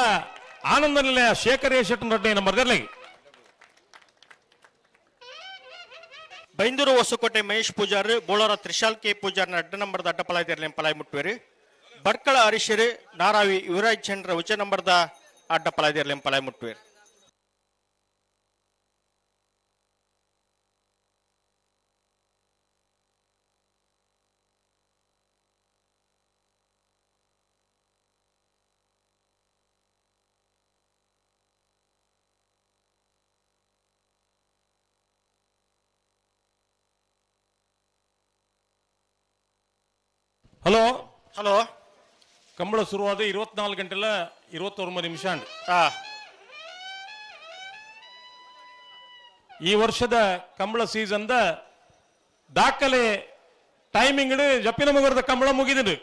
ಆನಂದ ನಿಲಯ ಶೇಖರ್ ಶೆಟ್ಟರ್ 2ನೇ ನಂಬರ್ದಲ್ಲಿ. ಬೈಂದೂರು ಹೊಸಕೋಟೆ ಮಹೇಶ್ ಪೂಜಾರ್ ಬೋಳರ ತ್ರಿಶಾಲ್ ಕೆ ಪೂಜಾರ್ನ 2 ನಂಬರ್ದ ಅಡ್ಡ ಪಲಾಯ್ದಿರ್ಲಿ ಪಲಾಯ್ ಮುಟ್ಟುವೇರಿ. ಬಡ್ಕಳ ಹರೀಶರು ನಾರಾವಿ ಯುವರಾಜ್ ಜೈನ್ರ ವಿಜಯ ನಂಬರ್ದ ಅಡ್ಡ ಪಲಾಯ್ದಿರ್ಲಿ ಪಲಾಯ್ ಮುಟ್ಟುವೇರಿ. ಹಲೋ ಹಲೋ ಕಂಬಳ ಶುರುವಾದ 24 ಗಂಟೆಲ್ಲ 29 ನಿಮಿಷ. ಈ ವರ್ಷದ ಕಂಬಳ ಸೀಸನ್ the ದಾಖಲೆ ಟೈಮಿಂಗ್ ಜಪ್ಪಿನ ಮುಗರದ ಕಂಬಳ ಮುಗಿದಿದ್ದು.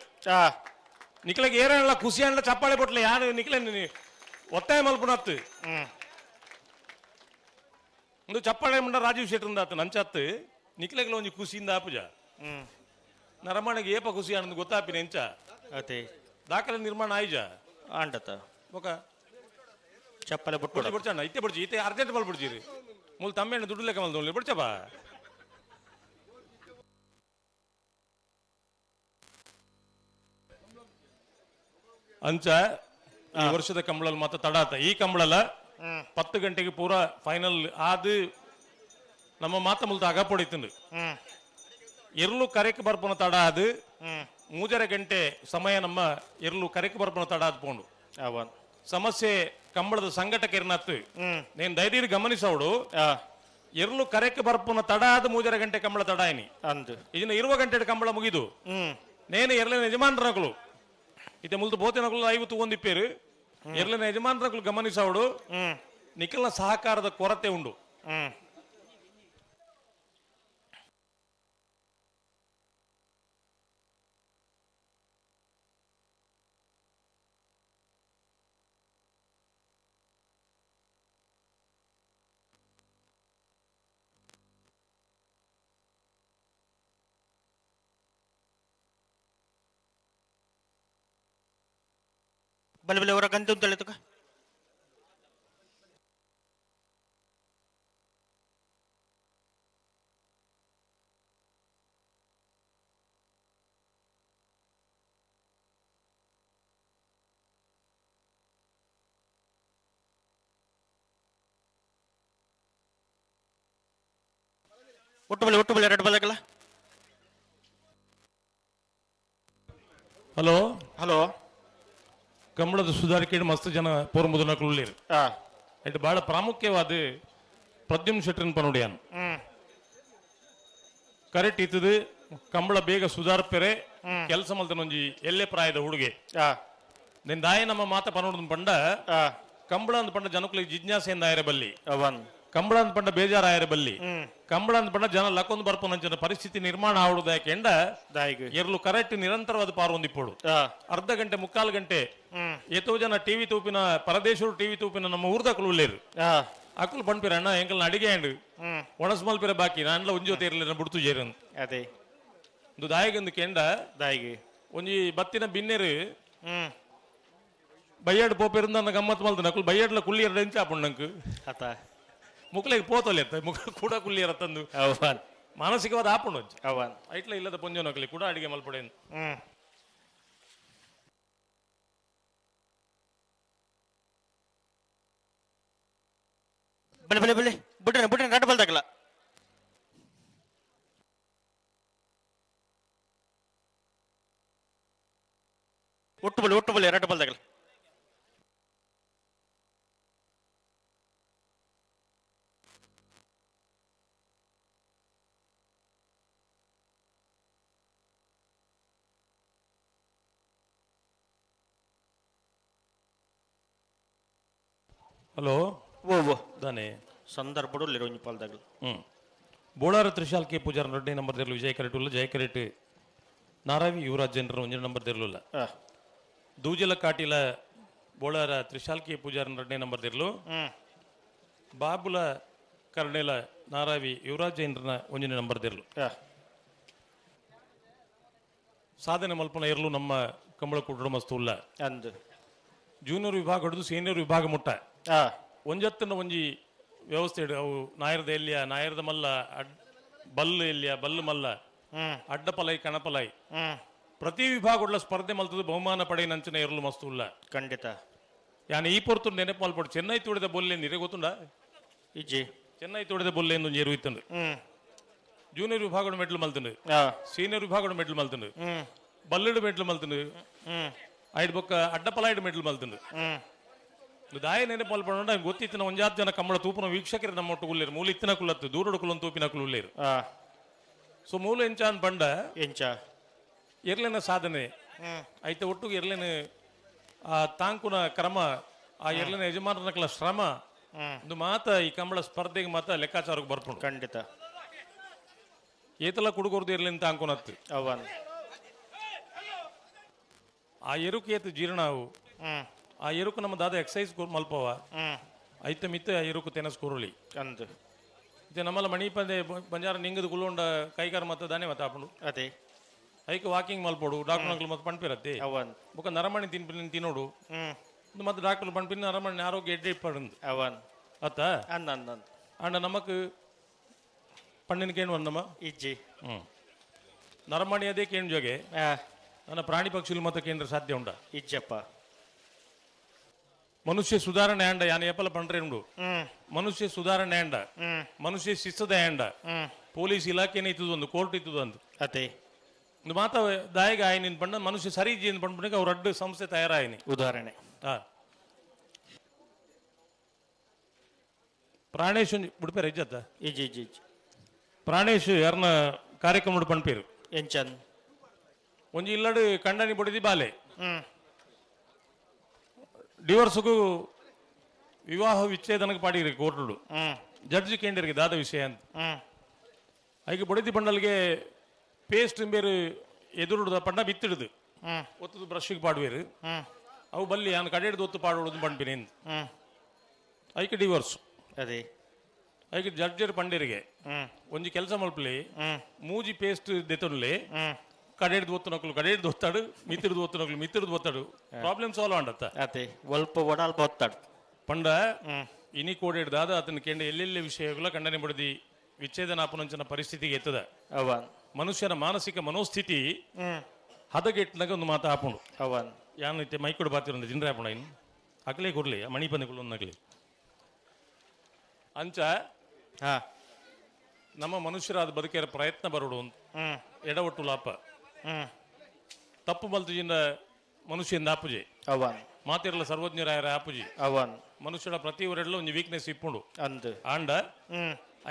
ನಿಕ್ಲೆಗೆ ಏರಲ್ಲ ಖುಷಿ ಅಣ್ಣ ಚಪ್ಪಾಳೆ ಕೊಟ್ಲೆ ಯಾರು ನಿಕ್ಲೆ ಒತ್ತಾಯ ಮಲ್ಪುನತ್ತು ಒಂದು ಚಪ್ಪಾಳೆ ಮುಂಡ ರಾಜೀವ್ ಶೆಟ್ಟರ್ ಆತ ನಂಚಾತ್ ನಿಕ್ಲೆಗ್ಲ ಒಂಜಿ ಖುಷಿಯಿಂದ ಆಪುಜ ನರಮಣೆಗೆ ಏಪ ಖುಷಿ ಆನಂದ್ ಗೊತ್ತಾಪಿನ ಎಂಚ ಅದೇ ದಾಖಲೆ ನಿರ್ಮಾಣ ಆಯ್ಜ ಆಂಡತ ಬೊಕ ಚಪ್ಪಾಳೆ ಬಿಟ್ಟು ಬಿಡ್ಚಣ್ಣ ಇತ್ತೆ ಬಿಡ್ಚಿ ಇತ್ತೆ ಅರ್ಜೆಂಟ್ ಮಲ್ ಬಿಡ್ಚಿರಿ ಮೂಲ ತಮ್ಮೆಣ್ಣ ದುಡ್ಡು ಲೆಕ್ಕ ಮಲ್ದೊಳ್ಳಿ ಬಿಡ್ಚಪ್ಪ. ಅಂಚ ಈ ವರ್ಷದ ಕಂಬಳಲ್ಲಿ ಮಾತ್ರ ತಡ ಆತ. ಈ ಕಂಬಳಲ್ಲ 10 ಗಂಟೆಗೆ ಪೂರ ಫೈನಲ್ ಆದು ನಮ್ಮ ಮಾತ ಮುಲ್ತ ಅಗಪೊಡಿತು. ಎರ್ಲು ಕರೆಕ್ ಬರ್ಪನ ತಡ ಅದು 3.5 ಗಂಟೆ ಸಮಯ ನಮ್ಮ ಎರ್ಲು ಕರೆಕ್ ಬರ್ಪನ ತಡ ಆದ್ ಪೋಂಡು ಸಮಸ್ಯೆ ಕಂಬಳದ ಸಂಘಟಕರ್ನತ್ತು ನೇನು ದಯದೀರ್ ಗಮನಿಸೋಡು ಎರ್ಲು ಕರೆಕ್ ಬರ್ಪನ ತಡ ಆದ 3.5 ಗಂಟೆ ಕಂಬಳ ತಡ ಏನಿ ಇದನ್ನ 20 ಗಂಟೆ ಕಂಬಳ ಮುಗಿದು ನೇನು ಎರ್ಲಿನ ಯಜಮಾನ್ರಗಳು ಇತ್ತೆ ಮುಲ್ತು ಬೋತಿನಗಳು 51 ಇಪ್ಪೇರು ಎರ್ಲಿನ ಯಜಮಾನ್ರಗಳು ಗಮನಿಸೋಡು ನಿಖಲ್ನ ಸಹಕಾರದ ಕೊರತೆ ಉಂಡು. ಬಲೆ ಬಲೆ ಅವರ ಗಂಧ ಉಂಟು ಒಟ್ಟು ಬಲೆ ಒಟ್ಟು ಬಲೆ ಎರಡು ಬಲಗಲ್ಲ. ಹಲೋ ಹಲೋ ಕಂಬಳದ ಸುಧಾರಿಕೆ ಮಸ್ತ್ ಜನ ಪೋರ್ಮುದನಕುಲ್ಲೇರು it ಬಹಳ ಪ್ರಾಮುಖ್ಯವಾದ ಪ್ರದ್ಯುಮ್ ಶೆಟ್ಟರ್ನ ಪನುಡಿಯಾನ್ ಕರೆಕ್ಟ್ ಇತ್ತದು ಕಂಬಳ ಬೇಗ ಸುಧಾರ್ಪೆರೆ ಕೆಲಸ ಮಲ್ತನೊಂಜಿ ಎಲ್ಲೆ ಪ್ರಾಯದ ಹುಡುಗೆ ನಿನ್ ದಾಯ ನಮ್ಮ ಮಾತ ಪನೋಡ್ ಪಂಡ ಕಂಬಳ ಅಂದ ಪಂಡ ಜನಕುಲಿಗೆ ಜಿಜ್ಞಾಸೆಯಿಂದ ಆಯರ ಬಲ್ಲಿ ಕಂಬಳ ಅಂದ ಪಂಡ ಬೇಜಾರ ಆಯರ ಬಲ್ಲಿ ಕಂಬಳ ಅಂದ ಪಂಡ ಜನ ಲಕ್ಕೊಂದು ಬರ್ಪನಂಚಿನ ಪರಿಸ್ಥಿತಿ ನಿರ್ಮಾಣ ಆವಡುದ ಯಾಕೆಂಡ ಎರ್ಲು ಕರೆಕ್ಟ್ ನಿರಂತರವಾದ ಪಾರೊಂದಿಪ್ಪೋಡು ಅರ್ಧ ಗಂಟೆ ಮುಕ್ಕಾಲು ಗಂಟೆ ಎತೋ ಜನ ಟಿವಿ ತೂಪಿನ ಪರದೇಶರು ಟಿವಿ ತೂಪಿನ ನಮ್ಮ ಊರ್ದ ಉಳ್ಳೇರು ಅಕುಲು ಪಣ್ಪಿರ ಅಣ್ಣ ಎಂಕಲ್ನ ಅಡಿಗೆ ಅಂಡ್ ಒಣಸ್ ಮಲ್ಪಿರ ಬಾಕಿ ನಾನ್ಲ ಒಂಜಿ ಇರ್ಲಿಲ್ಲ ಬುಡ್ತು ಜೇರನ್ ಅದೇ ಒಂದು ದಾಯಿಗೊಂದು ಕೆಂಡ ದಾಯಿಗೆ ಒಂಜಿ ಬತ್ತಿನ ಬಿನ್ನೆರು ಬಯ್ಯಾಡ್ ಪೋಪೆರಿಂದ ನನ್ನ ಗಮ್ಮತ್ ಮಲ್ತ ನಕುಲು ಬಯ್ಯಾಡ್ಲ ಕುಳ್ಳಿ ಎರಡು ಇಂಚ ಆಪುಂಡು ನಂಗೆ ಅತ ಮುಕ್ಲೆಗ್ ಪೋತೊಲೆ ಮುಖ ಕೂಡ ಕುಳ್ಳಿಯರ ತಂದು ಮಾನಸಿಕವಾದ ಆಪುಂಡು ಅವನ್ ಐಟ್ಲ ಇಲ್ಲದ ಪೊಂಜೋ ನಕಲಿ ಕೂಡ ಅಡಿಗೆ ಮಲ್ಪಡೇನು. ಬಲೆ ಬಲೆ ಬಲೆ ಬುಡ್ರನೆ ಬುಡ್ರನೆ ರಡ್ಡು ಬಲ್ದಾಗಲ್ಲ. ಒಟ್ಟು ಬಲೆ ಒಟ್ಟು ಬಲೆ ರಡ್ಡು ಬಲ್ದಾಗಲ್ಲ. ಹಲೋ ಓ ಓ ದಾನೆ ಸಂದರ್ಭಡು ಒಂಜಿ ಪಾಲ್ದಾಗಲು. ಬೋಳಾರ ತ್ರಿಶಾಲ್ ಕೆ ಪೂಜಾರ ರಡ್ಡೆ ನಂಬರ್ ದೇರ್ಲು ವಿಜಯ ಕರೆಟ್ ಉಲ್ಲ ಜಯ ಕರೆಟ್ ನಾರಾವಿ ಯುವರಾಜ್ ಜನರ ಒಂಜಿ ನಂಬರ್ ದೇರ್ಲುಲ್ಲ. ದೂಜಲ ಕಾಟಿಲ ಬೋಳಾರ ತ್ರಿಶಾಲ್ ಕೆ ಪೂಜಾರನ ರಡ್ಡೆ ನಂಬರ್ ದೇರ್ಲು ಬಾಬುಲ ಕರ್ಣೇಲ ನಾರಾವಿ ಯುವರಾಜ್ ಜೈನರನ ಒಂಜಿನ ನಂಬರ್ ದೇರ್ಲು. ಸಾಧನೆ ಮಲ್ಪನ ಇರಲು ನಮ್ಮ ಕಂಬಳ ಕುಟುಂಬ ಮಸ್ತು ಉಲ್ಲ ಅಂದು ಜೂನಿಯರ್ ವಿಭಾಗ ಹಿಡಿದು ಸೀನಿಯರ್ ವಿಭಾಗ ಮುಟ್ಟ ಒಂಜತ್ತನ ಒಂಜಿ ವ್ಯವಸ್ಥೆ ಅವು ನಾಯರದ ಎಲ್ಲಿಯ ನಾಯರದ ಮಲ್ಲ ಬಲ್ಲು ಎಲ್ಲಿಯ ಬಲ್ಲು ಮಲ್ಲ ಅಡ್ಡ ಪಲೈ ಕಣಪಲೈ ಪ್ರತಿ ವಿಭಾಗ ಸ್ಪರ್ಧೆ ಮಲ್ತದ ಬಹುಮಾನ ಪಡೆಯನಂಚಿನ ಇರಲು ಮಸ್ತು ಉಲ್ಲ ಖಂಡಿತ. ಯಾನ್ ಈ ಪೊರ್ತು ನೆನಪು ಮಲ್ಪಡು ಚೆನ್ನೈ ತುಡಿದ ಬೊಲ್ಲೆ ನೀರೆ ಗೊತ್ತುಂಡ ಇಜ್ಜಿ ಚೆನ್ನೈ ತುಡಿದ ಬೊಲ್ಲೆ ಎಂದು ಒಂಜಿ ಎರು ಇತ್ತಂಡು ಜೂನಿಯರ್ ವಿಭಾಗಡು ಮೆಡ್ಲು ಮಲ್ತಂಡು ಸೀನಿಯರ್ ವಿಭಾಗಡು ಮೆಡ್ಲು ಮಲ್ತಂಡು ಬಲ್ಲುಡು ಮೆಡ್ಲು ಮಲ್ತಂಡು ಐಡ್ ಬೊಕ್ಕ ಅಡ್ಡ ಪಲಾಯ್ಡ್ ಮೆಡ್ಲು ಮಲ್ತಂಡು ದಾಯ ನೆನಪು ಮಲ್ಪಡ ಗೊತ್ತಿತ್ತಿನ ಒಂಜಾತ್ ಜನ ಕಂಬಳ ತೂಪುನ ವೀಕ್ಷಕರು ನಮ್ಮ ಒಟ್ಟು ಉಲ್ಲೇರು ಮೂಲ ಇತ್ತಿನ ಕುಲತ್ತು ದೂರಡು ಕುಲನ್ ತೂಪಿನ ಕುಲು ಉಲ್ಲೇರು. ಸೊ ಮೂಲ ಎಂಚ ಅನ್ ಪಂಡ ಎಂಚ ಎರ್ಲೆನ ಸಾಧನೆ ಐತೆ ಒಟ್ಟು ಎರ್ಲೆನ ಆ ತಾಂಕುನ ಕ್ರಮ ಆ ಎರ್ಲೆನ ಯಜಮಾನರ ಶ್ರಮ ಒಂದು ಮಾತ ಈ ಕಂಬಳ ಸ್ಪರ್ಧೆಗೆ ಮಾತ ಲೆಕ್ಕಾಚಾರಕ್ಕೆ ಬರ್ಪುಂಡು ಖಂಡಿತ. ಏತಲ ಕುಡುಗೋರ್ದು ಎರ್ಲೆನ ತಾಂಕುನತ್ತು ಅವನ್ ಆ ಎರುಕು ಏತು ಜೀರ್ಣ ಅವು ಆ ಎರುಕು ನಮ್ಮ ದಾದ ಎಕ್ಸೈಸ್ ಮಲ್ಪವ ಐತ ಮಿತ್ತ ಆ ಎರುಕು ತೆನಸ್ ಕೂರುಳಿ ಅಂದು ಇದು ನಮ್ಮಲ್ಲ ಮಣಿಪಂದೆ ಬಂಜಾರ ನಿಂಗದ ಕುಲ್ಲೊಂಡ ಕೈಗಾರ ಮತ್ತೆ ದಾನೆ ಮತ್ತೆ ಆಪುಂಡು ಅದೇ ಐಕ್ ವಾಕಿಂಗ್ ಮಲ್ಪೋಡು ಡಾಕ್ಟರ್ ಅಂಕಲ್ ಮತ್ತೆ ಪಣ್ಪಿರತ್ತೆ ಅವನ್ ಬೊಕ ನರಮಣಿ ತಿನ್ಪಿನ ತಿನ್ನೋಡು ಮತ್ತೆ ಡಾಕ್ಟರ್ ಪಣ್ಪಿನ ನರಮಣಿ ಆರೋಗ್ಯ ಎಡ್ಡೆ ಇಪ್ಪಡು ಅವನ್ ಅತ್ತ ಅಂದ ಅಂದ ಅಂಡ ನಮಕ್ ಪಣ್ಣಿನ ಕೇಣು ಅಂದಮ್ಮ ಇಜ್ಜಿ ನರಮಣಿ ಅದೇ ಕೇಣು ಜೋಗೆ ನನ್ನ ಪ್ರಾಣಿ ಪಕ್ಷಿలు ಮತ್ತೆ ಕೇಂದ್ರ ಸಾಧ್ಯ ಉಂಡ ಇಜ್ಜಪ್ಪ. ಮನುಷ್ಯ ಸುಧಾರಣೆ ಆಂಡ ಯಾನ್ ಏಪಲ ಪಂಡ್ರೆ ಉಂಡು ಮನುಷ್ಯ ಸುಧಾರಣೆ ಆಂಡ ಮನುಷ್ಯ ಶಿಸ್ತದ ಆಂಡ ಪೊಲೀಸ್ ಇಲಾಖೆನೇ ಇತ್ತದು ಒಂದು ಕೋರ್ಟ್ ಇತ್ತದು ಅಂತ ಅದೇ ಒಂದು ಮಾತ ದಾಯಿಗ ಆಯ್ನಿನ್ ಪಂಡ ಮನುಷ್ಯ ಸರಿ ಜೀನ್ ಪಂಡ್ಪುಣಿಗೆ ಅವ್ರ ಅಡ್ಡು ಸಂಸ್ಥೆ ತಯಾರಾಯಿನಿ ಉದಾಹರಣೆ. ಪ್ರಾಣೇಶ್ ಬಿಡ್ಪೇರು ಇಜ್ಜತ್ತ ಇಜ್ಜಿ ಇಜ್ಜಿ ಇಜ್ಜಿ ಪ್ರಾಣೇಶ್ ಯಾರನ್ನ ಕಾರ್ಯಕ್ರಮ ಪಣ್ಪೇರು ಎಂಚನ್ ಒಂಜಿ ಇಲ್ಲಡು ಕಂಡನಿ ಬಡಿದಿ ಬಾಲೆ ಡಿವೋರ್ಸ್ಗೂ ವಿವಾಹ ವಿಚ್ಛೇದನಕ್ಕೆ ಪಾಡಿರಿ ಕೋರ್ಟುಡು ಜಡ್ಜ್ ಕೇಂದ್ರಿಗೆ ದಾದ ವಿಷಯ ಅಂತ ಐಕೆ ಬಡಿದಿ ಬಂಡಲ್ಗೆ ಪೇಸ್ಟ್ ಬೇರೆ ಎದುರುಡುದ ಪಂಡ ಬಿತ್ತಿಡುದು ಒತ್ತದು ಬ್ರಷ್ಗೆ ಪಾಡುವೇರು ಅವು ಬಲ್ಲಿ ನಾನು ಕಡೆ ಹಿಡಿದು ಒತ್ತು ಪಾಡುವುದು ಪಂಪಿನಿ ಐಕೆ ಡಿವೋರ್ಸ್ ಅದೇ ಐಕೆ ಜಡ್ಜರ್ ಪಂಡಿರಿಗೆ ಒಂಜಿ ಕೆಲಸ ಮಲ್ಪಲಿ ಮೂಜಿ ಪೇಸ್ಟ್ ದೆತೊನ್ಲಿ ಕಡೆಡ್ದು ಒತ್ತುನಕ್ಲು ಕಡೆಡ್ದು ಒತ್ತಾಡು, ಮಿತ್ತಿರ್ದು ಒತ್ತುನಕ್ಲು ಮಿತ್ತಿರ್ದು ಒತ್ತಾಡು, ಪ್ರಾಬ್ಲಮ್ ಸಾಲ್ವ್ ಆಂಡತ್ತ. ಅದೇ ಒಲ್ಪ ಒಡಾಲ್ಪ ಒತ್ತಾಡು ಪಂಡ ಇನಿ ಕೋಡೆಡ್ದಾದ ಆತನ ಕೇಂದ್ರ ಎಲ್ಲೆಲ್ಲಿ ವಿಷಯಗಳ ಖಂಡನೆ ಬಡದಿ ವಿಚ್ಛೇದನ ಆಪನಂಚನ ಪರಿಸ್ಥಿತಿಗೆ ಎತ್ತದ. ಮನುಷ್ಯನ ಮಾನಸಿಕ ಮನೋಸ್ಥಿತಿ ಹದಗೆಟ್ಟನಾಗ ಒಂದು ಮಾತು ಆಪುಂಡು. ಯಾನ್ ಇತ್ತೆ ಮೈಕೊಡು ಬಾತಿರಂದು ಜಿಂಡ್ರೆ ಆಪುಂಡ ಇನ್ನು ಅಕ್ಲೇ ಕೊರ್ಲಿ ಮಣಿ ಪಂದೆ ಒಂದಾಗ್ಲಿ ಅಂಚ ನಮ್ಮ ಮನುಷ್ಯರಾದ ಬದುಕಿರ ಪ್ರಯತ್ನ ಬರೋಡು ಎಡವಟ್ಟು ಲಾಪ ತಪ್ಪು ಬಲ್ತುಜಿಂದ ಮನುಷ್ಯಂದ ಆಪುಜೆ ಮಾತಿರಲ್ಲ ಸರ್ವಜ್ಞರಾಯರ ಆಪುಜಿ. ಮನುಷ್ಯರ ಪ್ರತಿ ಊರೆಲ್ಲ ಒಂದು ವೀಕ್ನೆಸ್ ಇಪ್ಪುಂಡು ಆಂಡ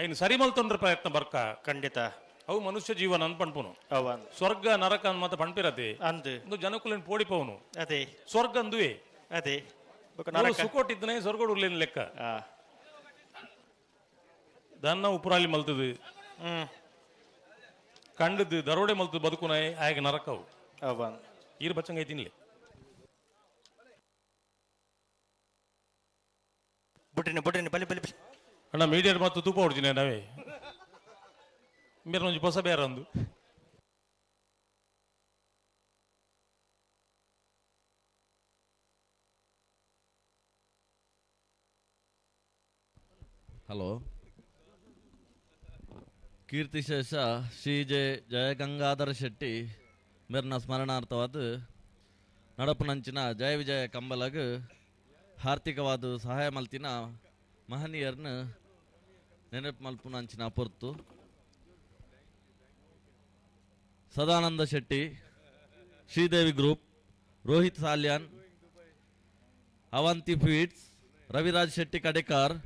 ಐನ್ ಸರಿ ಮಲ್ತೊಂಡ್ರ ಪ್ರಯತ್ನ ಬರ್ಕ ಖಂಡಿತ ಅವು ಮನುಷ್ಯ ಜೀವನ ಅಂತ ಪಣ್ಪುನು. ಸ್ವರ್ಗ ನರಕ ಅಂತ ಮಾತ ಪಣ್ಪಿರತೆ ಒಂದು ಜನಕುಲಿನ ಪೋಡಿಪವನು. ಅದೇ ಸ್ವರ್ಗ ಅಂದುವೆ ಅದೇ ಸುಕೋಟಿದ್ದನೆ ಸ್ವರ್ಗೋಡು ಉರ್ಲಿನ ಲೆಕ್ಕ ದನ್ನ ಉಪುರಾಲಿ ಮಲ್ತದು ಕಂಡದ್ದು ದರೋಡೆ ಮಲ್ತದು ಬದುಕುನ ಆಗ ನರಕವು ಈರು ಬಚ್ಚಂಗ ತಿನ್ಲಿ ಬುಡ್ರಿನಿ ಬುಡ್ರಿನಿ ಬಲಿ ಬಲಿ ಬಲಿ ಅಣ್ಣ ಮೀಡಿಯರ್ ಮತ್ತು ತೂಪ ಹೊಡ್ತೀನಿ ನಾವೇ ಮೇರೆ ಒಂಜಿ ಹೊಸ ಬೇರೆ ಒಂದು. ಹಲೋ, ಕೀರ್ತಿಶೇಷ ಶ್ರೀ ಜೆ ಜಯಗಂಗಾಧರ ಶೆಟ್ಟಿ ಮೇರ್ನ ಸ್ಮರಣಾರ್ಥವಾದ ನಡಪುನಂಚಿನ ಜಯ ವಿಜಯ ಕಂಬಲಗ್ ಆರ್ಥಿಕವಾದ ಸಹಾಯ ಮಲ್ತಿನ ಮಹನೀಯರ್ನ ನೆನಪು ಮಲ್ಪುನಂಚಿನ ಪೊರ್ತು Sadananda Shetty, Sridevi group, Rohit Salian, Avanti feeds, Raviraj Shetty Kadekar,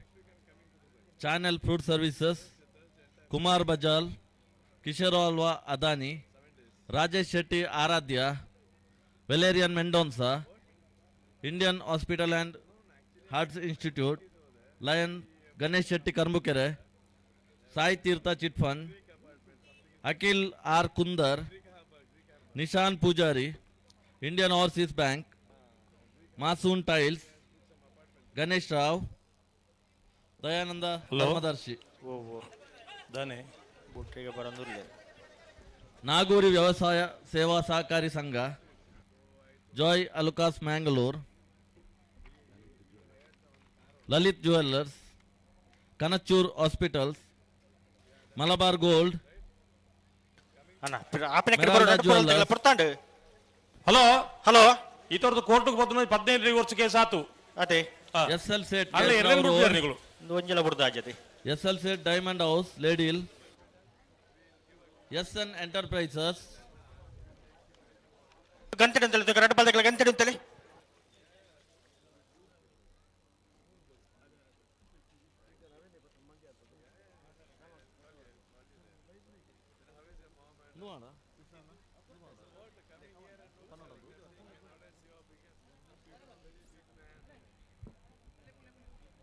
channel fruit services, Kumar Bajal, Kishore Alva Adani, Rajesh Shetty Aradhya, Valerian Mendonca, Indian hospital and hearts institute, lion Ganesh Shetty Karbukere, Sai Tirtha chit fund, Akhil R Kundar, Nishan Poojary, Indian overseas bank, Masoon tiles, Ganesh Rao, Dayananda Dharmadarshi, Nagori ವ್ಯವಸಾಯ ಸೇವಾ ಸಹಕಾರಿ ಸಂಘ, Joy Alukkas Mangalore, Lalit jewellers, Kanachur hospitals, Malabar gold. Hello hello, ಈ ತರದ ಕೋರ್ಟ್ಗೆ ಬಂದ 15 ವರ್ಷ case ಆತು. ಅದೇ S L Seth S L Seth diamond house Lady Hill, S N enterprises. ಗಂಟೆ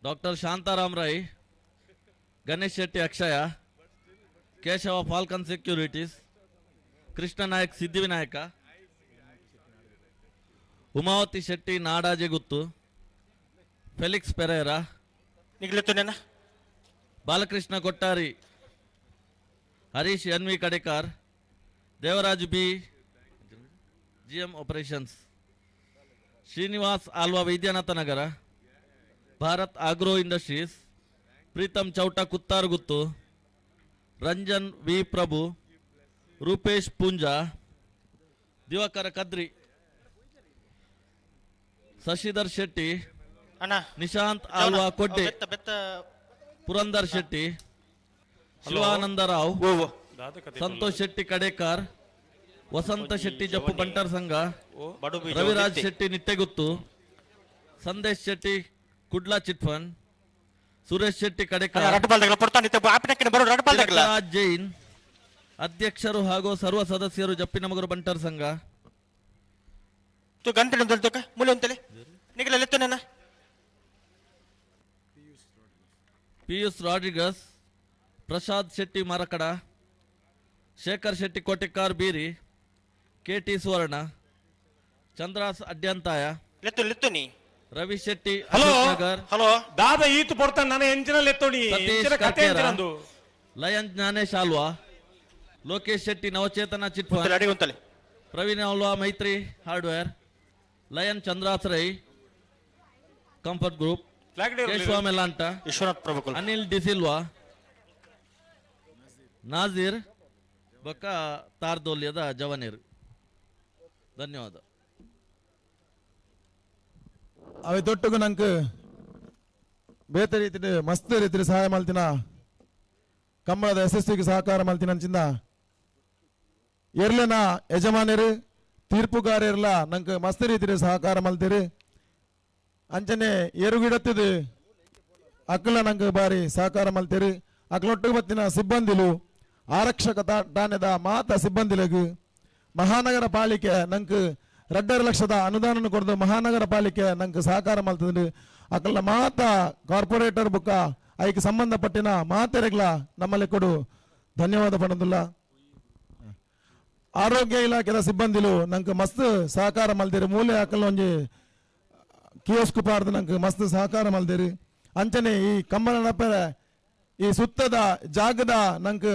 doctor Shantaram Rai, Ganesh Shetty Akshaya, Keshava falcon securities, Krishna Nayak Siddhivinayaka, Umavathi Shetty Nadajeguttu, Felix Pereira, Balakrishna Kottari, Harish N V Kadekar, Devaraj B GM operations, Srinivas Alva Vaidyanatha Nagar, Bharat agro industries, Preetham Chowta Kuttarguttu, Ranjan V Prabhu, Rupesh Poonja, Divakara Kadri, Shashidhar Shetty, Nishant Alva Kodde, Purandar Shetty, Shivananda Rao, Santosh Shetty Kadekar, Vasantha Shetty Jappu Bantar Sangha, Raviraj Shetty Nitteguttu, Sandesh Shetty Kudla chit fund, Suresh Shetty Kadekar, Raj Jain ಅಧ್ಯಕ್ಷರು ಹಾಗೂ ಸರ್ವ ಸದಸ್ಯರು ಜಪ್ಪಿನಮಗರು ಬಂಟರ್ ಸಂಘ. Pius Rodrigues, Prasad Shetty Marakada, Shekhar Shetty Kotekar Beeri, KT Suvarna, Chandras Adyanthaya, Ravi Shetty Nagar. Hello ದಾದಾ ಈತು ಪೊರ್ತಾನ ನನ್ನ ಎಂಜಿನಲ್ಲಿ ಎತ್ತೋಣಿ lion Jnanesh Alva, Lokesh Shetty Navachetana chit fund, Praveen Alva Maitri hardware, lion Chandrasrai comfort group, Keshava Melanta, Vishwanath Prabhukul, Anil D'Silva, Nazir ಬೊಕ್ಕ ತಾರ್ದೋಲ್ಯದ ಜವನೀರ್. ಧನ್ಯವಾದ. ಅವೆ ತೊಟ್ಟುಗು ನಂಗೆ ಬೇತೆ ರೀತಿ ಮಸ್ತ್ ರೀತಿ ಸಹಾಯ ಮಲ್ತಿನ ಕಂಬಳದ ಯಶಸ್ವಿಗೆ ಸಹಕಾರ ಮಲ್ತಿನ ಅಂಚಿಂದ ಎರ್ಲೆನ ಯಜಮಾನರು ತೀರ್ಪುಗಾರರ್ಲ ನಂಗೆ ಮಸ್ತ್ ರೀತಿ ಸಹಕಾರ ಮಲ್ತೀರಿ. ಅಂಚನೆ ಎರುಗಿಡತ್ತಿದು ಅಕ್ಕಲ ನಂಗೆ ಬಾರಿ ಸಹಕಾರ ಮಲ್ತೀರಿ. ಅಕ್ಕಲೊಟ್ಟಿಗೆ ಬತ್ತಿನ ಸಿಬ್ಬಂದಿಲು, ಆರಕ್ಷಕ ಠಾಣೆದ ಮಾತ ಸಿಬ್ಬಂದಿಲಗು ಮಹಾನಗರ ಪಾಲಿಕೆ ನಂಗೆ 2.5 ಲಕ್ಷದ ಅನುದಾನ ಕೊಡ್ದು ಮಹಾನಗರ ಪಾಲಿಕೆ ನಂಗೆ ಸಹಕಾರ ಮಲ್ತದೆ. ಅಕ್ಕಲ ಮಾತ ಕಾರ್ಪೊರೇಟರ್ ಬುಕ್ಕ ಐಕ್ ಸಂಬಂಧಪಟ್ಟಿನ ಮಾತೆರೆಗ್ಲ ನಮ್ಮಲ್ಲಿ ಕೊಡು ಧನ್ಯವಾದ ಪಡೋದಿಲ್ಲ. ಆರೋಗ್ಯ ಇಲಾಖೆದ ಸಿಬ್ಬಂದಿಲು ನಂಗೆ ಮಸ್ತ್ ಸಹಕಾರ ಮಲ್ದಿರಿ. ಮೂಲೆ ಹಾಕಲ್ಲ ಒಂಜಿ ಕಿಯೋಸ್ಕ್ ಪಾರ್ದು ನಂಗೆ ಮಸ್ತ್ ಸಹಕಾರ ಮಲ್ದಿರಿ. ಅಂಚನೆ ಈ ಕಂಬಳ ನಪೆರೆ ಈ ಸುತ್ತದ ಜಾಗದ ನಂಗೆ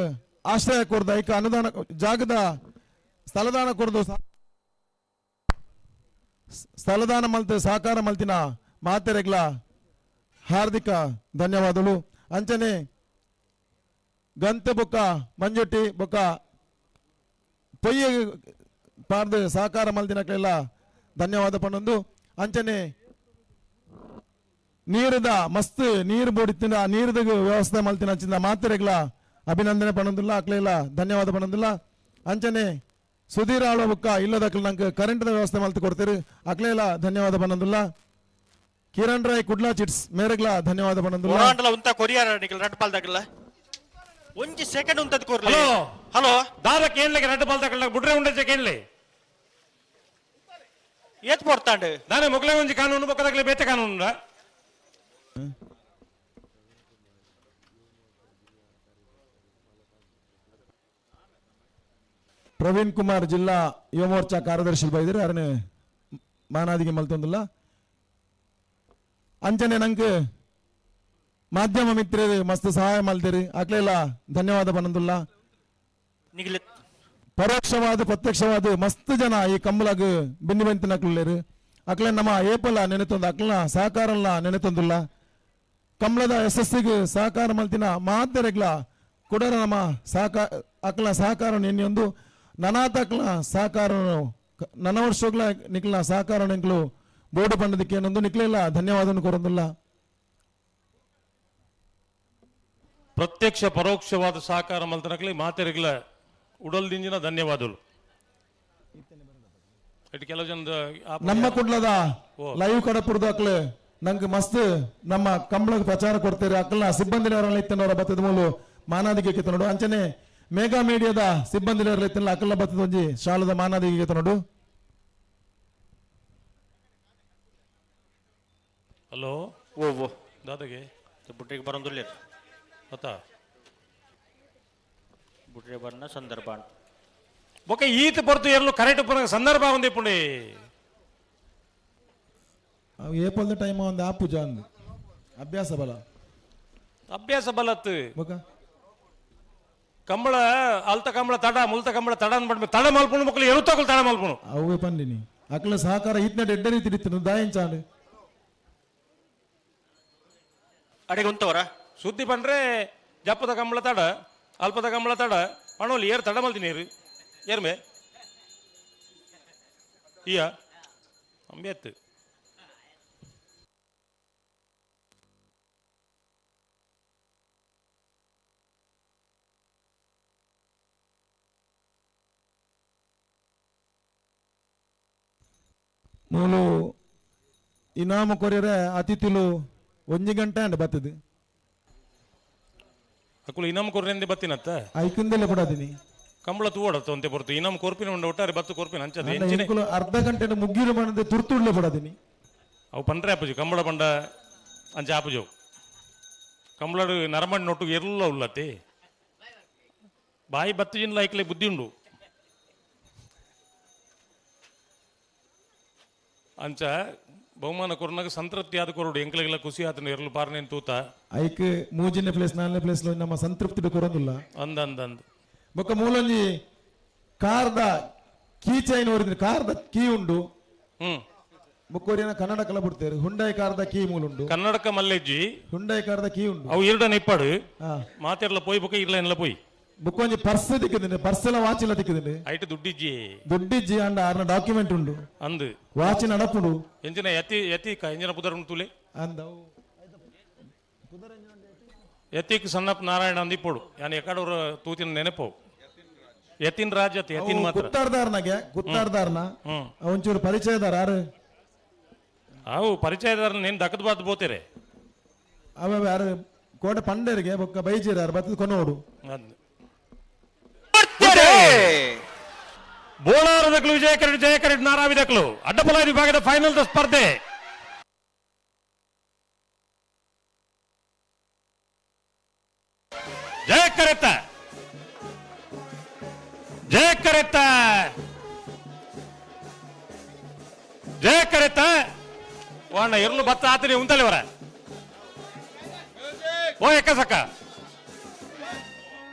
ಆಶ್ರಯ ಕೊಡ್ದು ಐಕ ಅನುದಾನ ಜಾಗದ ಸ್ಥಳದಾನ ಕೊಡ್ದು ಸ್ಥಳದಾನ ಮಲ್ತ ಸಹಕಾರ ಮಲ್ತಿನ ಮಾತೆರೆಗ್ಲ ಹಾರ್ದಿಕ ಧನ್ಯವಾದಗಳು. ಅಂಚನೆ ಗಂತೆ ಬೊಕ್ಕ ಮಂಜುಟ್ಟಿ ಬೊಕ್ಕ ಪೊಯ್ಯ ಪಾರ್ದು ಸಹಕಾರ ಮಲ್ತಿನಕ್ಲೆಲ್ಲ ಧನ್ಯವಾದ ಪಣ್ಣೊಂದು. ಅಂಚನೆ ನೀರದ ಮಸ್ತ್ ನೀರು ಬೋಡಿತ್ತಿನ ನೀರದ ವ್ಯವಸ್ಥೆ ಮಲ್ತಿನ ಅಂಚಿನ ಮಾತೆರೆಗ್ಲ ಅಭಿನಂದನೆ ಪಣ್ಣೊಂದಿಲ್ಲ, ಅಕ್ಲೆಲ್ಲ ಧನ್ಯವಾದ ಪಣ್ಣೊಂದಿಲ್ಲ. ಅಂಚನೆ ಸುಧೀರ್ ಆಳುವ ಬುಕ್ಕ ಇಲ್ಲದಕ್ಲೆ ನಂಗೆ ಕರೆಂಟ್ದ ವ್ಯವಸ್ಥೆ ಮಲ್ತು ಕೊಡ್ತೀರಿ, ಅಕ್ಲೆಲ್ಲ ಧನ್ಯವಾದ ಪಣ್ಣೊಂದಿಲ್ಲ. ಕಿರಣ್ ರಾಯ್ ಕುಡ್ಲಾ ಚಿಟ್ಸ್ ಮೇರೆಗ್ಲ ಧನ್ಯವಾದ ಪಣ್ಣೊಂದಿಲ್ಲ. ಒರಾಂಡಲ ಉಂತ ಕೊರಿಯರ್ ನಿಕಲ್ ರಡ್ಡ್ ಪಾಲ್ದಾಗಲ್ಲ ಒಂಜಿ ಸೆಕೆಂಡ್ ಉಂತದ್ ಕೊರ್ಲಿ. ಹಲೋ ಹಲೋ ದಾದ ಕೇನ್ಲೆಗೆ ರಡ್ಡ್ ಪಾಲ್ದಾಗಲ್ಲ ಬುಡ್ರೆ ಉಂಡೆ ಕೇನ್ಲೆ ಏತ್ ಪೊರ್ತಾಂಡ್ ದಾನೆ ಮೊಗಲೇ ಒಂಜಿ ಕಾನೂನು ಬೊಕ್ಕದಾಗಲೇ ಬೇತೆ ಕಾನೂನು. ಪ್ರವೀಣ್ ಕುಮಾರ್ ಜಿಲ್ಲಾ ಯುವ ಮೋರ್ಚಾ ಕಾರ್ಯದರ್ಶಿ ಬೈದಿರಿ ಅರನೆ ಮಾನಾದಿಗೆ ಮಲ್ತೊಂದಿಲ್ಲ. ಅಂಚನೆ ನಂಗೆ ಮಾಧ್ಯಮ ಮಿತ್ರರು ಮಸ್ತ್ ಸಹಾಯ ಮಲ್ತೀರಿ, ಅಕ್ಲೆಲ್ಲ ಧನ್ಯವಾದ ಪಣ್ಣೊಂದಿಲ್ಲ. ಪರೋಕ್ಷವಾದ ಪ್ರತ್ಯಕ್ಷವಾದ ಮಸ್ತ್ ಜನ ಈ ಕಂಬಳಗ್ ಬಿನ್ನಿ ಬೆಂತಿನಕ್ಲೇರು ಅಕ್ಲೆ ನಮ್ಮ ಏಪಲ ನೆನೆತೊಂದು ಅಕ್ಲನ ಸಹಕಾರಲ್ಲ ನೆನೆತೊಂದಿಲ್ಲ. ಕಂಬಳದ ಯಶಸ್ಸಿಗೆ ಸಹಕಾರ ಮಲ್ತಿನ ಮಾತೆರೆಗ್ಲ ಕುಡರ ನಮ್ಮ ಸಹಕಾರ ಅಕ್ಲ ಸಹಕಾರ ನೆನೆಯೊಂದು ನನಾತ ಅಕ್ಲ ಸಹಕಾರ ನನ್ನ ವರ್ಷಗಳ ನಿಕ್ಲ ಸಹಕಾರ ನಿಕ್ಲು ಬೋರ್ಡ್ ಪಂಡದಕ್ಕೆ ಏನೊಂದು ನಿಕ್ಲೆಲ್ಲ ಧನ್ಯವಾದವನ್ನು ಕೊರೊಂದಿಲ್ಲ. ಪ್ರತ್ಯಕ್ಷ ಪರೋಕ್ಷವಾದ ಸಹಕಾರ ಮಲ್ತನಕ್ಲಿ ಮಾತೆರೆಗ್ಲ ಉಡಲ್ದಿಂಜಿನ ಧನ್ಯವಾದಗಳು. ಕೆಲವು ಜನದ ನಮ್ಮ ಕುಡ್ಲದ ಲೈವ್ ಕಡಪುರದ ಅಕ್ಲೆ ನಂಗೆ ಮಸ್ತ್ ನಮ್ಮ ಕಂಬಳದ ಪ್ರಚಾರ ಕೊಡ್ತೀರಿ. ಅಕ್ಲ ಸಿಬ್ಬಂದಿನವರೆಲ್ಲ ಇತ್ತನವರ ಬತ್ತದ ಮೂಲು ಮಾನಾದಿಗೆ ನೋಡು. ಅಂಚನೆ ಮೇಗಾ ಮೀಡಿಯಾದ ಸಿಬ್ಬಂದಿನವರೆಲ್ಲ ಇತ್ತಲ್ಲ ಅಕ್ಲ ಬತ್ತದ ಒಂಜಿ ಶಾಲದ ಮಾನಾದಿಗೆ ನೋಡು. ಹಲೋ ಓ ಓ ದಾದಾಗೆ ಬುಟ್ರಿಗೆ ಬರೋದಿಲ್ಲ ಅತ್ತ ಬುಟ್ರೆ ಬರನ ಸಂದರ್ಭ ಬೊಕ್ಕ ಈತ ಬರ್ತು ಎರಲು ಕರೆಕ್ಟ್ ಬರ ಸಂದರ್ಭ ಒಂದೇ ಪುಂಡಿ ಅವು ಏಪಲ್ದ ಟೈಮ್ ಒಂದು ಆಪು ಜಾನ್ ಅಭ್ಯಾಸ ಬಲ ಅಭ್ಯಾಸ ಬಲತ್ತು ಬೊಕ್ಕ ಕಂಬಳ ಅಲ್ತ ಕಂಬಳ ತಡ ಮುಲ್ತ ಕಂಬಳ ತಡ ಅನ್ಬಂಡ್ ತಡ ಮಲ್ಪುಣು ಮಕ್ಕಳು ಎರುತ್ತಾಕಲು ತಡ ಮಲ್ಪುಣು ಅವೇ ಪಂಡಿನಿ ಅಕ್ಲ ಸಹಕಾರ ಈತ್ನ ಎಡ್ಡ ರೀತಿ ಇತ್ತು ದಾಯಿಂಚಾಂಡ್ ಅಡೆಗೆ ಉಂತವರ ಸುದ್ದಿ ಬಂದ್ರೆ ಜಪ್ಪದ ಕಂಬಳ ತಡ ಅಲ್ಪದ ಕಂಬಳ ತಡ ಪಣೋಲಿ ಏರ್ ತಡ ಮಲ್ತೀನಿ ಏರು ಏರ್ಮೆ ಈಯ ಅಂಬೇತ್ತು. ಮೂಲು ಇನಾಮ ಕೊರಿಯರೆ ಅತಿಥಿಲು ಒಂಜಿ ಗಂಟೆ ಅಂಡ್ ಬತ್ತದು ಅಕುಲು ಇನಾಮ ಕೊರ್ರೆಂದೆ ಬತ್ತಿನತ್ತ ಐಕಿಂದಲೇ ಕೊಡದಿನಿ ಕಂಬಳ ತೂವಡತ್ತ ಅಂತೆ ಪೊರ್ತು ಇನಾಮ ಕೊರ್ಪಿನ ಉಂಡ ಒಟ್ಟಾರೆ ಬತ್ತು ಕೊರ್ಪಿನ ಅಂಚದ ಎಂಚಿನೆ ಎಂಕುಲು ಅರ್ಧ ಗಂಟೆ ಮುಗ್ಗಿರು ಮಾಡದೆ ತುರ್ತುಡ್ಲೆ ಕೊಡದಿನಿ. ಅವು ಪಂಡ್ರೆ ಆಪುಜು ಕಂಬಳ ಪಂಡ ಅಂಚ ಆಪುಜು ಕಂಬಳಡು ನರಮಣ್ಣು ಒಟ್ಟು ಎರ್ಲ ಉಲ್ಲತ್ತೆ ಬಾಯಿ ಬತ್ತು ಜಿನ್ಲ ಐಕ್ಲೆ ಬುದ್ಧಿ ಉಂಡು ಅಂಚ ಬಹುಮಾನ ಕೊರ್ನಾಗ ಸಂತೃಪ್ತಿ ಆದ ಕೊರಡು ಎಂಕ್ಲೆಗೆಲ್ಲ ಖುಷಿ ಆತನ ಎರಲು ಪಾರ್ನೇನು ತೂತ ಐಕ್ ಮೂಜಿನ ಪ್ಲೇಸ್ ನಾಲ್ನೇ ಪ್ಲೇಸ್ ನಮ್ಮ ಸಂತೃಪ್ತಿ ಕೊರೋದಿಲ್ಲ ಅಂದ ಅಂದ ಅಂದ ಬೊಕ್ಕ ಮೂಲೊಂಜಿ ಕಾರ್ದ ಕೀ ಚೈನ್ ಓರಿದ್ರೆ ಕಾರ್ದ ಕೀ ಉಂಡು. ಬುಕ್ಕೋರಿನ ಕನ್ನಡಕಲ ಬಿಡ್ತೇರು ಹುಂಡೈ ಕಾರ್ದ ಕೀ ಮೂಲುಂಡು. ಕನ್ನಡಕ ಮಲ್ಲೆಜ್ಜಿ ಹುಂಡೈ ಕಾರ್ದ ಕೀ ಉಂಡು. ಅವು ಎರಡನೇ ಇಪ್ಪಾಡು ಮಾತೆರ್ಲ ಪೋಯ್ ಬೊಕ್ಕ ಇರ್ಲ ಪೋಯ್ ಬುಕ್ಕೊಂಜಿ ಪರ್ಸ್ ದಿಕ್ಕದಿಂಡೆ ಪರ್ಸ್ ಎಲ್ಲ ವಾಚ್ ಎಲ್ಲ ದಿಕ್ಕದಿಂಡೆ ಐಟ್ ದುಡ್ಡಿಜ್ಜಿ ದುಡ್ಡಿಜ್ಜಿ ಅಂಡ ಆರ್ನ ಡಾಕ್ಯುಮೆಂಟ್ ಉಂಡು ಅಂದು ವಾಚ್ ನಡಪುಡು ಎಂಜಿನ ಯತಿ ಯತಿ ಎಂಜಿನ ಪುದರ್ ಉಂಟು ತುಲೆ ಅಂದ ಯತಿಕ್ ಸಣ್ಣಪ್ಪ ನಾರಾಯಣ ಅಂದಿಪ್ಪೋಡು ಯಾನ್ ಎಕಡೋರ ತೂತಿನ ನೆನಪು ಯತಿನ್ ರಾಜ್ ಅತಿ ಯತಿನ್ ಮಾತ್ರ ಗುತ್ತಾರ್ದಾರ್ನಾಗೆ ಗುತ್ತಾರ್ದಾರ್ನ ಒಂಚೂರು ಪರಿಚಯದಾರ ಆರು ಅವು ಪರಿಚಯದಾರ ನೇನು ದಕ್ಕದ ಬಾತ್ ಬೋತೇರೆ ಅವ ಯಾರು ಕೋಟೆ ಪಂಡೇರಿಗೆ ಬೊಕ್ಕ ಬೈಜೀರ ಯಾರು ಬತ್ತದ ಕೊನೋಡು ಬೋಳಾರದಕ್ಲು ವಿಜಯ ಕರಡ್ ಜಯ ಕರಡ್ ನಾರಾವಿದಕ್ಲು ಅಡ್ಡಪಲ ವಿಭಾಗದ ಫೈನಲ್ ಸ್ಪರ್ಧೆ. ಜಯ ಕರೆತ ಜಯ ಕರೆತ ಜಯ ಕರೆತ ವಾಣ ಎರ್ಲು ಬತ್ತ ಆತನಿ ಉಂತಲೆ ವರ ಓ ಎಕ್ಕ ಸಕ್ಕ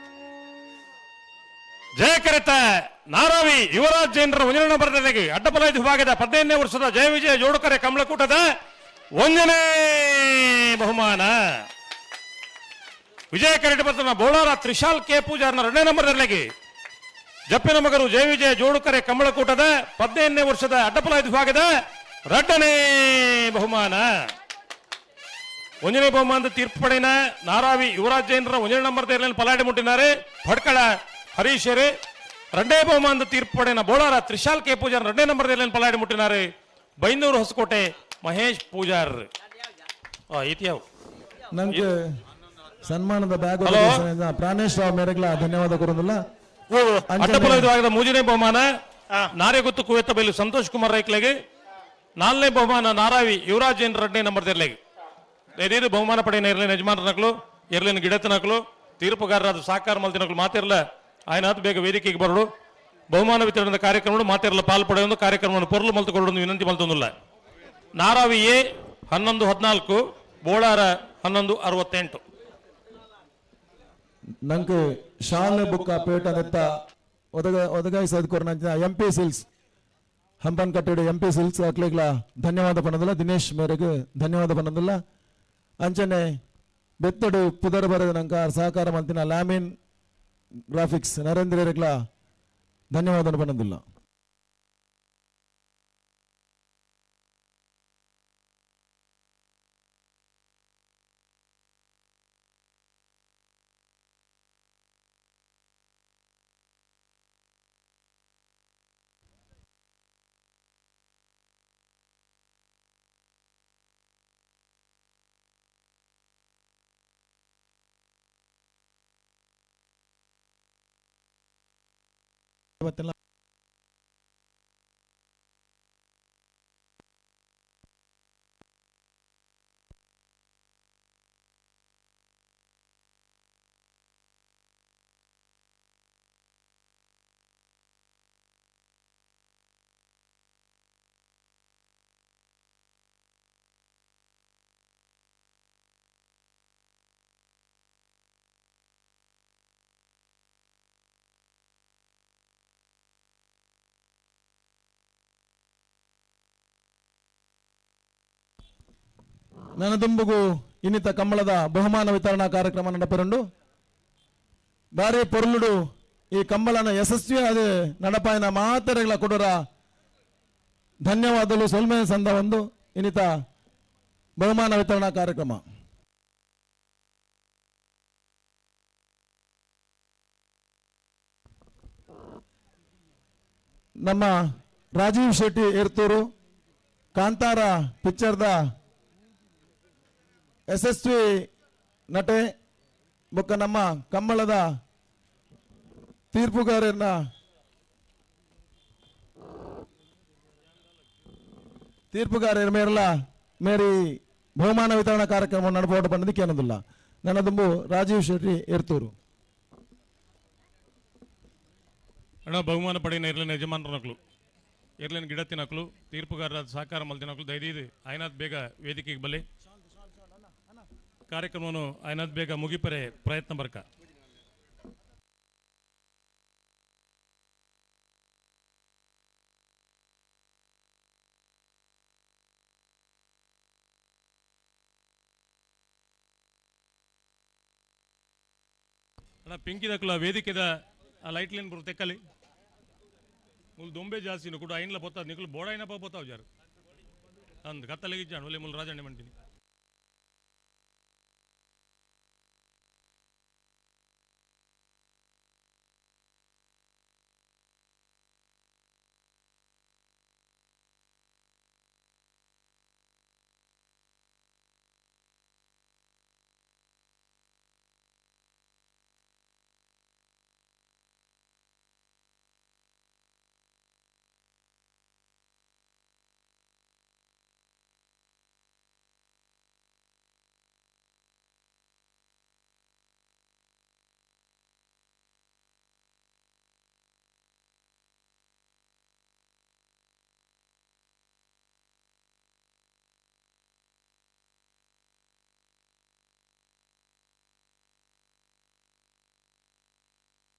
ಜಯ ಕರೆತ ನಾರಾವಿ ಯುವರಾಜ್ ಜೈನರ ಒಂದನೇ ಬರ್ತದೆ ಅಡ್ಡಪಲ ವಿಭಾಗದ 15ನೇ ವರ್ಷದ ಜಯ ವಿಜಯ ಜೋಡುಕರೆ ಕಮಲಕೂಟದ 1ನೇ ಬಹುಮಾನ. ವಿಜಯ ಕರೆಟ್ ಬರ್ತನ ಬೋಳಾರ ತ್ರಿಶಾಲ್ ಕೆ ಪೂಜಾರ್ನ 2ನೇ ನಂಬರ್ ದಲ್ಲಿ ಜಪ್ಪಿನ ಮಗರು ಜಯ ವಿಜಯ ಜೋಡುಕರೆ ಕಮಲಕೂಟದ 15ನೇ ವರ್ಷದ ಅಡ್ಡಪಲ ವಿಭಾಗದ 2ನೇ ಬಹುಮಾನ. 1ನೇ ಬಹುಮಾನದ ತೀರ್ಪು ಪಡೆಯನ ನಾರಾವಿ ಯುವರಾಜ್ ಜೈನರ 1ನೇ ನಂಬರ್ ದಲ್ಲಿ ಪಲಾಡಿ ಮುಟ್ಟಿದ್ದಾರೆ ಭಟ್ಕಳ ಹರೀಶರೇ. 2ನೇ ಬಹುಮಾನದ ತೀರ್ಪು ಪಡೆಯನ ಬೋಳಾರ ತ್ರಿಶಾಲ್ ಕೆ ಪೂಜಾರ್ 2ನೇ ನಂಬರ್ ದಲ್ಲಿ ಪಲಾಡಿ ಮುಟ್ಟಿದ್ದಾರೆ ಬೈಂದೂರು ಹೊಸಕೋಟೆ ಮಹೇಶ್ ಪೂಜಾರ್. ಇತಿಯಾವ್ ನಂಗೆ ಸನ್ಮಾನದ ಬ್ಯಾಗ್ ಪ್ರಾಣೇಶ್ ರಾವ್ ಮೇರೆಗ್ಲ ಧನ್ಯವಾದ ಕೊರೋದಿಲ್ಲ. ಅಡ್ಡಪಲ ವಿಭಾಗದ 3ನೇ ಬಹುಮಾನ ನಾರೆಗುತ್ತು ಕುವೆತ್ತ ಬೈಲು ಸಂತೋಷ್ ಕುಮಾರ್ ರೈಕ್ಲೆಗೆ. 4ನೇ ಬಹುಮಾನ ನಾರಾವಿ ಯುವರಾಜ್ ಜೈನ್ 2ನೇ ನಂಬರ್ ದೆರ್ಲೆಗೆ. ಇದೇ ಬಹುಮಾನ ಪಡೆಯನ ಇರ್ಲಿನ ಯಜಮಾನರನಕ್ಲು ಇರ್ಲಿನ ಗಿಡತನಕ್ಲು ತೀರ್ಪುಗಾರರಾದ ಸಾಕಾರ ಮಲ್ತಿನಕ್ಲು ಮಾತಿರ್ಲ ಆಯ್ನಾತ್ ಬೇಗ ವೇದಿಕೆಗೆ ಬರಡು. ಬಹುಮಾನ ವಿತರಣದ ಕಾರ್ಯಕ್ರಮ ಮಾತಿರಲ ಪಾಲು ಪಡೆಯೊಂದು ಕಾರ್ಯಕ್ರಮವನ್ನು ಪೊರ್ಲು ಮಲ್ತುಕೊಳ್ಳಲು ವಿನಂತಿ ಮಲ್ತೊಂದಿಲ್ಲ. ನಾರಾವಿ ಎ 11-14, ಬೋಳಾರ 11-68. ನಂಗೆ ಶಾಲೆ ಬುಕ್ಕ ಪೇಟ ನೆತ್ತ ಒದಗಾಯಿಸೋದಕ್ಕೋರ್ ಎಂ ಪಿ ಸಿಲ್ಸ್ ಹಂಪನ್ ಕಟ್ಟಡ ಎಂ ಪಿ ಸಿಲ್ಸ್ ಅಕ್ಲೆಗ್ಲ ಧನ್ಯವಾದ ಪನ್ನದಿಲ್ಲ. ದಿನೇಶ್ ಮೇರೆಗೆ ಧನ್ಯವಾದ ಪನ್ನದಿಲ್ಲ. ಅಂಚನೆ ಬೆತ್ತಡು ಪುದರ್ ಬರೆದ ನಂಕ ಸಹಕಾರ ಮಂತಿನ ಲ್ಯಾಮಿನ್ ಗ್ರಾಫಿಕ್ಸ್ ನರೇಂದ್ರ ಧನ್ಯವಾದ ಪನ್ನದಿಲ್ಲ. ನನದುಂಬುಗು ಇನ್ನಿತ ಕಂಬಳದ ಬಹುಮಾನ ವಿತರಣಾ ಕಾರ್ಯಕ್ರಮ ನಡಪರುಂಡು. ಬಾರಿ ಪೊರ್ಲುಡು ಈ ಕಂಬಳನ ಯಶಸ್ವಿ ಅದೇ ನಡಪಾಯನ ಮಾತೆರೆಗಳ ಕೊಡರ ಧನ್ಯವಾದಗಳು ಸೊಲ್ಮೆ ಸಂದ ಒಂದು ಇನ್ನಿತ ಬಹುಮಾನ ವಿತರಣಾ ಕಾರ್ಯಕ್ರಮ. ನಮ್ಮ ರಾಜೀವ್ ಶೆಟ್ಟಿ ಏರ್ತೂರು ಕಾಂತಾರ ಪಿಕ್ಚರ್ದ ಯಶಸ್ವಿ ನಟೆ ಬೊಕ್ಕ ನಮ್ಮ ಕಂಬಳದ ತೀರ್ಪುಗಾರನ ತೀರ್ಪುಗಾರರ ಮೇರಲ ಮೇರಿ ಬಹುಮಾನ ವಿತರಣಾ ಕಾರ್ಯಕ್ರಮ ನಡಪೋಟ ಬಂದದಕ್ಕೆ ಏನದಿಲ್ಲ. ನನ್ನದುಂಬು ರಾಜೀವ್ ಶೆಟ್ಟಿ ಏರ್ತೂರು. ಅಣ್ಣ ಬಹುಮಾನ ಪಡೆಯನ ಇರ್ಲಿನ ಯಜಮಾನರನಕ್ಲು ಇರ್ಲಿನ ಗಿಡತಿನಕ್ಲು ತೀರ್ಪುಗಾರರ ಸಹಕಾರ ಮಲ್ತಿನಕ್ಲು ದಯದೀದು ಆಯ್ನಾಥ್ ಬೇಗ ವೇದಿಕೆಗೆ ಬಲೆ ಕಾರ್ಯಕ್ರಮವನ್ನು ಆಯ್ನಾಥ್ ಬೇಗ ಮುಗಿಪರೆ ಪ್ರಯತ್ನ ಬರ್ಕ. ಅಣ್ಣ ಪಿಂಕಿದಕ್ಲ ವೇದಿಕೆದ ಆ ಲೈಟ್ ಲೈನ್ ಬರು ತೆಕ್ಕಲಿ ಮುಲ್ ದೊಂಬೆ ಜಾಸ್ತಿ ಕೂಡ ಐನ್ಲ ಪೊತ್ತ ನಿಕ್ಲು ಬೋಡೈನಪ್ಪ ಪೊತ್ತಾವ್ ಜಾರು ಅಂದ್ ಕತ್ತಲೆಗೆ ಇಜ್ಜಾಣ ಒಳ್ಳೆ ಮುಲ್ ರಾಜಣ್ಣೆ ಮಾಡ್ತೀನಿ.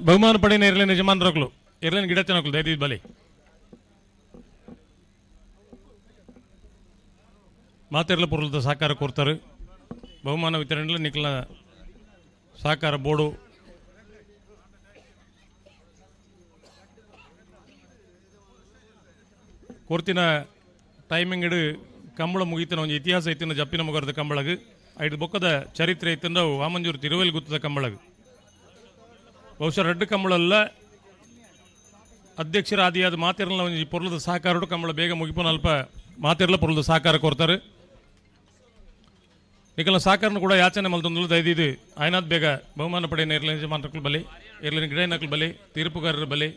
ಬಹುಮಾನ ಪಡೆಯ ಏರ್ಲೈನ್ ಯಜಮಾನರಕ್ಲು ಏರ್ಲೈನ್ ಗಿಡ ತಿನ್ನಕ್ಲು ದಯದೀದ್ ಬಲಿ ಮಾತೆರ್ಲ ಪೊರುಲ್ದ ಸಹಕಾರ ಕೊರ್ತಾರೆ. ಬಹುಮಾನ ವಿತರಣೆ ನಿಕ್ಲ ಸಹಕಾರ ಬೋರ್ಡು ಕೊರ್ತಿನ ಟೈಮಿಂಗ್ ಇಡು ಕಂಬಳ ಮುಗಿತಿನ ಒಂಜಿ ಇತಿಹಾಸ ಐತಿನ ಜಪ್ಪಿನ ಮುಗರದ ಕಂಬಳಗು ಐದು ಬೊಕ್ಕದ ಚರಿತ್ರೆ ಐತಿಂದ ವಾಮಂಜೂರು ತಿರುವೇಲ್ ಗುತ್ತದ ಕಂಬಳಗು. ಬಹುಶಃ ರಡ್ಡು ಕಂಬಳಲ್ಲ ಅಧ್ಯಕ್ಷರ ಆದಿಯಾದ ಮಾತಿರಲ್ಲ ಒಂಜಿ ಪೊರ್ಲದ ಸಹಕಾರ ಕಂಬಳ ಬೇಗ ಮುಗಿಪೋನ ಅಲ್ಪ ಮಾತಿರಲ ಪೊರ್ಲದ ಸಹಕಾರ ಕೊರ್ತಾರೆ. ನಿಕಲ ಸಹಕಾರನ ಕೂಡ ಯಾಚನೆ ಮಲ್ತೊಂದು ದಯದಿದ್ದು ಆಯ್ನಾದ್ ಬೇಗ ಬಹುಮಾನ ಪಡೆಯ ಏರ್ಲೈನ್ ಯಜಮಾನರಕ್ಲು ಬಲಿ ಏರ್ಲೈನ್ ಗಿಡನಕ್ಲು ಬಲಿ ತೀರ್ಪುಗಾರರ ಬಲಿ.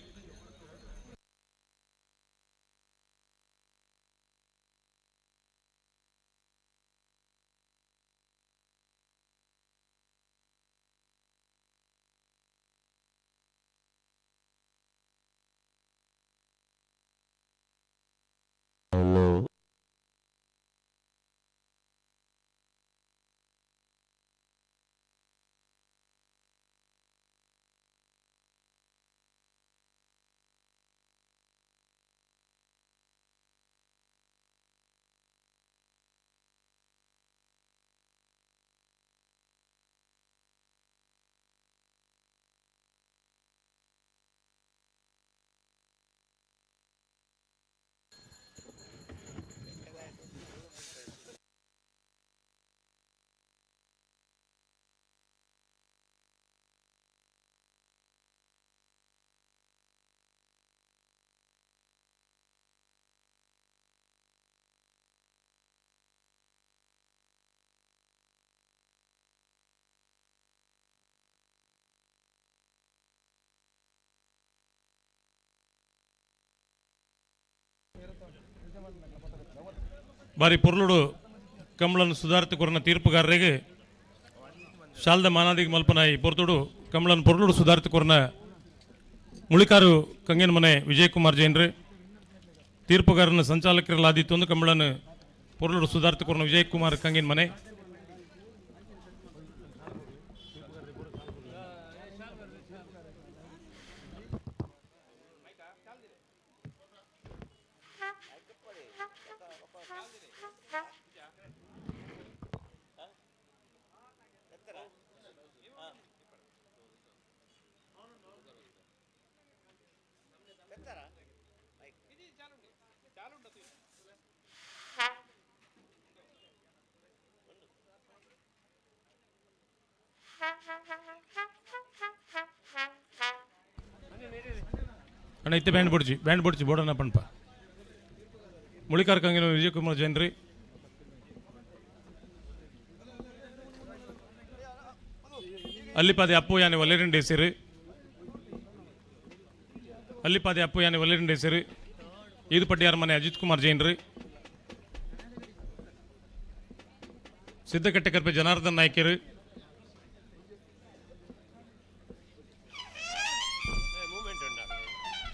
ಬಾರಿ ಪೊರ್ಲುಡು ಕಮಲನ್ನು ಸುಧಾರಿತ ಕೊರನ ತೀರ್ಪುಗಾರರಿಗೆ ಶಾಲ್ದ ಮಾನಾದಿಗೆ ಮಲ್ಪನಾಯಿ ಪೊರ್ತುಡು ಕಮಲನ್ ಪೊರ್ಲುಡು ಸುಧಾರಿತ ಕೊರನ ಮುಳಿಕಾರು ಕಂಗೇನ ಮನೆ ವಿಜಯಕುಮಾರ್ ಜೈನ್ರೆ ತೀರ್ಪುಗಾರನ ಸಂಚಾಲಕರಲ್ಲಾದಿತ್ತೊಂದು ಕಮಲನ್ ಪೊರ್ಲುಡು ಸುಧಾರಿತ ಕೊರನ ವಿಜಯಕುಮಾರ್ ಕಂಗೇನ ಮನೆ. ಅಣ್ಣ ಇತ್ತೆ ಬ್ಯಾಂಡ್ ಬುಡ್ಜಿ ಬ್ಯಾಂಡ್ ಬುಡ್ಜಿ ಬೋಡಣ್ಣ ಪಣಪ ಮುಳಿಕಾರ್ ಕಂಗಿನ ವಿಜಯಕುಮಾರ್ ಜೈನ್ರಿ ಅಲ್ಲಿಪಾದೆ ಅಪ್ಪು ಯಾನೆ ಒಲ್ಲೆರೆಂಡು ಹೆಸರು ಅಲ್ಲಿಪಾದೆ ಅಪ್ಪು ಯಾನೆ ಒಲ್ಲೆರೆಂಡು ಹೆಸರು ಈದು ಪಟ್ಟಿಯಾರ ಮನೆ ಅಜಿತ್ ಕುಮಾರ್ ಜೈನ್ರಿ ಸಿದ್ದಕಟ್ಟೆ ಕರ್ಪೆ ಜನಾರ್ದನ್ ನಾಯ್ಕರು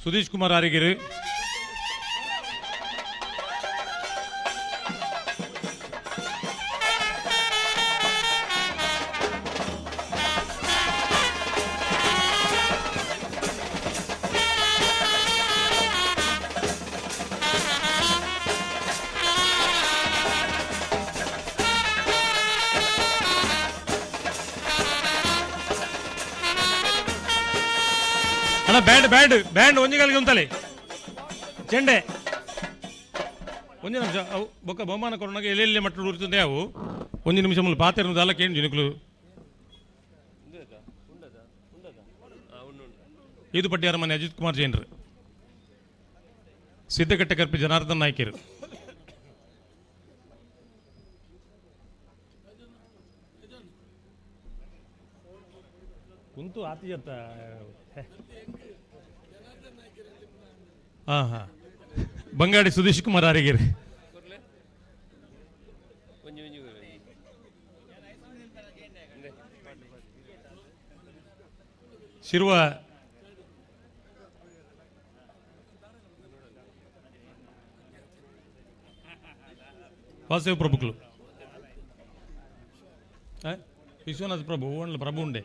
ಸುಧೀಶ್ ಕುಮಾರ್ ಆರಿಗಿರು ಅಣ್ಣ ಬ್ಯಾಂಡ್ ಬ್ಯಾಂಡ್ ಬ್ಯಾಂಡ್ ಒಂಜಿಗಾಲಿಗೆ ಉಂತಲೆ ಚೆಂಡೆ ಒಂಜಿ ನಿಮಿಷ ಅವು ಬೊಕ್ಕ ಬಹುಮಾನ ಕೊರೋನಾಗ ಎಲ್ಲೆಲ್ಲಿ ಮಟ್ಟಲು ಉರ್ತದೆ ಅವು ಒಂಜಿ ನಿಮಿಷ ಮುಲ್ ಪಾತೆರ ದಾಲ ಕೇಂದ್ರ ಜಿನುಕುಲು ಇದು ಪಟ್ಟಿಯಾರ ಮನೆ ಅಜಿತ್ ಕುಮಾರ್ ಜೈನ್ರು ಸಿದ್ದಕಟ್ಟೆ ಕರ್ಪಿ ಜನಾರ್ದನ್ ನಾಯ್ಕರು ಕುಂತು ಆತಿಜತ್ತ ಹಾಂ ಹಾಂ ಬಂಗಾಡಿ ಸುಧೀಶ್ ಕುಮಾರ್ ಆರಿಗಿರಿ ಶಿರುವ ವಾಸುದೇವ ಪ್ರಭುಗಳು ವಿಶ್ವನಾಥ್ ಪ್ರಭು ಓಣ್ಲ ಪ್ರಭು ಉಂಡೆ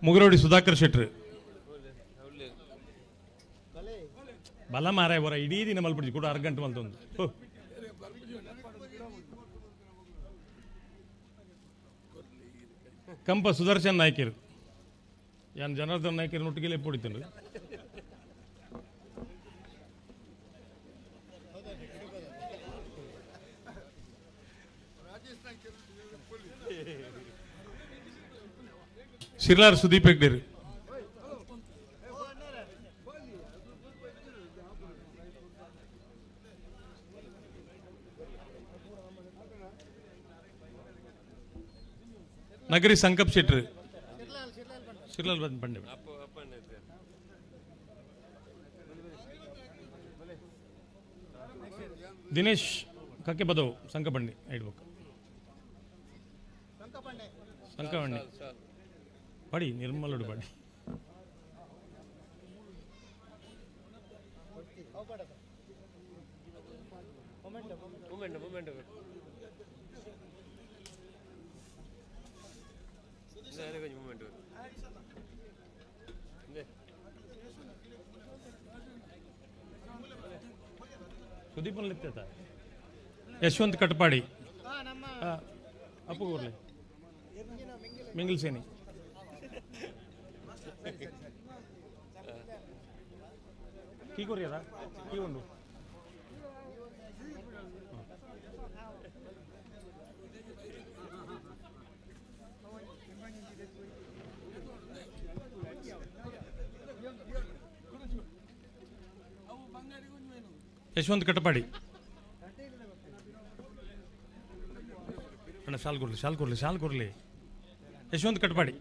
ಮುಗರೋಡಿ ಸುಧಾಕರ್ ಶೆಟ್ರು ಬಲ ಮಾರಾಯ ಬರ ಇಡೀ ದಿನ ಮಲ್ಪಡಿ ಕೂಡ ಅರ್ಧ ಗಂಟೆ ಮಲ್ತೊಂದು ಕಂಪ ಸುದರ್ಶನ್ ನಾಯ್ಕರು ಯಾನ್ ಜನಾರ್ದನ್ ನಾಯ್ಕರ್ ಒಟ್ಟಿಗೆ ಪೊಡಿತೇನೆ ಶಿರ್ಲಾರ್ ಸುದೀಪ್ ಹೆಗ್ಡೇರು ನಗರಿ ಸಂಕಪ್ ಶೆಟ್ರು ಶಿರ್ಲಾಲ್ ಬಂದ್ ಬಂಡೆ ದಿನೇಶ್ ಕಕ್ಕೆ ಬದವು ಸಂಕಬಂಡಿ ಇಡ್ಬೇಕು ಸಂಕಬಂಡಿ ಬಡಿ ನಿರ್ಮಲುಡು ಬಡಿ ಸುದೀಪ್ ಯಶವಂತ್ ಕಟಪಾಡಿ ಅಪ್ಪು ಊರ್ಲಿ ಮಿಂಗಲ್ ಸೇನಿ ಕೀ ಕೊರಿಯದ ಕೀ ಉಂಡು ಯಶವಂತ್ ಕಟಪಾಡಿ ಅಣ್ಣ ಶಾಲ್ ಕೊಡ್ಲಿ ಶಾಲ್ ಕೊಡ್ಲಿ ಶಾಲ್ ಕೊಡ್ಲಿ ಯಶವಂತ್ ಕಟಪಾಡಿ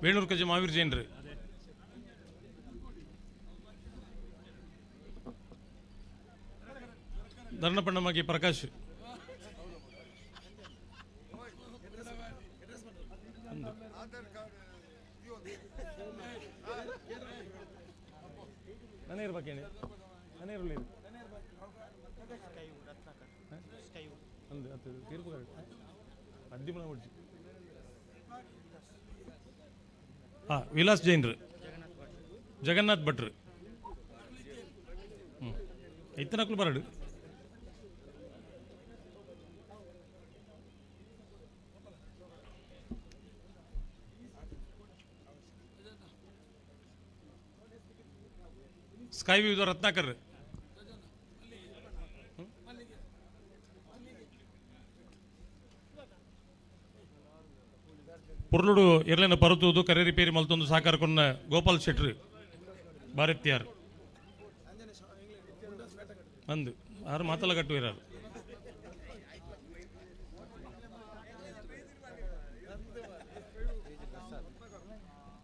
ವೇಣೂರು ಕಜೆ ಮಹಾವೀರ್ ಜೈನ್ರು ಧರ್ಣಪಣ್ಣಮಾಗಿ ಪ್ರಕಾಶ್ ನಾನೇ ಇರ್ಬೇಕೇನೆ ನಾನೇ ಇರಲಿ ಅಂದು ಅದು ತೀರ್ಪು ಅದ್ದಿಮನ ಒಡ್ಜಿ ಹಾಂ ವಿಲಾಸ್ ಜೈನ್ರು ಜಗನ್ನಾಥ್ ಭಟ್ರು ಹ್ಞೂ ಇತ್ತನಕ್ಲು ಬರಡು ಸ್ಕೈ ವ್ಯೂ ರತ್ನಾಕರ್ ಪುರ್ಲುಡು ಎರ್ಲೆನ ಪರುತುವುದು ಕರೆ ರಿಪೇರಿ ಮಲ್ತೊಂದು ಸಾಕಾರ ಕೊನ್ನ ಗೋಪಾಲ್ ಶೆಟ್ರು ಭಾರತೀಯರ್ ಅಂದು ಆರು ಮಾತಲ್ಲ ಕಟ್ಟುವಿರಾರು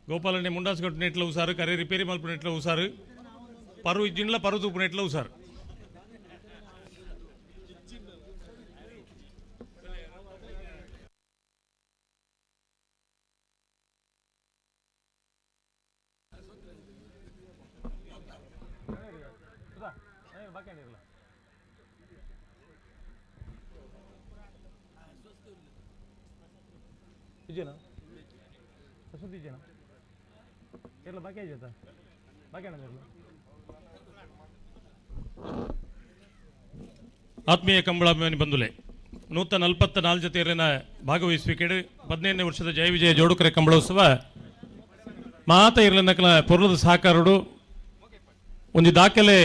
ಗೋಪಾಲಣ್ಣೆ ಮುಂಡಾಸ್ ಕಟ್ಟಿనట్లు ಉಸಾರು ಕರೆ ರಿಪೇರಿ ಮಲ್ಪಿనట్లు ಉಸಾರು పరువు ఇజ్జిండ్ల పరువు తూపునట్లు సార్. ಆತ್ಮೀಯ ಕಂಬಳಾಭಿಮಾನಿ ಬಂಧುಲೆ, 144 ಜತೆಯರಿನ ಭಾಗವಹಿಸುವಿಕೆ 15ನೇ ವರ್ಷದ ಜಯ ವಿಜಯ ಜೋಡುಕರೆ ಕಂಬಳೋತ್ಸವ ಮಾತ ಇರಲಿನ ಪೊರ್ಲದ ಸಹಕಾರಡು ಒಂದು ದಾಖಲೆ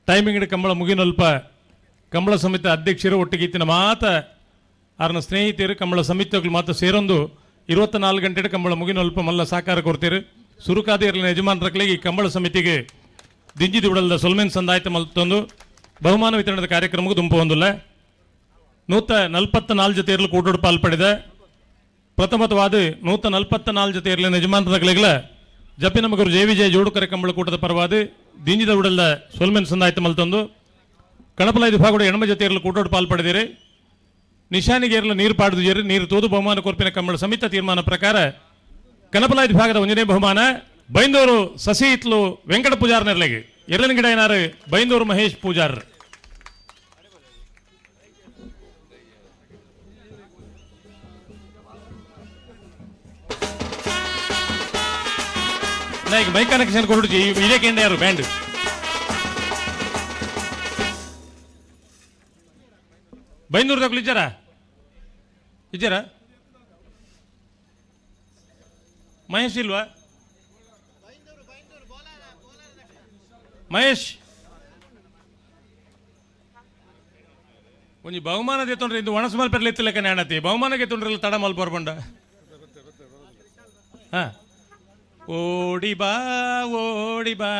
ಟೈಮಿಂಗ್ ಕಂಬಳ ಮುಗಿನಲ್ಪ ಕಂಬಳ ಸಮಿತಿ ಅಧ್ಯಕ್ಷರು ಒಟ್ಟಿಗೆ ಇತ್ತಿನ ಮಾತ ಆರನ ಸ್ನೇಹಿತರು ಕಂಬಳ ಸಮಿತಿಗಳು ಮಾತ ಸೇರೊಂದು 24 ಗಂಟೆ ಕಂಬಳ ಮುಗಿನಲ್ಪ ಮಲ್ಲ ಸಹಕಾರ ಕೊಡ್ತೀರಿ. ಸುರುಕಾದ ಇರಲಿನ ಯಜಮಾನರಕ್ಲಿಗೆ ಈ ಕಂಬಳ ಸಮಿತಿಗೆ ದಿಂಜಿದಿ ಉಡಲದ ಸೊಲ್ಮೆನ್ ಸಂದಾಯ್ತ ಮಲ್ತೊಂದು ಬಹುಮಾನ ವಿತರಣದ ಕಾರ್ಯಕ್ರಮಕ್ಕೆ ದುಂಪು ಹೊಂದಿಲ್ಲ. 144 ಜೊತೆ ಇರಲು ಕೂಟೋಡು ಪಾಲ್ಪಡಿದ ಪ್ರಥಮತವಾದ 144 ಜೊತೆ ಇರಲಿನ ಯಜಮಾನರಕ್ಲಿಗಳ ಜಪಿನ ಮಗರು ಜೆ ವಿಜಯ ಜೋಡುಕರೆ ಕಂಬಳ ಕೂಟದ ಪರವಾದ ದಿಂಜಿದ ಉಡಲದ ಸೊಲ್ಮೆನ್ ಸಂದಾಯ್ತ ಮಲ್ತೊಂದು ಕಣಪಲ ವಿಭಾಗದ ಎಣ್ಮ ಜೊತೆ ಇರಲು ಕೂಟೋಡು ಪಾಲ್ಪಡೆದಿರಿ. ನಿಶಾನಿಗೆ ಇರಲು ನೀರು ಪಾಡುದು ಜೇರಿ ನೀರು ತೋದು ಬಹುಮಾನ ಕೊರ್ಪಿನ ಕಂಬಳ ಸಮಿತಿ ತೀರ್ಮಾನ ಪ್ರಕಾರ ಕನಪಲ ವಿಭಾಗದ ಒಂದನೇ ಬಹುಮಾನ ಬೈಂದೂರು ಸಸಿ ಇತ್ಲು ವೆಂಕಟ ಪೂಜಾರ್ನೆರ್ಲೆಗೆ ಎರಡನೇ ಗಿಡ ಏನಾರು ಬೈಂದೂರು ಮಹೇಶ್ ಪೂಜಾರ್. ಈಗ ಮೈ ಕನೆಕ್ಷನ್ ಕೊಡುಜಿ ಇದೇ ಕೇಂದ್ರ ಯಾರು ಬ್ಯಾಂಡ್ ಬೈಂದೂರು ತಗೊಳ್ಳಿ ಇದ್ದಾರಾ ಇದ್ದಾರಾ ಮಹೇಶ್ ಇಲ್ವಾ? ಮಹೇಶ್ ಒಂಜಿ ಬಹುಮಾನ ತೊಂದ್ರೆ ಇದು ಒಣಸು ಮಲ್ಪೆರ್ಲ ಇತ್ತಿಲ್ಲ ನ್ಯಾಣತಿ ಬಹುಮಾನಕ್ಕೆ ತೊಂದ್ರೆ ತಡ ಮಲ್ಪ ಬರ್ಬಂಡ. ಹಾ ಓಡಿ ಬಾ ಓಡಿ ಬಾ.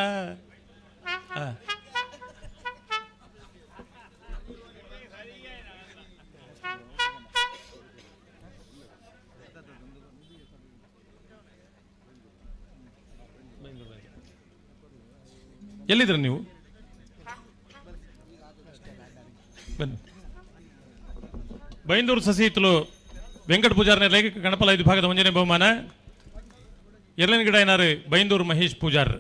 ಎಲ್ಲಿದ್ರ ನೀವು? ಬನ್ನಿ. ಬೈಂದೂರು ಸಸಿಹಿತ್ಲು ವೆಂಕಟ ಪೂಜಾರ್ನ ಲೇಖಕ ಗಣಪಲ ವಿಭಾಗದ ಒಂಜನೇ ಬಹುಮಾನ ಎರಡನೇ ಗಿಡ ಏನಾರು ಬೈಂದೂರು ಮಹೇಶ್ ಪೂಜಾರ್.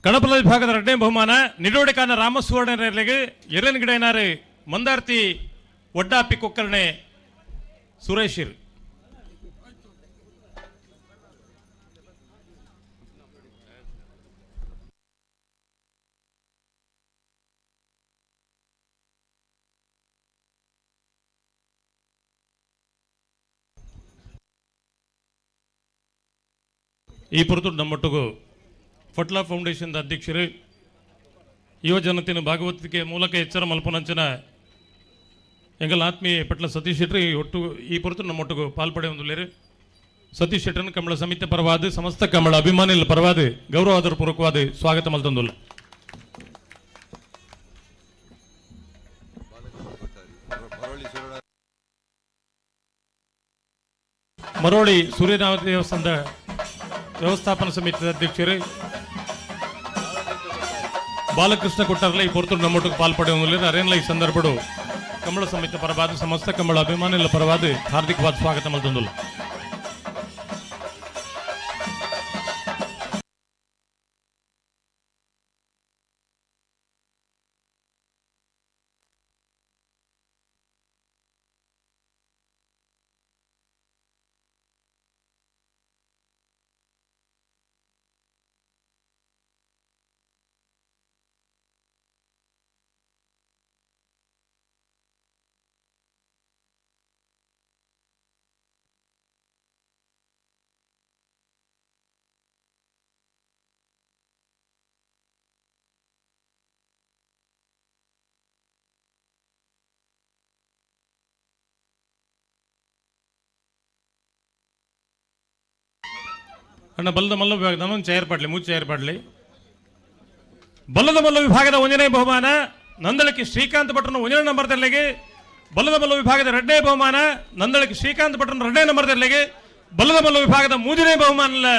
ಕಣಪಲ ವಿಭಾಗದ ಎರಡನೇ ಬಹುಮಾನ ನಿಡೋಡಿಕಾನ ರಾಮಸುವರ್ಣರಿಗೆ ಎರಡನೇ ಗಿಡ ಏನಾರು ಮಂದಾರ್ತಿ ಒಡ್ಡಾಪಿ ಕೊಕ್ಕರ್ಣೆ ಸುರೇಶಿರ್. ಈ ಪುರತು ನಮ್ಮೊಟ್ಟಿಗೂ ಫಟ್ಲಾ ಫೌಂಡೇಶನ್ ಅಧ್ಯಕ್ಷರು ಯುವ ಜನತೆಯನ್ನು ಭಾಗವತಿಕೆ ಮೂಲಕ ಎಚ್ಚರ ಮಲ್ಪನಂಚಿನ ಎಂಗಲ್ ಆತ್ಮೀಯ ಪಟ್ಲ ಸತೀಶ್ ಶೆಟ್ಟಿ ಒಟ್ಟು ಈ ಪೊರತು ನಮ್ಮೊಟ್ಟಿಗೆ ಪಾಲ್ಪಡೆ ಹೊಂದುಲ್ಲೇರು. ಸತೀಶ್ ಶೆಟ್ಟನ್ ಕಮಲ ಸಮಿತಿ ಪರವಾದ ಸಮಸ್ತ ಕಮಲ ಅಭಿಮಾನಿಗಳ ಪರವಾದ ಗೌರವಾದರ ಪೂರ್ವಕವಾದ ಸ್ವಾಗತ ಮಲ್ತೊಂದುಲ್ಲ. ಮರೋಳಿ ಸೂರ್ಯನಾಥ ದೇವಸ್ಥಾನದ ವ್ಯವಸ್ಥಾಪನಾ ಸಮಿತಿಯ ಅಧ್ಯಕ್ಷರು ಬಾಲಕೃಷ್ಣ ಕೊಟ್ಟಾರ್ಲ ಈ ಪೊರತು ನಮ್ಮೊಟ್ಟಿಗೆ ಪಾಲ್ಪಡೆ ಹೊಂದುಲ್ಲೇರು. ಅರೇನ್ಲ ಈ ಸಂದರ್ಭಡು ಕಮಲ ಸಮಿತಿ ಪರವಾದ ಸಮಸ್ತ ಕಮಲ ಅಭಿಮಾನಿಗಳ ಪರವಾದ ಹಾರ್ದಿಕವಾದ ಸ್ವಾಗತ ಮಲ್ತೊಂದುಲ್ಲ. ಅಣ್ಣ ಬಲ್ಲದ ಮಲ್ಲ ವಿಭಾಗದ ಒಂದು ಚೇರ್ ಪಡ್ಲಿ, ಮೂರು ಚೇರ್ ಪಡ್ಲಿ. ಬಲ್ಲದ ಮಲ್ಲ ವಿಭಾಗದ ಒಂದನೇ ಬಹುಮಾನ ನಂದಳಕಿ ಶ್ರೀಕಾಂತ್ ಭಟ್ರನ ಒಂದನೇ ನಂಬರ್ ತೆರಳಿಗೆ. ಬಲ್ಲದ ಮಲ್ಲ ವಿಭಾಗದ ಎರಡನೇ ಬಹುಮಾನ ನಂದಳಕಿ ಶ್ರೀಕಾಂತ್ ಭಟ್ರನ ಎರಡನೇ ನಂಬರ್ ತೆರಳಿಗೆ. ಬಲ್ಲದ ಮಲ್ಲ ವಿಭಾಗದ ಮೂರನೇ ಬಹುಮಾನ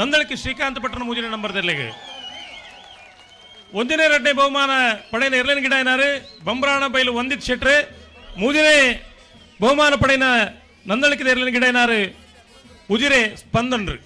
ನಂದಳಕಿ ಶ್ರೀಕಾಂತ್ ಭಟ್ರನ ಮೂರನೇ ನಂಬರ್ ತೆರಳಿಗೆ. ಒಂದನೇ ಎರಡನೇ ಬಹುಮಾನ ಪಡೆಯನ ಎರಲಿನ ಗಿಡ ಏನಾರು ಬಂಬ್ರಾಣ ಬೈಲು ವಂದಿತ್ ಶೆಟ್ರೆ. ಮೂರನೇ ಬಹುಮಾನ ಪಡೆಯನ ನಂದಳಕಿದ ಎರಲಿನ ಗಿಡ ಏನಾರು ಉಜಿರೆ ಸ್ಪಂದನ್ರಿ.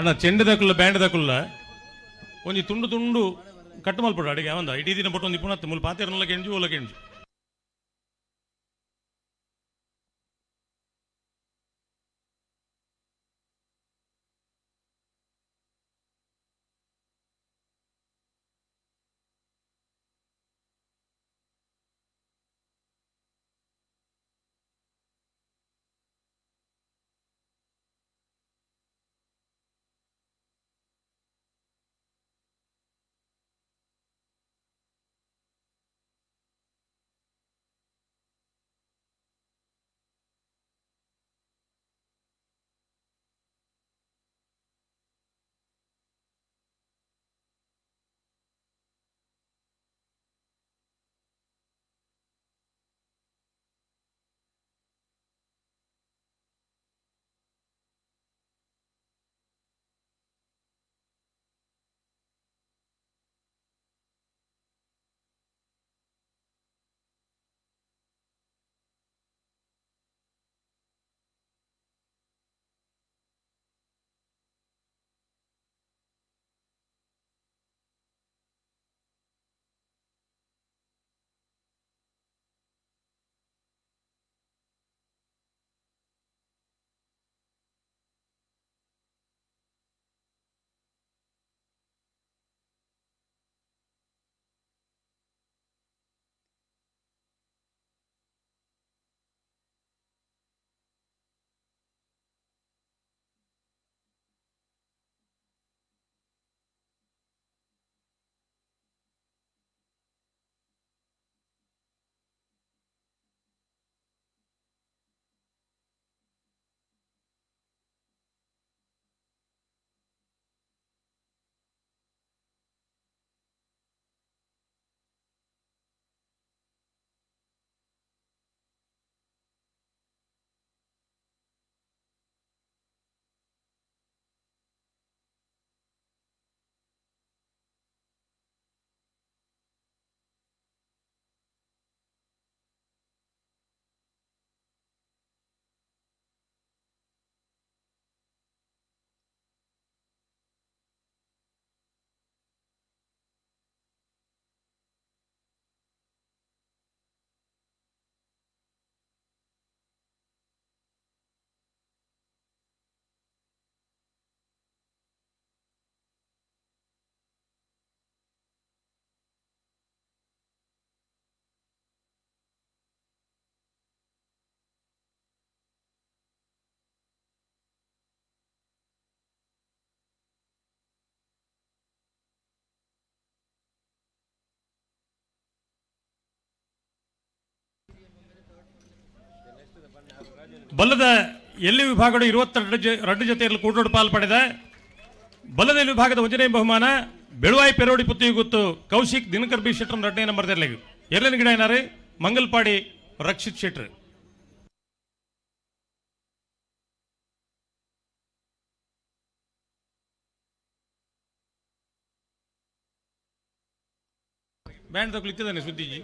ಅಣ್ಣ ಚೆಂಡದಕುಲ್ಲ ಬ್ಯಾಂಡ್ದಕುಲ್ಲ ಒಂಜಿ ತುಂಡು ತುಂಡು ಕಟ್ಟು ಮಲ್ಪಡು ಅಡಿಗೆ ಅವಂದ ಇಡೀ ದಿನ ಪಟ್ಟು ಒಂದು ಪುನಃ ಮುಲ್ ಪಾತೆರನಲ್ಲ ಕೆಂಜು ಓಲ ಕೆಂಜು. ಬಲ್ಲದ ಎಲ್ಲಿ ವಿಭಾಗದ 22 ಜೊತೆಯಲ್ಲಿ ಕೂಟೋಡು ಪಾಲು ಪಡೆದ ಬಲ್ಲದ ಎಲ್ಲಿ ವಿಭಾಗದ ಒಂದನೇ ಬಹುಮಾನ ಬೆಳುವಾಯಿ ಪೆರೋಡಿ ಪುತ್ತಿಗೆ ಗೊತ್ತು ಕೌಶಿಕ್ ದಿನಕರ್ ಬಿ ಶೆಟ್ಟರ್ ಎರಡನೇ ನಂಬರ್ ತೆರಲಿಗೆ ಎರಡನೇ ಗಿಡ ಏನಾರು ಮಂಗಲ್ಪಾಡಿ ರಕ್ಷಿತ್ ಶೆಟ್ಟರ್. ಬ್ಯಾಂಡ್ ತಗೊಳ್ತಿದ್ದಾನೆ ಸುದ್ದಿಜಿ.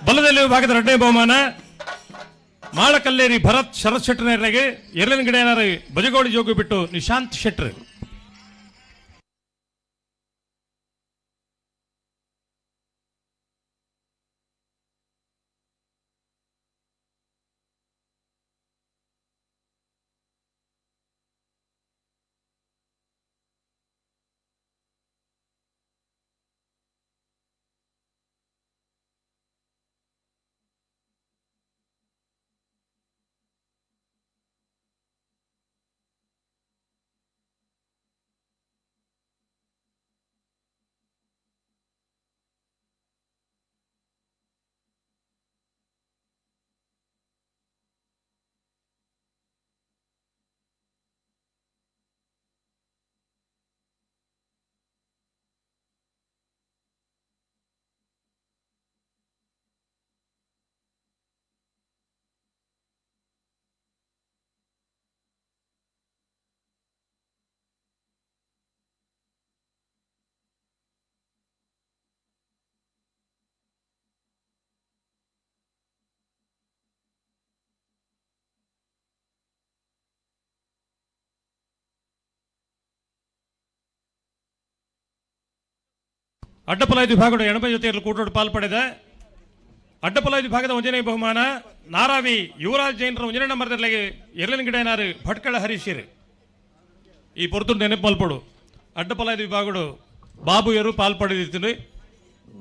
ಬಲದಲ್ಲಿ ವಿಭಾಗದ ಎರಡನೇ ಬಹುಮಾನ ಮಾಳಕಲ್ಲೇರಿ ಭರತ್ ಶರತ್ ಶೆಟ್ಟರ್ನವರಿಗೆ, ಎರಡನೇ ಗಿಡ ಬಜಗೋಡಿ ಜೋಗು ಬಿಟ್ಟು ನಿಶಾಂತ್ ಶೆಟ್ಟರ್. ಅಡ್ಡಪಲಾಯ ವಿಭಾಗದ 80 ಜೊತೆಯಲ್ಲಿ ಕೂಟೋಡು ಪಾಲ್ಪಡೆದ ಅಡ್ಡಪಲಾಯ ವಿಭಾಗದ ಒಂದನೇ ಬಹುಮಾನ ನಾರಾವಿ ಯುವರಾಜ್ ಜೈನರ ಒಂದನೇ ನಂಬರ್ದಲ್ಲಿ ಎರಡನೇ ಗಿಡನಾರು ಭಟ್ಕಳ ಹರೀಶಿರು. ಈ ಪೊರ್ತು ನೆನಪು ಮಲ್ಪಡು ಅಡ್ಡಪಲಾಯ ವಿಭಾಗಡು ಬಾಬು ಎರು ಪಾಲ್ಪಡೆದಿತ್ತು.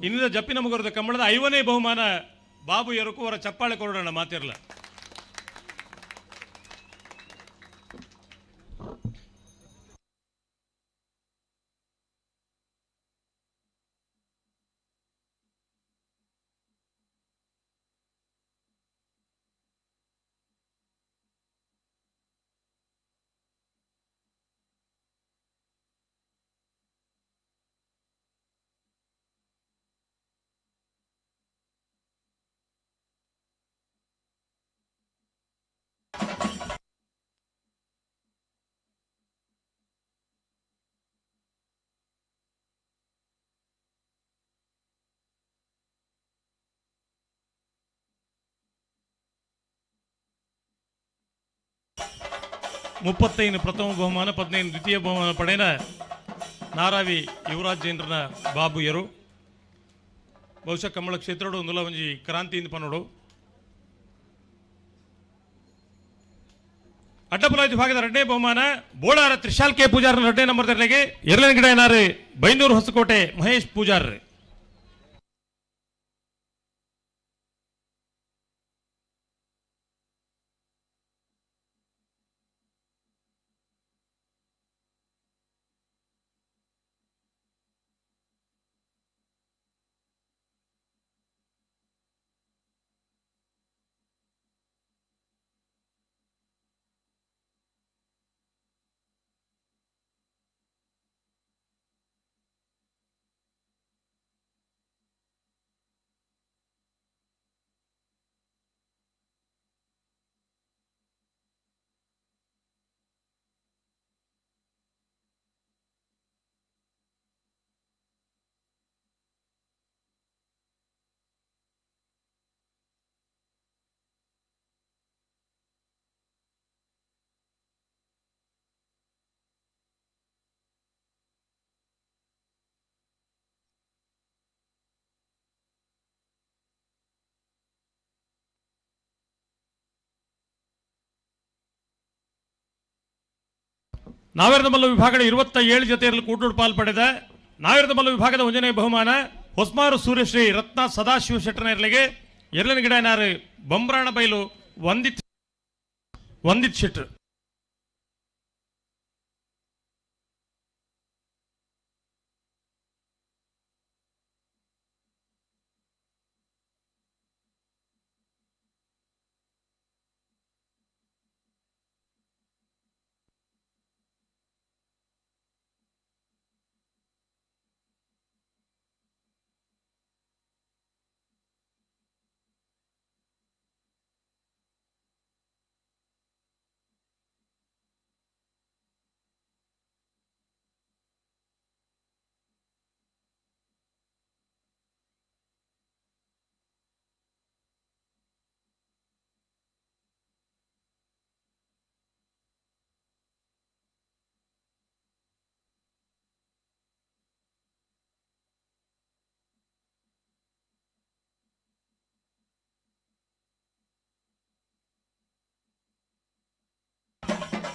ಇನ್ನಿಂದ ಜಪ್ಪಿನ ಮುಗರದ ಕಂಬಳದ 5ನೇ ಬಹುಮಾನ ಬಾಬು ಎರುಕು ಅವರ ಚಪ್ಪಾಳೆ ಕೊಡೋಣ ಮಾತಿರಲ್ಲ. 35 ಪ್ರಥಮ ಬಹುಮಾನ, 15 ದ್ವಿತೀಯ ಬಹುಮಾನ ಪಡೆದ ನಾರಾವಿ ಯುವರಾಜ್ ಜೈನ್ರನ ಬಾಬು ಯರು. ಬಹುಶಃ ಕಮ್ಮಳ ಕ್ಷೇತ್ರಡು ಒಂದುಲ ಒಂಜಿ ಕ್ರಾಂತಿಯಿಂದ ಪನ್ನೋಡು. ಅಡ್ಡಪುಲ ವಿಭಾಗದ ಎರಡನೇ ಬಹುಮಾನ ಬೋಳಾರ ತ್ರಿಶಾಲ್ ಕೆ ಪೂಜಾರನ ಎರಡನೇ ನಂಬರ್ ತೆರಳಿಗೆ ಎರಡನೇ ಗಿಡ ಏನಾರು ಬೈಂದೂರು ಹೊಸಕೋಟೆ ಮಹೇಶ್ ಪೂಜಾರ್. ನಾವೇರ್ದಮಲ್ಲ ವಿಭಾಗದ 27 ಜೊತೆಯಲ್ಲಿ ಕೂಟೋಡು ಪಾಲ್ ಪಡೆದ ನಾವೇರ್ದಮಲ್ಲ ವಿಭಾಗದ ಒಂದನೇ ಬಹುಮಾನ ಹೊಸ್ಮಾರು ಸೂರ್ಯಶ್ರೀ ರತ್ನ ಸದಾಶಿವ ಶೆಟ್ಟರ್ನ ಎರಡನೇ ಗಿಡ ಏನಾರು ಬೊಂಬ್ರಾಣ ಬೈಲು ವಂದಿತ್ ಶೆಟ್ಟರ್.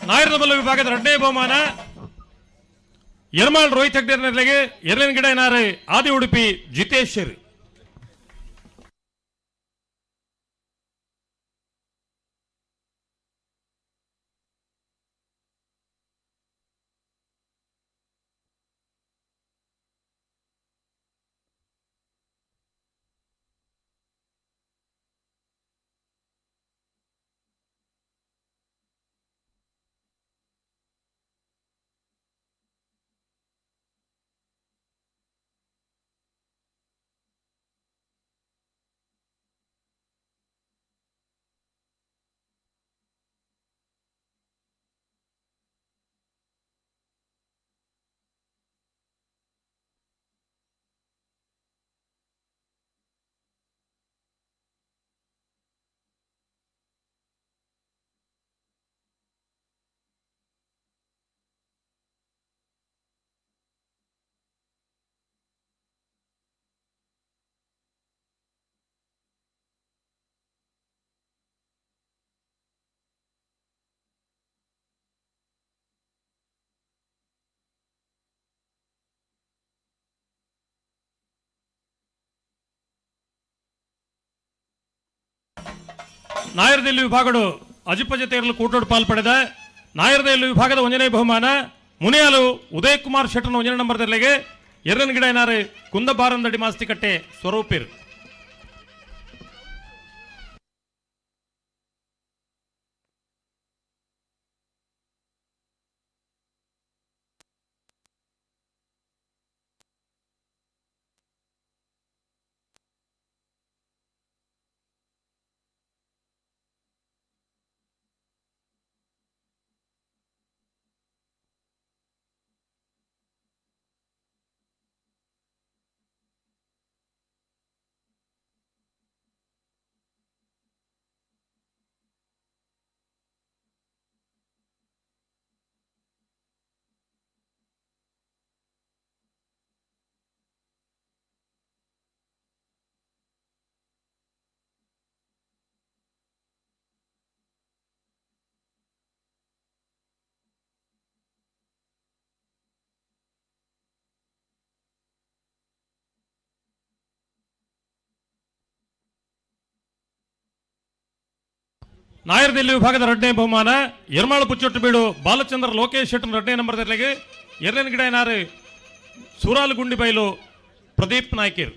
ನಾಯರ್ದಬಲ್ಲ ವಿಭಾಗದ ಎರಡನೇ ಬಹುಮಾನ ಯರ್ಮಾಳ್ ರೋಹಿತ್ ಹೆಗ್ಡೆರ್ನಲ್ಲಿಗೆ ಎರಡನೇ ಗಿಡ ಏನಾರು ಆದಿ ಉಡುಪಿ ಜಿತೇಶ್. ನಾಯರ್ದೆಲ್ಲಿ ವಿಭಾಗಡು ಅಜಿಪ ಜೊತೆಯರಲ್ಲಿ ಕೂಟೋಡು ಪಾಲ್ ಪಡೆದ ನಾಯರ್ದೆಲ್ಲಿ ವಿಭಾಗದ ಒಂದನೇ ಬಹುಮಾನ ಮುನಿಯಾಲು ಉದಯ್ ಕುಮಾರ್ ಶೆಟ್ಟರ್ನ ಒಂದನೇ ನಂಬರ್ ತೆರಳಿಗೆ ಎರಡನೇ ಗಿಡ ಏನಾರು ಕುಂದಬಾರಂದಡಿ ಮಾಸ್ತಿಕಟ್ಟೆ ಸ್ವರೂಪಿರ್. ನಾಯರ್ದೆಲ್ಲಿ ವಿಭಾಗದ ರಡ್ಡನೇ ಬಹುಮಾನ ಎರ್ಮಾಳು ಪುಚ್ಚೊಟ್ಟು ಬೀಡು ಬಾಲಚಂದ್ರ ಲೋಕೇಶ್ ಶೆಟ್ಟರ್ ರಡ್ಡನೇ ನಂಬರ್ ತೆರಳಿಗೆ ಎರಡನೇ ಗಿಡ ಏನಾರು ಸೂರಾಲು ಗುಂಡಿಬೈಲು ಪ್ರದೀಪ್ ನಾಯ್ಕರ್.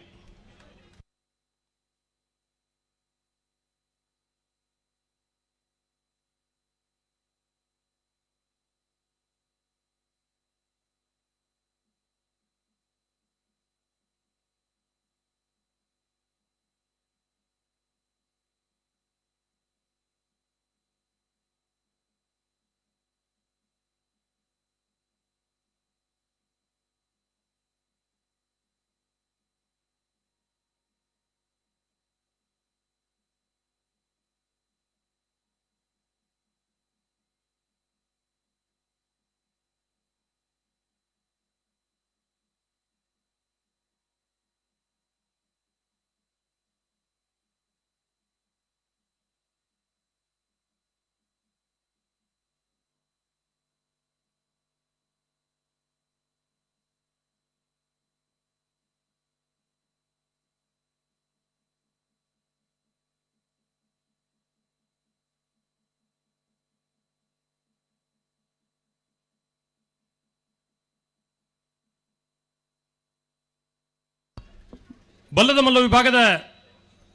ಬಲ್ಲದ ಮಲ್ಲ ವಿಭಾಗದ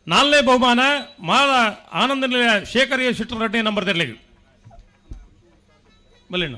ನಾಲ್ನೇ ಬಹುಮಾನ ಮಾಲ ಆನಂದ ನಿಲಯ ಶೇಖರ್ ಎ ಶೆಟ್ಟರ್ ರಡ್ಡನೇ ನಂಬರ್ ತೆರಳಿಗೆ ಬಲ್ಲಿಣ್ಣ.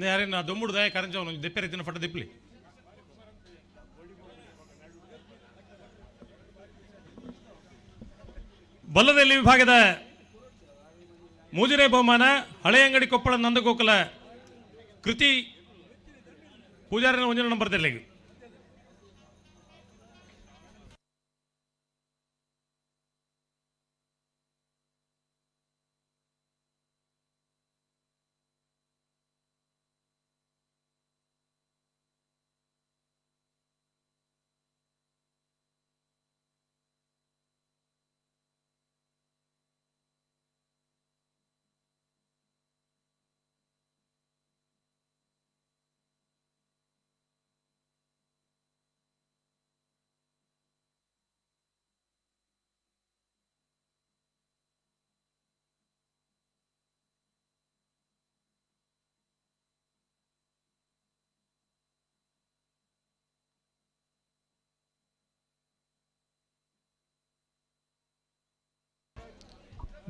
ಯಾರೇನ ದೊಮ್ಮುಡು ದಯ ಕರಂಜವನು ದಿಪ್ಪೆ ರೀತಿನ ಫಟ ದಿಪ್ಲಿ. ಬಲ್ಲದಲ್ಲಿ ವಿಭಾಗದ ಮೂಜನೇ ಬಹುಮಾನ ಹಳೆಯಂಗಡಿ ಕೊಪ್ಪಳ ನಂದಗೋಕುಲ ಕೃತಿ ಪೂಜಾರಿನ ಒಂಜನ ನಂಬರ್ ತೆರಳಿಗೆ.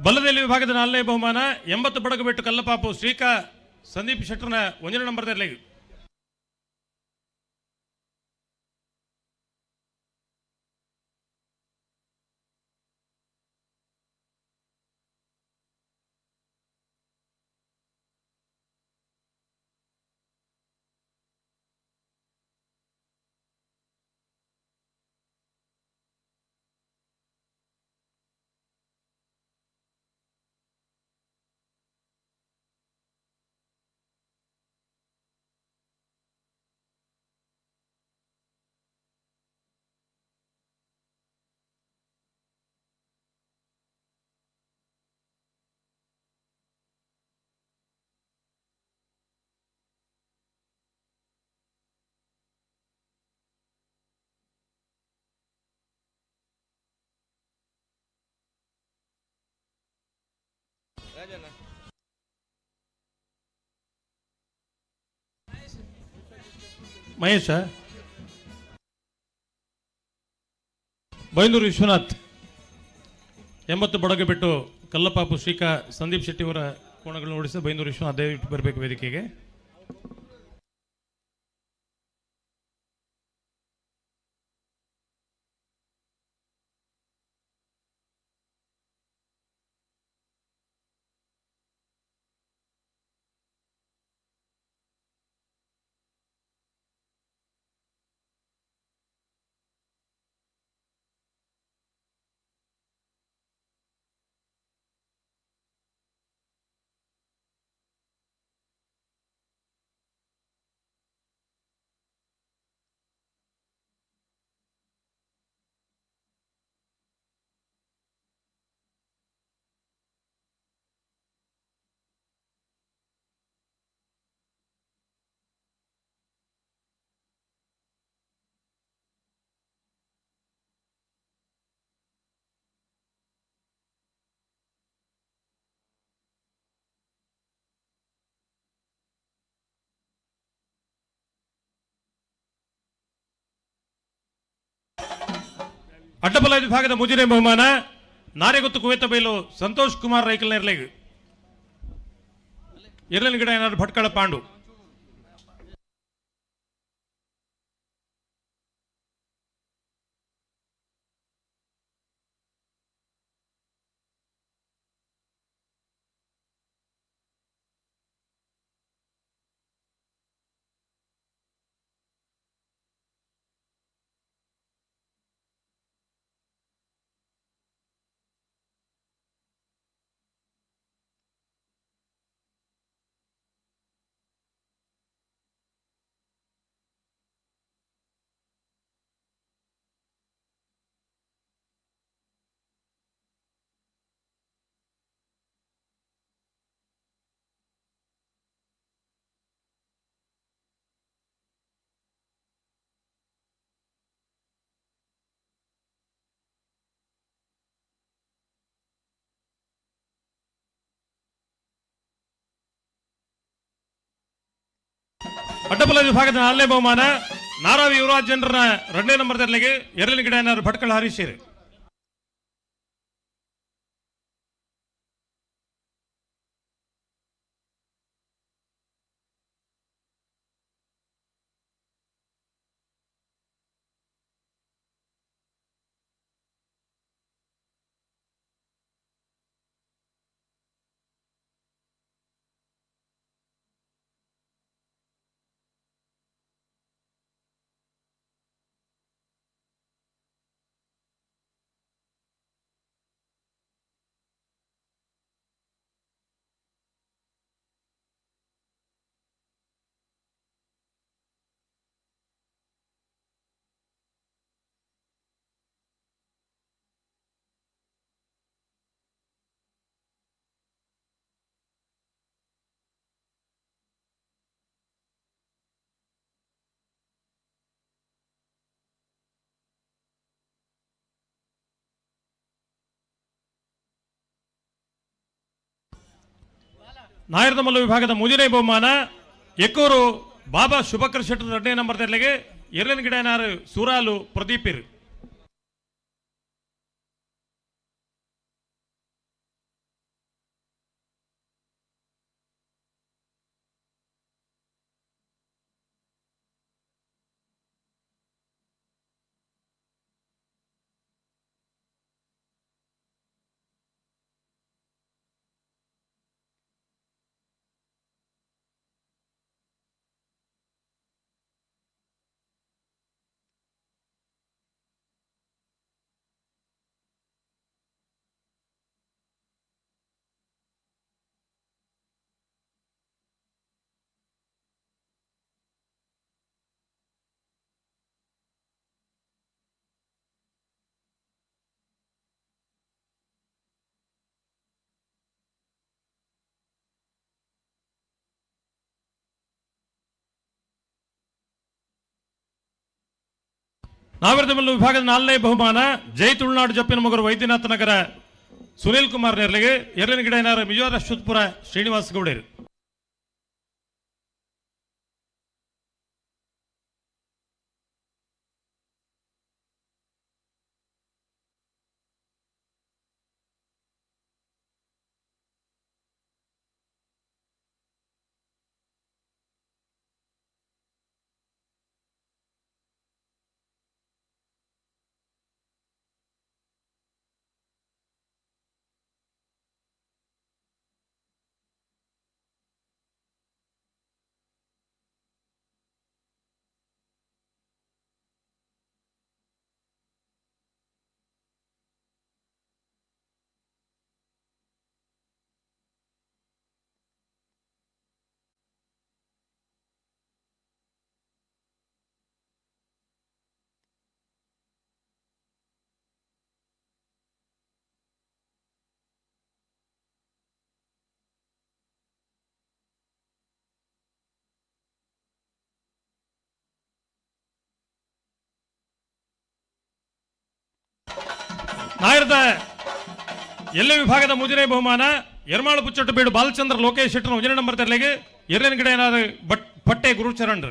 ಬಲ್ಲದಲ್ಲಿ ವಿಭಾಗದ ನಾಲ್ನೇ ಬಹುಮಾನ 80 ಬಡಗು ಬೆಟ್ಟು ಕಲ್ಲಪಾಪು ಶ್ರೀಕಾ ಸಂದೀಪ್ ಶೆಟ್ಟರ್ನ ಒಂದನೇ ನಂಬರ್ ತೆರಳಿಗೆ. ಮಹೇಶ ಬೈಂದೂರು ವಿಶ್ವನಾಥ್ 80 ಬಡಗ ಬಿಟ್ಟು ಕಲ್ಲಪಾಪು ಶ್ರೀಕಾ ಸಂದೀಪ್ ಶೆಟ್ಟಿ ಅವರ ಕೋಣಗಳನ್ನು ಓಡಿಸಿದ ಬೈಂದೂರು ವಿಶ್ವನಾಥ್ ದಯವಿಟ್ಟು ಬರಬೇಕು ವೇದಿಕೆಗೆ. ಅಡ್ಡಬಲ ವಿಭಾಗದ ಮುಜಿರೆ ಬಹುಮಾನ ನಾರೆಗುತ್ತು ಕುವೇತ ಬೈಲು ಸಂತೋಷ್ ಕುಮಾರ್ ರೈಕಲ್ ನೆರ್ಲೆಗ್ ಎರಲಿನ ಗಿಡ ಏನಾದ್ರು ಭಟ್ಕಳ ಪಾಂಡು. ಅಡ್ಡಬಲ ವಿಭಾಗದ ನಾಲ್ನೇ ಬಹುಮಾನ ನಾರಾವಿ ಯುವರಾಜ್ ಜನರನ್ನ 2ನೇ ನಂಬರ್ ತರಲಿಗೆ ಎರಲಿನ ಗಿಡ ಏನಾದ್ರು ಭಟ್ಕಳ ಹರೀಶೇರಿ. ನಾಯರ್ದಮಲ್ಲು ವಿಭಾಗದ ಮೂರನೇ ಬಹುಮಾನ ಎಕ್ಕೂರು ಬಾಬಾ ಶುಭಕರ್ ಶೆಟ್ಟರ್ 2ನೇ ನಂಬರ್ ತೆರಲಿಗೆ ಎರಲಿನ ಗಿಡ ಏನಾರು ಸೂರಾಲು ಪ್ರದೀಪಿರ್. ನಾವಿರದಮಲ್ಲು ವಿಭಾಗದ ನಾಲ್ನೇ ಬಹುಮಾನ ಜೈ ತುಳುನಾಡು ಜಪ್ಪಿನ ಮಗರು ವೈದ್ಯನಾಥ ನಗರ ಸುನೀಲ್ ಕುಮಾರ್ ನೇರ್ಲಿಗೆ ಎರಲಿನ ಗಿಡನಾರ ಮಿಜೋರ ಅಶ್ವತ್ಪುರ ಶ್ರೀನಿವಾಸ್ ಗೌಡರು. ನಾಯರದ ಎಲ್ಲ ವಿಭಾಗದ ಮೂಜನೇ ಬಹುಮಾನ ಎರ್ಮಾಳು ಪುಚ್ಚಟ್ಟು ಬೀಡು ಬಾಲಚಂದ್ರ ಲೋಕೇಶ್ ಶೆಟ್ಟರ್ ಒಂಜನೇ ನಂಬರ್ ತೆರಲಿಗೆ ಎರಡನೇ ಗಿಡ ಏನಾದ್ರು ಬಟ್ ಪಟ್ಟೆ ಗುರುಚರಣ್.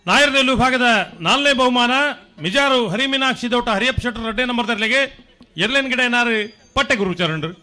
ನಾಯರದಲ್ಲೂ ವಿಭಾಗದ ನಾಲ್ನೇ ಬಹುಮಾನ ಮಿಜಾರು ಹರಿಮೀನಾಕ್ಷಿ ದೋಟ ಹರಿಯಪ್ಪ ಶೆಟ್ಟರ್ ರಡ್ಡೆ ನಂಬರ್ ತರಲಿಗೆ ಎರಲೇನ್ ಗಿಡ ಏನಾರು ಪಟ್ಟೆ ಗುರುಚರಣರು.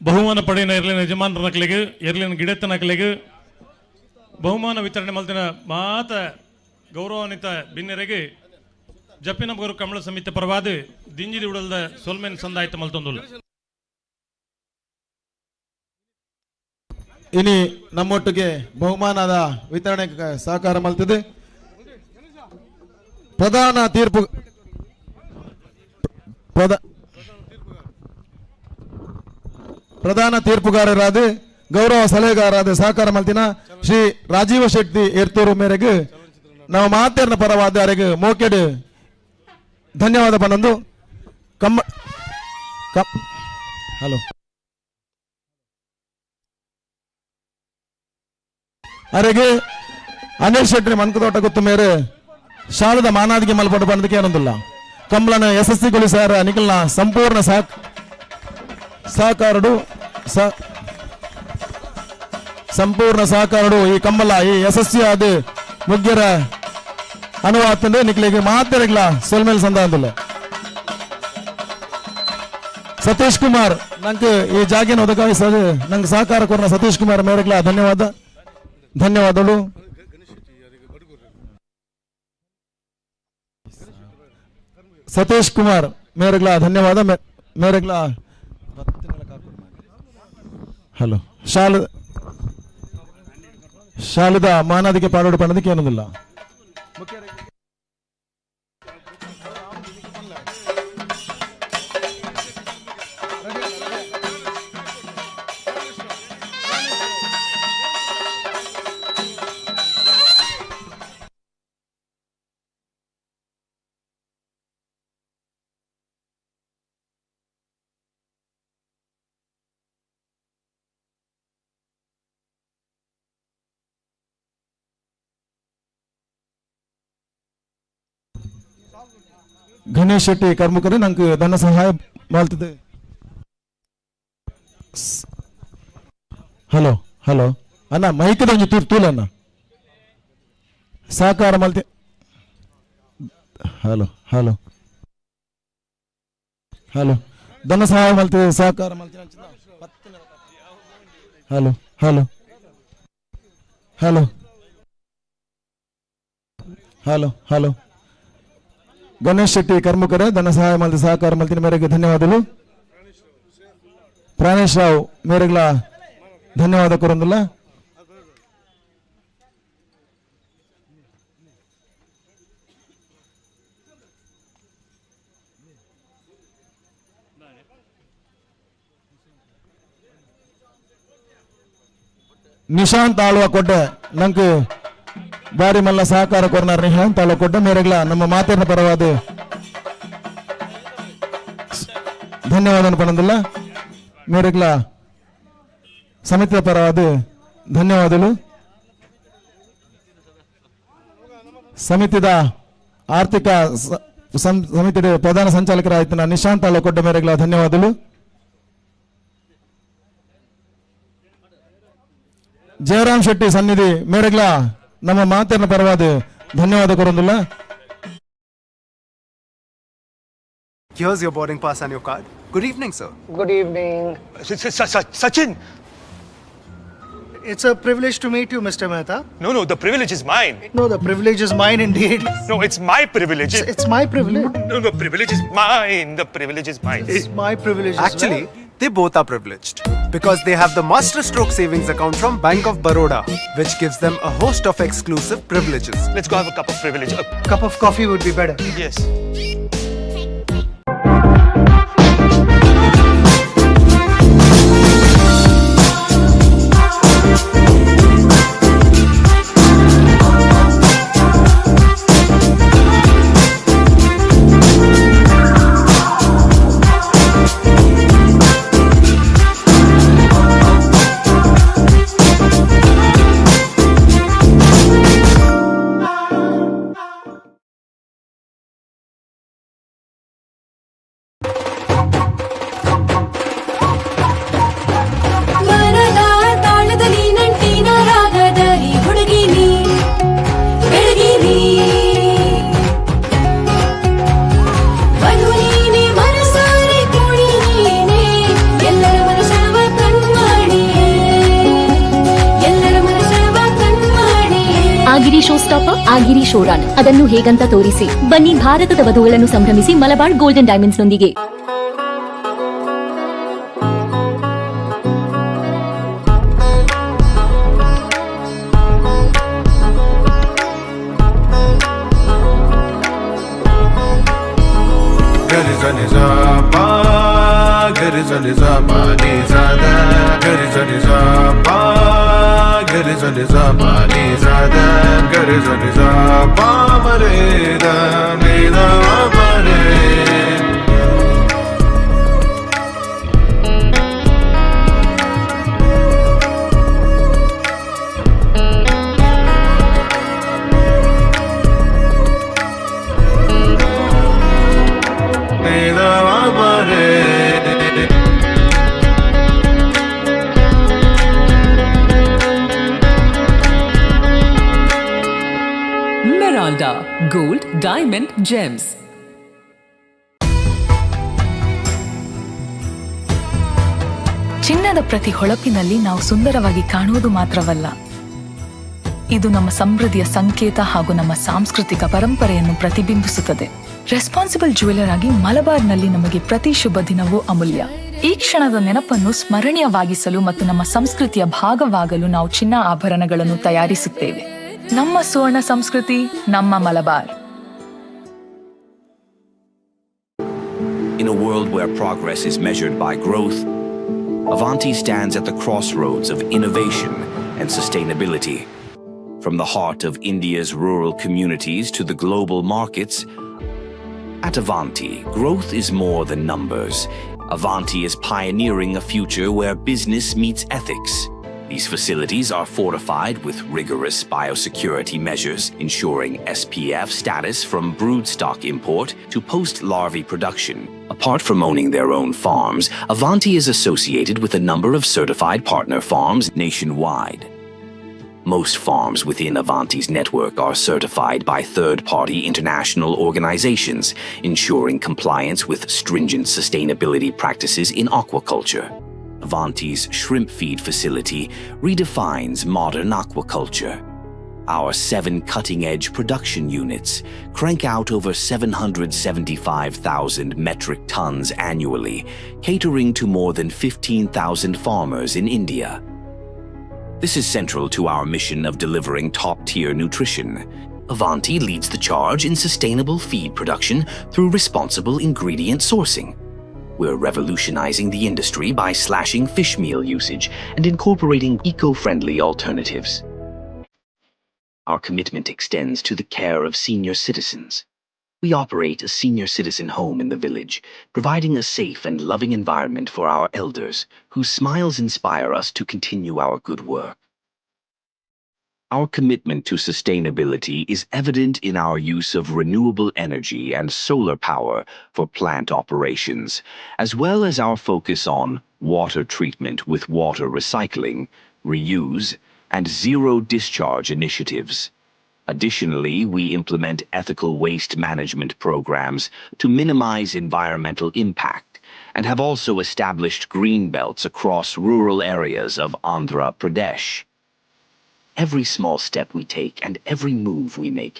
ಬಹುಮಾನ ಪಡೆಯಿನ ಎರ್ಲಿನ ಯಜಮಾನರ ನಕಲಿಗೆ ಎರ್ಲಿನ ಗಿಡತ್ತ ನಕಲಿಗೆ ಬಹುಮಾನ ವಿತರಣೆ ಮಲ್ತಿನ ಮಾತ ಗೌರವಾನ್ವಿತ ಬಿನ್ನೆರೆಗೆ ಜಪ್ಪಿನ ಬಗರು ಕಮಲ ಸಮಿತಿ ಪರವಾದ ದಿಂಜಿದಿ ಉಡಲ್ದ ಸೊಲ್ಮೆನ್ ಸಂದಾಯ್ತ ಮಲ್ತೊಂದುಲ್ಲ. ಇನಿ ನಮ್ಮೊಟ್ಟಿಗೆ ಬಹುಮಾನದ ವಿತರಣೆ ಸಹಕಾರ ಮಲ್ತಿದೆ ಪ್ರಧಾನ ತೀರ್ಪು ಪ್ರಧಾನ ತೀರ್ಪುಗಾರರಾದ ಗೌರವ ಸಲಹೆಗಾರರಾದ ಸಹಕಾರ ಮಲ್ತಿನ ಶ್ರೀ ರಾಜೀವ ಶೆಟ್ಟಿ ಏರ್ತೂರು ಮೇರೆಗೆ ನಾವು ಮಾತೇರ್ನ ಪರವಾದ ಅರೆಗೆ ಮೋಕೆಡ್ ಧನ್ಯವಾದ ಪನ್ನೊಂದು ಕಮ್ಮ ಹಲೋ ಅರೆಗೆ ಅನಿಲ್ ಶೆಟ್ಟಿ ಮನ್ಕದೋಟ ಗೊತ್ತು ಮೇರೆ ಶಾಲದ ಮಾನಾದಿಗೆ ಮಲ್ಪಟ್ಟು ಬಂದಕ್ಕೆ ಏನೊಂದಿಲ್ಲ ಕಂಬಳನ ಯಶಸ್ವಿಗೊಳಿಸಾರ ನಿಖಲ್ನ ಸಂಪೂರ್ಣ ಸಹಕಾರಡು ಸಂಪೂರ್ಣ ಸಹಕಾರಡು ಈ ಕಂಬಳ ಈ ಯಶಸ್ವಿಯಾದ ಮುಗ್ಯರ ಅನುವಾತಂದ್ರೆ ನಿಖಲಿಗೆ ಮಾತಿರಗ್ಲ ಸೊಲ್ಮೇಲ್ ಸಂದಾಂದಿಲ್ಲ. ಸತೀಶ್ ಕುಮಾರ್ ನಂಗೆ ಈ ಜಾಗಿನ ಒದಗಿಸೋದು ನಂಗೆ ಸಹಕಾರ ಕೊರನ ಸತೀಶ್ ಕುಮಾರ್ ಮೇರೆಗ್ಲ ಧನ್ಯವಾದಗಳು. ಸತೀಶ್ ಕುಮಾರ್ ಮೇರೆಗ್ಲ ಧನ್ಯವಾದ ಮೇರೆಗ್ಲ. ಹಲೋ ಶಾಲದ ಮಾನಾದಿಗೆ ಪಾಡೋಡು ಪಣ್ಣದಕ್ಕೆ ಏನೊಂದಿಲ್ಲ. ಗಣೇಶ್ ಶೆಟ್ಟಿ ಕರ್ಮಕರು ನಂಗೆ ಧನ ಸಹಾಯ ಮಾಡ್ತಿದ್ದೆ. ಹಲೋ ಹಲೋ ಅಣ್ಣ ಮೈಕದ ಒಂಜಿ ತೂಲ ಅಣ್ಣ ಸಹಕಾರ ಮಲ್ತಿ. ಹಲೋ ಹಲೋ ಹಲೋ ಧನ ಸಹಾಯ ಮಲ್ತಿದೆ ಸಹಕಾರ ಮಲ್ತಿ. Hello hello hello hello hello Ganesh Shetty ಕರ್ಮಕರೇ ಧನ ಸಹಾಯ ಮಲ್ತಿ ಸಹಕಾರ ಮಲ್ತಿನ ಮೇರೆಗೆ ಧನ್ಯವಾದಗಳು. ಪ್ರಾಣೇಶ್ ರಾವ್ ಮೇರೆಗ್ಲ ಧನ್ಯವಾದ ಕೊರಂದಿಲ್ಲ. ನಿಶಾಂತ್ ಆಳ್ವ ಕೊಡ್ಡೆ ನಂಗೆ ಬಾರಿ ಮಲ್ಲ ಸಹಕಾರ ಕೊರ್ನಾರ್ ನಿಶಾಂತ್ ಆಳ್ವ ಕೊಡ್ಡೆ ಮೇರೆಗ್ಲ ನಮ್ಮ ಮಾತಿನ ಪರವಾದ ಧನ್ಯವಾದ ಪಣಂದಿಲ್ಲ. ಮೇರೆಗ್ಲ ಸಮಿತಿಯ ಪರವಾದ ಧನ್ಯವಾದಗಳು. ಸಮಿತಿದ ಆರ್ಥಿಕ ಸಮಿತಿಯ ಪ್ರಧಾನ ಸಂಚಾಲಕರಾಯ್ತು ನಿಶಾಂತ್ ಆಳ್ವ ಕೊಡ್ಡೆ ಮೇರೆಗ್ಲ ಧನ್ಯವಾದಗಳು. ಜಯರಾಮ್ ಶೆಟ್ಟಿ ಸನ್ನಿಧಿ ಮೇರೆಗ್ಲ ನಮ್ಮ ಮಾತಿನ ಪರವಾದ ಧನ್ಯವಾದ ಕೊರಂದಿಲ್ಲ. Here's your boarding pass and your card. Good evening, sir. Good evening. Sachin. It's a privilege to meet you, Mr. Mehta. No, no, the privilege is mine. No, the privilege is mine indeed. No, it's my privilege. It's my privilege. No, the privilege is mine. The privilege is mine. It's my privilege as Actually, well. they both are privileged because they have the Master Stroke Savings Account from Bank of Baroda, which gives them a host of exclusive privileges. Let's go have a cup of privilege. A cup of coffee would be better. Yes. Agiri show stopper, Agiri show run ಅದನ್ನು ಹೇಗಂತ ತೋರಿಸಿ. ಬನ್ನಿ ಭಾರತದ ವಧುಗಳನ್ನು ಸಂಭ್ರಮಿಸಿ Malabar golden diamonds ನೊಂದಿಗೆ. Emeralda gold diamond gems. ಚಿನ್ನದ ಪ್ರತಿ ಹೊಳಪಿನಲ್ಲಿ ನಾವು ಸುಂದರವಾಗಿ ಕಾಣುವುದು ಮಾತ್ರವಲ್ಲ, ಇದು ನಮ್ಮ ಸಮೃದ್ಧಿಯ ಸಂಕೇತ ಹಾಗೂ ನಮ್ಮ ಸಾಂಸ್ಕೃತಿಕ ಪರಂಪರೆಯನ್ನು ಪ್ರತಿಬಿಂಬಿಸುತ್ತದೆ. ರೆಸ್ಪಾನ್ಸಿಬಲ್ ಜ್ಯುವೆಲರ್ ಆಗಿ ಮಲಬಾರ್ನಲ್ಲಿ ನಮಗೆ ಪ್ರತಿ ಶುಭ ದಿನವೂ ಅಮೂಲ್ಯ. ಈ ಕ್ಷಣದ ನೆನಪನ್ನು ಸ್ಮರಣೀಯವಾಗಿಸಲು ಮತ್ತು ನಮ್ಮ ಸಂಸ್ಕೃತಿಯ ಭಾಗವಾಗಲು ನಾವು ಚಿನ್ನ ಆಭರಣಗಳನ್ನು ತಯಾರಿಸುತ್ತೇವೆ. ನಮ್ಮ ಸುವರ್ಣ ಸಂಸ್ಕೃತಿ, ನಮ್ಮ Malabar. In a world where progress is measured by growth, Avanti stands at the crossroads of innovation and sustainability. From the heart of India's rural communities to the global markets, at Avanti, growth is more than numbers. Avanti is pioneering a future where business meets ethics. These facilities are fortified with rigorous biosecurity measures, ensuring SPF status from broodstock import to post-larvae production. Apart from owning their own farms, Avanti is associated with a number of certified partner farms nationwide. Most farms within Avanti's network are certified by third-party international organizations, ensuring compliance with stringent sustainability practices in aquaculture. Avanti's shrimp feed facility redefines modern aquaculture. Our 7 cutting-edge production units crank out over 775,000 metric tons annually, catering to more than 15,000 farmers in India. This is central to our mission of delivering top-tier nutrition. Avanti leads the charge in sustainable feed production through responsible ingredient sourcing. We're revolutionizing the industry by slashing fish meal usage and incorporating eco-friendly alternatives. Our commitment extends to the care of senior citizens. We operate a senior citizen home in the village, providing a safe and loving environment for our elders, whose smiles inspire us to continue our good work. Our commitment to sustainability is evident in our use of renewable energy and solar power for plant operations, as well as our focus on water treatment with water recycling, reuse, and zero discharge initiatives. Additionally, we implement ethical waste management programs to minimize environmental impact and have also established green belts across rural areas of Andhra Pradesh. Every small step we take and every move we make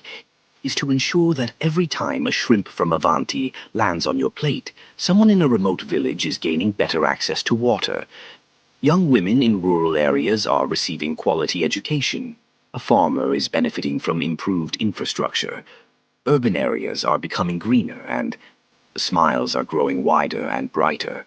is to ensure that every time a shrimp from Avanti lands on your plate, someone in a remote village is gaining better access to water. Young women in rural areas are receiving quality education. A farmer is benefiting from improved infrastructure. Urban areas are becoming greener and the smiles are growing wider and brighter.